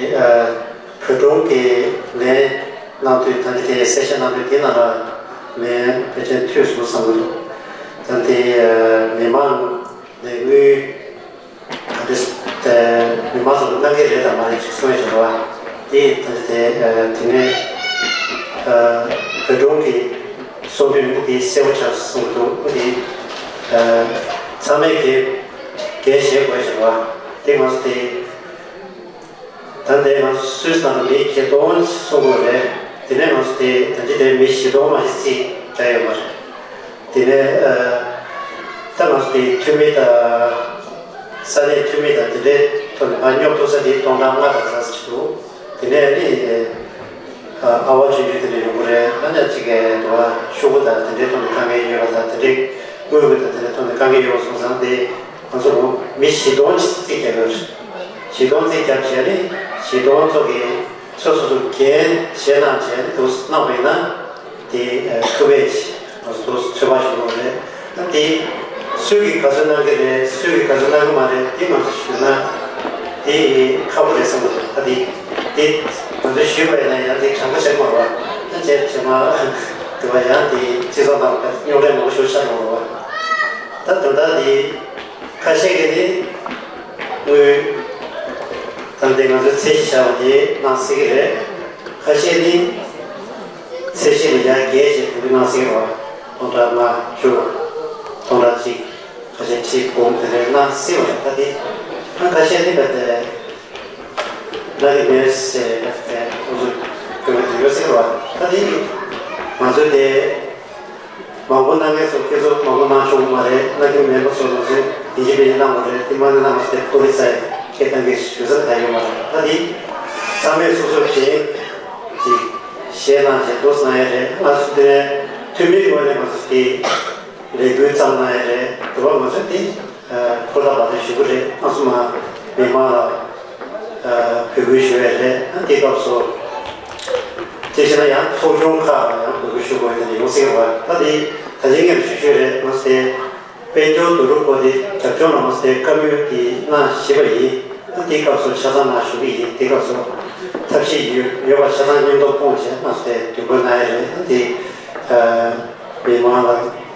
བོད་ཀྲུང་གི་ལས་གནང་དུས་ད་གི་དེ་གསལ་བཤད་གནང་དུས་དེ་ནང་ལ་ལན་ཕལ་ཆེར་ཐོས་སོང་བསམ་གི་འདུག་ད་དེ་མི་མང་ལས་དངུལ་ད་དེ་མི་མང་ཚོ་གནང་གི་རེད་དམ་མ་རེད་ཅིག་གསུང་ཡ་བྱུང་བ་དེ་ད་དེ་དེ་ནས་བོད་ཀྲུང་གི་ གསུང་དུས་འདི་གསལ་པོ་ཆགས་སོང་འདུག་འདི་ཚང་མས་གས་གས་བཞེས་དགོས་བྱུང་བ་འདི་ང་ཚོ་དེ། ད་ལྟའི་ང་ཚོ་སུད་སི་ནང་ལ་མི་བརྒྱད་སྟོང་གསུང་དགོས་རེད། དེ་ནས་ང་ཚོ་དེ་ད་ལྟ་དེ་མི་བཞི་སྟོང་མ་ཞིག་རྩིས་རྒྱག་ཡོད་པ་རེད། དེ་ནས་ད་ང་ཚོ་དེ་འཐུས་མི་དང་ས་གནས་འཐུས་མི་དང་དེ་འདྲའི་ཐོག་ནས་ཕར་སྙོབ་ཐུབ་ས་དེ་སྟོང་ཕྲག་ལྔ་དང་ཙམ་ཞིག་འདུག་དེ་ནས་ནི་ཨ་བ་ཆུང་ཆུང་དེ་འདྲ་ཡོང་གི་རེད། ཨ་ནི་ཅིག་གི་དུ་བ་ཤོག་གུ་དང་དེ་འདྲའི་ཐོག་ནས་དཀའ་ངལ་ཡོད་པ་དང་དེ་འདྲའི་དངུལ་དངོས་དང་དེ་འདྲའི་ཐོག་ནས་དཀའ་ངལ་ཡོད་པ་སོང་ཙང་དེ། ང་ཚོ་ལོ་མི་བཞི་སྟོང་ཅིག་རྩིས་རྒྱག་གི་རེད། བཞི་སྟོང་རྩིས་རྒྱབ་བྱས་ནས་བཞི་སྟོང་ཚོ་གིས་ཚོ་སོ་སོ་འགན་བཞེས་གནང་བྱས་ནས་འདུག་གནང་བ་ཡིན་ན་དེ་ཐུགས་ཕན་ཆེ་ང་ཚོ་འདུག་ཚོད་དཔག་ཞུ་དགོས་རེད། ཨ་དེ་སུས་ཀྱིས་ག་ཚོད་གནང་གི་རེད། སུས་ཀྱིས་ག་ཚོད་གནང་གི་མ་རེད། དེ་ང་ཚོ་ཞུས་ན་དེ་ཁག་པོ་རེད་བསམ་གི་འདུག་ཨ་དེ་དེ་ང་ཚོ་ཞུས་པ་ཡིན་ན་ཡང་དེ་དྲང་པོ་བྱེད་མ་རེད་བ། ཨ་བྱས་བྱས་མ་དེ་བ་ཡང་དེ་སྤྱི་ཚོགས་ནང་ལ་རྙོག་གླེང་མང་པོ་ཞིག་ཆགས་འགྲོ་རེད་བ། ད་དོན་དག་དེ། ཁ་ཤས་ཀྱིས་ནི་དངུལ་ད་ལྟའི་ང་ཚོའི་ཚད་གཞི་བཞག་པ་དེ་གནང་སྲིད་ཀྱི་རེད། ཁ་ཤས་ནི་ཚད་གཞི་ལས་ཀྱང་བརྒལ་བྱས་དེ་འདྲ་གནང་སྲིད་ཀྱི་རེད་བ། སྟོང་ཕྲག་ལྔ་བཅུ། སྟོང་ཕྲག་གཅིག་ཁ་ཤས་ཁྲི་འབུམ་དེ་འདྲ་གནང་སྲིད་པ་རེད། ད་དེ་ཨ་ཁ་ཤས་ནི་བས་ཏེ་གནང་གི་མེད་ཟེར་བས་ཏེ་ཁོང་ཚོ་དགོས་པ་དེ་ཡོད་སྲིད་ཀྱི་རེད་བ། ད་དེ་ང་ཚོའི་དེ། མང་པོ་གནང་མཁན་ཚོ་ཁྱེད་ཚོ་མང་པོ་གནང་ཆོག་གི་མ་རེད། གནང་རྒྱུ་མེད་པ་ཚོ་ང་ཚོས་ཡིན་གཅིག་མིན་གཅིག་གནང་དགོས་རེད། དེ་མ་གནང་ན་ང་ཚོ་དེ་ཁོ་རེ་ས་ཡི་ཁེ་གཏང་གི་ཞུ་ས་ག་ཡོད་མ་རེད། ད་དེ་ཚང་མས་སོ་སོ་གཞན་གྱི་གཞས་གནང་བྱས་འདུག་གནང་ཡ་རེད། ང་ཚོ་དེ་ནས་འཐུས་མིའི་ངོས་ནས་ང་ཚོ་དེ་ལས་འགུལ་བརྩམས་གནང་ཡ་རེད། དེ་བ་ང་ཚོ་དེ་ཁོ་ཐག་བར་དུ་ཞུ་གི་རེད། ང་ཚོ་མ་མི་མང་ལ། འབོད་སྐུལ་ཞུ་ཡས་རེད། དེ་སྐབས་སུ་དེ་བཞིན་ཡང་ཚོགས་ཆུང་ཁག་ལ་ཡང་འབོད་སྐུལ་ཞུ་དགོས་ཡོད་དེ་ཡོང་སྲིད་པ། ད་དེ་ད་ཅི་ངས་ཞུ་ཞུས་རེད། མ་ཟད་དཔལ་འབྱོར་བསྡུ་རུབ་སྐོར་དེ་རྒྱབ་ལྗོངས་ལ་མ་ཟད་བཀའ་མོལ་དེ་གནང་བཞིན་པ་ཡིན། དེ་སྐབས་སུ་ཆ་ཚང་མ་ཞུ་གི་ཡིན། དེ་སྐབས་སུ་ཐབས་ཤེས་ཡོད་ཡོད་པ་ཆ་ཚང་མཉམ་དུ་སྤུངས་བྱས་མ་ཟད་འདུན་འགོད་གནང་ཡས་རེད། དེ། མི་མང་ལ་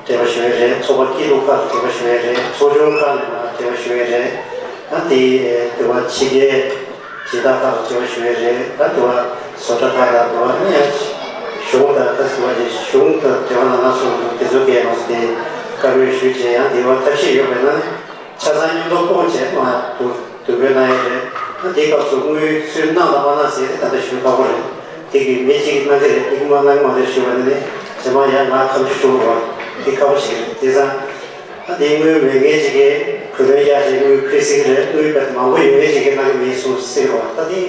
འབྲེལ་བ་ཞུ་ཡས་རེད། ཚོགས་པ་སྐྱིད་སྡུག་ཁག་ལ་འབྲེལ་བ་ཞུ་ཡས་རེད། ཚོགས་ཆུང་ཁག་ནས་མར་འབྲེལ་བ་ཞུ་ཡས་རེད། ཨ་དེ་དེ་བ་ཕྱི་རྒྱལ་སྦྱིན་བདག་ཁག་ལ་འབྲེལ་བ་ཞུ་ཡས་རེད། ཨ་དེ་བ་བཟོ་གྲྭ་ཁག་ལ་དེ་བ་ནི་ཡང་གཞུང་དང་ཁ་སི་བ་ཞིག་གཞུང་དང་འབྲེལ་བ་གནང་གནང་སོང་དུས་དེ་ཚོ་གས་མ་ཟད་བཀའ་མོལ་ཞུས་བྱས་ཡང་དེ་བ་ཐབས་ཤེས་ཡོད་པས་ན། ཆ་ཚང་མཉམ་དུ་སྤུངས་བྱས་མར་འདུ་འདུ་འགོད་གནང་ཡས་རེད། ཨ་དེའི་སྐབས་སུ་དངུལ་སུས་གནང་དང་མ་གནང་ཟེར་ཏེ་ད་ལྟ་ཞུ་ཁག་པོ་རེད། དེ་གི་མི་གཅིག་གིས་གནང་གི་རེད། གཉིས་ཀྱིས་མ་གནང་གི་མ་རེད་ཞུ་བ་ནི་ནི་རྗེས་མ་ཡང་ང་ཁ་མཆུ་ཞུ་དགོས་པ་དེ་ཁག་པོ་ཞིག་རེད། དེ་ཙང་ཨ་དེ་དངུལ་མེད་མཁན་ཅིག་གིས་བུ་ལོན་གཡར་བྱས་དངུལ་ཕུལ་སྲིད་ཀྱི་རེད། དངུལ་དཔེ་མང་པོ་ཡོད་མཁན་ཅིག་གིས་གནང་གི་མེད་གསུངས་སྲིད་ཀྱི་རེད་བ། ད་དེ་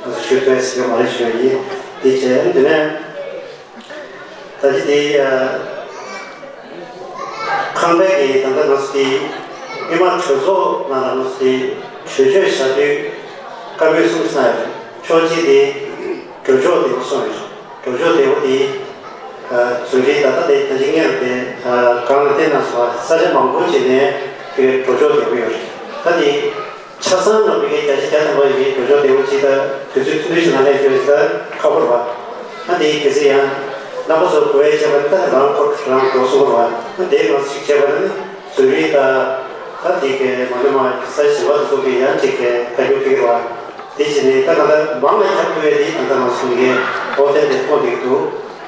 ང་ཚོ་ཞུ་ཐུབ་ཡ་ཟེར་གྱི་མ་རེད་ཞུ་བ་ཡིན། དེ་བྱས་དེ་ནས། ད་ཅི་དེ་ཨ། ཁང་པའི་གི་ད་ལྟ་ང་ཚོ་དེ་ཨེ་མ་གྲོས་ཚོགས་ནང་ལ་ང་ཚོ་དེ་གྲོས་ཆོད་བཞག་དུས་བཀའ་མོལ་གསུམ་གནང་ཡོད་རེད། ཕྱོགས་གཅིག་དེ་འགྲོ་ཕྱོགས་བདེ་པོ་གསུངས་ཡོད་རེད། འགྲོ་ཕྱོགས་བདེ་པོ་དེ་ཨ་འཛུལ་རིས་ད་ལྟ་དེ་ད་ཅི་སྔོན་ལ་དེ་ཨ་གང་ལ་བལྟས་ན་སོ་ས་ཆ་མང་པོ་ཅིག་ནས་དེ་འགྲོ་ཕྱོགས་བདེ་པོ་ཡོད་རེད། ད་དེ། ཆ་ཚང་ལ་མི་སྒེར་བརྒྱ་ཆ་བརྒྱ་ཐམ་པ་ཡིན་གྱི་འགྲོ་ཕྱོགས་བདེ་པོ་ཅིག་དང་དུས་ཚོད་ཐུང་ཐུང་ཞིག་ནང་ལས་བྱོས་ཟེར་ཁག་པོ་རེད་བ། ཨ་དེའི་གལ་སྲིད་ཡང་རྣམ་པ་ཚོ་དགོས་ཡས་བྱས་པ་ནི་ད་རང་ཁོ་རང་འགྲོ་སོང་རེད་བ། ཨ་དེའི་ང་ཚོ་ཞིག་བྱས་པ་ནི་འཛུལ་རིས་དང་ད་དེ་གའི་མ་ནུ་མ་ས་ཆ་གཞན་པ་དེ་ཚོ་གི་ཡང་ཅིག་གི་དཀའ་རྙོག་ཕིག་རེད་བ། དེ་བྱས་ནས་ད་ག་ད་མང་ལ་ཁྱབ་ཐུབ་ཡས་དེ་ད་ལྟ་ང་ཚོ་མི་སྒེར་ཨོ་ཐེན་དེ་མཐོང་བསྡད་ཀྱི་འདུག་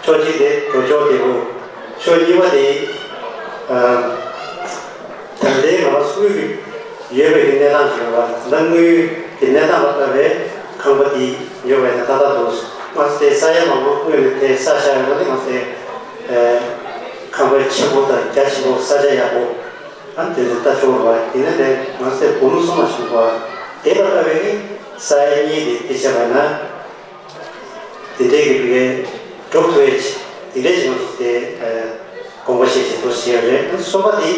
ཕྱོགས་གཅིག་དེ་འགྲོ་ཕྱོགས་བདེ་པོ། ཕྱོགས་གཉིས་པ་དེ། ད་ལྟའི་ང་རང་ཚོའི་ཡོད་པའི་གི་གནས་སྟངས་ཅིག་ཡོད་པ། ད་ལྟ་དངུལ་གྱི་གནས་སྟངས་ལ་ལྟ་བའི་ཁང་པ་འདི་ཡོད་པའི་ད་ལྟ་ད་འདུག་ང་ཚོ་དེ་ས་ཡ་མང་པོ་སྔོན་ནས་དེ་ས་བཞག་ཡོད་པ་ནི་ང་ཚོ་དེ་ཁང་པ་ཆེན་པོ་དང་རྒྱ་ཆེན་པོ་ས་ཆ་ཡག་པོ་ཨ་དེ་ཚོ་ལྟ་ཆོག་རེད་བ། དེ་ནས་དེ་ང་ཚོ་དེ་འབུམ་གསུམ་མ་བྱུང་བ་དེ་ལ་ལྟ་བའི་ནི་ས་ཡ་གཉིས་དེ་དེ་བྱས་པ་ན། དེ་འདྲའི་གི་བི་གའི་གྲུབ་ཐུབ་ཡས་དེ་འདྲའི་བྱུང་སོང་སྟེ་དགོངས་པ་བཞེས་བྱེད་དུ་བཞེས་ཡོད་རེད། གསུམ་པ་དེ་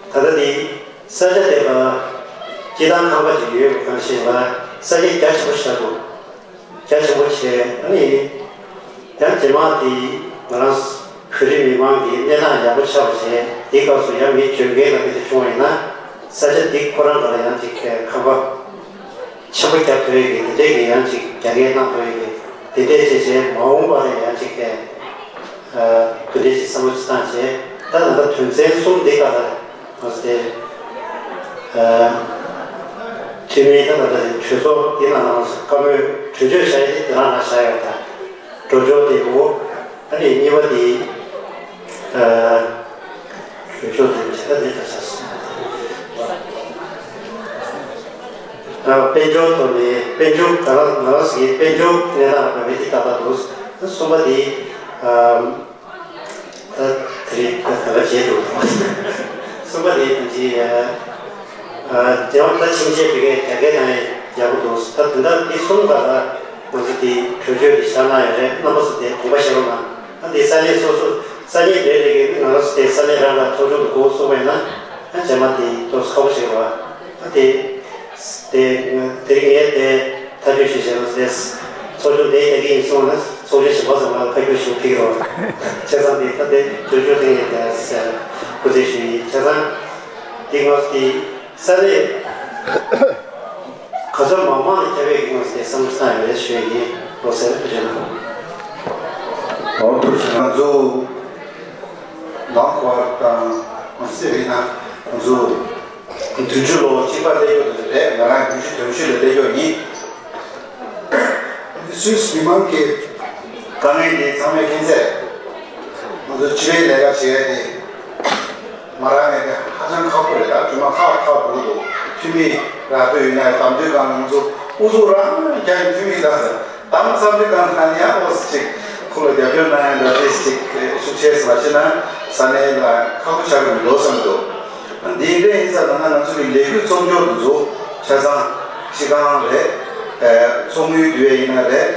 ད་ལྟ་དེ་ས་ཆ་དེ་ལ་སྤྱི་བཏང་ཁང་པ་ཅིག་ཡོད་པ་གང་ཞིག་ལ་ས་ཆ་རྒྱ་ཆེན་པོ་ཞིག་འདུག་རྒྱ་ཆེན་པོ་བྱས་ཨ་ནི་ཡང་རྗེས་མ་དེ་ང་རང་བོད་རིགས་མི་མང་གི་གནས་སྟངས་ཡག་པོ་ཆགས་པ་བྱས་དེའི་སྐབས་སུ་ཡང་མི་འབྱོར་མཁན་ལ་དེ་འདྲ་བྱུང་བ་ཡིན་ན་ས་ཆ་དེ་ཁོ་རང་ག་ལ་ཡང་ཅིག་ཁང་པ། ཆེན་པོ་རྒྱབ་ཐུབ་ཡས་ཀྱི་དེ་འདྲས་ཀྱི་ཡང་ཅིག་རྒྱ་སྐྱེད་གནང་ཐུབ་ཡས་ཀྱི་དེ་འདྲས་བྱས་བྱས་མ་འོངས་པ་ལ་ཡང་ཅིག་གི་དེ་འདྲས་ཅིག་བསམ་བློ་ཅིག་བཏང་བྱས་ད་ད་ལྟ་དོན་ཚན་གསུམ་འདི་ག་ལ་ང་ཚོ་དེ་འཐུས་མི་ད་ད་ལྟ་གྲོས་ཚོགས་འདི་ནང་ལ་ང་ཚོ་བཀའ་མོལ་གྲོས་ཆོད་བཞག་ཡས་དེ་དེ་རང་ལ་བཞག་ཡོད་ད། འགྲོ་ཕྱོགས་བདེ་པོ། ཨ་ནི་གཉིས་པ་དེ་ གྲོས་ཆོད་དེ་ཇི་ལྟར་འདི་ལྟར་བྱ་སོང་། དཔལ་འབྱོར་ཐོག་ནས་དཔལ་འབྱོར་ག་རང་ང་རང་ཚོའི་དཔལ་འབྱོར་གནས་སྟངས་ལ་བབས་པའི་དེ་ལྟ་བ་འདུག་གསུམ་པ་དེ། ད་དེ་རིང་ད་ག་བྱེད་འདུག་གསུམ་པ་དེ་ད་ཅི་དེ་བ་ད་ཕྱིན་ཆད་བི་གའི་རྒྱ་སྐད་དང་ཡག་པོ་འདུག་ད་དེ་འདྲ་དེ་གསུམ་ཀ་ད་ང་ཚོ་དེ་གྲོས་ཆོད་དེ་བཞག་ན་ཡང་རེད། རྣམ་པ་ཚོ་དེ་དགོངས་པ་བཞེས་རོགས་གནང་། ད་དེ་ས་གནས་སོ་སོ་ས་གནས་རེ་རེ་གིས་ང་རང་ཚོ་དེ་ས་གནས་རང་ལ་ཚོགས་ཆུང་དུ་དགོས་གསུངས་པ་ཡིན་ན་ཨ་རྗེས་མ་དེ་ཏོག་ཙམ་ཁག་པོ་ཞིག་རེད་བ། ད་དེ། དེ་དེ་རིང་ངས་དེ་ཐག་གཅོད་ཞིག་བྱས་ན་དེ་ཚོགས་ཆུང་དེ་ཡག་གི་ཡིན་སོང་ན་ཚོགས་ཆུང་གཞན་པ་ཚོ་ང་ལ་བཀའ་བཀྱོན་ཞུ་ཐུབ་ཀྱི་རེད། བྱས་ཙང་དེ་ད་དེ་ཚོགས་ཆུང་དེ་ངས་དེ་སྐུ་རྩེད་ཞུ་ཡིན། བྱས་ཙང་དེ་ང་ཚོ་དེ་ས་གནས་ག་ཚོད་མང་མང་ལ་ཁྱབ་པའི་ང་ཚོ་དེ་བསམ་བློ་བཏང་ཡོད་རེད་ཞུ་ཡིན། ལོ་གསར་དུ་བྱས་ན། ཨོ་ཐུགས་རྗེ་ཆེ། ང་ཚོ་ནང་བར་དང་མ་སེ་རེད་ན་ང་ཚོ། བདུན་ཅུ་ལོ་གཅིག་པ་སླེབས་ཡོད་རེད། ང་རང་བདུན་ཅུ་དོན་བཞི་ལ་སླེབས་ཡོད་ཡིན། སུད་སི་མི་མང་གི་དཀའ་ངལ་འདི་ཚང་མས་མཁྱེན་གསལ་རེད། ང་ཚོ་སྤྱི་པའི་ལས་ཀ་བྱེད་ཡ་དེ་མ་རག་ཡ་དེ་ཧ་ཅང་ཁག་པོ་རེད། ད་རྗེས་མ་ཁག་ཁག་པོ་འདུག་འཐུས་མི་རག་འདོད་ཡོད་ན་གདམ་འཐུའི་སྒང་ལ་ང་ཚོ་ཨུ་ཚུགས་རང་རྒྱག་ཡིན། འཐུས་མི་དང་ཟེར། དམ་བསམ་དུས་གང་ལྟར་ཡང་འོ་ཙི་ཅིག་ཁོ་ལ་རྒྱབ་སྐྱོར་གནང་ཡ་འདྲ་ཏོག་ཙམ་ཅིག་ཤུགས་ཆེ་ཙམ་བྱས་ན་ས་གནས་ལ་ཁག་པོ་ཆགས་ཀྱི་མི་འདུག་བསམ་འདུག་འདི་འདྲ་ཡིན་ཙང་ད་ང་ཚོ་གི་ལས་འགུལ་རྩོམ་སྐྱོར་དུ་འཛུགས་ཆ་ཚང་སྤྱི་ཁང་རེད། ཚོགས་དངུལ་བསྡུ་ཡ་ཡིན་ན་རེད།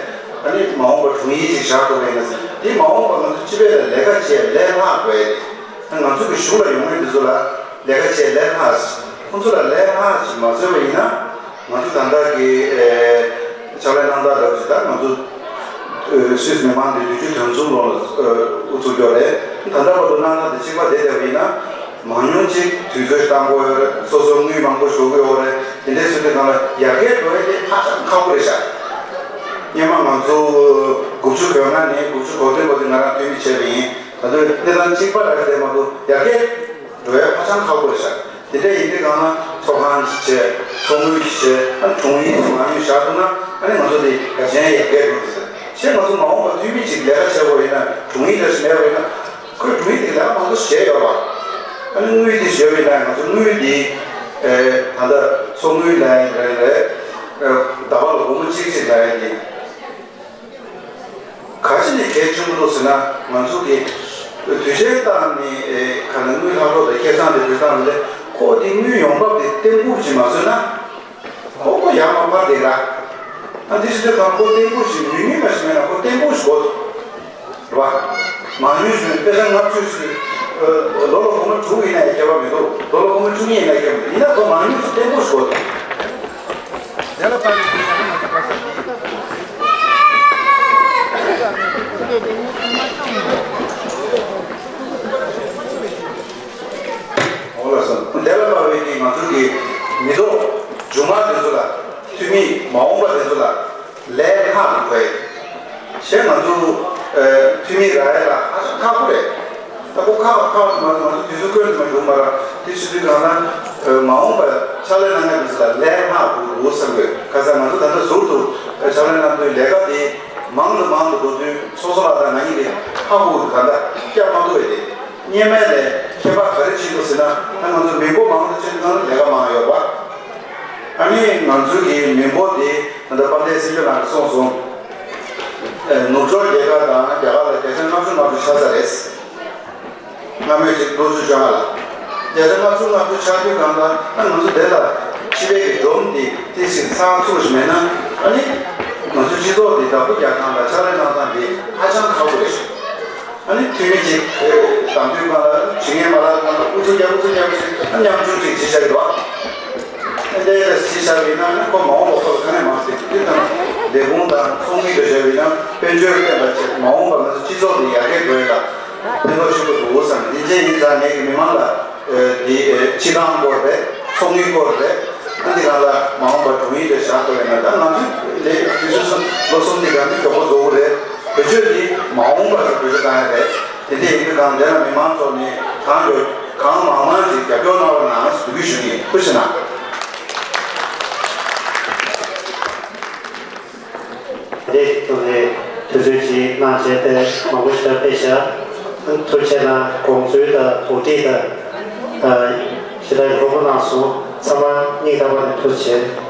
ཨ་ནི་མ་འོངས་པར་དྲུང་ཡིག་ཅིག་བཞག་དགོས་པ་ཡིན་ན་འདི་མ་འོངས་པར་ང་ཚོ་སྤྱི་པའི་ལ་ལས་ཀ་བྱེད་ལས་སླ་དགོས་ཡ་རེད། ང་ཚོ་གི་གཞུང་ལ་ཡོང་མཁན་འདི་ཚོ་ལ་ལས་ཀ་བྱེད་ལས་སླ། ཁོང་ཚོ་ལ་ལས་སླ་ཞིག་མ་བཟོས་པ་ཡིན་ན། ང་ཚོ་ད་ལྟ་གི་ཕྱག་ལས་གནང་སྟངས་ལྟ་བུ་ཞིག་ད་ང་ཚོ་སུད་སི་མི་མང་གི་བདུན་ཅུ་དོན་གསུམ་ལོ་ལ་ཨུ་ཚུགས་སྐྱོར་རེད། ད་ལྟ་བར་དུ་གནང་སྟངས་དེ་གཅིག་པ་དེ་ལྟ་བུ་ཡིན་ན། མང་ཉུང་གཅིག་དུས་ཚོད་བཏང་དགོས་ཡོད་རེད། སོ་སོ་དངུལ་མང་པོ་ཞོག་གི་ཡོད་རེད། དེ་འདྲའི་ཚུལ་དུ་གང་ལ་ཡར་རྒྱས་འགྲོ་ཡ་དེ་ཧ་ཅང་ཁག་པོ་རེད་ཤག་སྔོན་མ་ང་ཚོ་དགུ་བཅུ་གོ་ལྔ་ནས་དགུ་བཅུ་གོ་བདུན་བར་དུ་ང་རང་འཐུས་མི་བྱས་པ་ཡིན། ད་དུང་གནས་སྟངས་གཅིག་པ་རེད་དེ་མ་གཏོགས་ཡར་རྒྱས་འགྲོ་ཡ་ཧ་ཅང་ཁག་པོ་རེད་ཤག་དེ་འདྲ་ཡིན་དུས་གང་ལ་ཚོགས་ཁང་ཞིག་བྱས། ཚོགས་དངུལ་ཞིག་བྱས། ཨ་ནི་དྲུང་ཡིག་ཞིག་མང་ཉུང་བཞག་ཐུབ་ན་ཨ་ནི་ང་ཚོ་དེ་ག་ཅན་ཡར་རྒྱས་འགྲོ་གི་ཟེར། ཞེས་ང་ཚོ་མ་འོངས་པ་འཐུས་མི་ཅིག་ལས་ཀ་བྱེད་དགོས་ཡིན་ན་དྲུང་ཡིག་འདྲ་ཞིག་མེད་པ་ཡིན་ན། ཁོས་དྲུང་ཡིག་དེ་ལས་ཀ་མང་པོ་བྱས་ཡོད་པ། ཨ་ནི་དངུལ་དེ་བྱས་པ་ཡིན་ན་ང་ཚོ་དངུལ་དེ་ཨེ་ད་ལྟ་ཚོགས་དངུལ་ལ་ཡིན་རེད་རེད། ཨེ་ཟླ་བ་ལ་སྒོར་མོ་གཅིག་གཅིག་ལ་ཡིན་དེ། ག་ཅི་ནས་གལ་ཆེན་པོ་འདུག་ཟེར་ན། ང་ཚོ་གི་དུས་ཆེན་བཏང་ནས་ཨེ་ག་ནས་དངུལ་ལྷག་རོགས་དང་ཁེ་བཟང་དེ་བེད་སྟངས་ལས་ཁོ་དེ་དངུལ་ཡོང་འབབ་དེ་བརྟན་པོ་ཅིག་མ་བཟོས་ན། ཁོ་ཁོ་ཡར་མར་འཕར་བསྡད་ར། ཨ་འདི་ཕྱི་དྲོ་གང་ཁོ་བརྟན་པོ་ཞིག་མི་ཉུང་བ་ཞིག་མེད་ན་ཁོ་བརྟན་པོ་ཞིག་དགོས། རེད་བ། མང་ཉུང་ཞིག་མེད་དཔེ་ཆ་ལྔ་བཅུ་ཞིག་ཨ་ལོ་ལ་སྒོར་མོ་དྲུག་ཡིན་ན་ཡང་ཁྱད་པར་མི་འདུག་ལོ་ལ་སྒོར་མོ་བཅུ་གཉིས་ཡིན་ན་ཁྱད་པར་མི་འདུག་ཡིན་ན་ཁོ་མང་ཉུང་ཞིག་བརྟན་པོ་ཞིག་དགོས། དེ་ལ་ཕར་ཡིན་ན་ང་ཚོ་ག་ས་འོ་ལགས་སོ། དེ་ལ་དཔག་པའི་གི་ང་ཚོ་གི་མི་ཐོག་མཇུག་མ་དེ་ཚོ་ལ་འཐུས་མི་མ་འོངས་པ་དེ་ཚོ་ལ་ལས་ལྷག་དགོས་ཞེས་ང་ཚོ་ཨ་འཐུས་མི་རག་ཡ་ལ་ཧ་ཅང་ཁག་པོ་རེད། ད་ཁོ་ཁག་ཁག་ང་ཚོ་ང་ཚོ་དུས་ཚོད་ཁོན་དུ་མ་བྱུང་བར་དེ་ཕྱི་དུས་གང་ན་མ་འོངས་པ་ཕྱག་ལས་གནང་མཁན་དེ་ཚོ་ལ་ལས་ལྷག་དགོས་འདུག་བསམ་དགོས། ག་ས་ང་ཚོ་ད་ལྟ་ཟུར་དུ་ཕྱག་ལས་གནང་དུས་ལས་ཀ་དེ་མང་དུ་མང་དུ་འགྲོ་དུས་སོ་སོ་ལ་ད་ང་གཉིས་ཀྱི་ཧ་གོ་གི་ག་ད་སྐྱབས་མ་ཐུབ་པས་དེ། སྔོན་མ་ལས་ཁྱད་པར་ག་རེ་ཕྱིན་འདུག་ཟེར་ན། ད་ང་ཚོ་མི་འབོར་མང་དུ་ཕྱིན་དུས་ལས་ཀ་མང་ཡོད་པ། ཨ་ནི་ང་ཚོའི་གི་མི་འབོར་དེ་ད་ལྟ་དཔལ་ལྡན་སྲིད་སྐྱོང་ལགས་ཀྱིས་གསུངས་སོང་། ཨ་ནུབ་ཕྱོགས་རྒྱལ་ཁབ་དང་རྒྱ་གར་ལ་བརྒྱ་ཆ་ལྔ་བཅུ་ལྔ་བཅུ་ཆགས་ས་རེད། སྔ་མོའི་ཅིག་ལོ་བཅུ་བཅོ་ལྔ་ལ་བརྒྱ་ཆ་ལྔ་བཅུ་ལྔ་བཅུ་ཆགས་དུས་གང་ལ་ད་ང་ཚོ་དེ་ལ་སྤྱི་པའི་གི་སྒྲོམ་དེ་ཏོག་ཙམ་ཚང་ཚུགས་ཤིག་མེད་ན། ཨ་ནི་ང་ཚོ་སྤྱི་ཚོགས་དེ་བདག་པོ་རྒྱག་སྟངས་དང་ཕྱག་ལས་གནང་སྟངས་དེ་ཧ་ཅང་ཁག་པོ་རེད། ཨ་ནི་འཐུས་མི་གཅིག་གདམ་དུས་སྒང་ལ་ཇུས་ངན་མ་ལབ་སྒང་ལ་ཨུ་ཚུགས་རྒྱག་ཨུ་ཚུགས་རྒྱག་ཅིག་ཨ་མཉམ་ཞུགས་ཅིག་བྱེད་བཞག་གི་འདུག་ཨ་དེ་ལ་གཞི་བཞག་པ་ཡིན་ན་ཨ་ནི་ཁོ་མ་འོངས་པ་ཁོ་ལ་དཀའ་ངལ་མང་སྲིད་དེ་དང་ལས་ཁུངས་དང་ཚོགས་མི་དང་བྱས་པ་ཡིན་ན་དཔལ་འབྱོར་བརྟེན་པ་བྱས་མ་འོངས་པ་ང་ཚོ་སྤྱི་ཚོགས་དེ་ཡར་རྒྱས་འགྲོ་ཡ་ལ་ཕན་ཐོགས་ཆེན་པོ་འདུག་བསམ། དེ་འདྲ་ཡིན་ཙང་ངས་ཀྱི་མི་མང་ལ་དེ་སྤྱི་ཁང་སྐོར་རེད། ཚོགས་མི་སྐོར་རེད། ཨ་འདི་གང་ལ་མ་འོངས་པ་དྲུང་ཡིག་དེ་བཞག་དགོས་ཡིན་ན་ད་ང་ཚོས་ལས་དུས་ཚོད་ལོ་གསུམ་འདི་གང་གི་མགྱོགས་པོ་རྫོགས་ཀྱི་རེད། བེད་སྤྱོད་འདི་མ་འོངས་པར་བེད་སྤྱོད་བཏང་ཡ་རེད། དེ་འདྲ་ཡིན་དུས་གང་དེ་ལ་མི་མང་ཚོ་ནས་གང་ཡོད་གང་མང་མང་ཞིག་རྒྱབ་སྐྱོར་གནང་རོགས་གནང་ཟེར་འབོད་སྐུལ་ཞུ་གི་ཡིན། ཐུགས་རྗེ་གནང་། དེ་ཐོག་ནས་དུས་ཚོད་ཅིག་གནང་བྱས་ཏེ་མང་པོ་ཞིག་ཕེབས་ཤག་ཐུགས་རྗེ་གནང་། དགོངས་ཚུལ་དང་དོགས་འདྲི་དང་། ཨ། ཞེ་དྲག་མགྱོགས་པོ་གནང་སོང་། ཚང་མ་སྙིང་ཐག་པ་ནས་ཐུགས་རྗེ་ཆེ།